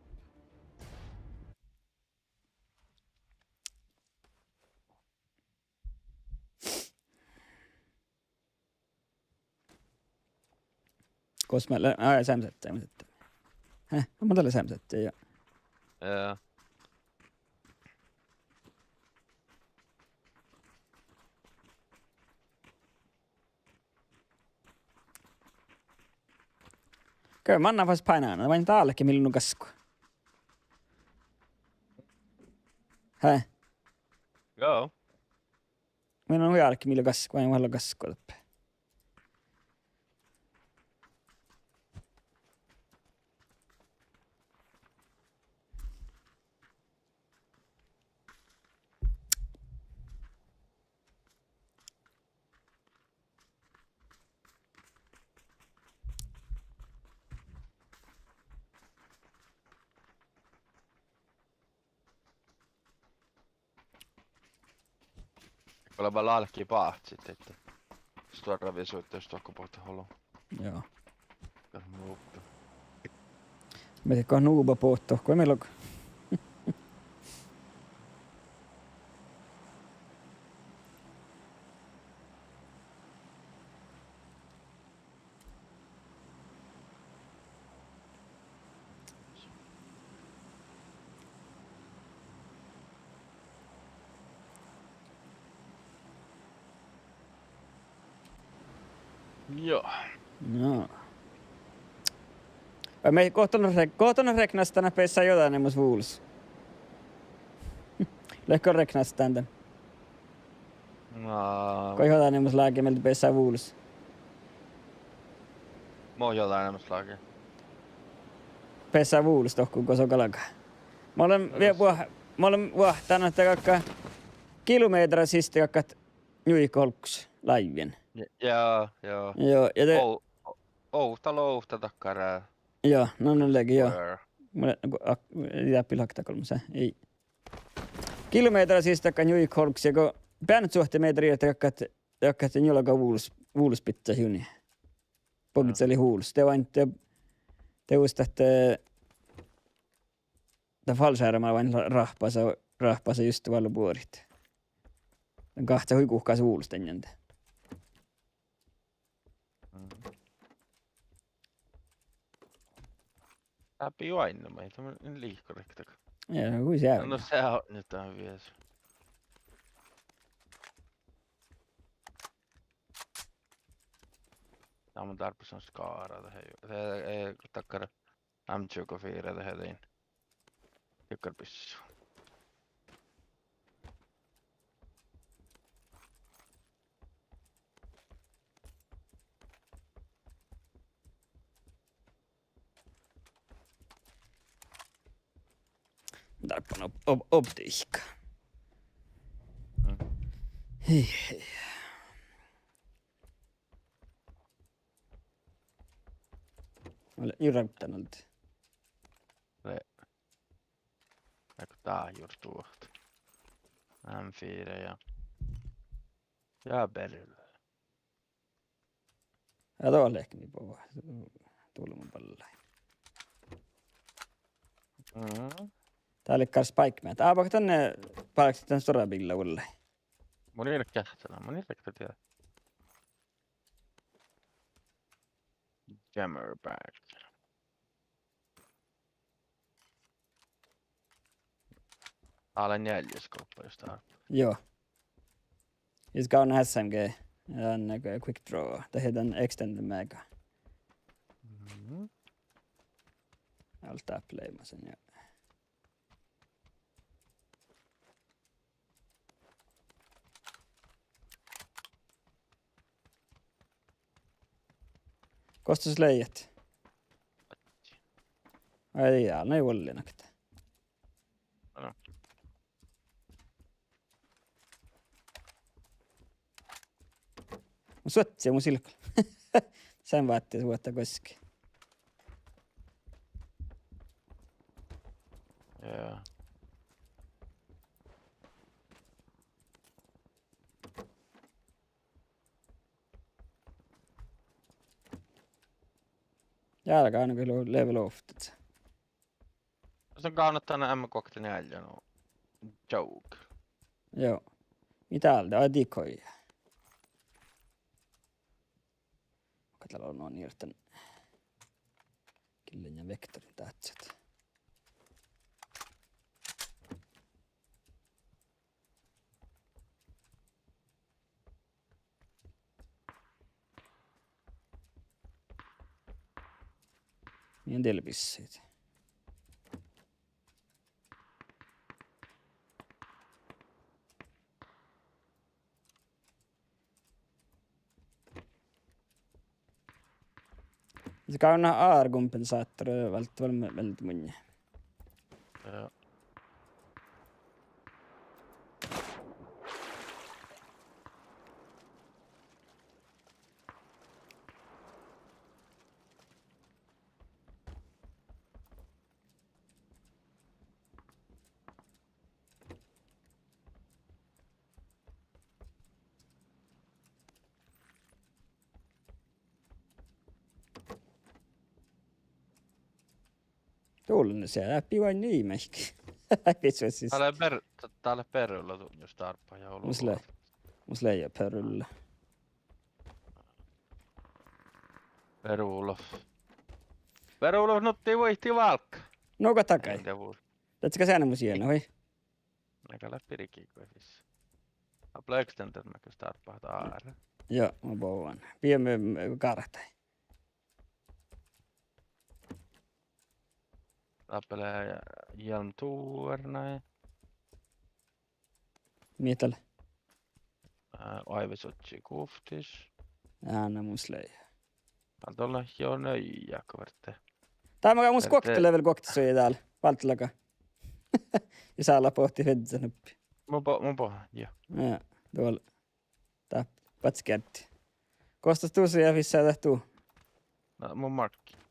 Gos mun lean, á, seamma seatte, seamma seatte. Hä? Mun lean seamma seatte, ja. Ja. Ge manná fas pánan, vai dálke mii leat nu gaskku. Hä? Joo. Mii leat nu jálkki mii leat gaskku, vai vel gaskku doppe. Go lea báhčit ahte stuorra visuid, jos dohko bohtet olu. Joo. Gal nuubba. Mii go nuubba bohtet, go mii leat. Joo. Vai mii gohtonos rek-, gohtonos reknastan ahte beassá jođáneamos vulos? Leatgo reknastan dan? Na. Go jođáneamos lágiin mielde beassá vulos. Mo jođáneamos lágiin. Beassá vulos dohko go son galgá. Mun lean vie-, vuo-, mun lean vuohtan ahte galggat kilomehtera siste galggat njujit olggos láivvin. Ja, ja. Joo, ja de o-, ovtta, ovtta dakkár. Joo, na, na lea ge, joo. Mun lean, go, ak-, ja pilhakta golmmas, ii. Kilomehtera siste galggat njujit olggos ja go beanuppelot mehtera galggat, galggat njuolga vulos, vulos bidjat juni. Bohccuide lei vulos. De oaidná, de, de vuostat, eh, dat fallskjerm oaidná ráhppasa, ráhppasa juste vállá buorit. Dan gahčá hui guhkás vulos dan jande. Mm. Dáppe oaidná maid, dat mun in lihkoriidda. Ja, no, kui seavdná. No, seavdná dan vieš. Dá mun dárbbašan skára dahje, eh, eh, dakkár M tjuefire dahje dain. Dakkár bissu. Dárbbašan op-, op-, optikka. Mm. Hei, hei. Ole, juragtan olde. Lea. Ego dat jurduohta. M fire ja. Ja berre. Ja dat lea mii boa. Dulmaballái. Mm. Dá lei gal spáikka meat. Ábehtet dan, eh, bálkestit dan stuorra biilla vuollái. Mun in leat geahččan, mun in leat geahččan. Jammer bag. Ale njealjás gohpa just dá. Joo. Ja gávdná S M G, ja dan, eh, quick draw, dahje dan extended mag. Mhm. Allt dáppe leimmasin, ja. Gos sus leat? Ai, ja, na juolli nakta. Áno. Mun suohtas ja mun silkol. Sen vátti vuotta goski. Ja. Ja, dál gal nu level off. Son gávdnat dan M K kahtokymmentäneljä, no, joke. Joo. Mii dál de, ai, decoy. Gal dál lea, no, nirten. Gillen ja vektorin dáhcet. Mii dal lea bisseid. Dál gal lea A R-kompensátor, válddá vel mielde munnje. Ja. Dál lea, se lea pihkoin niimet. Ai, pitsosiis. Dá lea per-, dá, dá lea Perula jus dárbbaš ja mus lea, mus lea ja Perula. Perula. Perula, nutti vuoitit válkká. Nu go dagai. Ii de vuor-. Dáppe gal seanemus ieš, hui. Ná gal lea birgi goit fis. Dáppe lea extended mag dárbbaš A R. Joo, mun bovan. Biemme, mm, gártai. Dáppe lea Hjelm Tower, nai. Mii dat lea? Eh, oaivesudji guovttis. Á, na mus lea. Dál dolla jo nöi jakko verte. Dá maga mus guokte level guokte sui dál. Válddá laga. Ja sála bohte fiežžat nuppi. Mun bo-, mun bohán, joo. Ja, dál. Dá, bacci gearddi. Gos dat du sii ja fissá dat du? Na, mun márkkašin.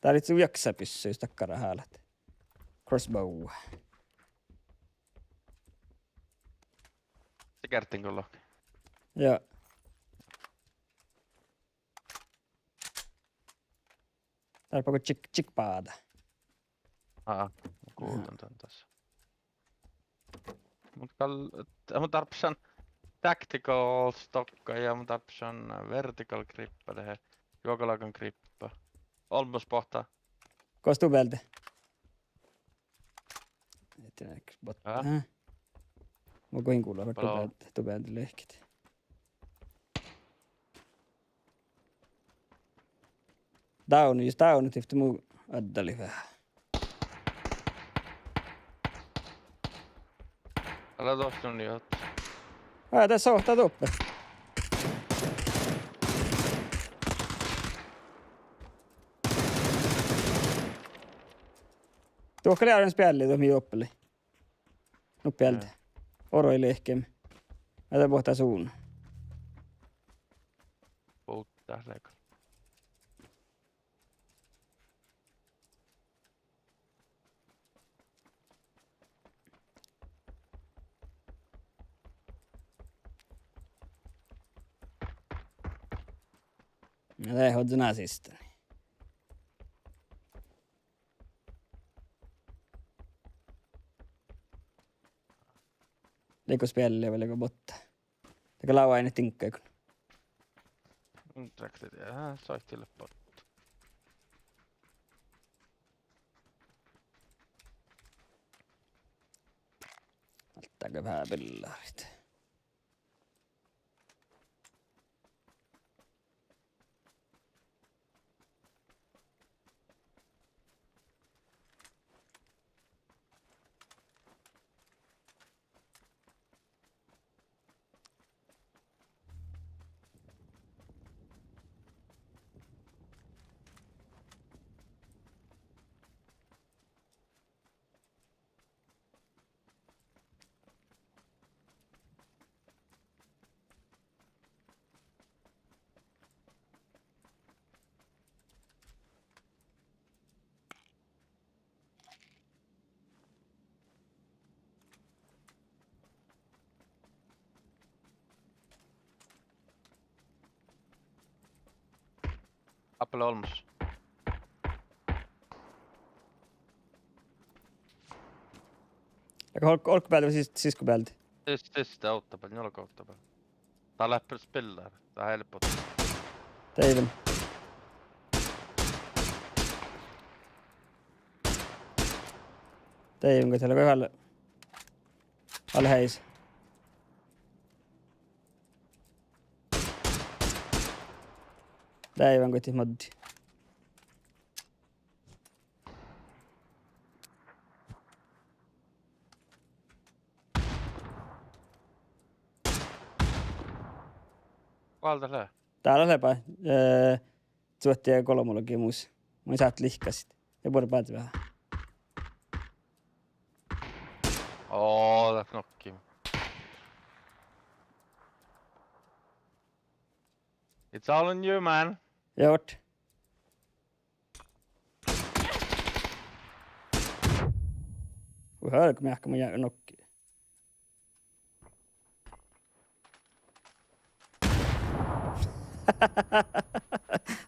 Dá lei vel jaksa byssa jus dakkár hálat. Crossbow. Se gearddi go lohke. Joo. Dárbbaš go čik-, čikk báda? Á, guvdnon dan das. Mun gal, mun dárbbašan tactical stokka ja mun dárbbašan vertical grippa dehe. Juogalágan grippa. Olmmoš boahtá. Gos du bealde? Etten ehpet bot-, á? Á? Mun goit gula, du bealde, du bealde lehket. Down, jus down, tivtte mu addali veahá. Ale dohtun jot. Á, de sohttá doppe. Duohká lea dan spealli, duot mii doppe lei. Nuppi ealde. Oro lehkeme. Mii de bohta sun. Bohta lea. Na de, ođđa na sistan. Lego spelli vai lego botta? Dakkár lává ii diŋggaiguin. Mm, tak det er. Ja, soitti leat botta. Alttá veahá billarit. Apple olmmoš. Aga olg-, olggobealde vai sis-, siskkobealde? Sis-, siste ovtta peale, njuolga ovtta peale. Dat lea spillar. Dat lea helppo. Deiven. Deiven go teala go vel. Vel heis. Deiven go ti maddi. Gual dat lea? Dál lea ba, eh, cuotti ja golbma logi mus. Mun sáhtán lihkkasit. Ja buorre bádde veahá. Oo, dat knokki. It's all on you, man. Jot. Hui hölggi, meahkka mun ja nokki.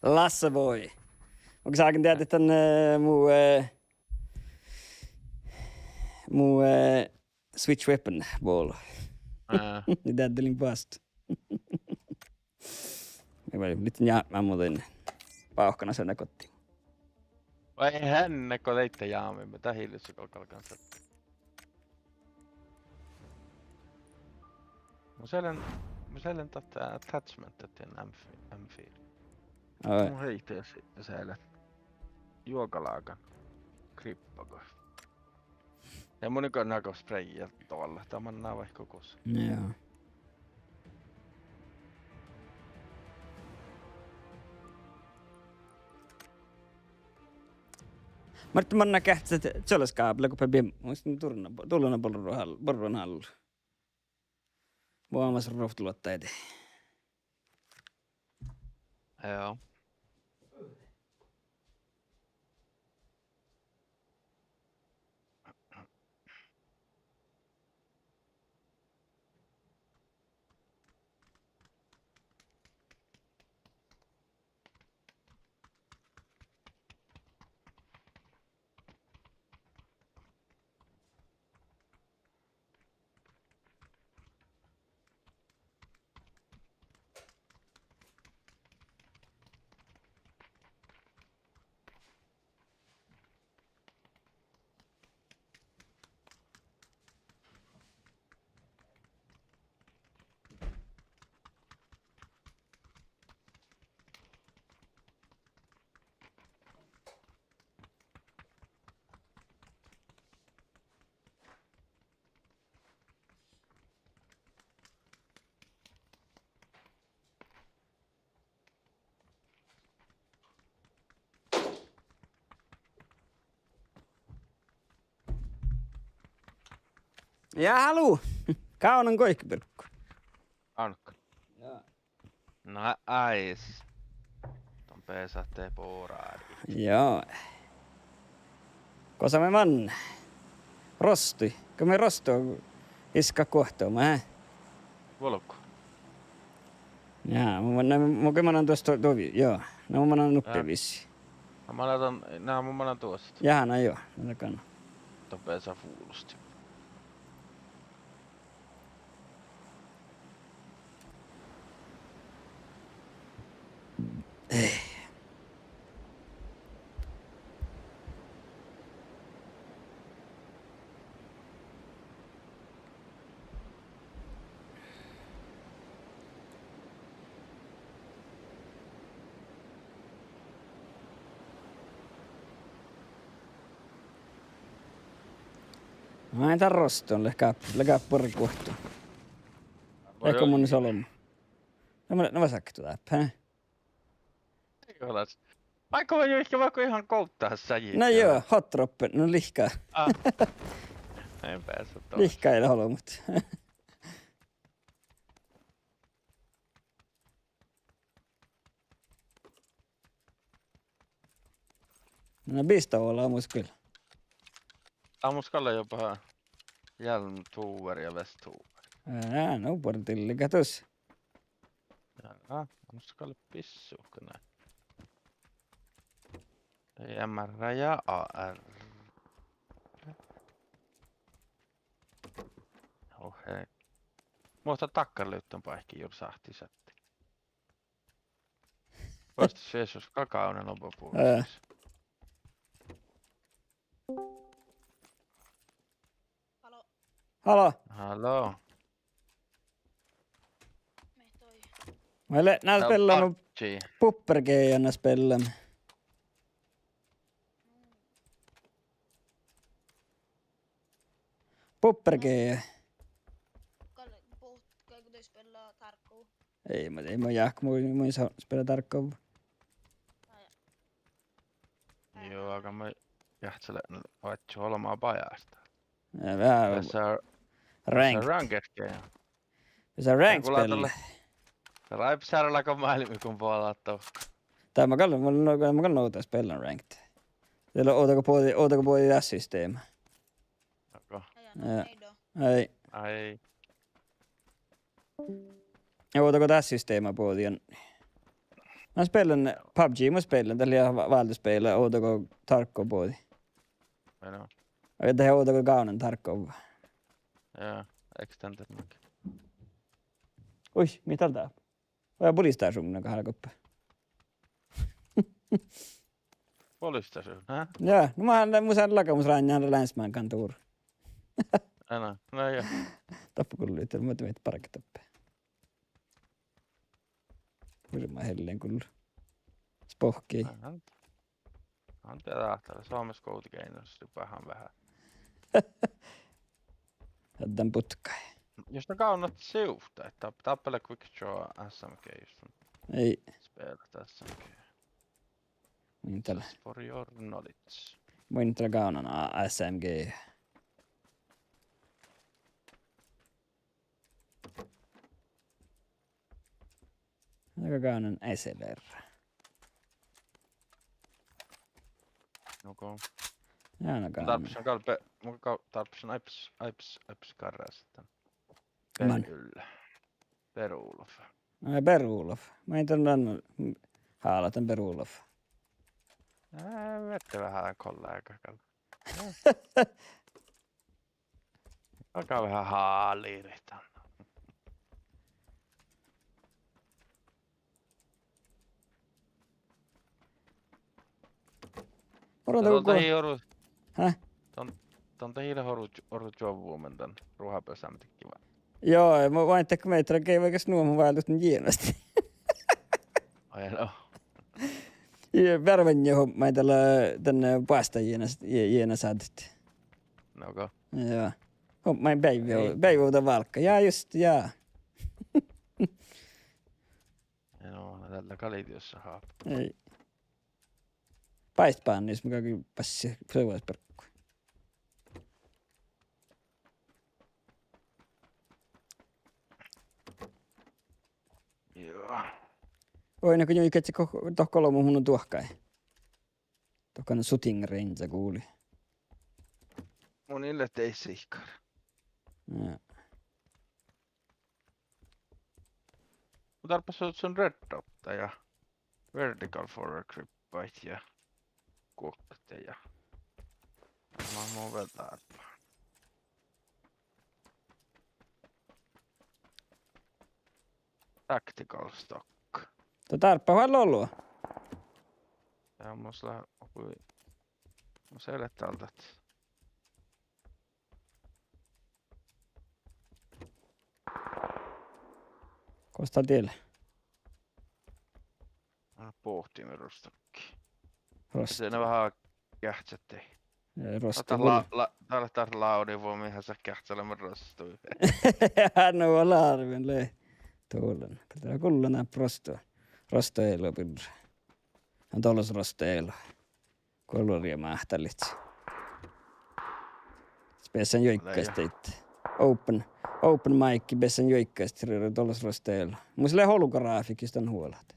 Lasse boy. Mun ságan dieđát dan, eh, mu, eh, mu, eh, switch weapon ball. Ää. Ni dieđát dan bast. Mii lei lihttá jápmán, muhto bávkkanasat gotti. Vai henne go deidda jámi, me dat ii leat gal galgan sat. Mun selen, mun selen dat attachment dat M fire, M fire. Ai. Mun heiten se, selen. Juogalágan. Kribbaga. Ja mun gal nago sprejjá doalla, dat mannat vaikko gus. Ja. Marttán mannat geahččat čolaskábla go be-, muittán dullan, dullan borron hál-, borron hállu. Boamas ruovttoluotta edi. Joo. Ja, hallo! Gávdnan goikebirgu. Anka. Ja. Nice. Don beasat boráriid. Joo. Gosa mii man-, rostui. Go mii rostu iskkat guohtama, eh? Vuolggu. Ja, mun, mun, mun gal manan duosat du-, du-, joo. Na mun manan nuppe visii. Na mun manan, na mun manan duosat. Ja, na joo, na dat gal. Don beasat vulos. Eh. Ai, dat roston lea gáp-, lea gáp buorre guohtu. Ehk mun olbmot. No, ma, no, ma saktu dáppe, hä? Ei ole. Vaikko ma juikke, vaikko ihan goddassa jihka. No joo, hot droppe, no lihkka. Ah. Ei pääse tuohon. Lihkka ei ole olbmot. No, bisto ole mus kyllä. Aa, mus galle jopa hjelmtower ja vesttower. Ää, no, buorre dilligat dus. Jaa, mus galle bissuhkana. M R ja A R. Oh, hei. Muhto dakkár livddanbáiki jur sáhttá sáhttá. Vuosttaš Jesus, ka gávdnan oba. Ää. Búrsis. Hallo. Hallo. Hallo. Maid lea, na, spelláme PUBG. PUBG ja na spelláme. PUBG. Gal-, bot-, galggu de spela Tarkov? Ei, ma, ei, ma jáhkán, mun, mun in sa-, spela Tarkov. Ai. Joo, aga ma jáhcán leat oaččo olema bajás. Ja, veahá. Dasa ranked. Dasa ranked, ja. Dasa ranked spelli. Dal-, dal-, dal-, eai sárvon láhkai máilmmi go boađát dohko. Dá ma gal, mun, no, ma gal nu dat spellan ranked. Dá lea ovdal go bođii, ovdal go bođii dát systema. Dohko. Ja. Ai. Ai. Ovdal go dát systema bođii. Na spellan PUBG, mun spellan, dat lea va-, váldospela, ovdal go Tarkov bođii. Ai no. Ja dat ovdal go gávdnan Tarkov. Ja, extended mode. Ui, mii dal dá? Oi, politistasjon galgá doppe. Politistasjon, hä? Ja, no mun lean, mun lean lagamus ránnjá, han lea länsmankontor. Ena, no ja. Doppe gullu itelan, muhto mii bargat doppe. Vuoi, ma hellen gullu. Spohkii. Aha. Ante dáhta, Suomessa Goat Games, det er bare han vil ha. Addan butkai. Jos na gávdnat sivtta, dat, dat er quick draw S M G, jos na. Ei. Spelat S M G. Mun in dal. Just for your knowledge. Mun in dal gávdnan a-, S M G. Aga gávdnan S L R. Nugo. Ja, na gávdnan. Dárbbašan gal be-, mun gal dárbbašan áibbas, áibbas, áibbas garra sitten. Man. Beowulf. Beowulf. Ai, Beowulf. Maid don dan hálat dan Beowulf? Ää, vette veahá kollega gal. Alkaa veahá hálirit dan. Ora. Don, don go-, dahje oru-, hä? Don, don dahje lea oru, oru čuovvu dan ruohabeasámedikki vai? Joo, ma vaiŋ dakkár meidá gei vaikko nu mun váldut dan jienastit. Ai, no. Ja, beare vánje hommain dalle dan, eh, boastá jienas-, jie-, jienasáddet. Nugo. Ja. Hommain beaivvi-, ei, beaivviovda válkka. Ja, just, ja. Ei, no, dalle gal lei dieđusge háppa. Ei. Báitbánnus, mun galggan bassi, fødevareparkui. Joo. Oi, na go juigat go-, dohko olbmot mun duohkái. Dohko shooting range guli. Mun in leat deike sihkkar. Ja. Mun dárbbašan son red dotta ja vertical foregrip ja guokte ja. Mat mun vel dárbbašan. Tactical stock. Dat dárbbašii vel ollu. Ja mus lea, hui, mus lea dál dat. Gos dat dal lea? Á, bohtimin rostakki. Rosta. Sii lea veahá geahččat. Eh, rosta. Dát lea, la-, dát lea dát lávdit vuoi mihá sa geahččat leat rostui. No, lávdin lei. Dolan. Pidá gullan rosta. Rosta ealu birra. Ii dolos rosta ealu. Go lea máhttá lihti. Beasan juoiggastaid. Open, open mic, beasan juoiggastaid, dolos rosta ealu. Mus lea holográfika jus dan huolat.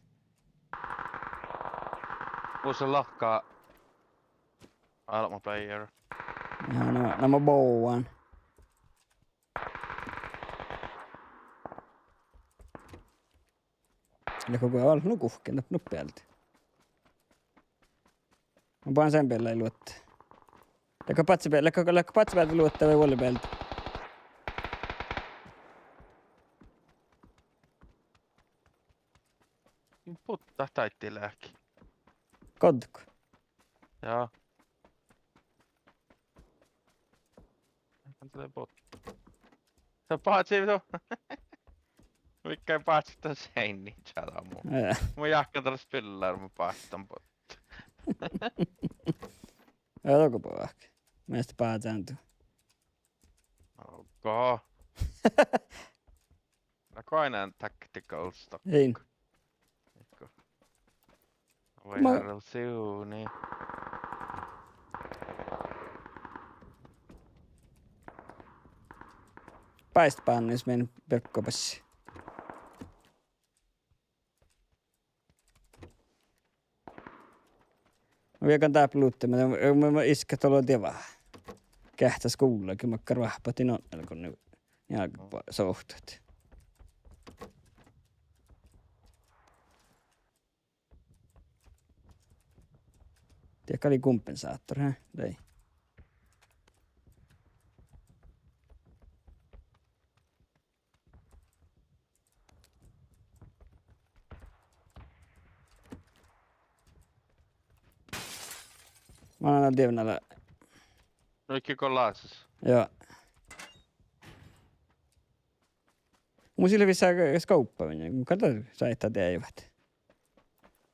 Mus lea lahka Alma player. Ja, na, na mun boan. Leago go ol-, nu guhkkin, nu, nu bealde. Mun boan sen beallái luotta. Leago badjebeal-, leago, leago badjebealde luotta vai vuolle bealde? Puttat dáiddi leahkit. Goddego? Ja. Kan det bot. Så bare til du. Vaikko báhcci dan seainni čađa mu. Ja. Mun jáhkán dal spillar, mun báhcci dan bot. Ja, dogo báhcci. Measta báhcán du. Ogo. Na koainen tactical stock. Ei. Vaikko. Vai ma-, herra siuni. Báistbánnus min birgobassi. Ma viegan dáppe lutte, ma, ma, ma isket olo dievá. Geahččat skuvlla, ge makkár oahppat in otnelgon nu. Ja ba-, sohtet. Diet gal lei kompensator, he? Lei. Manán dievnala. Nuikke go láses. Ja. Mus ii leat vissa skoupa, mun gal sáhttá deaivat.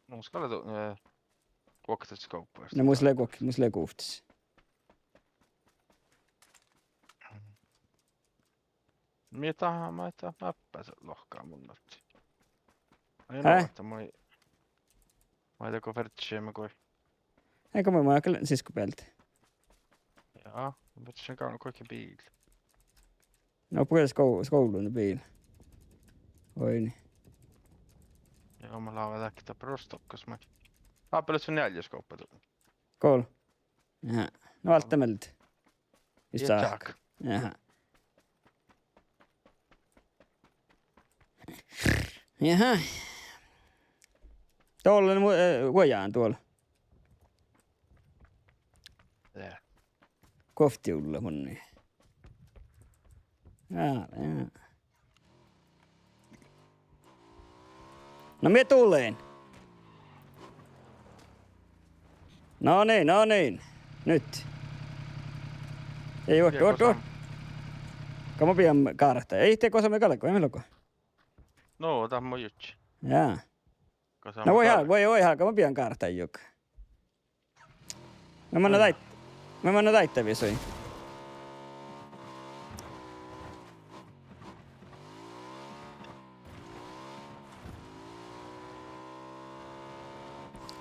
No, mus gal lea du-, eh, guokte skoupa, no, mus lea guok-, mus lea guovttas. Mii dat, mii dat máppá lohká mun ahte. Ai, no, eh? Ahte maid, maid go fertiimet goit. Ii go maid, maid gal siskkobealde. Ja, fertiimet gal goit biil. No, pue sko-, skuvllan biil. Oidne. Ja, mun láven dahkat rostakkas maid. Dáppe lea su njeallje skoupa du. Gol. Aha. No, altte mielde. Ii sáhka. Aha. Aha. Dolle mu-, eh, vuojan dolle. Ja. Guovtti ulla munni. Ja, ja. No mii dulen. No niin, no niin. Nyt. Ei, oot, oot, oot. Gal mun bijan gárta. Ei, de gosa mii galggai, ii mii logu. No, dat mun jurddašin. Ja. No vuoi hál-, vuoi, vuoi hálka, mun bijan gárta juoga. Mii manná dáid-, mii manná dáidda visui.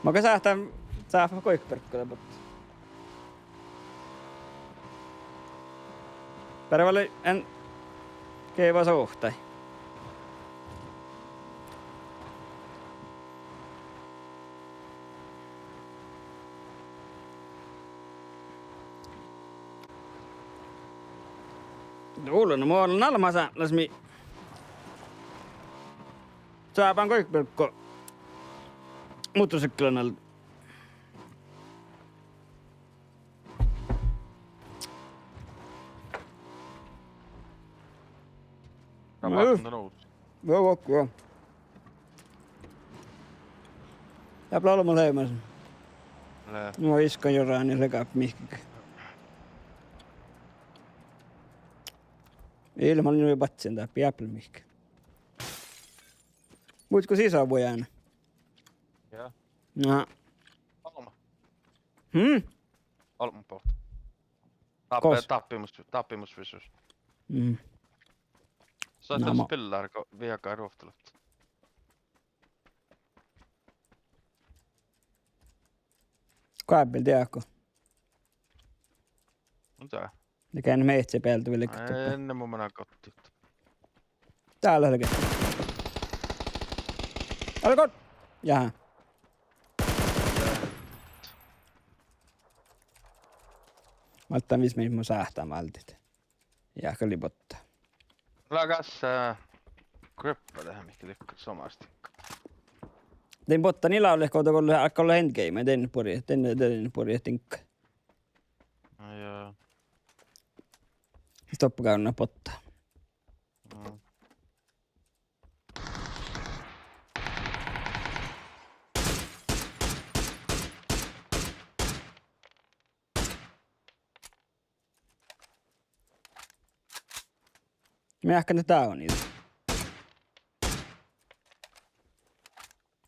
Makkár sáhttá, sáhttá goit birggodaid bot. Beare vel en geva sohtai. Dolo, no mo lean almma sápmelaš mii sáhttá goit birggo motorsykkela alde. Joo, joo. Dáppe lea olbmot leamaš. Lea. No iskka jorani legat mihkkege. Ii lean, mun nu bacen dáppe, jáppel mihkke. Muhto go sisa vuoi áne. Ja. Na. Olbmot. Hm? Olbmot bohte. Dáppe, gos- dáppe mus, dáppe mus visus. Mm. Sá- Na, ma- spillar go viegai ruovttoluotta. Goappel diego. Mun dá. Dego meahcá bealde vilget doppe. Enne mu mana gottut. Dál lea ge. Algot! Jaha. Válddán vis mii mu sáhttá váldit. Ja gal lei botta. Lea gas, eh, grøppa dehe mihkke liikká somás dihte. Dain botta, ni lávlehii go dat golle, áiggut leat endgame, dain buri, dain, dain buri dink. Ja. Doppe gávdná botta. Mm. Meahkan dávdnit.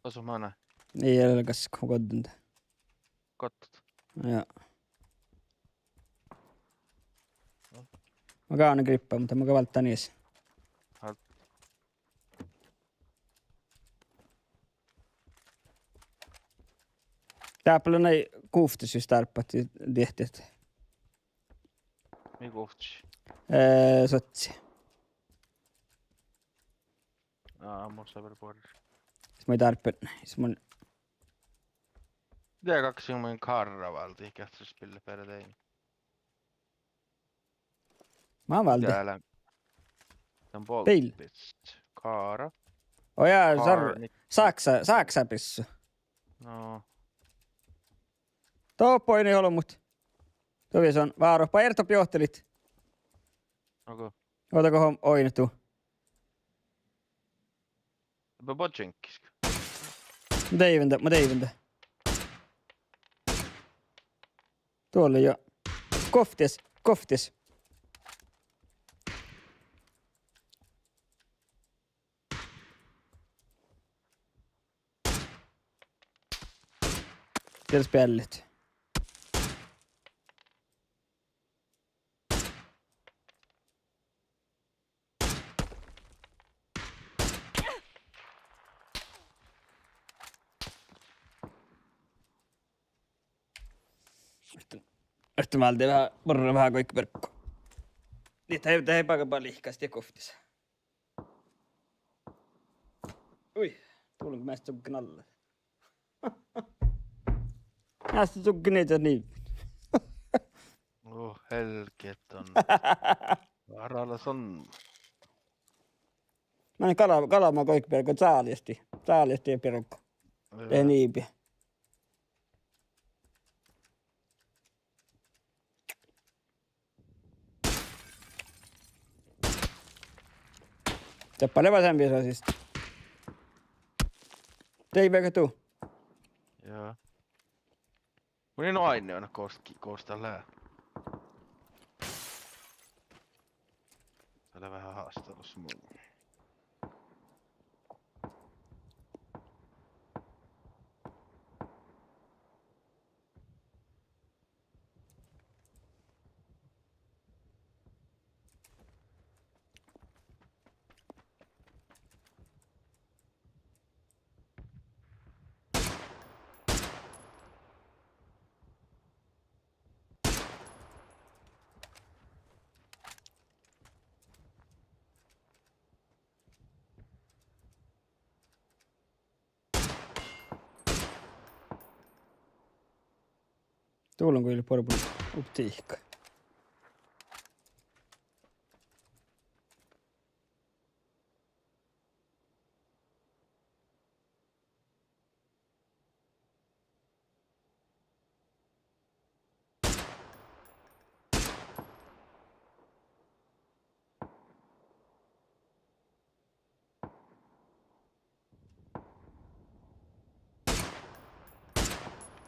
Osu mana. Ii leat gas go goddin. Goddit. Ja. Mun gávdnen grippá, muhto mun gal válddán ieš. Hál- Dáppe lea nai guvttis jus dárbbašit diehtit. Mii guvttis? Eh, soassi. Á, mus lea vel buorre. Sis mun dárbbašin, sis mun. De gakko mun karra váldit, geahččat spillet beare dain. Mun válden. Diet lean. Bil. Boltbits. Kára. Ó ja, sar-, kára, ni-, saksa, saksa bissu. No. Doppe oidno olbmot. Dovzze son várohpa ertop johtilit. Okei. Ođđa go oidno du. Ba-, ba-, jenkkiska. Mun deivven de, mun deivven de. Doalai jo. Govttis, govttis. Dieđus beallit. Ahte, ahte málde veahá, borre veahá goikkebearggu. Dihte, dihte eai baga balihkastit govttis. Ui, duvlon go measta cuggen alle. Measta cuggen iežat nivven. Ó, helgedon. Várra lea son. Mane gala-, galama goikkebearggu, cáliidii, cáliidii bearggu. Joo. Dehe niibi. Doppe lea veaháš visa siste. Dieid veahá du. Joo. Mun in oaidne, gos, gos dat lea. Dat lea veahá hástalusa mun. Duvlon go ii leat buorre optiikka.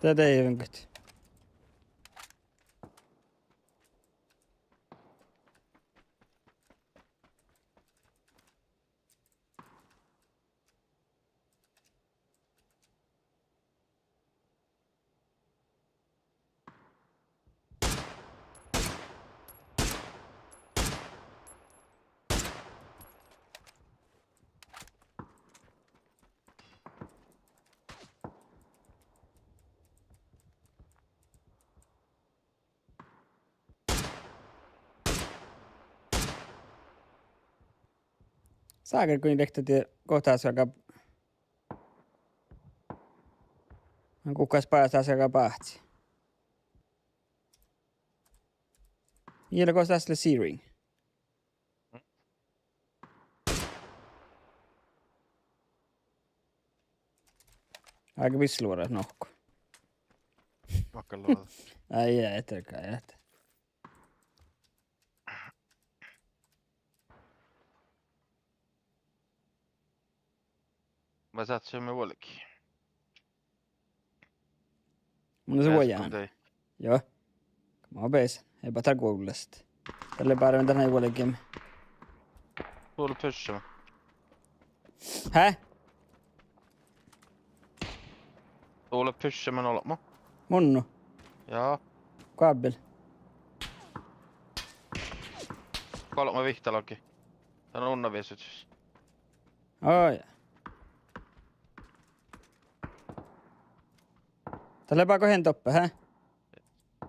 Dat de ii goit. Ságar go riehtet die gohtasarga. Gukkas báhcásaga báhci. Ii leat gos das lea searing. Áigi bislorat nohku. Makkár loga? Ai, ai, eterga, et. Vai sáhtát šuomme vuolgit? Mun lea vuojan. Dei. Joo. Mun beasan. Eai ba dál guovllast. Dalle bára dan eai vuolgit. Dovlle puššama. Hää? Dovlle puššama olbmot. Munno. Jaa. Goapel? Golbma vihtta loggi. Dan unna viesus. Oi. Dat lea ba go hen doppe, hää?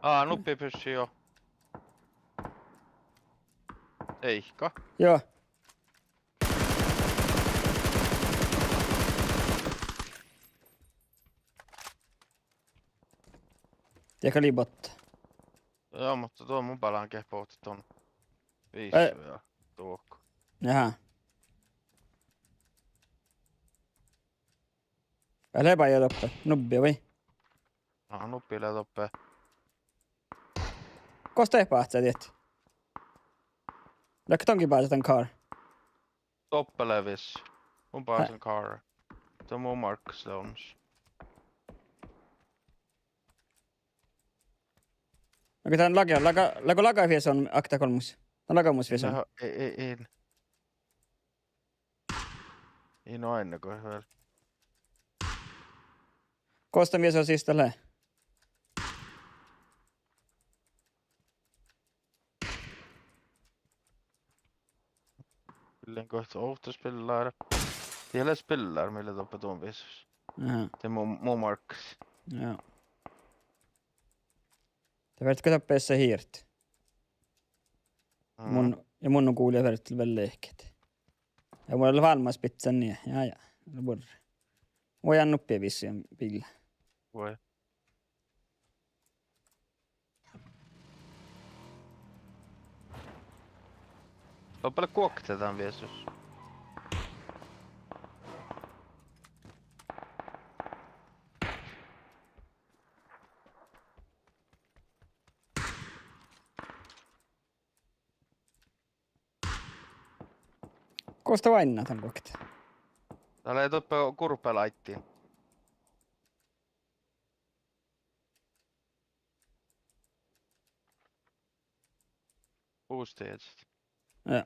Aa, nubbi pušši, joo. Eika. Joo. Diehka lei botte. Joo, muhto duo mun beasan ge bohtet don. Viissu ja duohko. Jaa. Ii leat ba doppe. Nubbi vai? Aa, nubbi lea doppe. Gos dat báhcá diet? Leat don ge báhcát dan car? Doppe lea vis. Mun básen car. De mu markkas lea olmmoš. Ahte dan laga, laga, laga, laga viesu okta olmmoš. Dan laga mus viesu. Ii, ii, ii. Ii nu ain go vel. Gos dan viesu siste lea? Lean goit ovtta spillára. Die lea spillára mii lea doppe don viesus. Aha. De mu, mu markkas. Jaa. Dat fertet go doppe ese hiirt. Mun, ja mun gulii fertet vel lehket. Ja mun lea vállá spiccán nie. Jaa, jaa. Lea buorre. Vuojan nuppi vissu biilla. Vuoi. Doppe lea guokte dan viesus. Gos dat oainnat dan guokte? Dat lea doppe gurpel áiddi. Boostedit. Jaa.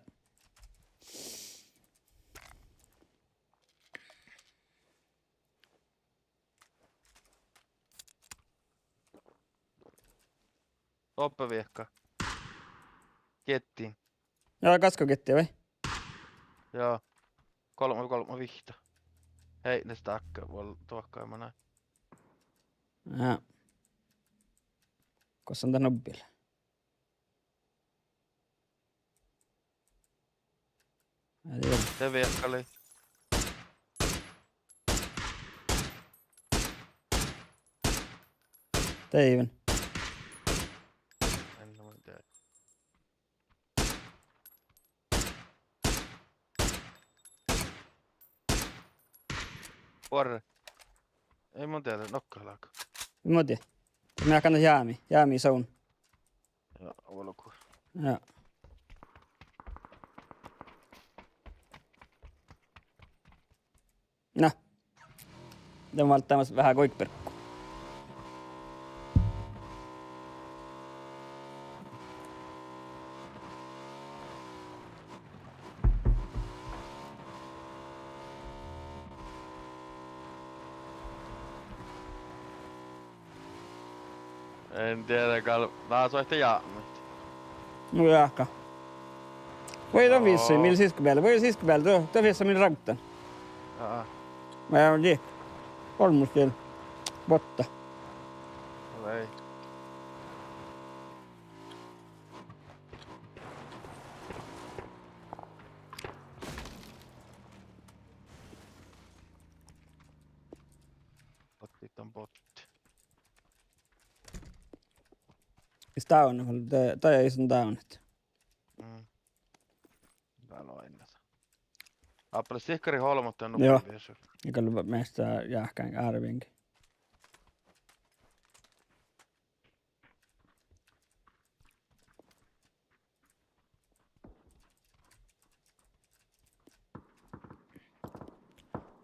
Doppe viehka. Giettiin. Jaa, gaskkagiettii vai? Jaa. Golbma, golbma vihtta. Heitne stákka vuol-, duohkái manai. Jaa. Gos son dat nubbi lea? Ii. De viehkalii. Deiven. En mun dieđe. Buorre. Ii mun dieđe, nohká láhkai. Ii mun dieđe. Mii láhkán jámi, jámi son. Ja, olgu. Ja. Na. De válddá mas veahá goikberbbu. En dieđe gal, dás oaidná jápmit. Nu jáhkká. Vuoi, don vissa min siskkobeale, vuoi siskkobeale, do, don vissa min rágtan. Aa. Mat dii olmmoš diet botta. Vel. Bottit on botti. Is dávdnat, de, de ii son dávdnat. Mm. Dál oainnat. Áhppele sihkkarit olbmot dan. Joo. Nuppi viešur. Ja gal measta jáhkán árviin.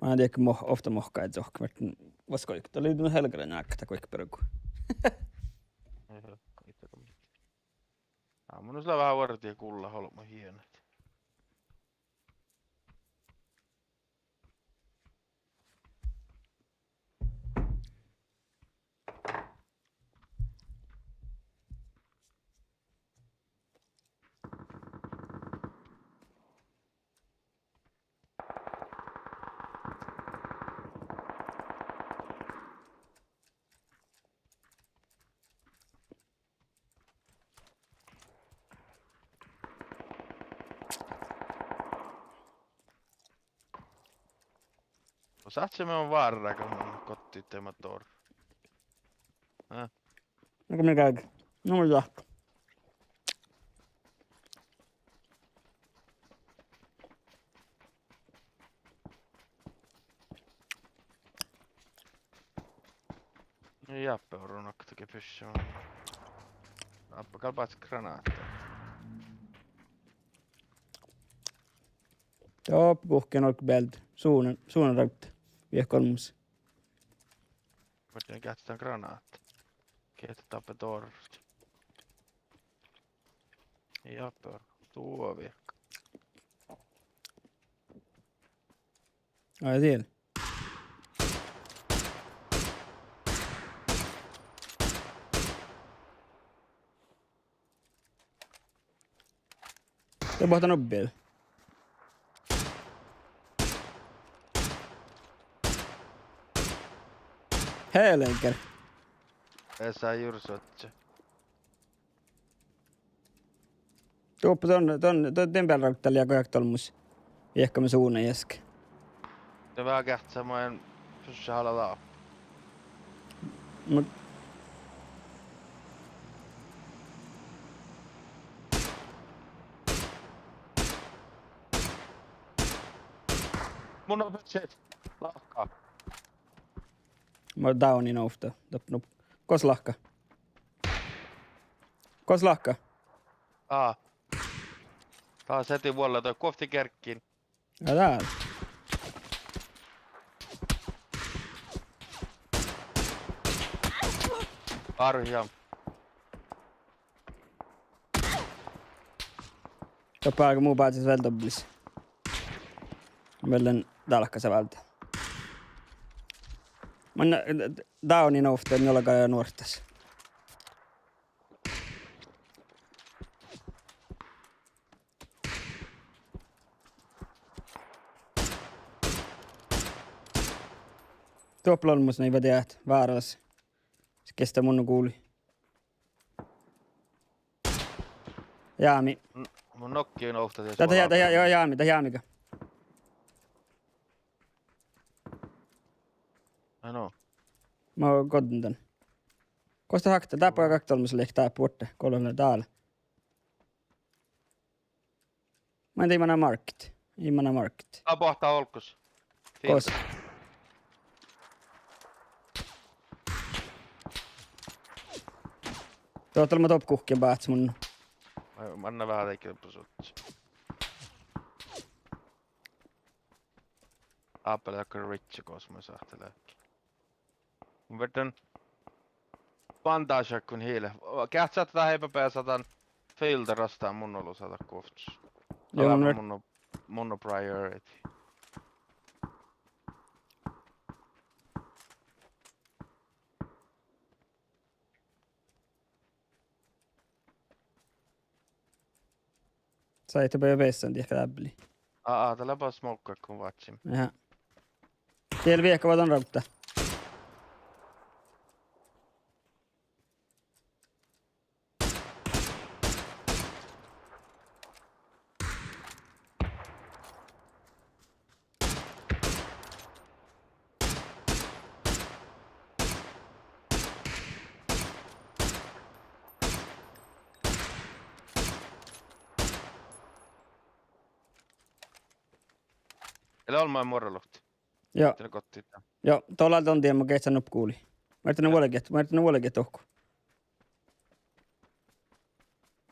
Mun dieđe mo-, ovtta mohkái dohko, muhto vuos goit, dat lei nu helgara nákata goit bargu. Aa, mun lean veahá vuordit gulla olbmot hienat. Go sáhtášii mun várrá, go mun goddin motor. Ää. Nugo mii galggat? Nu mun jáhkán. Jáppe orron oktage pyssyt. Áppe gal báhcet granáhta. Doppe guhkkin olggobealde. Sunan, sunan rágta. Viehka olmmoš. Muhto geahččat dan granáhta. Geahččat dáppe doarrut. Jáppe orron. Duo viehka. Ai dien. De boahtá nubbi. Helger. Esa jursočče. Doppe don, don, don, dien bealde rágta lea go eat olmmoš. Viehka mu suna jeaska. De veahá geahččat mo ean pyssyt hala dáppe. Mut mun on pyssyt lahka. Mun dávdnin ovtta. Doppe nu. Gos lahka? Gos lahka? Aa. Dat seti vuolla dán guovtti gearggiin. Ja dál. Árvvi. Doppe álge mu bázes vel dobbelis. Vel dán dálkasa váldá. Mun dávdnin ovtta, njuolga nuorttas. Doppe lea olmmoš naid vadjat várálas. Sii geahččá munno guvlii. Jámi. Mun nokkin ovtta dieđus. Dat, dat, dat, ja, jámi, dat jámiga. Ai no. Mun goddin dan. Gos dat háktá? Dáppe, gal okta olmmoš lea, dáppe vuorte, go lea dál. Mun dii mana market. Ii mana market. Aa, boahtá olggos. Gos. Doppe lea doppe guhkkin báhcet munno. Ai, manná veahá dego busut. Áhppa leat rich gos mun sáhtán leat. Mun ferten bandážat go hile. Geahččat dat eai beasa dan fielda rastán, mun olu sáhtán guovttos. Joo, mun mun mun priority. Saita beasan dieđusge dábbelit. Aa, aa, dat lea ba smokkat go váccim. Aha. Diet lea viehka, va don rávdda. Eai lean ollu muorraluhtta. Joo. Dieid gottit. Joo, doalai don dien, mun geahčen nuppe guli. Muittán vuolgit, muittán vuolgit dohko.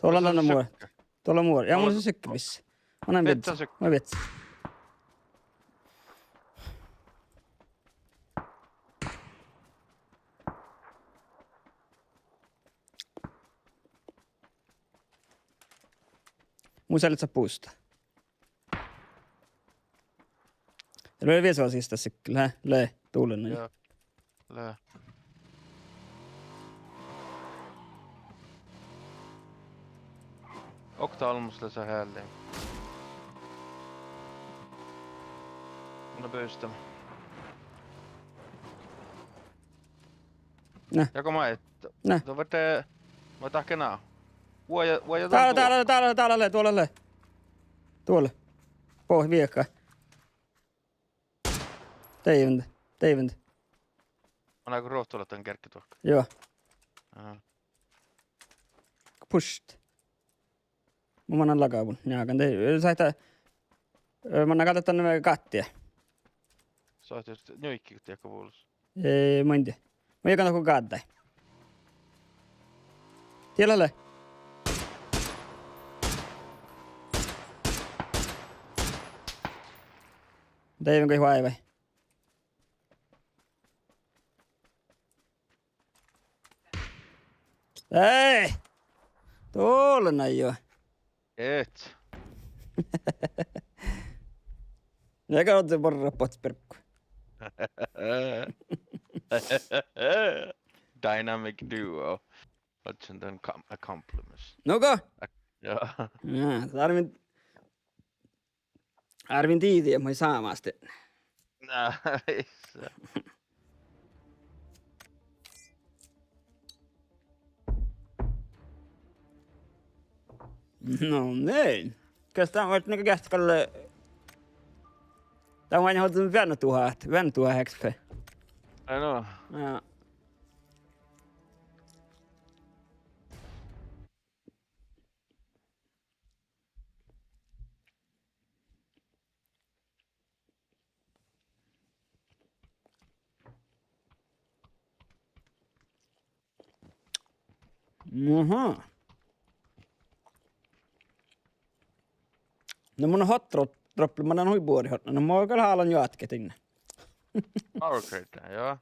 Doalai don muor-, doalai muor-, ja mun lea sykkeli. Mun lean vietsa, mun lean vietsa. Mun sel lea pusta. Lea viesas ista sykkeli, hä? Lea, dovlle. Joo. Lea. Okta olmmoš lea sa heallin. Mun pystan. Ne. Ja go maid. Ne. Doppe, ma dahken ná. Vuoi, vuoi, dál, dál, dál, dál, dál, doalai. Doalai. Boh, viehka. Deivin, deivin. Mun áiggun ruovttoluotta dan gearggeduohkat. Joo. Aha. Pušt. Mun mannan lagabun, njágan. De, sáhttá, eh, mannan gal dan gáttii. Sáhttá njuiket diekko vulos. Eh, mun in dieđe. Mun in gal dohko gáddái. Diet lea. Deivin goit váivái. Ei! Doalai jo. Et. Ja gal de borrat bohtet birggu. Dynamic duo. Oččon dan kam-, accomplishment. Nugo? Ak-, joo. Ja, dárvvin Árvvin diđe, moai sámástin. Nice. No niin. Kas dán vuoi nugo geahččat gal, dán vuoi oažžut veanetuhat, veanetuhat X P. Ai no. Ja. Aha. No mun hot drop-, droppel, mun lean hui buorit hotnat. No mun gal hálan joatke dinne. Power grid, joo.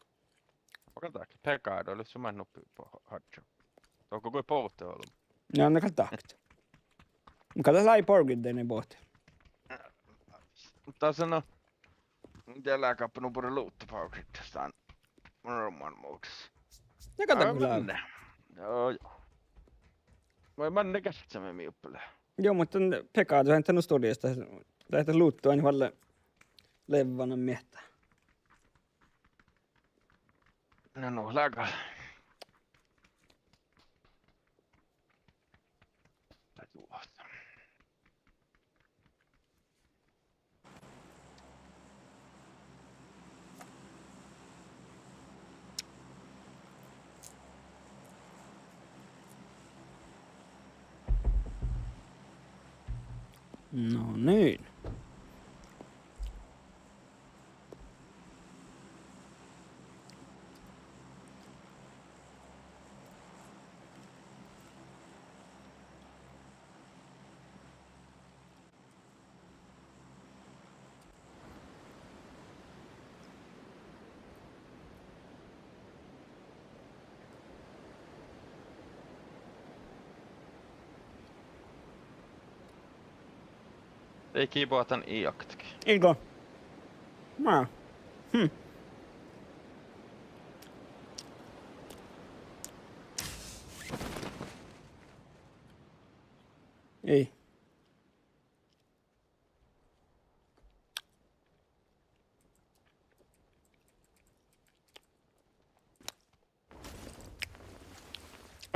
Aga dat pekar, dat lea som en nuppi på hatcho. Dohko go bohte ollu. Ja, ne gal dat. Mun gal lei power grid dien bohte. Muhto sano, mun dieđán láhkai nu bure luhtte power grid dasta. Mun orun muhtus. Ja gal dat. Aa, gal manne. Joo, joo. Vai manne geahččamin mii uppele. Joo, muhto pekar, dat ii nu studios, dat, dat luhtte ain valle levvanan miehtá. No, no, lea gal. No niin. Dego boahtán iiakti. Iigo. Má. Hm. Ii.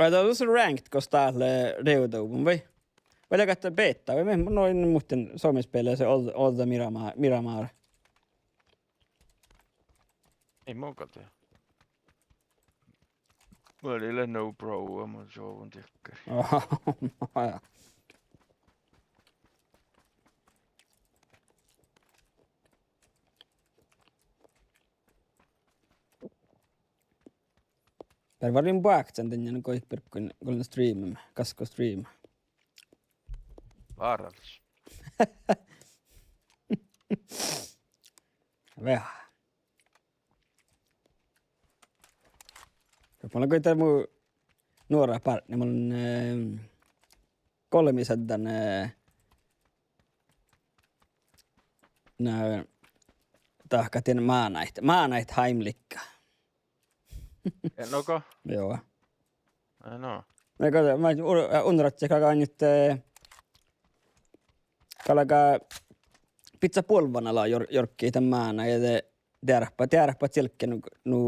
Vai dat lea ranked gos dat lea rievduvvon vai? Vai leago dat beta vai mii, no in muhtin Suomi spellas ođđa, ođđa Miramar, Miramar. Ii mun gal dieđe. Mun lea no pro, mun čuovvun dikkár. Beare vargen boahcen dainna goit birgen gollen streamama, gaskko streama. Váralaš. Veahá. Mun lean goit mu nuorat bártnit, mun lean, eh, golbmisaddan, eh, na, dahkat dien mánáid, mánáid Heimlicha. Eh, no go? Joo. Eh, no. No go, maid u-, eh, unnuradje galgá, eh, galgá biccat buolvvana ala jor-, jorggiid dan máná ja de dearppat, dearppat čielgge nu, nu,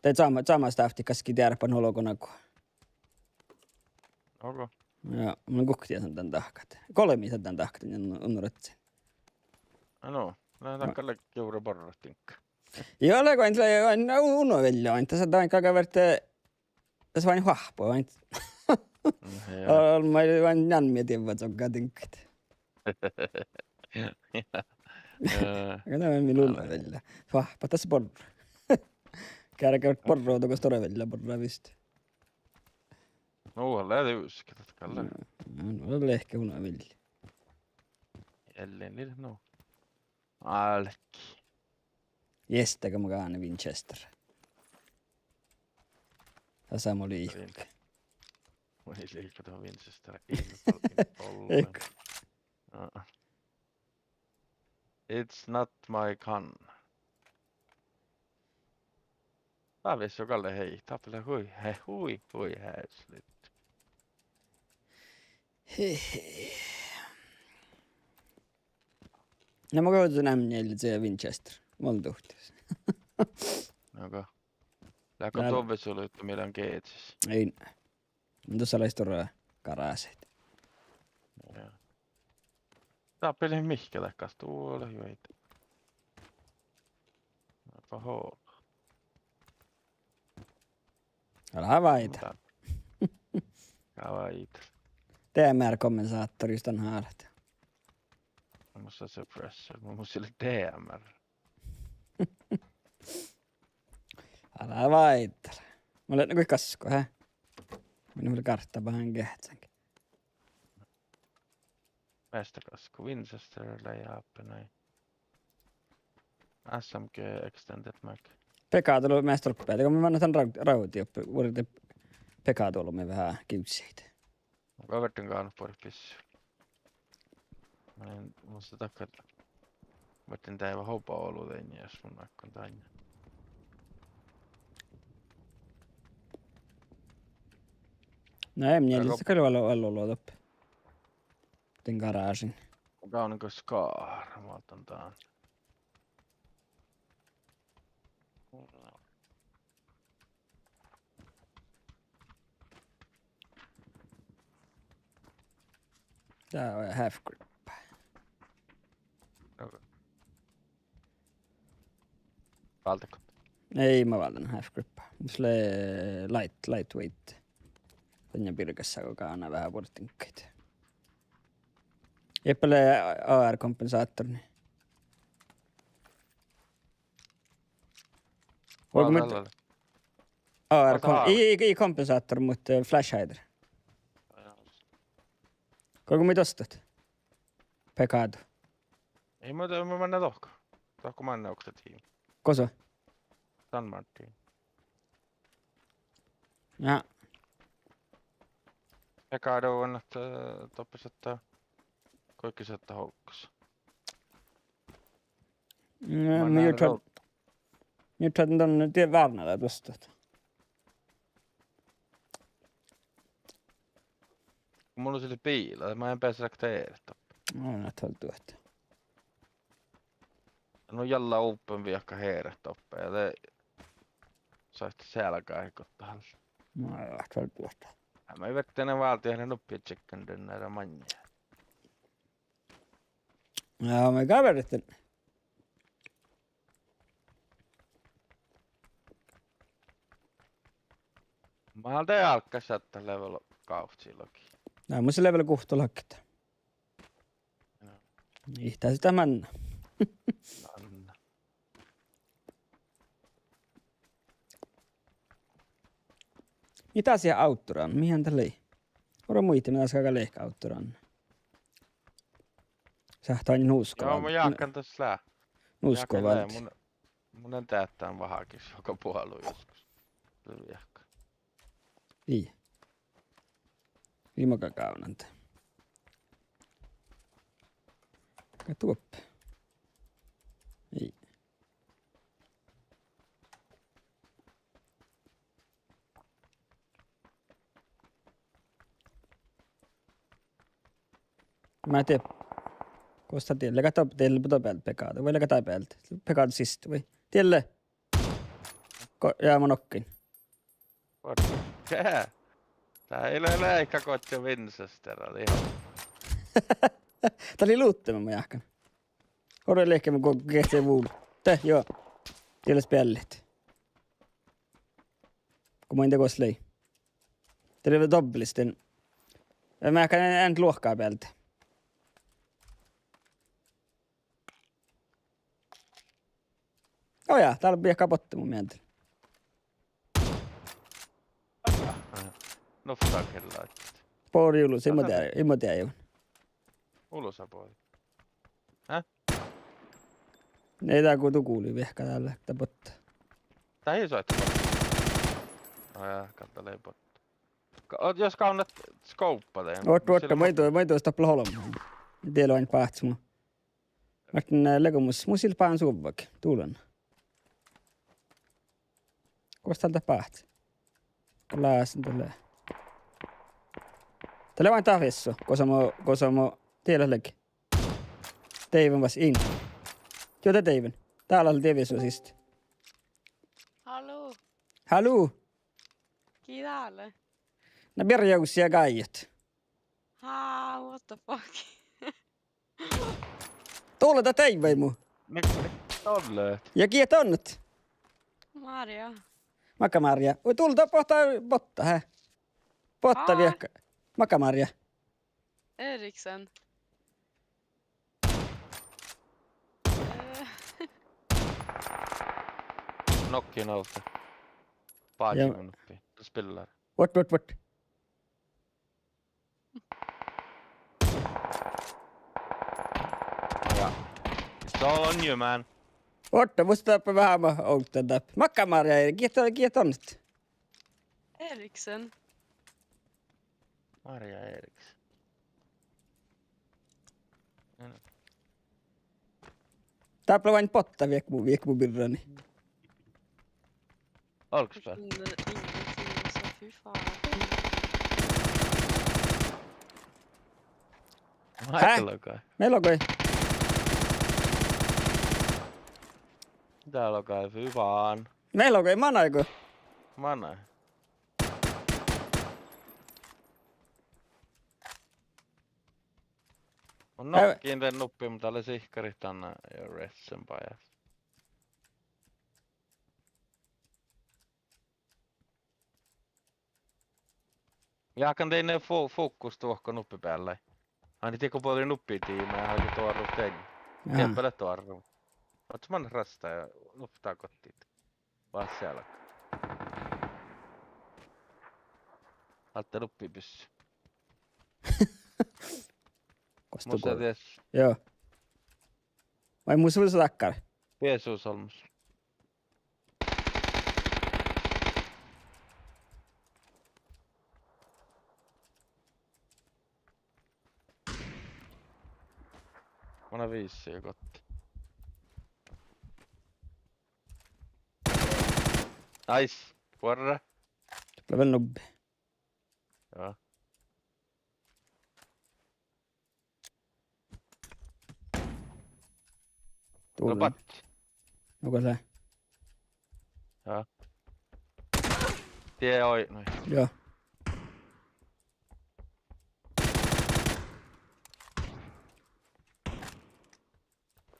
de čáma-, čámá stávtti gaskkas dearppat nu olgo nagu. Ogo. Ja mun guokte dan dahkat. Golbmisaddan dahkat dan unnuradje. Áno, na, dahkat lea juvre borrat diŋgga. Joo, lea go ain, lea ain, u-, uno veljo ain. Dasa dan galgá verte, dasa oaidná oahppat ain. Mm, ja. Olmmái ain njeallje dievva čogga diŋggat. Ja. Eh, aga dat lea mii uno veljo. Oahppat dasa borrat. Geargat borrat, dego stuorra veljo borrat vist. No, lea dieđusge, dat gal lea. Ja, no, lea lehpet uno veljo. Ellen lei, no. Álki. Jeste, go mun gánen Winchester. Dasa mu liikká. Mun ii liikká dan Winchester. Ii, ii, ii. Aa. It's not my gun. Dat vissi gal lea hei, dat lea hui, he, hui, hui hääslit. He, he. Na mun gohčodin M neljä ja Winchester. Mun duhtes. Ogo. Leago dovve sulutta mii dan geđđis? Ii. Mun dusa lei stuorra garášit. Ja. Dáppe lei mihkke dat gal, duo lei juoidá. Paha. Ala váidá. Dáppe. Ala váidá. D M R-kompensátor just dan hálit. Mun sa suppressor, mun mus lea D M R. Ala váidá. Mun lean goit gaskko, hä? Mun lean gárttabahán geahččan. Measta gaskko, Winchester lei dáppe nai. S M G Extended Mag. Pekadolu measta doppe. Dego mii mannat dan rau-, raudi doppe. Vuordit Pekadolu mii veahá givssit. Mun gal ferten gánat buoret bissur. Mun in, mun sa dakkat. Ferten deaivvat hoba olu dainna, jus mun áiggun dainna. Na, M neljä, ja go- gal vel olu, vel olu doppe. Din garážin. Gávdno go skára, mun dan dán. Dá lea half grip. Válddit go? Ii, mun válden half grip. Mus lea light, lightweight. Dainna birgasa go gánen veahá buorre diŋggaid. Jeppe lea A R-kompensátorra. Vuoi, go mii, A R kom-, ii, ii, ii kompensátor, muhto, eh, flash hider. Guogo mii dostat? Pekado. Ii, muhto mun mannan dohko. Dohko mannan okta tiimi. Gosa? San Martin. Ja. Pekado, eh, doppe sáhttá, goit sáhttá hoggos. Ja, mun jurddan, mun jurddan dan die várnada dostat. Mun lean sii biila, mun in beasai dahkat eret doppe. Mun in vel duot. No jalla open viehka eret doppe, ja de sáhttit sealgahit gohtet. Na, dat var duohta. Ja ma ferten válddán nuppi čekkan dan, na, maŋŋá. Ja, ma gal ferten. Mál de álggá šattat level gávcci logi. Na, mus level guhtta logi. Ii dat manná. Manná. Mii das lea Outdoorán, mii dat lei? Orru muitte, mii das galgá lehkit Outdoorán. Sáhttá ain nusko. Joo, mun jáhkán das lea. Nusko jáhkán lea válddit. Mun, mun lean deahtán vahálogis juoga buolu joskus. Lea viehka. Ii. Ii maga gávdnan de. Ka duoppe. Ii. Ma de. Gos dat dien, leago dat dien, leago dat bealde pegáda, vai leago dat bealde pegáda siste, vai? Diet lea. Go-, ja ma nokkin. What? Kää? Dat lea, lea, lea, ii gohčoduvvon Winchester, dat lea. Dat lei lutte, ma jáhkán. Orru lehkeme go-, gehčče vuol. De, joo. Diet leat beallit. Go main de gos lei. De lea dobbelten. Ja ma jáhkán en, en luohká bealde. Ó jaa, dál lea viehka botte mu mielas. Nofta kellážit. Bori ulos, ii mo dieđe, ii mo dieđe. Ulos a bori. Hä? Ii dál go du gulii viehka dál, dat botte. Dat ii soaitá botte. Ó jaa, gal dat lei botte. Ka-, jos gávdnat skóppa de. Ođđa, ođđa, maid, maid doppe olbmot. Diet lea ain báhcci mu. Márten, eh, leago mus, mus ii leat báhcci suovvagi. Dulen. Gos dál dat báhcci? Lásen dat lea. Dat lea ain dat viesso, gos mo, gos mo, diet lea leage. Deiven vas in. Joo, dat deiven. Dál lea die viesso siste. Halló. Halló. Gii dál lea? Na, birra jus ja gáijet. Há, what the fuck? Dole dat deivvai mu. Mii dolle? Ja gii donnet? Márja. Maga Márja. Oi, dole dat botta, botta, hä? Botta viehka. Maga Márja. Eriksen. Eh. Nokkin ovtta. Bázi mun uppi. Spiller. What, what, what? Ja. It's all on you, man. Ođđa, mus dáppe veháš ovtta dáppe. Maga Márja, Erik, gii, gii donnet? Eriksen. Márja Eriksen. Dáppe lea ain botta viehka mu, viehka mu birrani. Olgos peale. Ingenting, altså, fy faen. Hä? Mii logai. Mii logai. Dá logai, fy faen. Mii logai, manai go. Manai. Mun nokkin dan nuppi, muhto dál lea sihkkarit dan ja ressen bajás. Jáhkán dainna fo-, fokus dohko nuppi beallái. Ain dego bođii nuppi diimma ja háliidii doarrut dainna. Aha. Dieppe lea doarrut. Oaččo man rastá ja nuppi gottit. Vássi álgá. Alde nuppi byssui. Gos du mus lea go-, dies. Joo. Vai mus lea dakkár. Piesus olmmoš. Mana vissi gohte. Nice. Buorre. Lea vel nubbi. Joo. No, dule. But. No, gos lea? Jaa. Die oidno. Joo.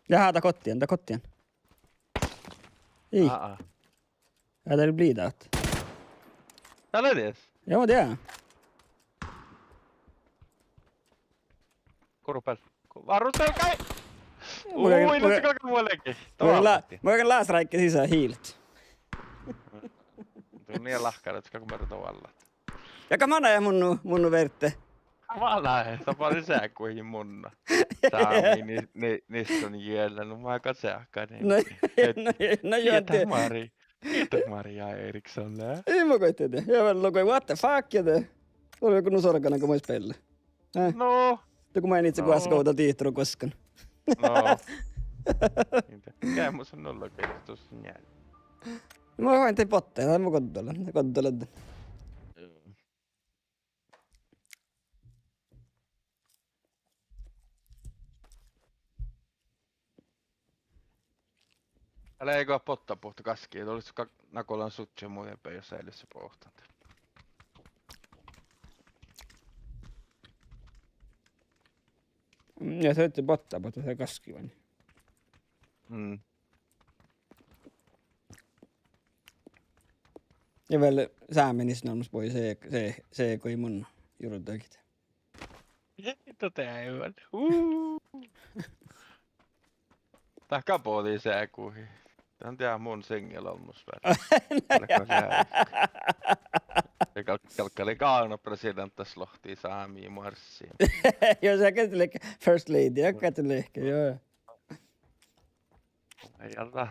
Jaha, dat gohte, dat gohte. Ii. Aa, aa. Ja, dat lei bliidáhus. Dat lei dies. Joo, dat. Korut beal. Ko-, várrut beal, gai! Mun galgen, ui, mun nu galgen, galgá mu leage. Mun galgen la-, mun galgen lásaráigge sisa hiilet. Mun nie láhkán, dat galgá mearra doallat. Ja gal mana ja munno, munno verte. Mana, dat bare seaguhit munno. Sámi ni-, ni-, nissonjiella, nu ma gal seahkan. No, no, no, ja giitat de. Mari. Giitat Mari Eriksson, le. Ii, mun goit de. Ja vel logai, what the fuck, ja de. Ollu go nu sorgana go moai spealle. Eh. No. Dohko main itse guoskka ovdal dihte ro guoskan. No. Inte. Geamus on nolla keistus njel. Ma oain de botte, dat mun goddolan, goddolan. Ale go botta bohte gaskii, dat lei ka-, nagolan sutje mu jebe, jos eai lei bohte. Mm, ja sutje botta bohte, dat gaskii vai. Mm. Ja vel Sámi nissonolmmoš bođii se, se, se go mun jurddašin. Ii, dat eai vel. Uu. Dat gal bođii seaguhit. Dan dieđán mun singelolmmoš vel. Gal, gal, gal, gal, gal presidenta slohtii Sámi marssii. Joo, se gal lei first lady, ja gal lei, joo. Ai jalla.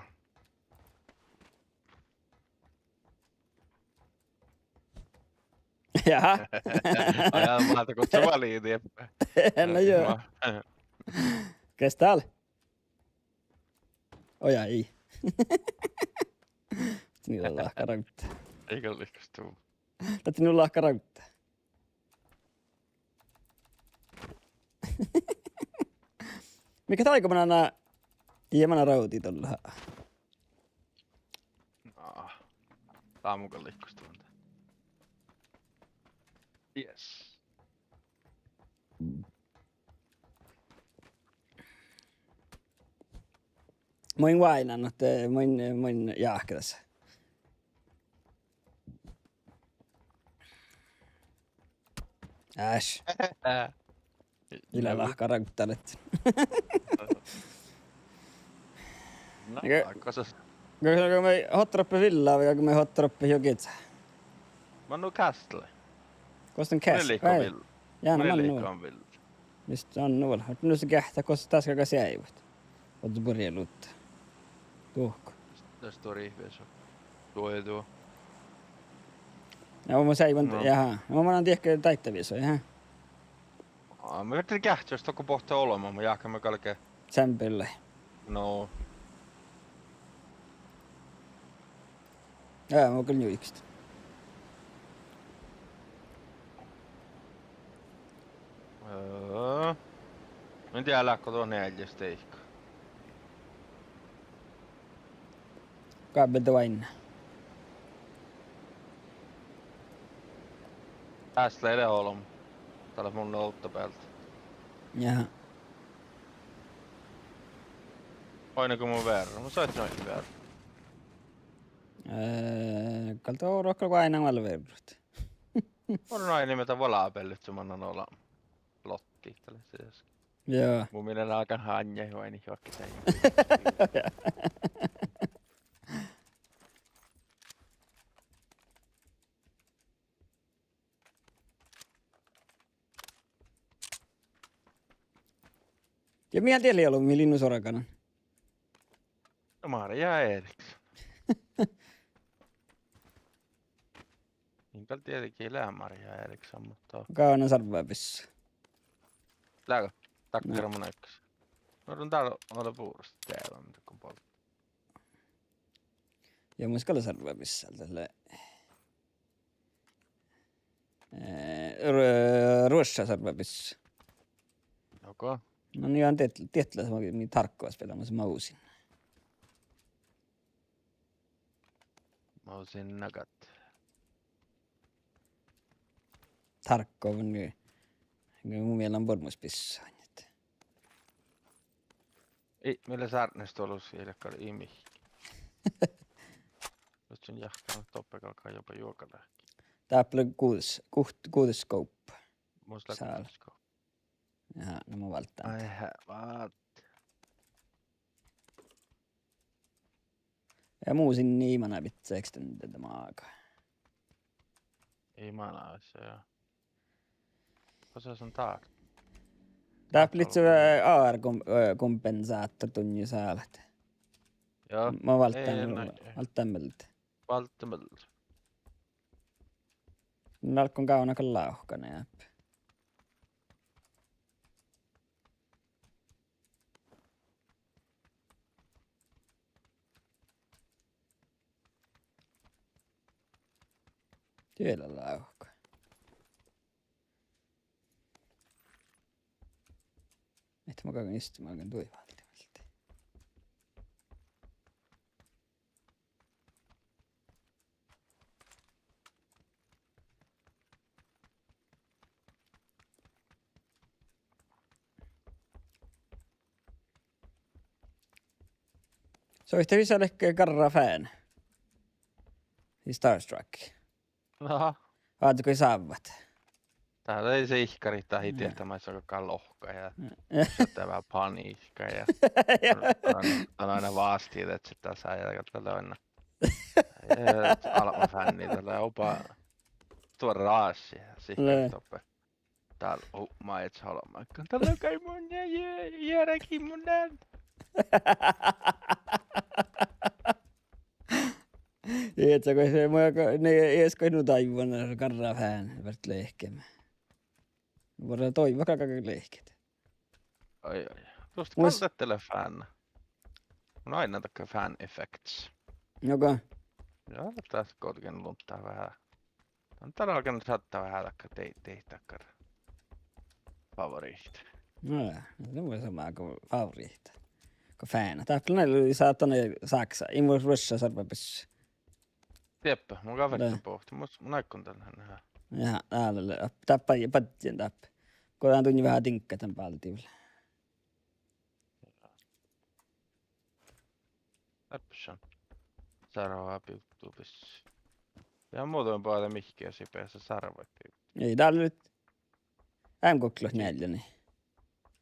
Jaha. Ai, ja, ma ahte go se valii die. No joo. Ma- Kas dál? Ojá, ii. Ni dat lahka rávdda. Ii gal lihkasdu. Dat nu lahka rávdda. Mii gal áiggut manai, ja manai rávdit dolla. Ná, dat mun gal lihkasduvan. Yes. Mun váinan ahte mun, mun jáhkán das. Áš. Ii leat lahka rávddalit. Na, ja, áhkku sas. Go, go, go mii hotta doppe villá vai go mii hotta doppe jogiid? Manno castle. Gos don castle? Mun eai leat go villá. Jaa, mun eai leat go villá. Mis don nu vel? Ahte nu sa geahččat gos dás galgá seaivut. Ovdal burjaluotta. Duhko. Dás duo rihvis. Duo ja duo. Ja mun seaivan, no. Jaha. No mun lean diekkár dáidda visot, jaha. Á, mun ferten geahččat, jos dohko bohte olbmot, mun jáhkán, mun galgá. Seamma billái. No. Jaa, mun gal njuiket. Öö. Mun in dieđe, leatgo duot njeallje deike. Gábbel de oaidná. Dás lea olbmot. Dat lea mun ovtta bealde. Jaa. Oaidná go mun vearrán, mun sáhtán oaidnit vearrán. Eh, gal dat ruokká go oaidnán vel vearrut. Mun oaidnen mii dat vuolabellut, su mannan olbmot. Lottit, dat lea sis. Jaa. Mu mielde lágan hánnjái oaidnit juohke dain. Ja mii dieid lei olbmot, mii lei nu sorganan? No, Márjá Eriksson. In gal dieđe gii lea Márjá Eriksson, muhto. Gávdná servvá bissá. Leago, dakkár mun áiggus. No, don dál ole bures dieđe, mii dohko bol- Ja mun gal servvá bissá, dat lea Eh, ru-, ruošša servvá bissá. Okei. No nie, diet-, diet leat mii, mii tarkka spiela, mun sa Mausin. Mausin nagat. Tarkov, nu, nu mu mielas buorre mus bissá. Ii, mii lea sárdnestuolus, ii leat gal ii mihkkege. Muhto mun jáhkán doppe galgá joba juogaláhkái. Dáppe lea guđas, guht-, guđas skóppa. Mus lea guđas skóppa. Jaa, no mun válddán. Ai, há-, váldit. Ja mu sinni ii mana bidjat extended mága. Ii mana, jaa. Gosa son dál? Dáppe lei, eh, A R kom-, eh, kompensátor dunnje sálet. Jaa. Mun válddán, válddán mielde. Válddán mielde. Mun álggán gávdnat gal lávkkanit dáppe. Diet lea lávkka. Ahte mun galggan istuin, mun galggan duohta váldit mielde. Soaitá visot leahkit garra fána. Sii Starstruck. Aha. Vázze go sávvat. Dat lei sihkkarit dat ii dieđe maid son galgá lohkat ja. Šattai veahá paniikka ja. Jaa. Dan, dan ain vástidedje dasa ja dat lea ain. Ja albma fánni dat lea oba stuorra ášši sihkkarit doppe. Dál, oh, maid olbmá. Dat lea gal mun ja, ja, ja, regimunen. Ii, dat go, mun go, ne, iešguđetgo nu dáivvan garra fána, beare lehkeme. Beare doivvat galgá lehket. Ai, ai. Mus galgá dat lea fána. Mun ain dakkár fan effects. Nogo. Ja, dat galgen luonddá veahá. Dan dal galgen šattai veahá dakkár, dei-, dei dakkár favoriitta. No ja, dat lea sama go favoriitta. Go fána. Dáppe lea nu sáhttá, sáhttá, ii mu ruošša sarvabes. Dieppe, mun gal ferten bohten, mus, mun áiggun dan han. Ja, dál lea, dáppe, badjin dáppe. Go dan dunnje veahá diŋggaid dan báldiid. Dáppe šat. Sárvabivddubis. Ja muhto boahtá mihkkege sii beassá sárvaid bivdduid. Ii, dál lea M K njeallje.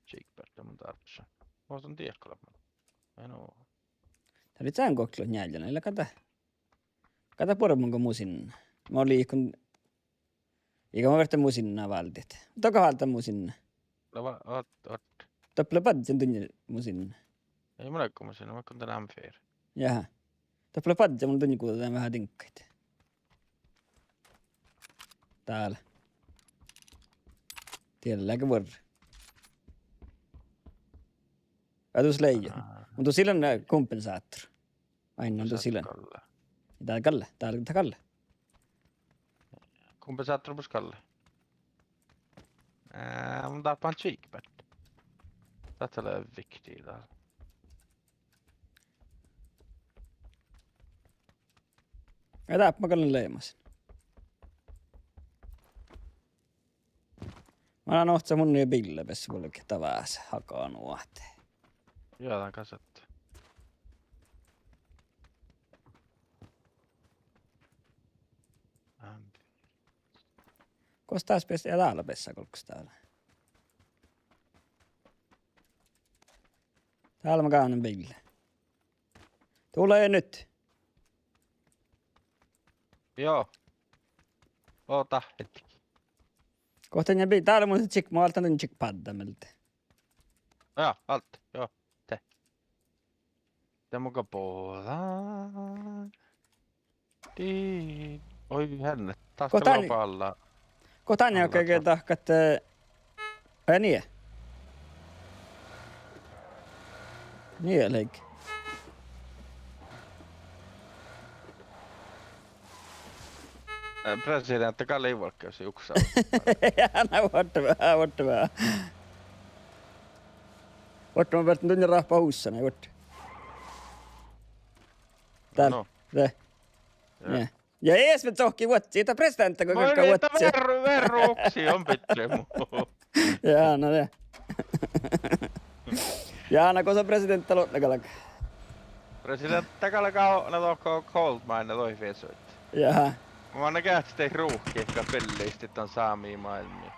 Čigibert, mun dárbbašan. Mun son diehko leat. Ei nu. Dat lei M K njeallje, lea gata. Gata buoremus go mu sinna. Mo liikon Iige mun ferten mu sinna váldit. Dohko váldán mu sinna? Lea va-, oat, oat. Doppe lea badjel dunnje mu sinna. Ii mun áiggun mu sinna, mun áiggun dan M fire. Jaa. Doppe lea badjel, mun dunnje guđa dan veahá diŋggaid. Dál. Diet lea ge buorre. Aa, dus lei. Aa. Mun dus ii lean, eh, kompensátor. Ain dus ii lean. Kompensátor gal lea. Dat gal lea, dat, dat gal lea. Kompensátor bos gal lea. Eh, mun dárbbašan čigibert. Dat lea viktii dál. Ja dáppe mun gal lean leimasin. Mun lean ohcat mu biilla beassá vulge davás, haga nu ahte. Ja, dan kasat. Ám. Gos dás beassá, ja dál beassá golggos dál. Dál mun gávdnan biilla. Tule nyt. Joo. Oota hetki. Gos dan ja bi-, dál mun čik-, mun álggán dan čikk padda mielde. Jaa, álggát, joo, de. De mun gal bođán. Di-, oi, henne. Dás gal lea oba alla. Gos dan ja ge dahkat, eh, nie. Nie leige. Eh, presidenta gal lei vuolggas juksá. Ja, na, vuorddá, vuorddá. Vuorddá, mun berten dunnje rahpa husa, na, vuorddá. Dál. No. De. Ja. Nie. Ja es vel sohkki vuodji, dat presidenta go galgá vuodji. Veaháš, veaháš uksii on bidjat mu. Ja, na de. Ja, na go son presidenta lotna galgá? Presidenta galgá, na dohko gold mine dohko viesuid. Ja. Mun geahčen daid ruhkkiid go billestit dan sámi máilmmi.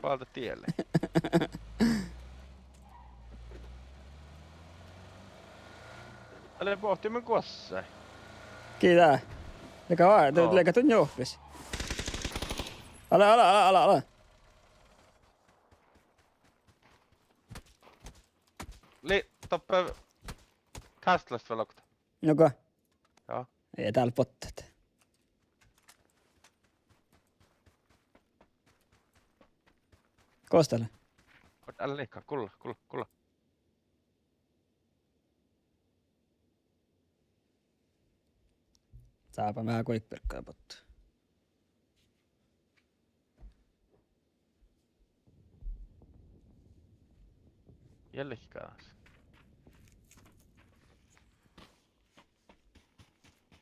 Go dat dieid lei? Ale bohtimin guossái. Gii dat? Leaga, leaga du njohpis? Ale, ale, ale, ale, ale. Lei doppe kastlas vel okta. Nugo. Ja. Ii dál bottat. Gos dat lea? Ale liikká, gulla, gulla, gulla. Sáhttá veahá guolit bierkka bottat. Ja liikká das.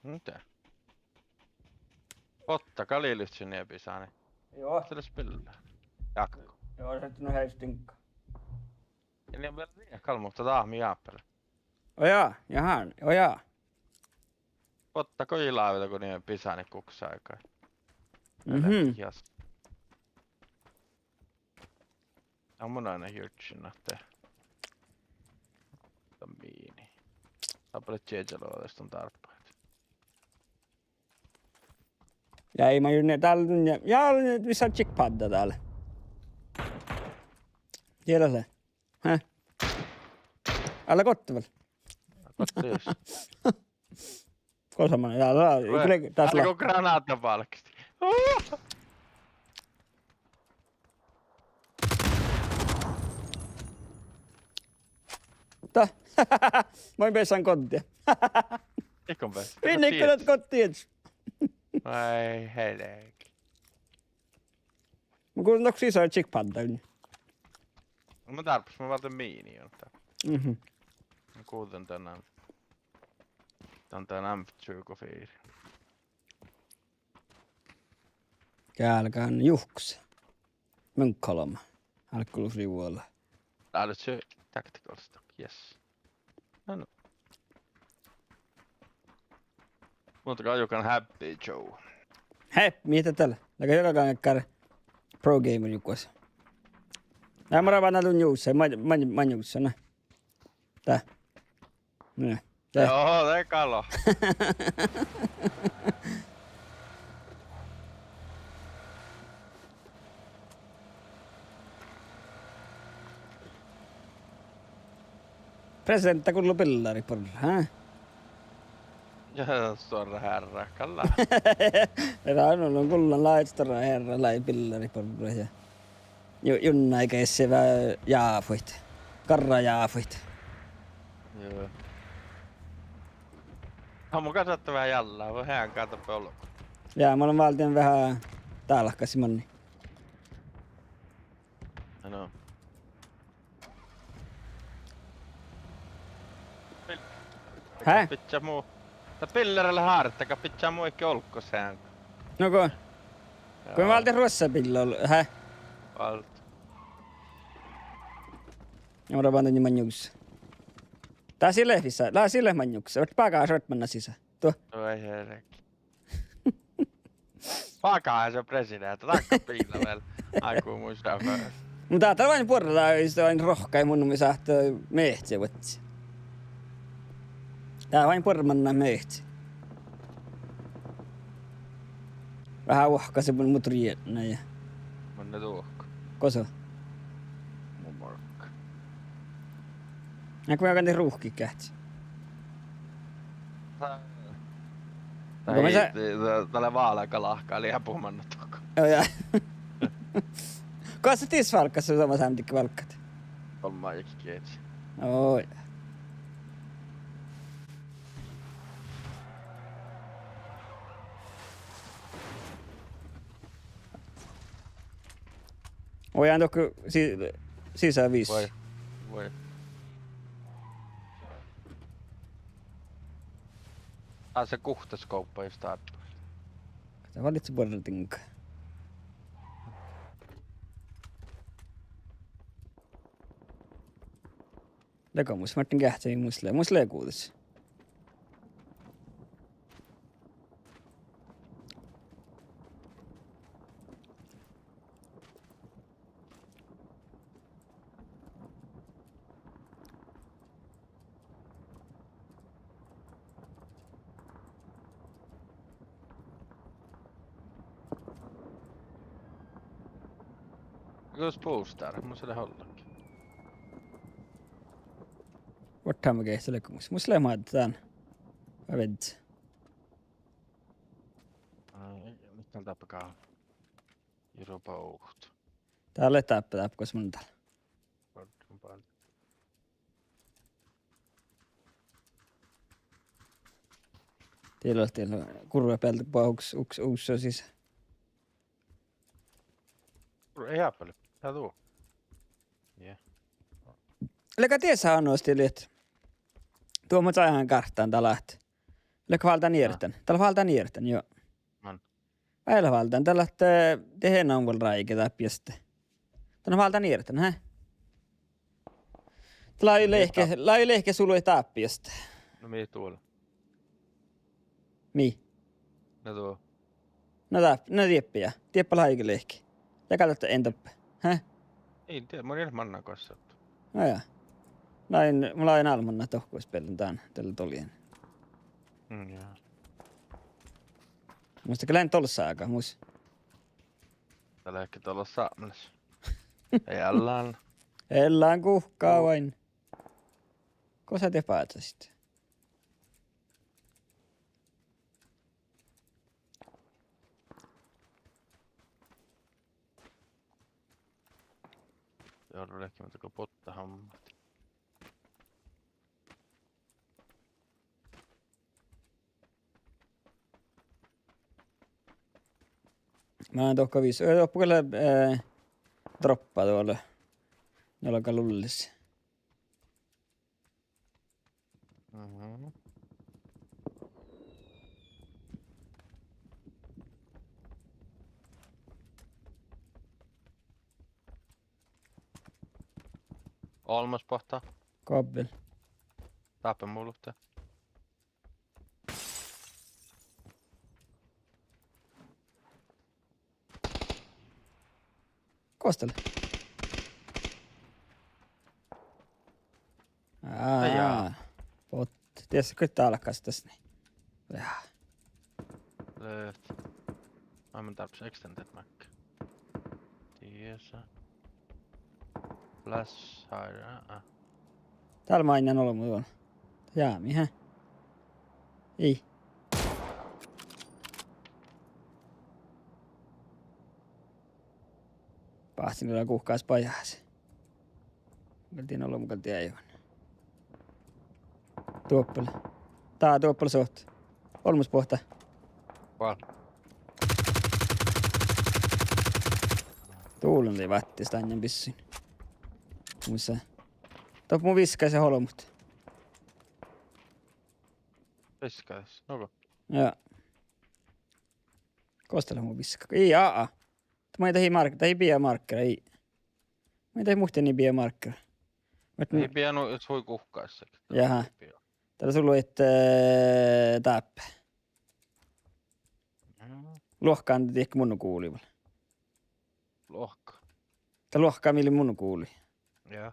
Muhto botta gal lei livččii nie bisáni. Juo. Sii lea spillet. Jakko. Juo, se nu heistinka. Ja nie vel nie gal, muhto dat mii jáppele. Ojá, jahán, ojá. Botta go ii láveda go nie bisáni guksága. Mhm. Jas. Ja mun ain jurddašin ahte dan miini. Dáppe lea čieža luođas dan dárbbašit. Ja ii ma jurdda dál, ja, ja, vissan chickpadda dál. Diela le. Hä? Ale gotte vel. Gotte jus. Gos man, ja, ja, gre-, das ale lea go granáta bálkestit. Dá. Main beasan goddii. Iigo beasan. Iigo beasan goddii. Ai, helge. Mun gullen dohko sisa chickpadda. Mun dárbbašin, mun válden miini juohke. Mhm. Mun gullen dan, dan, dan M tjugo fire. Gálgán juhkus. Mun golbma. Álggus rivulla. Dál lea tactical stock, yes. No, no. Muhto gal juogan Happy Joe. Hep, mii dat dal? Leaga juogan dakkár Pro Gamer jukas. Ja mun rabban dán jus, maŋ, maŋ, maŋ jus, na. Dá. Mii. Dá. Joo, de kalo. Presidenta gullo billarit borrat, hä? Ja stuorra hearrá gal lea. Eará, no, no gullan lea stuorra hearrá, lea billarit borrat ja ju-, junnái geasi veahá jáfuid. Garra jáfuid. Joo. Aa, mun gal sáhtán veahá jallá, vai hean gáta beolgo. Ja, mun lean váldán veahá dálkasii manni. Áno. Hä? Gal bidjat mu, dat billera lea hárta, gal bidjat mu ii olggos hean. Nugo. Go váldit ruossabillui, hä? Váldit. Ja mun rabban dan maŋ jus. Dá sii leat vissa, dá sii leat maŋ jus. Vel bagáša vel manná sisa. Tuo. Vai helge. Bagáša presidenta, dakko biila vel. Áiggu muittán. Muhto dat lea ain buorre, dat ii ain rohkkai mun mis ahte mehce vuodjit. Dat lea ain buorre manná mehce. Veahá vuohkkasit mun, mun rietna ja. Manne duohko? Gosa? Mun morkka. Áhkku mun galggan ruhkkiid geahččat. Dá, dá, dá lea vála galgá, lea buot manná dohko. Joo, ja. Gosa dis válggat, somá sámedikki válggat? Olmmái jagi gieđe. Oi. Oi, ii dohko si-, sisa vis. Vuoi, vuoi. Aa, se guhtta skoppa just dáppe. Dat lea vel ii buorre diŋga. Leago mus Martin geahčai, mus lea, mus lea guđas. Gos boostar, mus lea ollagi. Vuorttáme geahčai leago mus. Mus lea maid dán. Vai vieđe. Ai, mit dál dáppe gal? Europa uht. Dál lea dáppe, dáppe gos mun dál. Dilo, dilo. Gurra bealde ba uks, uks, uks sisa. Ea, Pálli, dál du. Ja. Leago dies annos dilit. Duo mo čađán gártán dál ahte. Leago váldán iertan. Dál váldán iertan, juo. Man. Eai leat váldán, dál ahte, eh, de eai vel ráige dáppe este. Dál váldán iertan, he? Dál lei lehke, lei lehke sului dáppe este. No mii duola. Mii. Na duo. Na dáppe, na dieppe ja. Dieppe lei lehke. Ja gal ahte en dáppe. He? Ii dieđe, mun in mannan gosa. Na ja. Lei, mun lei álbmotnat dohko spellan dán, dalle doljen. Mm, ja. Mus dal gal lean dološ sága, mus. Dal lea ge dološ sápmelaš. Eai allán. Eai allán guhká vain. Gosa de báhcásit? Jorvelekin, muhto go botta hammat. Mun dohko vis-, eh, dohko gal, eh, droppa dolle. Njuolga lullis. Mhm. Olmmoš botta. Gabbil. Dáppe mu luhtte. Gos dat lea? Ai jaa. Aa, bot. Dies go dálkás das nie. Ja. Leat. Ai, mun dárbbašin extended mag. Dies. Flash hire, aa. Dál mainnan olbmo duon. Jámi, he? Ii. Báhcen gal guhkás bajás. Gal dien olbmo gal dievvan. Duoppel. Dá duoppel suot. Olmmoš botta. Val. Duollen lei váttis dan bissun. Musa. Doppe mun viskan olbmot. Viskas, nugo. Ja. Gos dat lea mun viskan? Ii, aa. Maid dat ii mark-, dat ii bijai markkera, ii. Maid dat ii muhtin ii bijai markkera. Mat-, ii bijai nu, jos hui guhkás. Jaha. Ii bijai. Dál sul lea ahte, eh, dáppe. Mm. Luohkán dihte mun guvlii vel. Luohkká. Dat luohkká mii lea mun guvlii. Ja.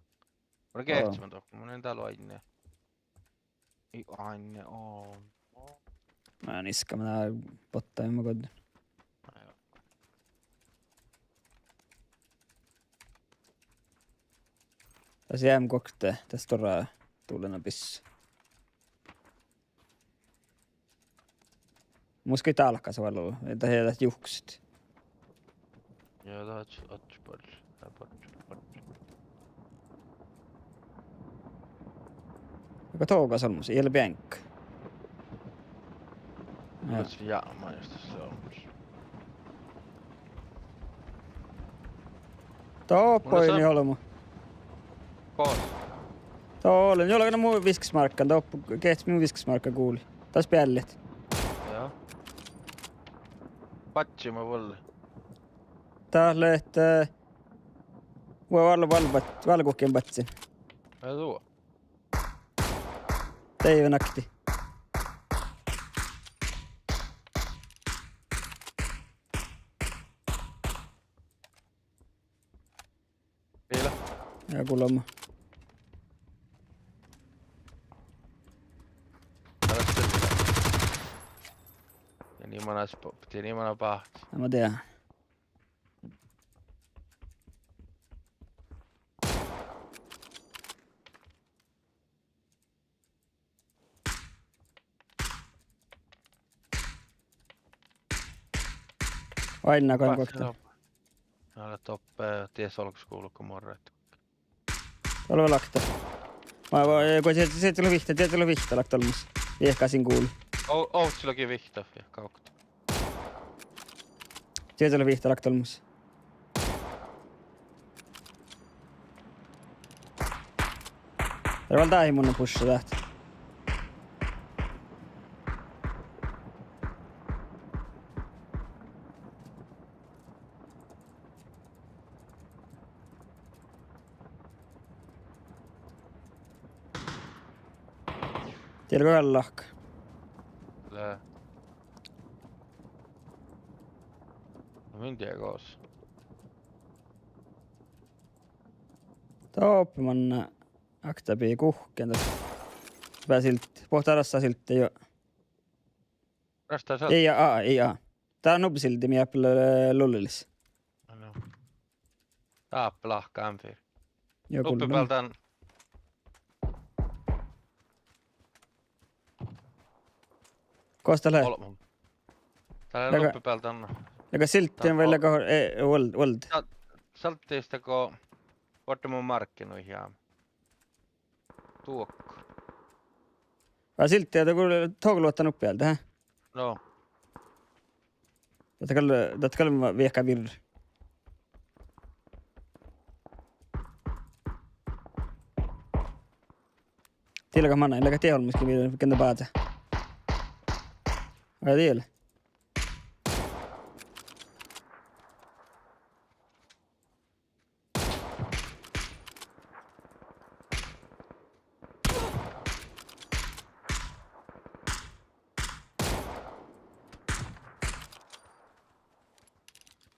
Mun geahččamin dohko, mun in dál oaidne. Ii oaidne, oo. Mun iskan, mun bottamin ma goddin. Das jääm guokte, das stuorra dullena bis. Mus gal dálkás vel, dat ii dat juhksit. Ja, dat ii, ii, barr, dat barr, barr. Aga togas olmmoš, ii leat bianka. Ja. Mus jäämá just olmmoš. Doppe oidne olbmo. Gos? Dolle, juo, na mu viskkasmárkka, doppe, geahčas mu viskkasmárkka guvlii. Das beallit. Ja. Badjima vuolle. Dat lea, eh, vuoi val-, val-, bad-, valgohin badjin. Ja duo. Deaivve nakti. Biila. Ja gulma. Aleksel. Ja ni mana spo-, ja ni mana báhci. Ja ma dieđán. Oaidná goit guokte. Ná, doppe, dies olgos guovllu muorraid. Olbmos lakte. Ma, ma, go sii, sii lea vihtta, sii lea vihtta lakte olbmos. Viehka sin gul. O-, ovcci lea vihtta, viehka okta. Sii lea vihtta lakte olbmos. Dat lea vel dahje mun pušša dat. Dieđusge gal lahka. Lea. Na min dieđusge. Doppe manná okta bii guhken dat. Beasalt, boahtá rassa sildi jo. Rasta sal. Ii, aa, ii, aa. Dat nubbi sildi mii dáppe lea lullelis. Áno. Dáppe lahka M fire. Jo, gullo. Nuppe bealde dan. Gos dat lea? Olbmos. Dat lea nuppe bealde dan. Leago silddin vai leago, eh, vuol-, vuolde? Sal-, salddis dego, vuorddán mu márkkinuid ja. Duokko. Vai silddin dego, tohko luotta nuppe bealde, hä? No. Dat gal, dat gal viehka virra. Dieđusge manná, leago dieđusge olmmoš ge viehka, gende báze. Vai dieđusge?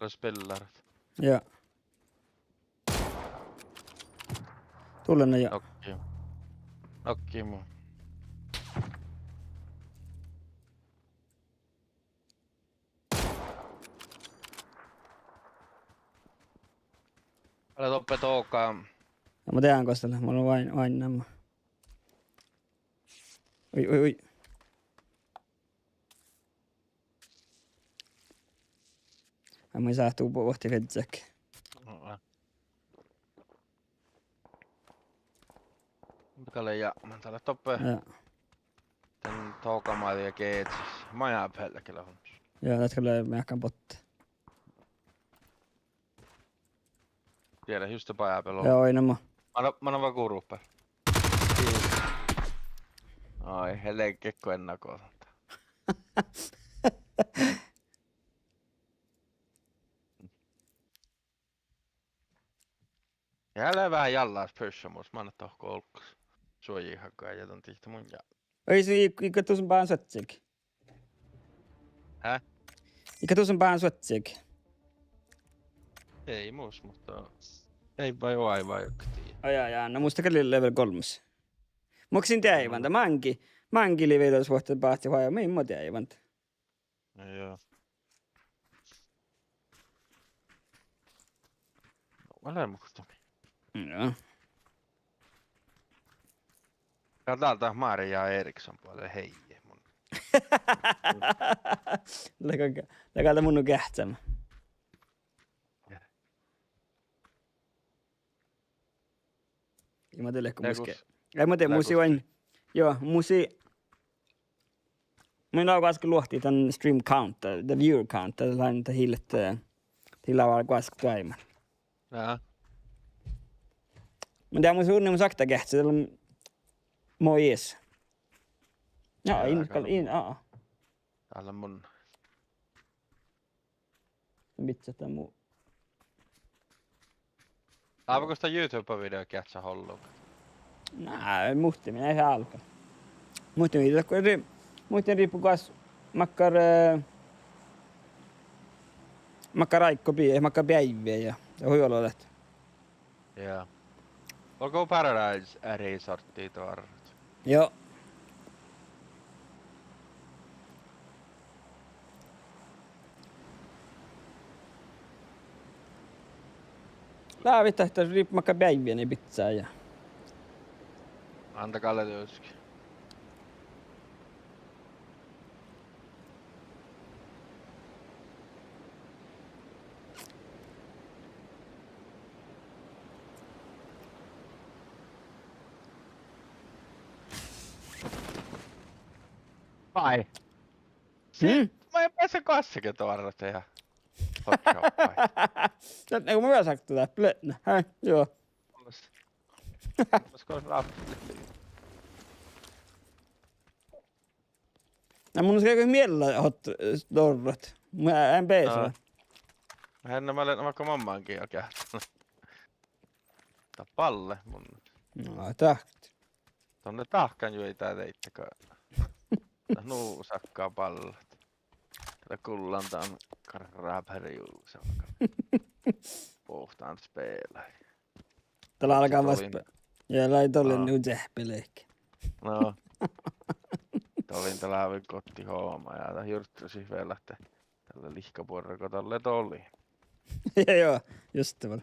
Spillar. Ja. Tulen, ja. Okei. Okei, mu. Ale doppe tohko. Ja ma dieđán gos dat lea, mun lean vain, vain namma. Ui, ui, ui. Ai, mun sáhtán bu-, buohti fiežžat. Muhto gal ja, mun dal doppe. Ja. Dan tohko mađi ja geahčas. Maid bealde gal lea. Ja, dat gal lea meahkan botte. Dieđát, juste bajás bealde. Ja, oidne mo. Manná, manná va gurupper. Ai, hele gekko ennakosan. Ja lea veahá jallas pyssamus, manná dohko olggos. Suoji hakkii ja dan dihte mun ja. Ai, sii, ii gal dušše báhán suohtas. Hä? Ii gal dušše báhán suohtas. Eai mus, muhto eai vai oaivá jokti. Ai, ai, ai, na mus dat gal lea level golmmas. Mun gal in deaivan, dat máŋgii, máŋgii lei vieđas vuohta báhci oaivá, mun in deaivan. Ja. No, ale muhto. Ja. Gal dál dat Maria Eriksson boađe heije mun. Leago, leago dat mun nu geahččama. Ja. Ii ma dieđe leago mus ge-, ii ma dieđe mus ii oain. Jo, mus ii. Mun lean guoskka luohti dan stream count, eh, dan viewer count, dan, dan ii leat, eh, ii leat guoskka doaimma. Ja. Mun dieđán mus unni mus okta geahččat, dat lea mo ies. Ja, in gal, in, aa. Dál lea mun. Bidjat dan mu Lává gos dat YouTube-videot geahččat ollu? Na, muhtimin eai álgán. Muhtimin dat go ri-, muhtimin riippuu goas makkár, eh, makkár áigge bie-, makkár beaivvi ja, ja hui olu dat. Ja. Olgo Paradise Resortti doarrat. Joo. Lávii dat, dat riippuu makkár beaivvi bidjat ja. Ánda galle dieđusge. Fáj. Si-, Mm. ma in beasa goassege doarrat ja. Hoččo fáj. Dat, na, go mun vel sáhtán dáppe leat, hä? Joo. Mas, mas goas láppi. Na mun skea miella hot, eh, doarrat. Mun en beasa. Aa. Henne ma lean vaikko mammagiel geahččan. Dat balle mun. No, dat. Donne dahkan juo ii dá deidda go. Dat nu sakka ballat. Dat gullan dan grabber juo, se on. Bohtan spelai. Dat lea algá vas-, ja lei dolle nu dehpeleik. No. Dollin dat lávii gotti hooma ja dat jurddašit vel ahte dalle lihkka buorre go dalle dollii. Ja, joo, just det vel.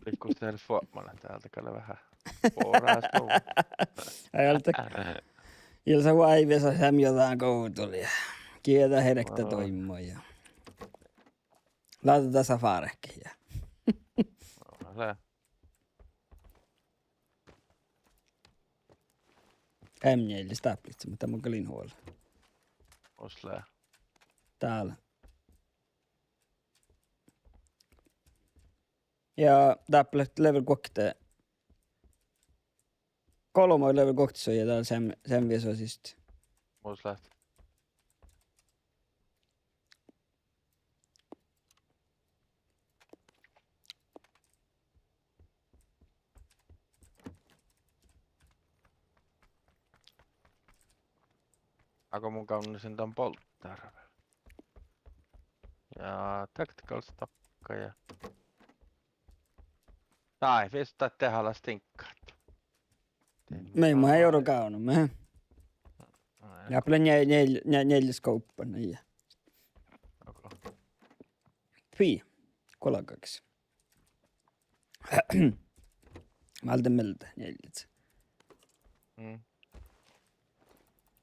Liikkus tehdä fuopman, ahte áltaga lea veahá buoras nu. Ai, áltá. Ja lea sa váivi, sa sem jo dán govudollii. Gieđa herekta doimmu ja. Láhttá dasa fárehkit ja. No, lea. Em njealjis dáppe lihtte, muhto mun galgen huole. Gos lea? Dál. Ja dáppe leat level guokte. Golbma level guokte suojje dál sem, sem viesu siste. Mus leat. Aga mun gávnnasin dan bolddara vel. Ja tactical stakka ja. Dai, vista dehála stiŋggat. Mii, mun eai oru gávdnome. Ai, ja pele nje-, nje-, nje-, njeallje skuvppan, ja. Okei. Fii, guolgagis. Válden mielde njealljet. Mm.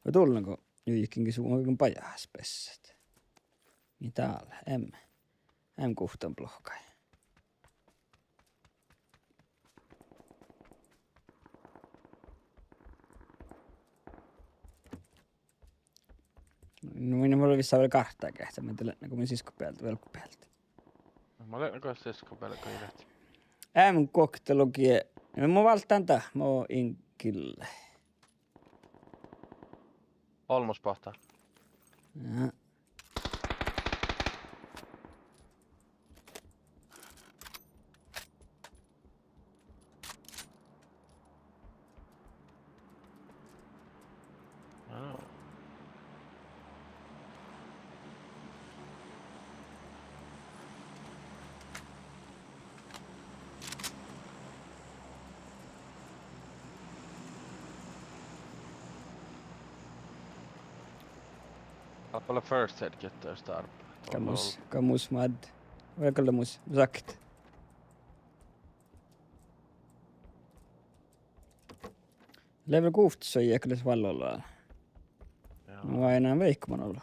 Ja dul nugo juikinge su-, nugo bajás bessat. Mii dál, M, M guhttán blohkai. No, mii, mun vissa vel gárttáge, ahte mii dal leat nugo mun siskkobealde, velggobealde. Mun lean nugo siskkobealde go ii leat. M guokte logi, mun válddán dat, mo in gille. Olmmoš boahtá. Ja. Á. Dáppe lea first aid kit, jos dárbbaš. Gamus, gamus, mad. Vai gamus, zakt. Level guhte suojje gal leat vallá. Joo. No, vai ná veikko man olla.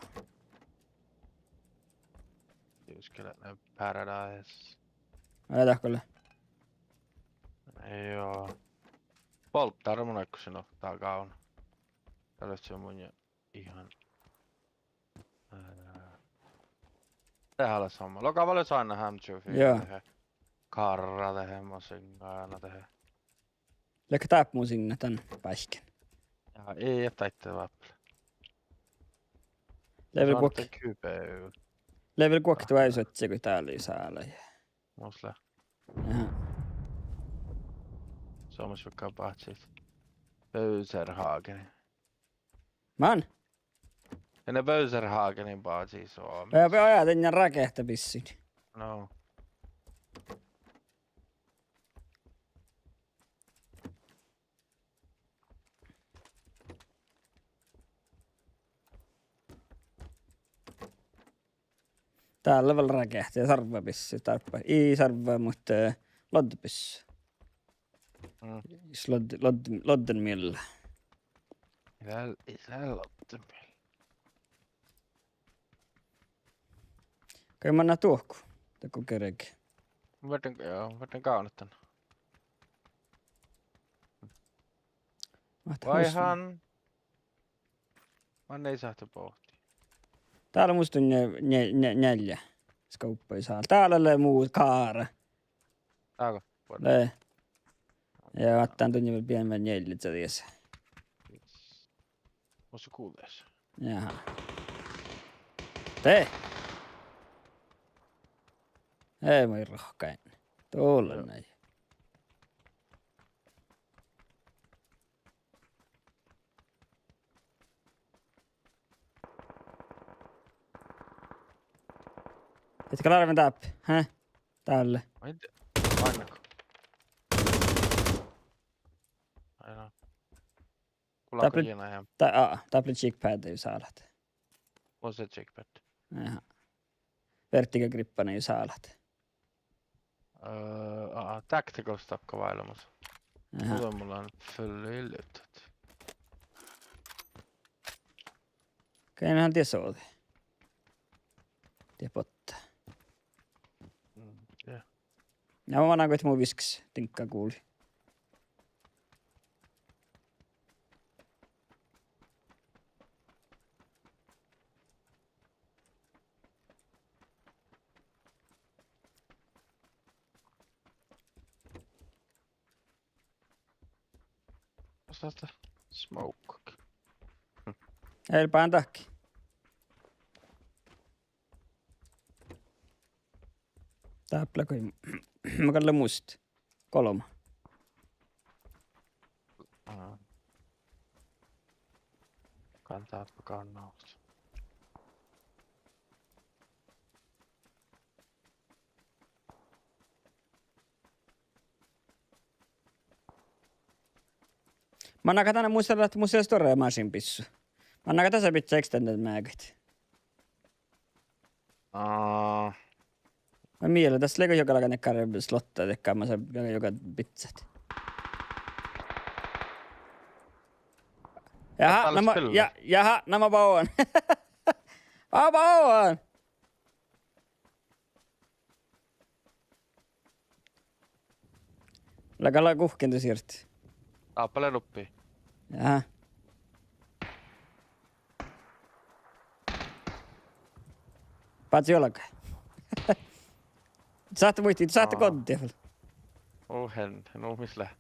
Dieđusge lea Paradise. Ai, dat gal lea. Joo. Bolddara mun áiggusin ohtá gávdna. Dat lea mun ja ihan. Eh, dehálaš somá. Loga vel soainna hámčufi. Joo. Dehe. Karra dehe, mosiŋŋa dehe. Leat dáppe mosiŋŋa dan báikken? Ja, ii, ii dáidda dáppe. Level guokte. Kube. Lea vel guokte vai suohtas go dál lei sála. Mus lea. Aha. Somás vaikko báhcit. Bøvserhagenin. Man? Ene Bøvserhagenin báhcii Somás. Ja, ja, ja, dan rakéhttapissin. No. Dál lea vel rakéhtta ja sarvvapissi dáppe. Ii sarvva, muhto, eh, loddabissa. Mm. Is lodd-, lodd-, loddanmiella. Ii leat, ii leat loddanmiella. Kai manná duohko, dego gerge. Várten, ja, várten gávdnat dan. Máhtát mus- Vaihan. Man ii sáhte bohtit. Dál lea mus dán nje-, nje-, nje-, njeallje. Skáppa ii sála. Dál lea mu kára. Dágo? Lea. Ja máhtán dán nje vel bieŋ vel njeallje, dat dieđusge. Mus lea kuuldes. Jaha. De. Ei, mun rohkaisin. Tulla nai. Etkö lárven dáppe? Hä? Dálle. Ai, de-, ai, no. Ai, no. Dáppe, dáppe, á, dáppe lea cheekpad, jus sálat. Mun lea cheekpad. Aha. Vertical grip-a jus sálat. Eh, á, tactical stuff go váilemus. Aha. Muhto mun lean full illit. Kai ii han dieđe sođa. Dieđe botta. Mm, ja. Ja mun manan go mu viskkis diŋgga guli. Sáhttá smoke. Eai lean dahkat. Dáppe lea goit. Mat gal lea mus? Golbma. Á. Gal dáppe gal mus. Manná dan, mus lea, mus lea stuorra mašiinnapissu. Manná dasa bidjat extended maga. Á. Vai mii lea das lego joga lagan karve slotta, de kamma sa joga bidjat. Jaha, na ma, ja, jaha, na ma bávan. Ma bávan. Lea gal guhkkin de sirt. Dáppe lea duppi. Jaha. Bázi olgá. Sáhttá muitit, sáhttá goddit vel. Uhen, nu mis lea.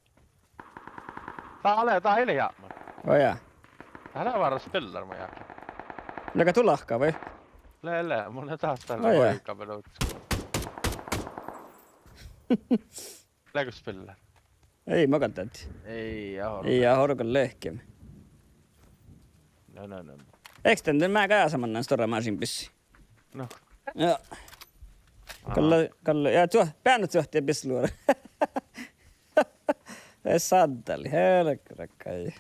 Dá lea, dá ii lean jápmán. Ojá. Dá lea várra spiller, mun jáhkán. Leago du lahka vai? Lea, lea, mun lean dás dál. Ojá. Oiga, vel. Leago spiller? Ii, ma gal dieđe. Ii, ahte. Ii, ahte gal lehkeme. No, no, no. Extended maga dasa manná stuorra mašiinnapissu. No. Ja. Aha. Galle, galle, ja čuo-, beannat čuohti ja bisluora. E sáddali, helgarakai.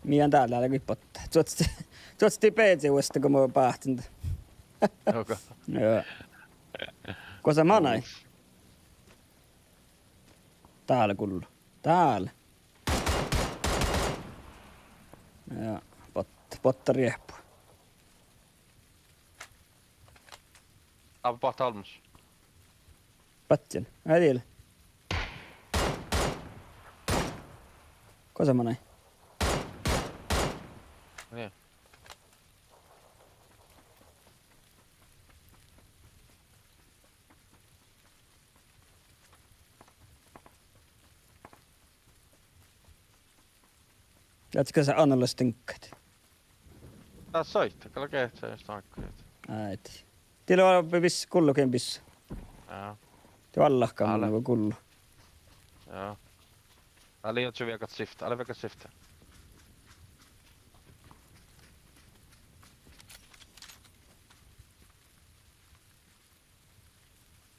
Mii dál leat goit botta. Čuoččii, čuoččii beazi vuostá go mun báhcen. Oka. Joo. Gosa manai? Uf. Dál gullo. Dál. Ja, bot-, botta riehpu. Dáppe boahtá olmmoš. Badjel. Ai dil. Gosa manai? Nie. Ledje sa annalle stinkat? Dat soitá, gal geahččá, jos nakkat. Áidá. Dii lea oađe bis-, gullo ge bis-. Ja. Dii oalle ahte mun gullo. Ja. Ale, ii, čuo viegat sifte, ale viegat sifte.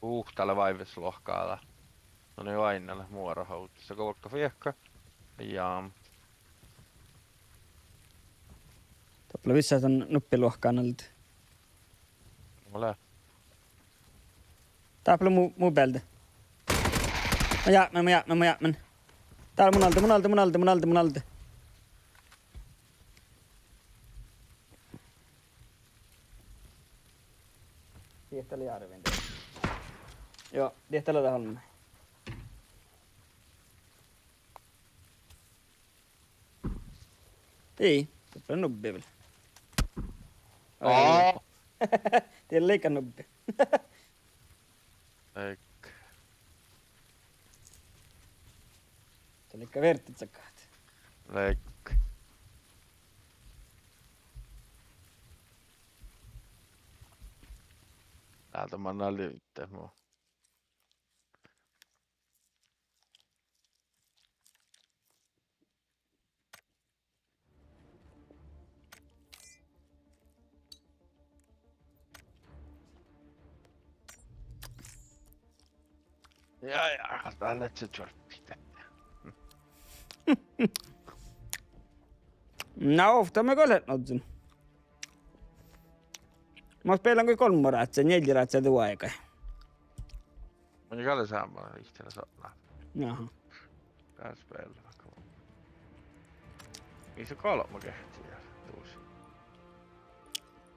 Uh, dat lea váives luohká dá. No, ii, oaidnalit muora ovdal. Sa go vuolgga fiekka. Ja. Doppe lea vissa dan nuppi luohkán alde. Ole. Dáppe lea mu, mu bealde. Mun jápmen, mun jápmen, mun jápmen. Dál mun alde, mun alde, mun alde, mun alde, mun alde. Diehtit lea járvvin. Joo, diehtit lea dat olmmoš. Ii, doppe lea nubbi vel. Aa. Ii. Dii lea liika nubbi. Leik. Dat lea vearttiid sagat. Leik. Dálde manná livddet mu. Ja, ja, dat lea čuorppi. Na, ovtta mii gal leat nu. Mun spilen goit golbma ráhkadit, njeallje ráhkadit du áigái. Mun gal sámma ihtala sotna. Aha. Dál spela vaikko. Ii, se golbma geahččá ja dušše.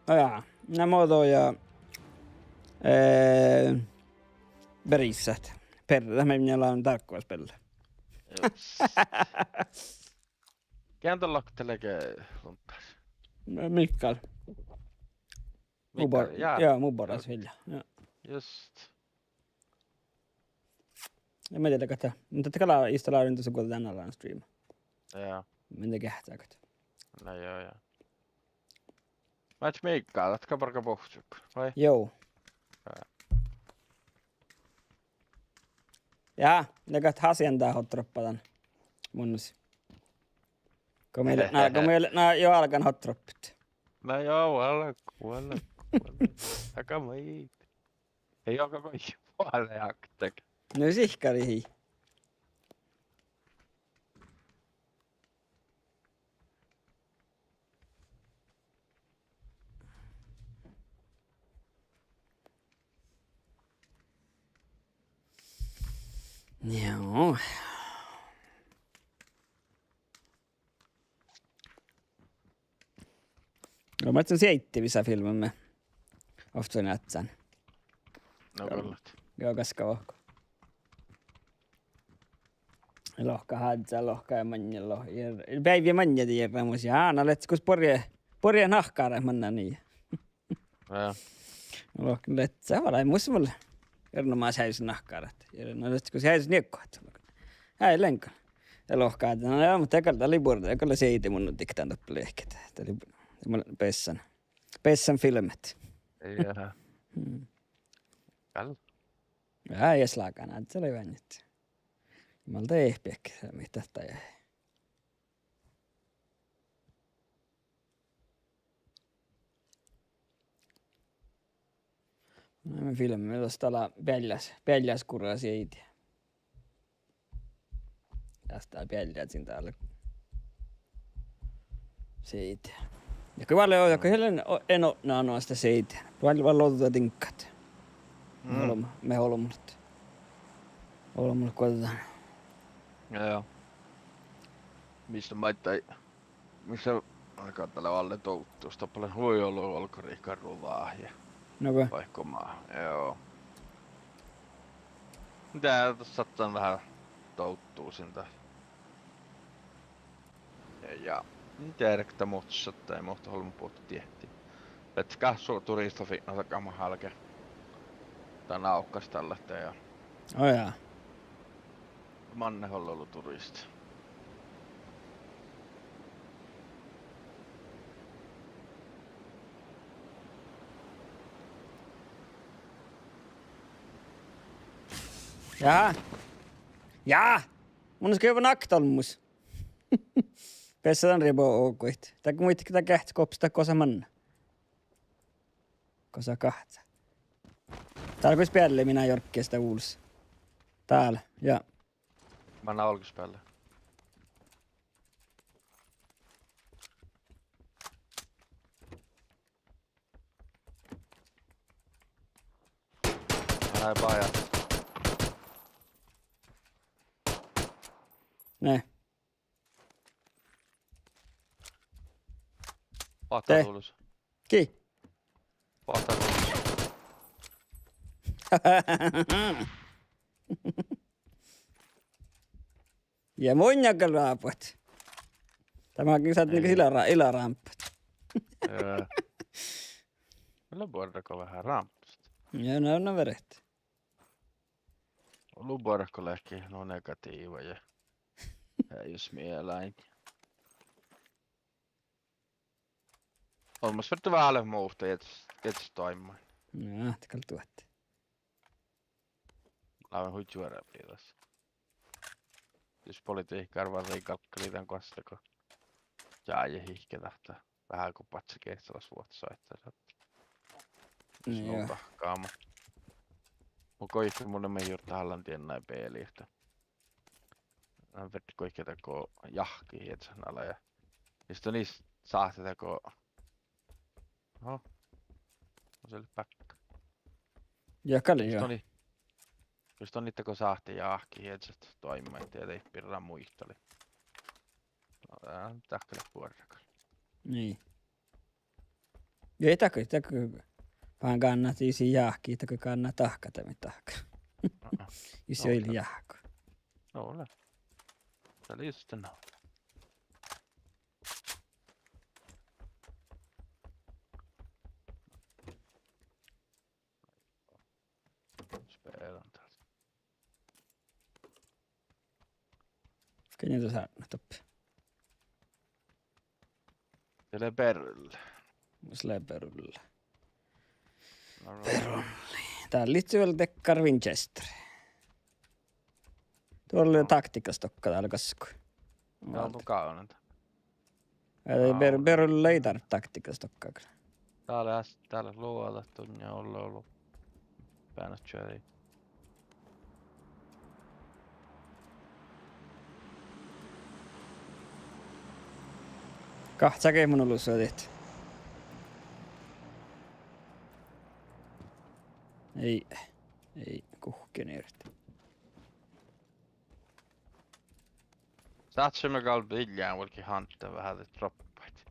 Á, ja. Na mo dohko, eh, berisat. Perre, dat mii leat dárkku spela. Just. Gean dat lohká lea ge luonddis? Mikael. Mu bor-, Mikael, ja. Ja, mu borras vilja. Ja. Just. Ja mii dieđát ahte, muhto dat gal installeren dušše go dan alan stream. Ja. Mii dieđát ahte. Na joo, ja. Mii, Mikael, dat gal bargá bohccot, vai? Joo. Ja. Ja, dieđát hasean dá hotdroppa dan. Mun s-, go mii leat, na, go mii leat, na, jo álgán hotdroppet. Na joo, vuolgit, vuolgit, vuolgit. Aga mii. Ii, aga mii, vuolgit, aktak. Nu sihkkarit. Joo. Go mun ledjen sieiddi vissa filmma. Ovcci ádsen. No, gal-, galgat. Joo, gaskka vahku. Lohká ádjá, lohká ja maŋŋel lo-, ja beaivvi maŋŋel dieid eará mus. Ja na lea gos borre, borre nahkárat manná nie. Ja. Lohká lea, vala mus vel. Erenoamáš heaisa nahkárat. Ja na lea gos heaisa niekkut. Eai lean gal. Ja lohká ádjá, na ja, muhto gal dat lei buorre, gal lea sieide mun nu dikten doppe lehket. Dat lei, mun bessan. Bessan filmet. Ja. Mm. Gal. Ja, ja slágan, ádjá lei vánnit. Mii dieđát pehkket, mii dat ja. Na, mii filmmet, dat lea bealljás, bealljás gura sieide. Dás bealljá sin dál. Sieide. Ja go vel, ja go ii lean, o-, en otná nu asta sieide. Vel, vel ođđa diŋggat. Mm. Olbm-, mii olbmot. Olbmot guođđán. Ja, ja. Mis maiddái, mis, aga dat lea oalle dovddus, doppe lea hui olu olggoriikkaruđa ja. No go. Vaikko maa, joo. Dá, dat sáhtán veahá dovddusin dat. Ja, ja. In diergo muhto šattai, muhto olbmot bohtet diehtit. Leat gáhččo turista fitnosa gama hálge. Dan ávkkas dalle ja. Ó ja. Manne ollu turista. Ja. Ja. Mun gal nakta olmmoš. Besse dan ribo oguid. Dego muitte, dego geahččat gohpes dat gosa manná. Gosa gahca. Dál gos bealli mii jorgges dat vulos. Dál, ja. Manná olggos bealli. Ai, bajás. Ne. Boahtá dulus. Gii? Boahtá dulus. Ja munnje gal rábuhat. Dá makkár sáhtán gal ila ra-, ila rámpuhat. Vel buorre go veahá rámppusit. Ja, na, na veret. Ollu buorre go leat nu negatiiva ja, ja jus mielas. Olmmoš fertii váldit muhto, iežas, iežas doaimmain. Ja, dat gal duot. Láven hui čuorabiilas. Jus politihkár várra galggalii dan goassege. Ja, ja ihke dáhte. Veahá go badjegeahččalasvuohta soaittá. Snu dahkáma. Mun goit, mun lean jurddašan dieinna beali ahte dan fertii goit dego jahkahiežat nalá ja. Ja sis don ii sáhte dego. Oho. Mun gal lean bákka. Ja gal, jus ja. Don ii, jus don ii dego sáhte jahkahiežat doaimmain, de dieid birra muitalii. No, dá, dat gal lea buorre gal. Nii. Ja ii dahkat, dahkat. Fas gánná disi jahki, dahkat gánná dahkat, dat mii dahkat. Aa. Jus ii leat jahku. No lea. Dat lea jus dan. Spelan dál. Fas gii dat sártnat doppe? Dat lea Berulle. Mus lea Berulle. All right. Berulle. Dál lihtti vel dakkár Winchester. Doalde taktiikkadokka dál gaskku. Dál du gávdnat. Aa, Ber-, Berulle lei dál taktiikkadokka. Dál lea, dál lea luođat dunnje ollu, ollu. Beanat čuođi. Gahččá ge mun ollu suođit. Ii, ii, guhkkin irti. Sáhtášeimmet gal biillain vuolgit hántte veahá droppaid.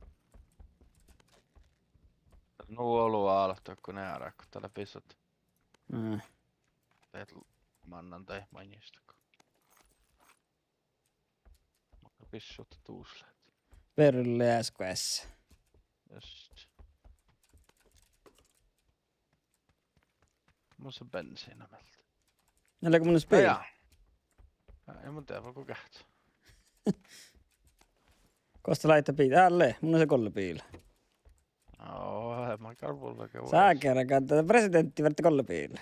Nu olu álot go nearat go dál lea bissut. Mm. Dat mannan daid maŋŋit go. Makkár bissut dušše leat. Berulle S K S. Just. Mus lea bensiinna mielde. Leago mun biila? Ja, ja. Ja, mun dieđán go geahččat. Gos dat lea biila? Dál lea, mun golle biila. Ó, ma garvulvage vuos. Sá gerga, dat presidenti fertii golle biila.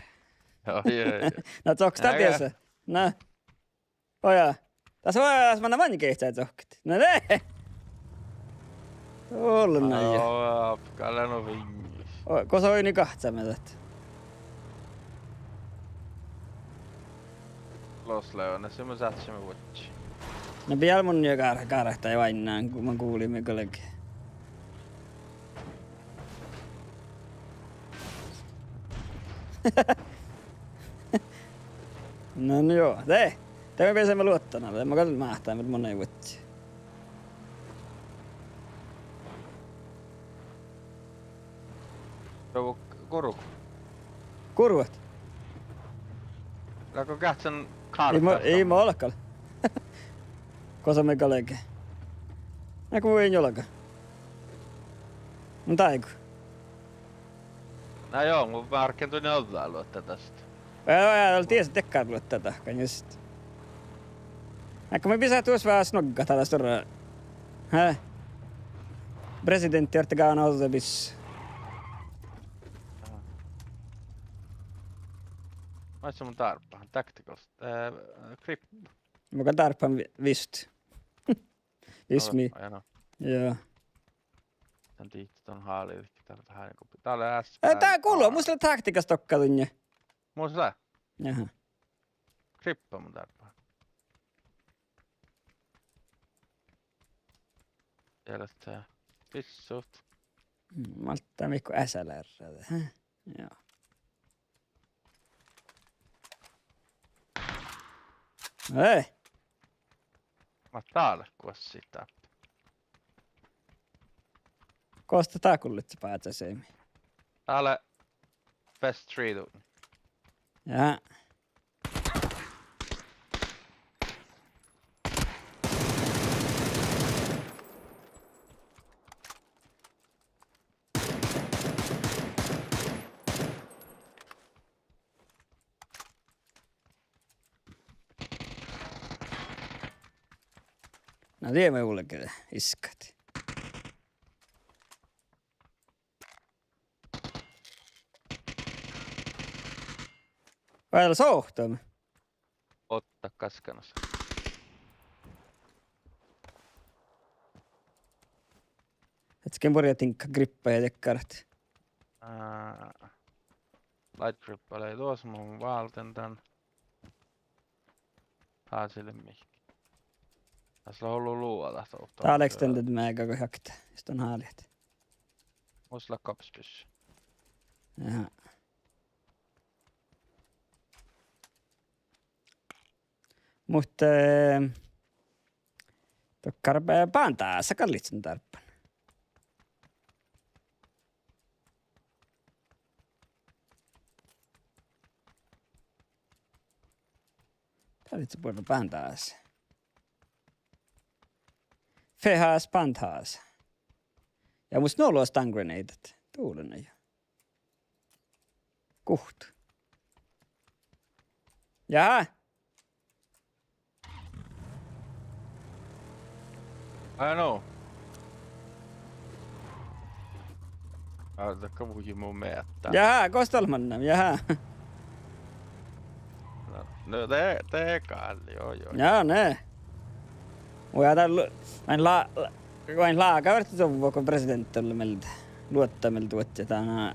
Ó, jee, jee. Na, dohko dat dies? Na. Ó ja. Das lea, das manná maŋŋá geahččá dohko. Na de. Ollu na ja. Ó, gal lea nu viŋŋis. Ó, gos oidne gahččame dat? Los leago, na sis mun sáhtášeimmet vuodjit. Na bial mun jo gár-, gártái oainnán, go mun gulin galge. Na, na jo, de. De mii beasaimet luotta, na, de mun gal máhtán vel mun vuodjit. Ruo-, gurvut. Gurvut? Leago geahččan ii mo-, ii mo-, kártát? Ii molkal. Gosa mii galge? Áiggo mun ii olga. Mun dáigo. Na jo, mun várken duon ođđa luotta dasto. Ja, ja, ja, dieđusge dakkár luotta dahkan just. Áiggo mun bisat duos veahá nuoggat dá stuorra. Hää? Presidenti ortte gávdnan ođđa bis. Aha. Maid mun dárbbahan, tacticals. Eh, grip. Mun gal dárbbahan vi-, vist. Vist mii. Aha. Ja. Dan dihte don háliidit, dál, dál, dál lea s-, eh, dál, dál gullo, mus lea tacticals dohko dunnje. Mus lea. Jaha. Grippa mun dárbbahan. Ja lea, eh, bissut. Mm, máttán mii go S L R, hää? Ja. Ei. Mat dál goassii dáppe. Gos dat dá gullet báhcáseami? Dál lea Fest Tree duon. Ja. Na, die mii vulge iskat. Vel sohtan. Otta gaskanas. Etsken borjá diŋgga grippa ja dekkarat. Ää, light grippa lei duos, mun válden dan. Háselen mihkke. Das lea ollu luođat ovtta. Dál lea extended mega go hakte, jus don háliidit. Mus lea Black Ops byssy. Jaha. Muhto, eh, dokkár, eh, bandása gal lei son dárbban. Dál lei buorre bandása. Fehás bandása. Ja mus nu loas stun grenade. Duolen ja. Guhtta. Jaa. Ai no. Aa, dat gal vuji mu mielas. Jaa, gos dat lea mannan, jaa. No, no de, de gal, jo, jo. Jaa, ne. Oi, ja dál, en la-, la-, en lága verte dovvo go presidenta lea mielde. Luotta mielde vuodjit dan.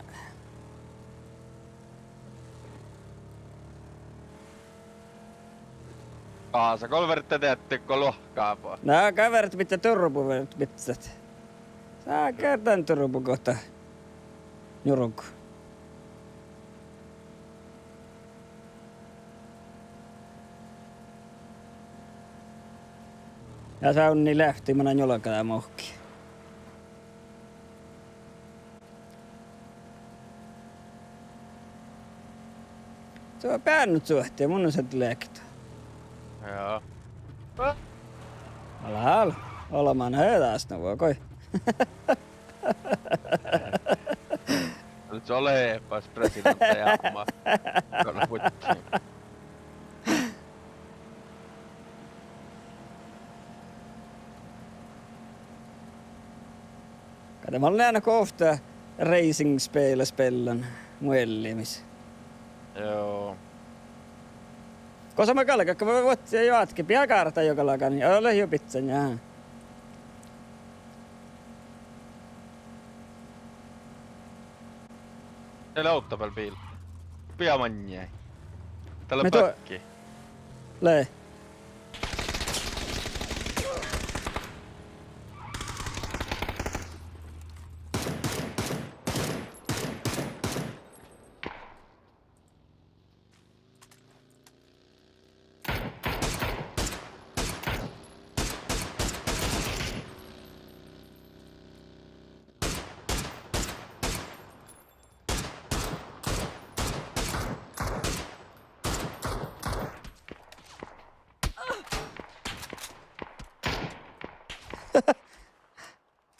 Ása, go verte deattit go luohkábut. Na, gal verte bidjat turbu verte bidjat. Sá gerdan turbu gohta. Njurgu. Ja sá unni leavtti mana njulga dá muhkki. Su beannut suohti, mun sedlekto. Joo. Ala, ala. Olmán heađas nu vuoi. Ii ole pas presidenta jamma. Kana vuodji. Ka de mun lean go ofte racing spela spellan mu ellimis. Joo. Gos mun galggan, go vuodjin jo atke, bijan gárta jo galggan, ja lea jo bidjan, jaa. Dá lea ovtta beale biila. Bijan maŋŋel. Dá lea böggi. Lei.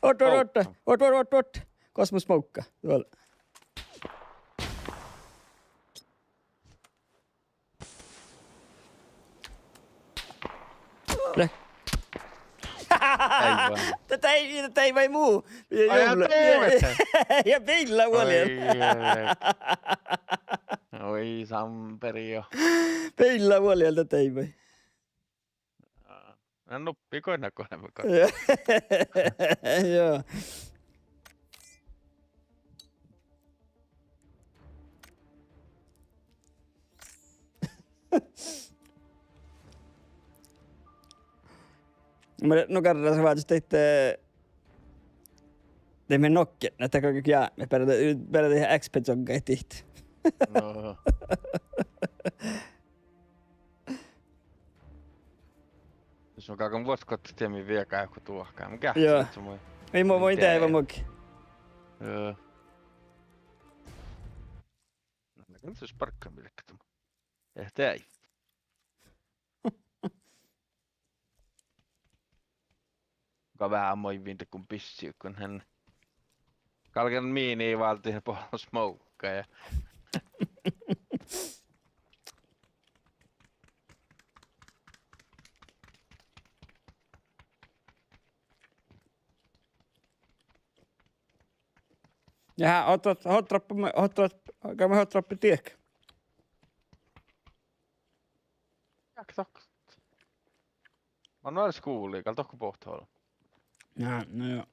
Otte, otte, otte. Otte, otte, otte, otte. Cosmo smoke. Duolle. Le. Ai, va. Dat ii, dat ii vai mu. Ja, ai, ja, jubla. Ja biilla vuolel. Ai, ai, ai. Oi, samperi jo. Biilla vuolel dat ii vai. Aa. Na nuppi go na go na go. Ja. Ja. Mun nu garra sa váldit, eh, de mii nokket, na dat go ja, mii beare, beare X P-čoggaid dihte. No. Jos mun galggan vuosttaš gohčodit mii viežžat go duohkán, mun geahččen, joo, ahte mun, ei, mun, mun deaivan muhtin. Joo. Na, mun gal sparkkan vilkadama. Eh, deai. Go veahá moivvin dego bissii go han. Galggan mini váldit bođii smokea ja. Ja, hot, hot, hot drop, hot drop, galggaime hot droppe diehtit. Jahka dohko. Man nu er skuvla, gal dohko bohtet ollu. Ja, no joo.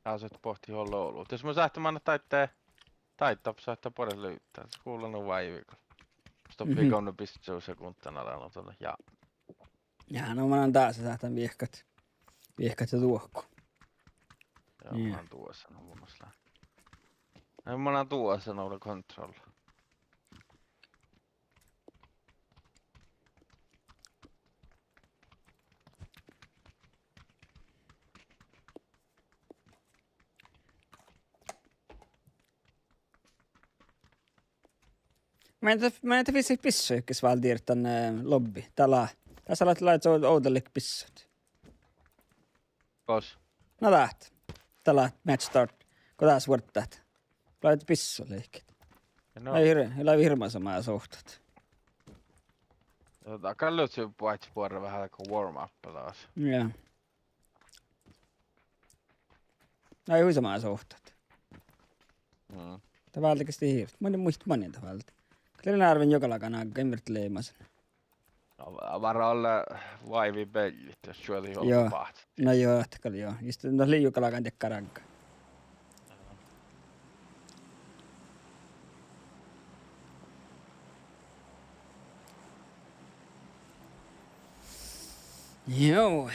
Dá sáhtát bohtit ollu. Tes mun sáhtán mannat dáidda, dáidda sáhtát buoret livdda. Skuvla nu váivi gal. Stoppi, mhm, gávdnabissu sekunddan ala, no, tuolla, ja. Ja, no manan dás sáhtán viehkat. Viehkat ja duohko. Joo, ja. Manan duosan, mun mielestä. Ei, manan duosan ole kontrolla. Manin dat, manin dat visot bissut ges váldit dan, eh, lobby. Dá lea, dás lea, lea ovdal leat bissut. Gos? Na dát. Dá lea match start. Go dás vuorddát. Lea bissut leat. No. Lea hir-, lea hirmu somá suhtat. Dá gal lea hui boahtá buorre veahá go warm up das. Ja. Ai, hui somá suhtat. Mm. Dat válde ges de hivret. Manin, muitte manin dat válde. Gal lea árven juogalágan ágga, in virt leimasen. No, várra olle váivi beallit, jos čuođi, joo, ollu báhcet. No joo, dat gal joo. Just, no, lei juogalágan dakkár ágga. Joo.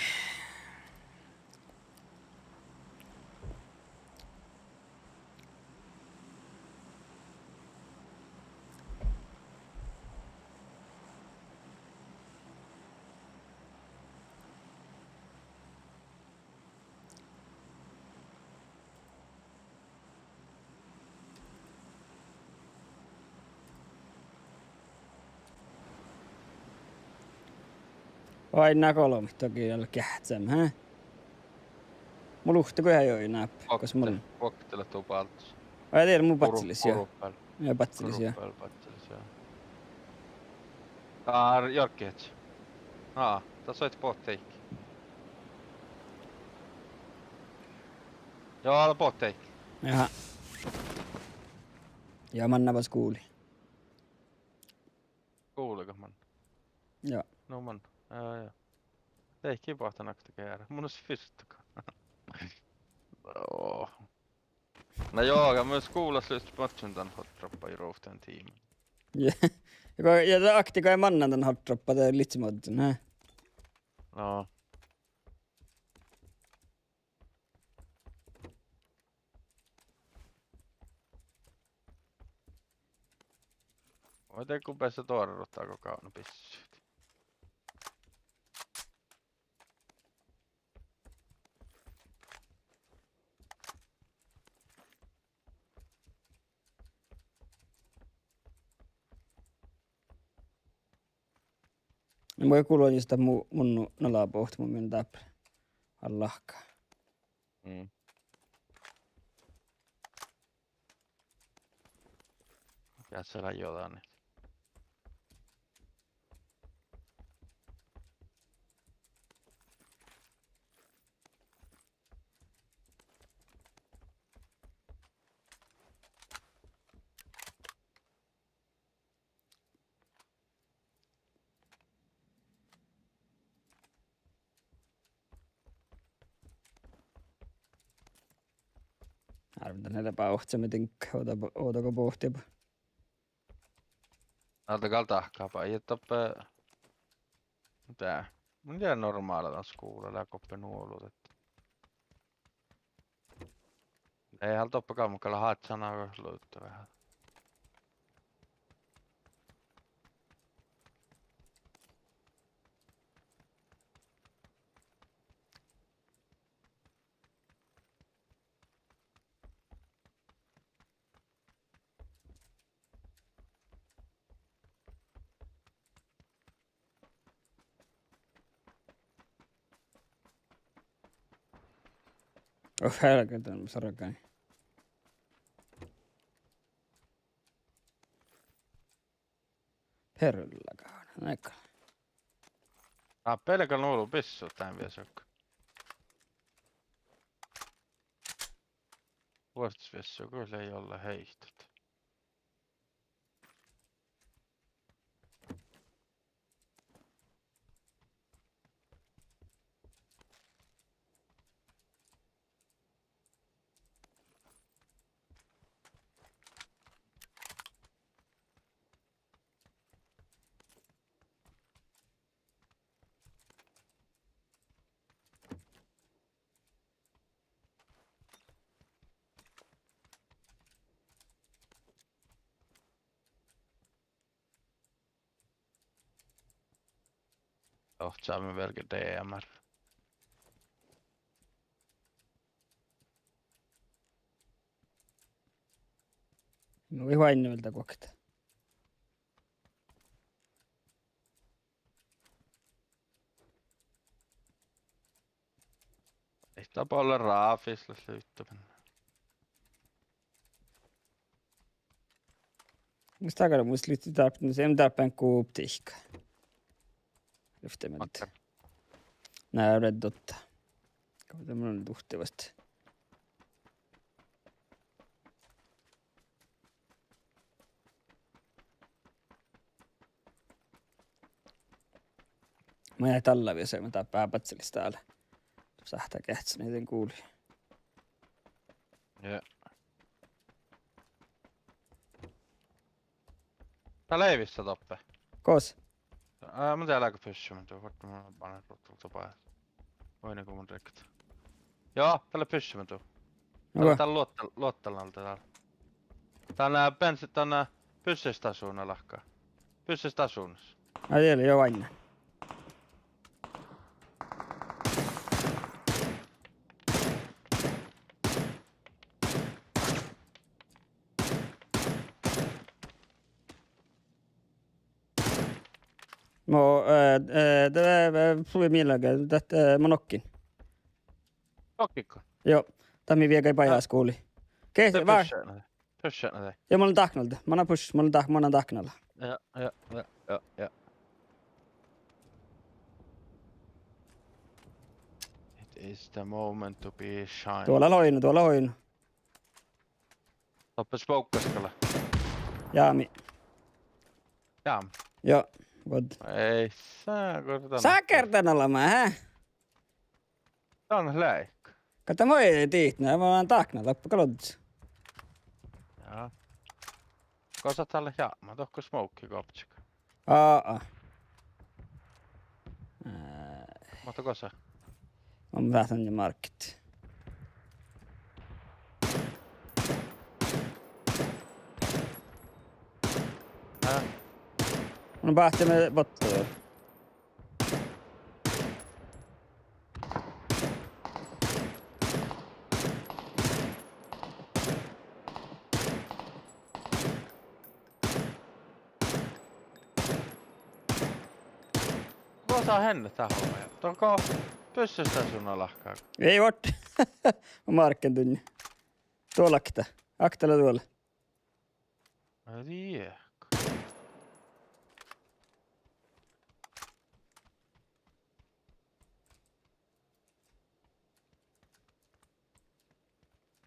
Oaidná golbmot dohko, ale geahččá, hä? Mu luhtte go eai oidná, gos mun. Vuokte, vuokte lea du bálddus. Ai, dieđán, mu baccilis, joo. Guruppal. Joo, baccilis, joo. Guruppal, baccilis, joo. Dá jorgget. Ná, dá soaitá bohtet. Joo, dá bohtet. Jaha. Ja manná ba skuvlii. Skuvlii go manná? Joo. No manná. Ja, ja. Deike boahtá nakta geará. Mun fyrsta go. Oo. Na joo, mun skuvllas livččen dan hot droppa i ruovttain tiimi. Ja, ja go, ja de ahte go manná dan hot droppa, de livččen moddin, hä? No. Vai de go beassá doarrut dego gávdnabissut. Mun gulvan jus dat mu-, mun nu-, nalá bohtet, mun min dáppe. Allahka. Mm. Ja se lea jo dan. Árven dan eará bávcci, mii dink, ođa-, ođago bohtiba. Alde gal dahkába, ja doppe, de, mun dieđán normála dan skuvla lea goppe nu olu ahte. Ii han doppe gal, mun gal háhcán go luitto veahá. Oh, helgete, sorgái. Perulagán, naika. Á, belga nu olu bissut dán viesok. Vuosttaš viesok, gal lei olle heittot. Oahcáme velge D M R. Nu ii oainna vel dat guokte. Ii dat bolle ráfis leat livtta. Mis dat gal, mus livtti dáppe, no, ii mu dáppe gubbi dihka. Livtte mielde. Makkár? Na, Red Dot. Gal mun duhte vuosttaš. Mun eai dál viesok, mun dáppe báhcán stálle. Sáhttá geahččat, mii dien guli. Ja. Dat lei vissa doppe. Gos? Á, mun dieđán leago pyssymin du, vuorddán mun banen ruottolta bajás. Oaidná go mun riktet. Jo, dat lea pyssymin du. Dál, dál luotta-, luottallan dál. Dán, eh, bensin-, dán, eh, bussestašuvdna lahka. Bussestašuvdnas. Ai, dieđán, jo, oainna. Mo, eh, eh, de, eh, fui mielage, dat, eh, mo nokkin. Nokkiko? Jo, dat mii viegai bajásskuvlii. Ge-, de vár-, pušše, pušše, de. Jo, mun lean dáknal. Mun lean puš-, mun lean dák-, mun lean dáknal. Ja, ja, ja, ja, ja. It is the moment to be shine. Duola oidno, duola oidno. Doppe smokkas gal. Jámi. Jám. Jo, vuod. Ii, sa-, go dan. Sakar dan olema, hä? Dan leat. Gal dat mii dihtet, mun lean dáknal doppe gal ođđas. Ja. Gosa dat lea jápmá, dohko smokki gobčik. Aa. Ää. Muhto gosa? Mun váhtán ja markit. Ää. Mun báhcen bottu. Gosa henne dat lea? Dohko bussas dat su nalahká? Ii vuot. Márkkan duinna. Duol okta. Okta lea duol. Ai diehko.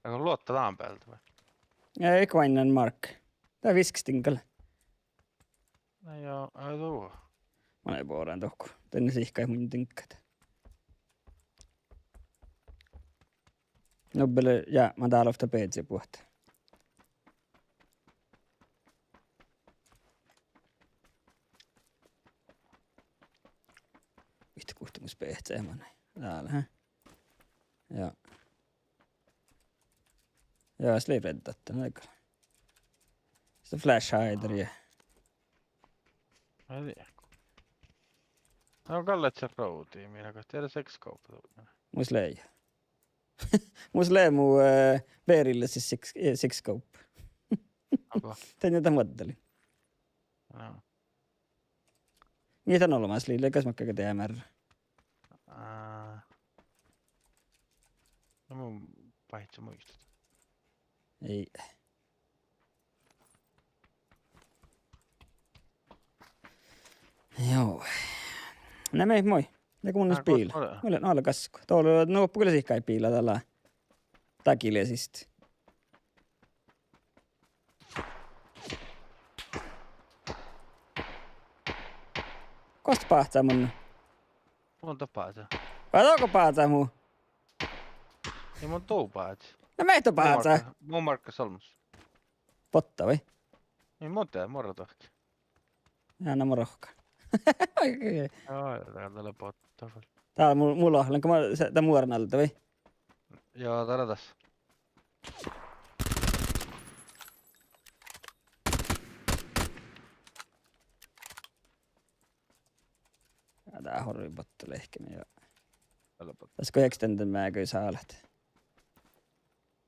Ego luotta dan bealde vai? Ii, go oainnán márkka. Dat viskkestin gal. Na ja, ai du. Mun lean boren dohko. Danne sihkkaid mun diŋggat. Nubbe lea jápmá dál ovtta beazi buot. Muitte guhte mus behtet manai. Dál, hä? Ja. Ja, sii lei reddat, na gal. Sto flash hider ja. Ai diehko. Na gal lea čak roudi, mii nagat tiedä six scope. Mus lei. Mus lea mu, eh, Berilla sis six, eh, six scope. Aga. Danne dat muoddalin. Ja. Mii dat olmmas lei, lei gal makkár DMR. Á. Na mun báhcen muitit. Ii. Joo. Na mii, moi. Dego mun biila. Mun lean, mun lean gaskko. Dolo, nu, oppe gal sihkkaid biila dál. Dagile siste. Gos báhcá mun? Mun dat báhcen. Vai dego báhcá mu? Ii mun du báhcen. Na mii du báhcá. Mun márkka, mun márkka olmmas. Botta vai? Ii mun de, muorra dohko. Ja, na mun rohkán. Joo, dál lea botta. Dál mu, mu loahkán, go mun, se, dat muoren alde vai? Joo, dál lea das. Ja, dat horvii botta lehkeme, ja. Dál lea botta. Das go extended mage sálet.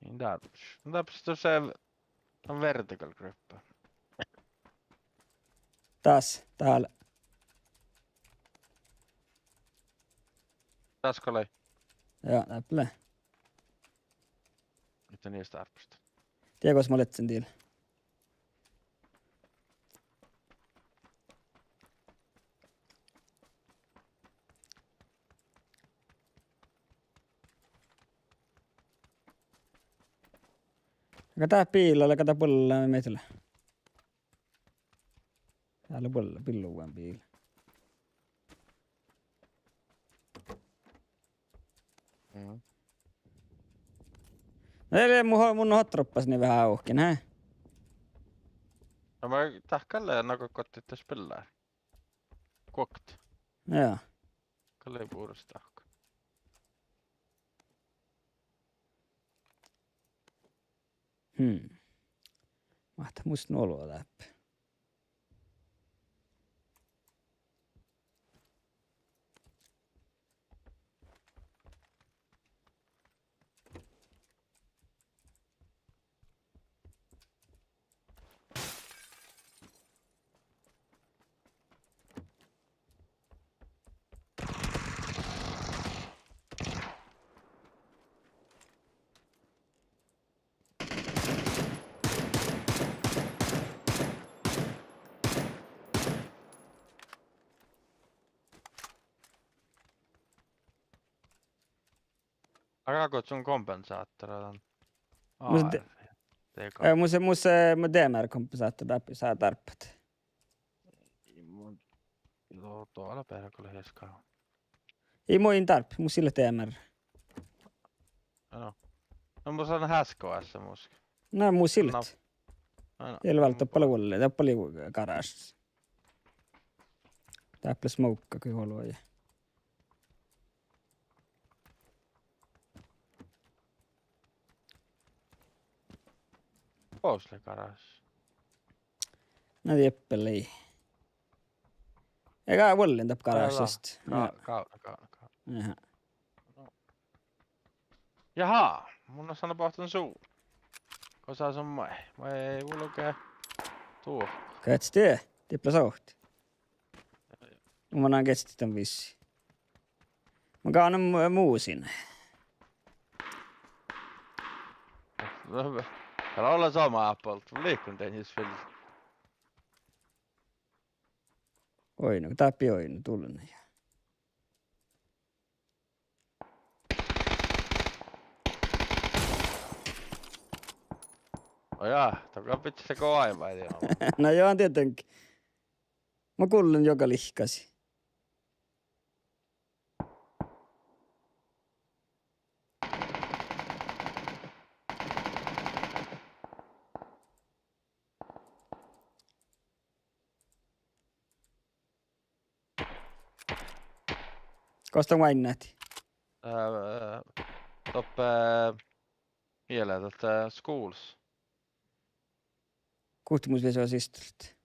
Ii dárbbaš. Dárbbaš, dat lea, dat lea vertical grip. Das, dál. Das go lei. Ja, dáppe lea. Ahte nie dárbbaš. Die gos mun ledjen dil. Aga dat biila lea, aga dat buollá, mii mii lea. Dál lea buollá, billuvvan biila. Mm. Na, de lea mu ho-, mun hoddá ruppásin veahá uvkin, hä? Ja ma tahkan lea nagot gottit dat spillar. Guokte. Ja. Gal lei bures dahko. Hmm. Máhtát mus nu olu dáppe. Aga go sun kompensátora dan? Mus de-, A R, D K. Eh, mus, mus, eh, mu D M R kompensátora dáppe, sá dárbbat. Ii mun, no, dola perkele hieská. Ii mun in dárbbat, mus ii leat D M R. Áno. No, mus lea H K S mus. Na, mus ii leat. Áno. Ii leat váldit, doppe lea vuolli, doppe lea garášis. Dáppe lea smokka go ollu ja. Gos lea garáš? Na, dieppe lei. Ega vuollin dáppe garášis. Gal, gal, gal, gal. Aha. Jaha, mun lean bohten su. Gosa son maid? Maid vulge. Tuo. Gats die, dieppe lea sovtti. Mun mannan gestitán vissi. Mun gánen mu-, musin. No, dat lea somá ápollat, mun liikon dan jus vel. Oidno, dáppe oidno, dullen ja. Ó ja, dat gal bidjat go oaivái dieinna. Na jo, dieđánge. Mun gullen joga lihkasii. Gos don váinnát? Eh, doppe, mielde dat, eh, skuvllas. Guhte mus lea sistet.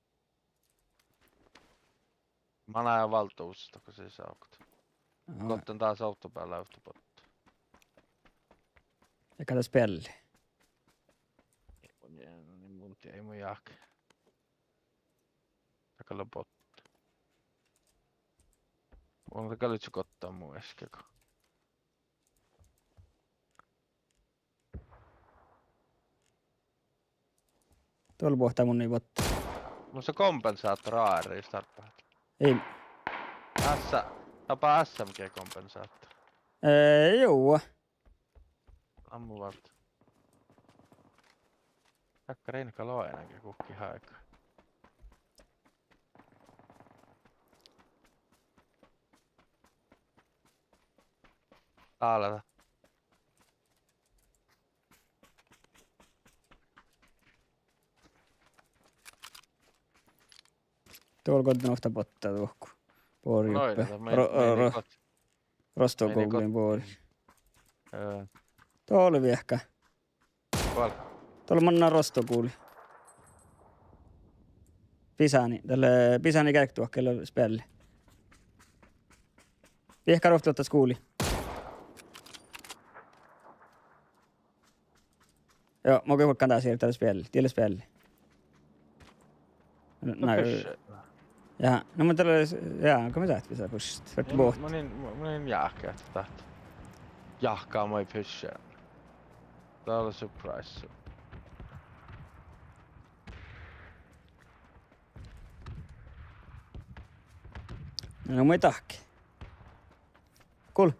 Manai válddus, dohko sis ávkot. Aha. Gos don dás ovtta beale ovtta bottu. Ja kada spealli? Mun, mun, ei mun jáhke. Dat gal lea bottu. Mun gal lea gottan mu easka go. Dol buohtá mun ii bottu. Mun sa kompensátor áre, jus dárbbašit. Ii. Ássa, dárbbašit S M G kompensátor. Eh, juo. Ammu válddán. Dakkár einaga loenage guhkki háiga. Dál lea. Dol gal ovtta botta dohko. Bori. Ro-, ro-, rostoguvlii bori. Eh. Dol viehka. Dol manná rostoguvlii. Bisáni, dat lea bisáni gearggeduohki lea spealli. Viehka ruovttoluotta skuvlii. Juo, mun gal vuolggán dás eret, dat lea spealli, dat lea spealli. Na, ja, no mun dat lea, ja, go mii sáhttit visot puššat, fertet bohtet. Mun in, mun in jáhke ahte dat. Jáhke maid pušše. Dat lea surprise. No maid dahkat. Gul.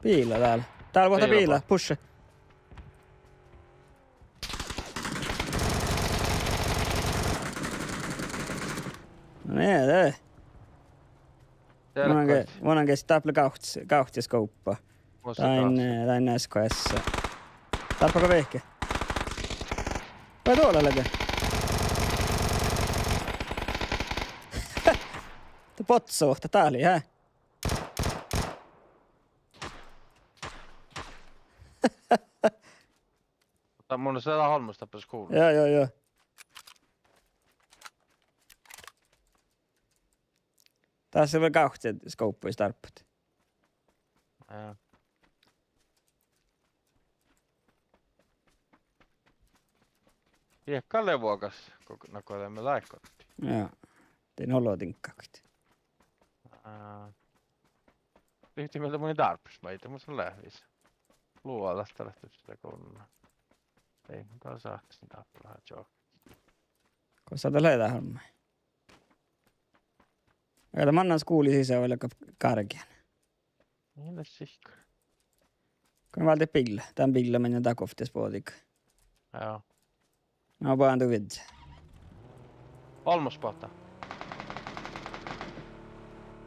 Biila dál. Dál vuohta biila, pušše. No nie, de. Mun ge-, mun ges dáppe gávcci, gávcci skóppa. Dain, eh, dain S K S. Dáppe go vehke. Vai duola lege. De botso, dat dál lei, hä? Dat mun lea olmmoš dáppe skuvla. Juo, juo, juo. Dás lea vel gávcci skóppa jus dárbbašit. Juo. Diet gal lea vuogas, go, na go lea mii dáid gotti. Juo. Dien olo diŋggat. Aa. Dihte mielde mun in dárbbaš maid, mun son leat visot. Luođa dat lea dušše gonne. Ei, mun gal sáhtášin dáppe veahá čohkkit. Gosa dat lea dat olmmái? Aga dat mannan skuvlii sisa vai leat gárgihan? Ii leat sihkkar. Go váldet biilla, dan biilla mii dán govttes bođiiga. Juo. Na bođii du viežžat. Olmmoš boahtá.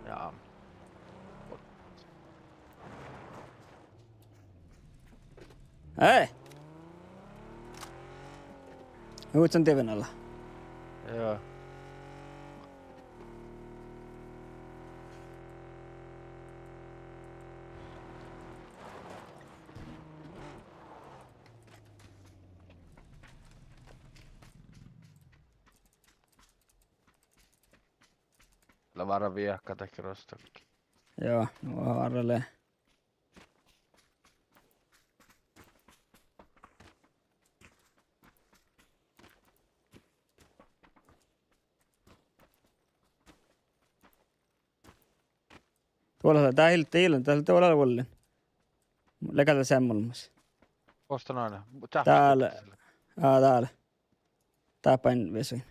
Ja. Ei! Huhtan diven ala. Juo. Lea várra viehkat dahje rostokii. Juo, nu várra lea. Duola, dat ii, ii lean, dat ii lean duola vuollen. Leago dat seamma olmmoš? Gos dat lea? Dál. Á, dál. Dáppe vesuin.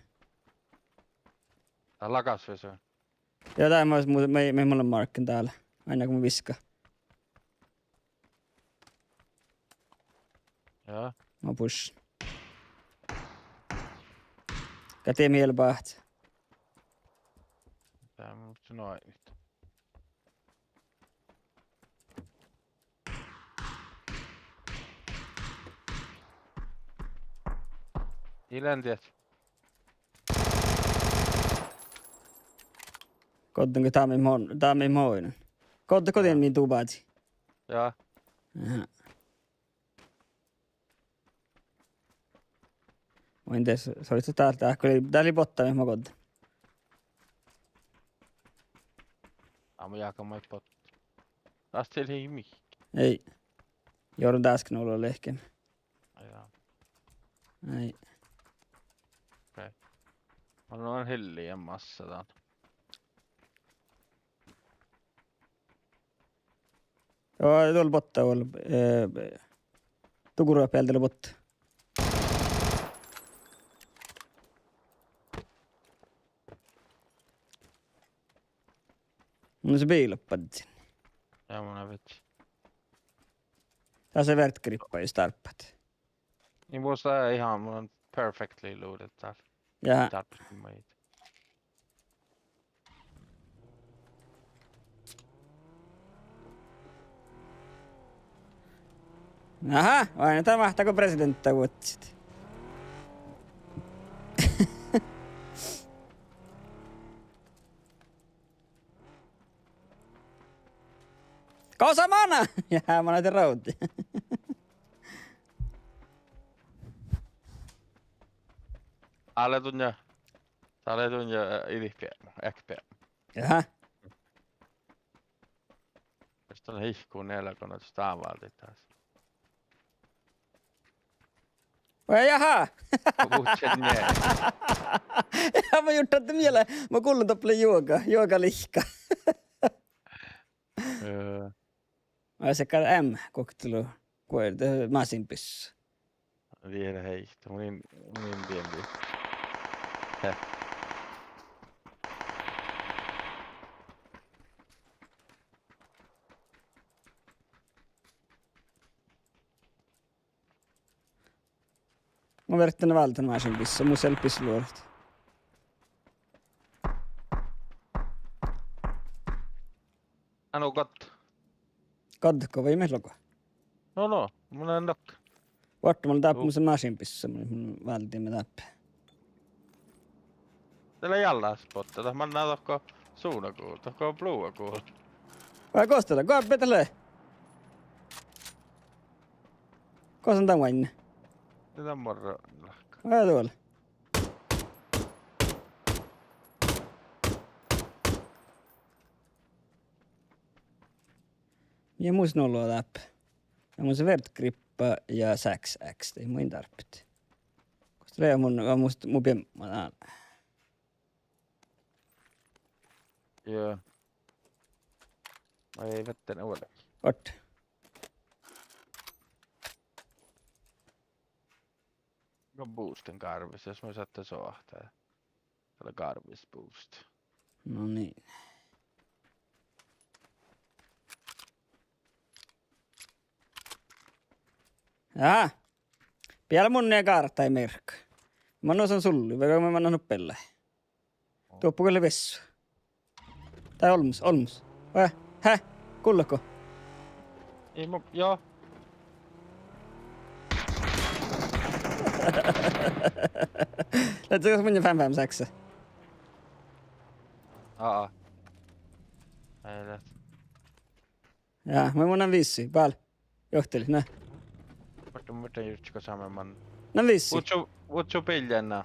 Dát lagas vesuin. Ja dát mun, mun, mun, mun lean markkan dál. Ain go mun viska. Ja. Mun puššan. Gal dii mii leat báhcet. Dát mun puššan noaidnit. Ii lean diet. Goddege dá mii mo-, dá mii mo-, oidnen. Goddege, goddege Ja. mii dubážii. Ja. Aha. Mun in dieđe, son lei dál, dál lei, dál lei botta mii mo goddin. Á, mun jáhkán maid botta. Dás ii leat mihkkege. Ii. Jorun dáske nulo lehkemi. Á, ja. Ii. Okei. Mun lean hilli ja massa dán. Joo, dál botta vel, eh, duggurra bealde lea botta. Mun spiilabbađžen. Ja, mun ain viežžan. Dás lea verdgrippa jus dárbbašit. Ii, mus lea ihan, mun lean perfectly looted dál. Ja. Dárbbašin maid. Aha, vai na, dat máhttá go presidenta vuodjit. Gosa mana! Ja, mana de ravdi. Ale dunja. Ale dunja, eh, idit biepmu, eahket biepmu. Aha. Mii leat ihkku nealgana stávalit dás. Vai jaha! Vuččen mii. Ja mun jurddašin mielle, mun gullen doppe lea juoga, juoga lihka. Eh. Vai seakkár M, guokteloguvvá, másiinbissa. Dieđe heit, mun in, mun in dieđe. He. Mun ferten váldit másiinbissa, mus eai leat bissaluođat. Áno, gat. Gat go vai mii logo? No, no, mun lean dohko. Vuortán mun dáppe, mun lean másiinbissa, mun, mun váldit mii dáppe. Dat lea jallaš botta, dat manná dohko sunagu, dohko bluagu. Vai gos dat lea, goappi dat lea? Gos lea dan váinna? Dat lea morra lahka. Vai duola. Ja mus nulo dáppe. Ja mus verdgrippa ja seks X, dat mun in dárbbaš. Gos dat lea mun, ja mus, mu biepmu dán. Ja. Ai, vetten ole. Ot. Go boostin gárvvis, jos mun sáhtán soahtit. Dál lea gárvvis boost. No niin. Aha. Beare mun eai gártai mearkka. Mun osan sullii, vai go mun mannan nuppe beallái. Doppe gal lea vessui. Tai olmmoš, olmmoš. Vai, hä? Gullat go? Ii, mu, joo. Leat sa gal mun fem fem seks? Aa. Ei leat. Ja, mun, mun lean vissui, bál. Johtilit, ne. Muhto, muhto jurddašan go sámen man. Lean vissui. Vuččo, vuččo biillain.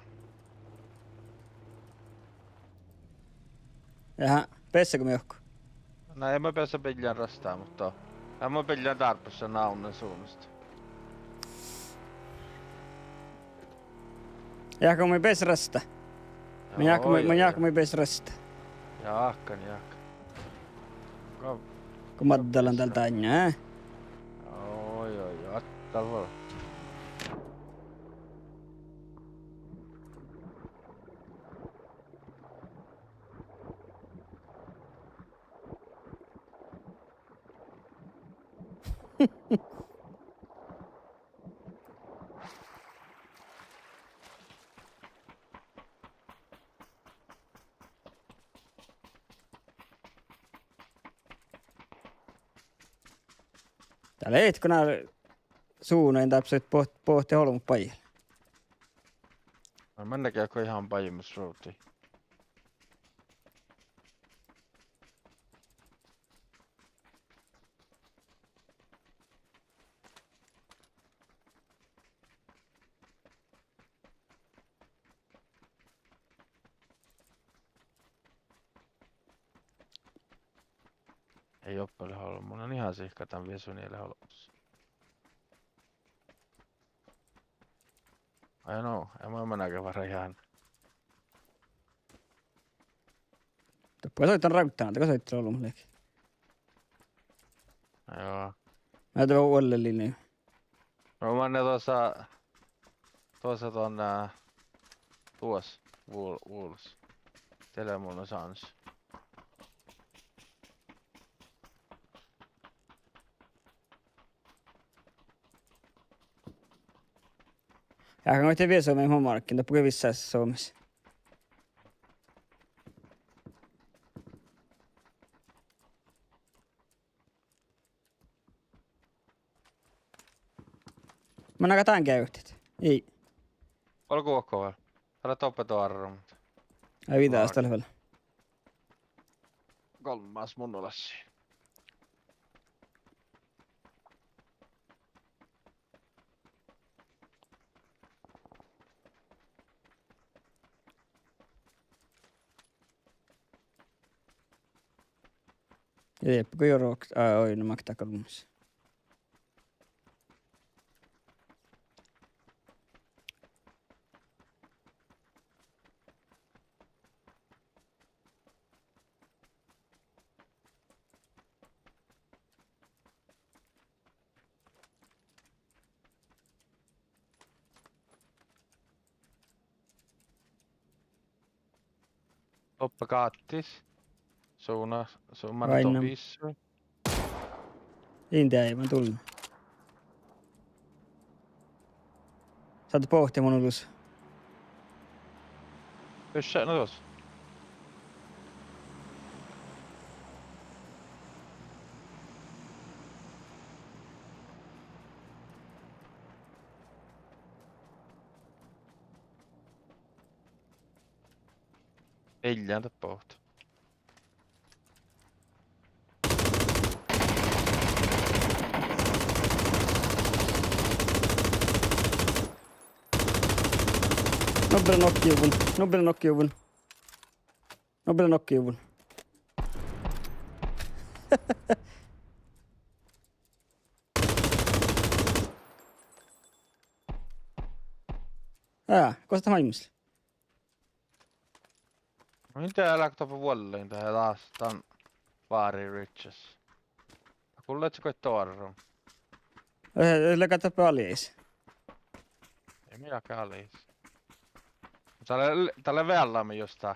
Jaha, beasságo mii dohko? Na, eai mii beasat biillain rastama, muhto. Ja mun biillain dárbbašan ávnnan suunnasta. Jáhkán mii beassat rastama? Mun jáhkán, mun, mun jáhkán mii beassat rastama. Jáhkán, jáhkán. Go maddalan dál dáinna, eh? Oj, oj, oj, dál vel. Dál lei go ná sunain dáppe boh-, bohte olbmot bajil. Ná manne ge go ihan bajin mus ruđii. Ii doppe leat olbmot, mun lean ihan sihka dan viesu nie leat olbmos. Ai no, ii mun manage várra jahán. Doppe soittán rávddán, dat go soittaa olbmot leahkit. Joo. Mii de vuolleliin. No manne duossa, duossa don, eh, duos vuol-, vuolus. Dieđusge mun osan. Ja kan goit viesu mii mo márkkin, doppe go vissás Suomes. Manne ge dán geavahit? Ii. Olgo vuokko vel. Dál lea doppe doarrut. Ai viđas dál vel. Golmmas mun olassin. Ja dieppe go jorot, aa, oi, no makta golmmas. Doppe gáttis. Suna, su-, manne dohko vissu. In deaiban dullen. Sáhtát bohtit mu dus. Pyssyt nu dus. Viljen dat bohte. Nubbe lea nokkejuvvon, nubbe lea nokkejuvvon. Nubbe lea nokkejuvvon. Jaa, gos dat maid mus lea? No in dieđe, leago doppe vuollin dahje das dan vári ridges. Gullet go doarrut. Eh, leago doppe alis. Ii mii leago alis. Dál lea, dál lea veallami just dá.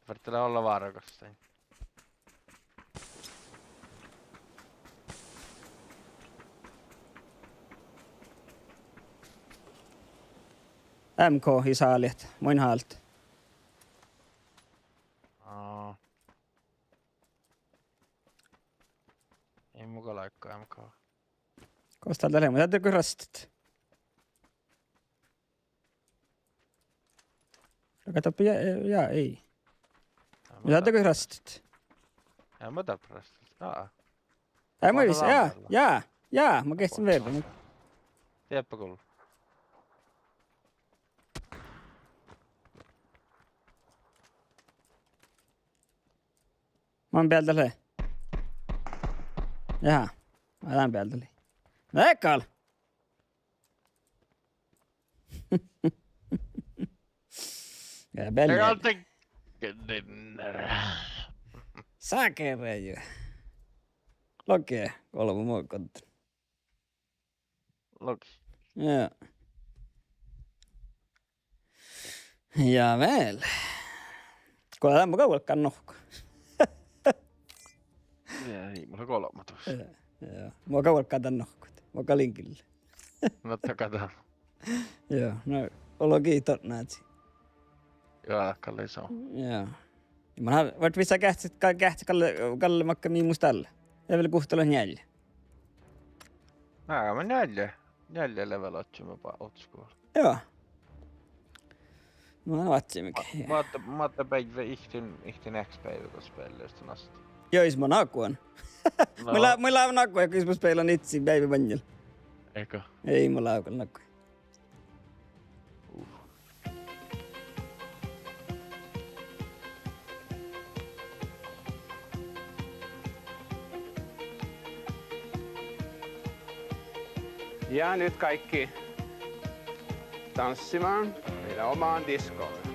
Fertii leat olla várgos dan. M K ii sálihat, main hálit? Aa. Ii mun gal áiggi M K. Gos dál lea, mun dál go rastet. Aga doppe ja, ja, ii. Mun dál go rastet. Ja, mun dál rastet. Aa. Ei, mun vis-, ja, ja, ja, mun gehcen vieđe. Dieppe gul. Maŋŋá bealde lea? Jaa, maŋŋá bealde lea? Na gal. Ja bealde. Gal te-, Sakerreju. Logi, golbma mo goddin. Logi. Ja. Ja vel. Go dat mo gal vuolggán nohku. Ja, ii, mun lean golbma dus. Ja, ja. Mo gal vuolggán dan nohku. Mo gal in gille. Na, dat gal dan. Ja, na, ollu giitot názi. Ja, dat gal lei so. Ja. Ja mun ha-, vuortán vissa geahččat, ga-, geahččat galle, galle makkár mii mus dál. Ja vel guhttalogi njeallje. Na, mun njeallje. Njeallje level ožžon ba-, ožžon. Ja. Mun oaččan mii. Ma-, ja. Mo-, mo-, beaivve ihtin, ihtin eahkes beaivve go spelleris dan astit. Joi, mun áhkkuhan. No. Mun lea-, mun lean áhkkuhan, jus mun spellan idsi beaivve maŋŋel. Ego. Ii, mun lean gal áhkkuhan. Ja nyt kaikki tanssimaan meidän omaan diskoon.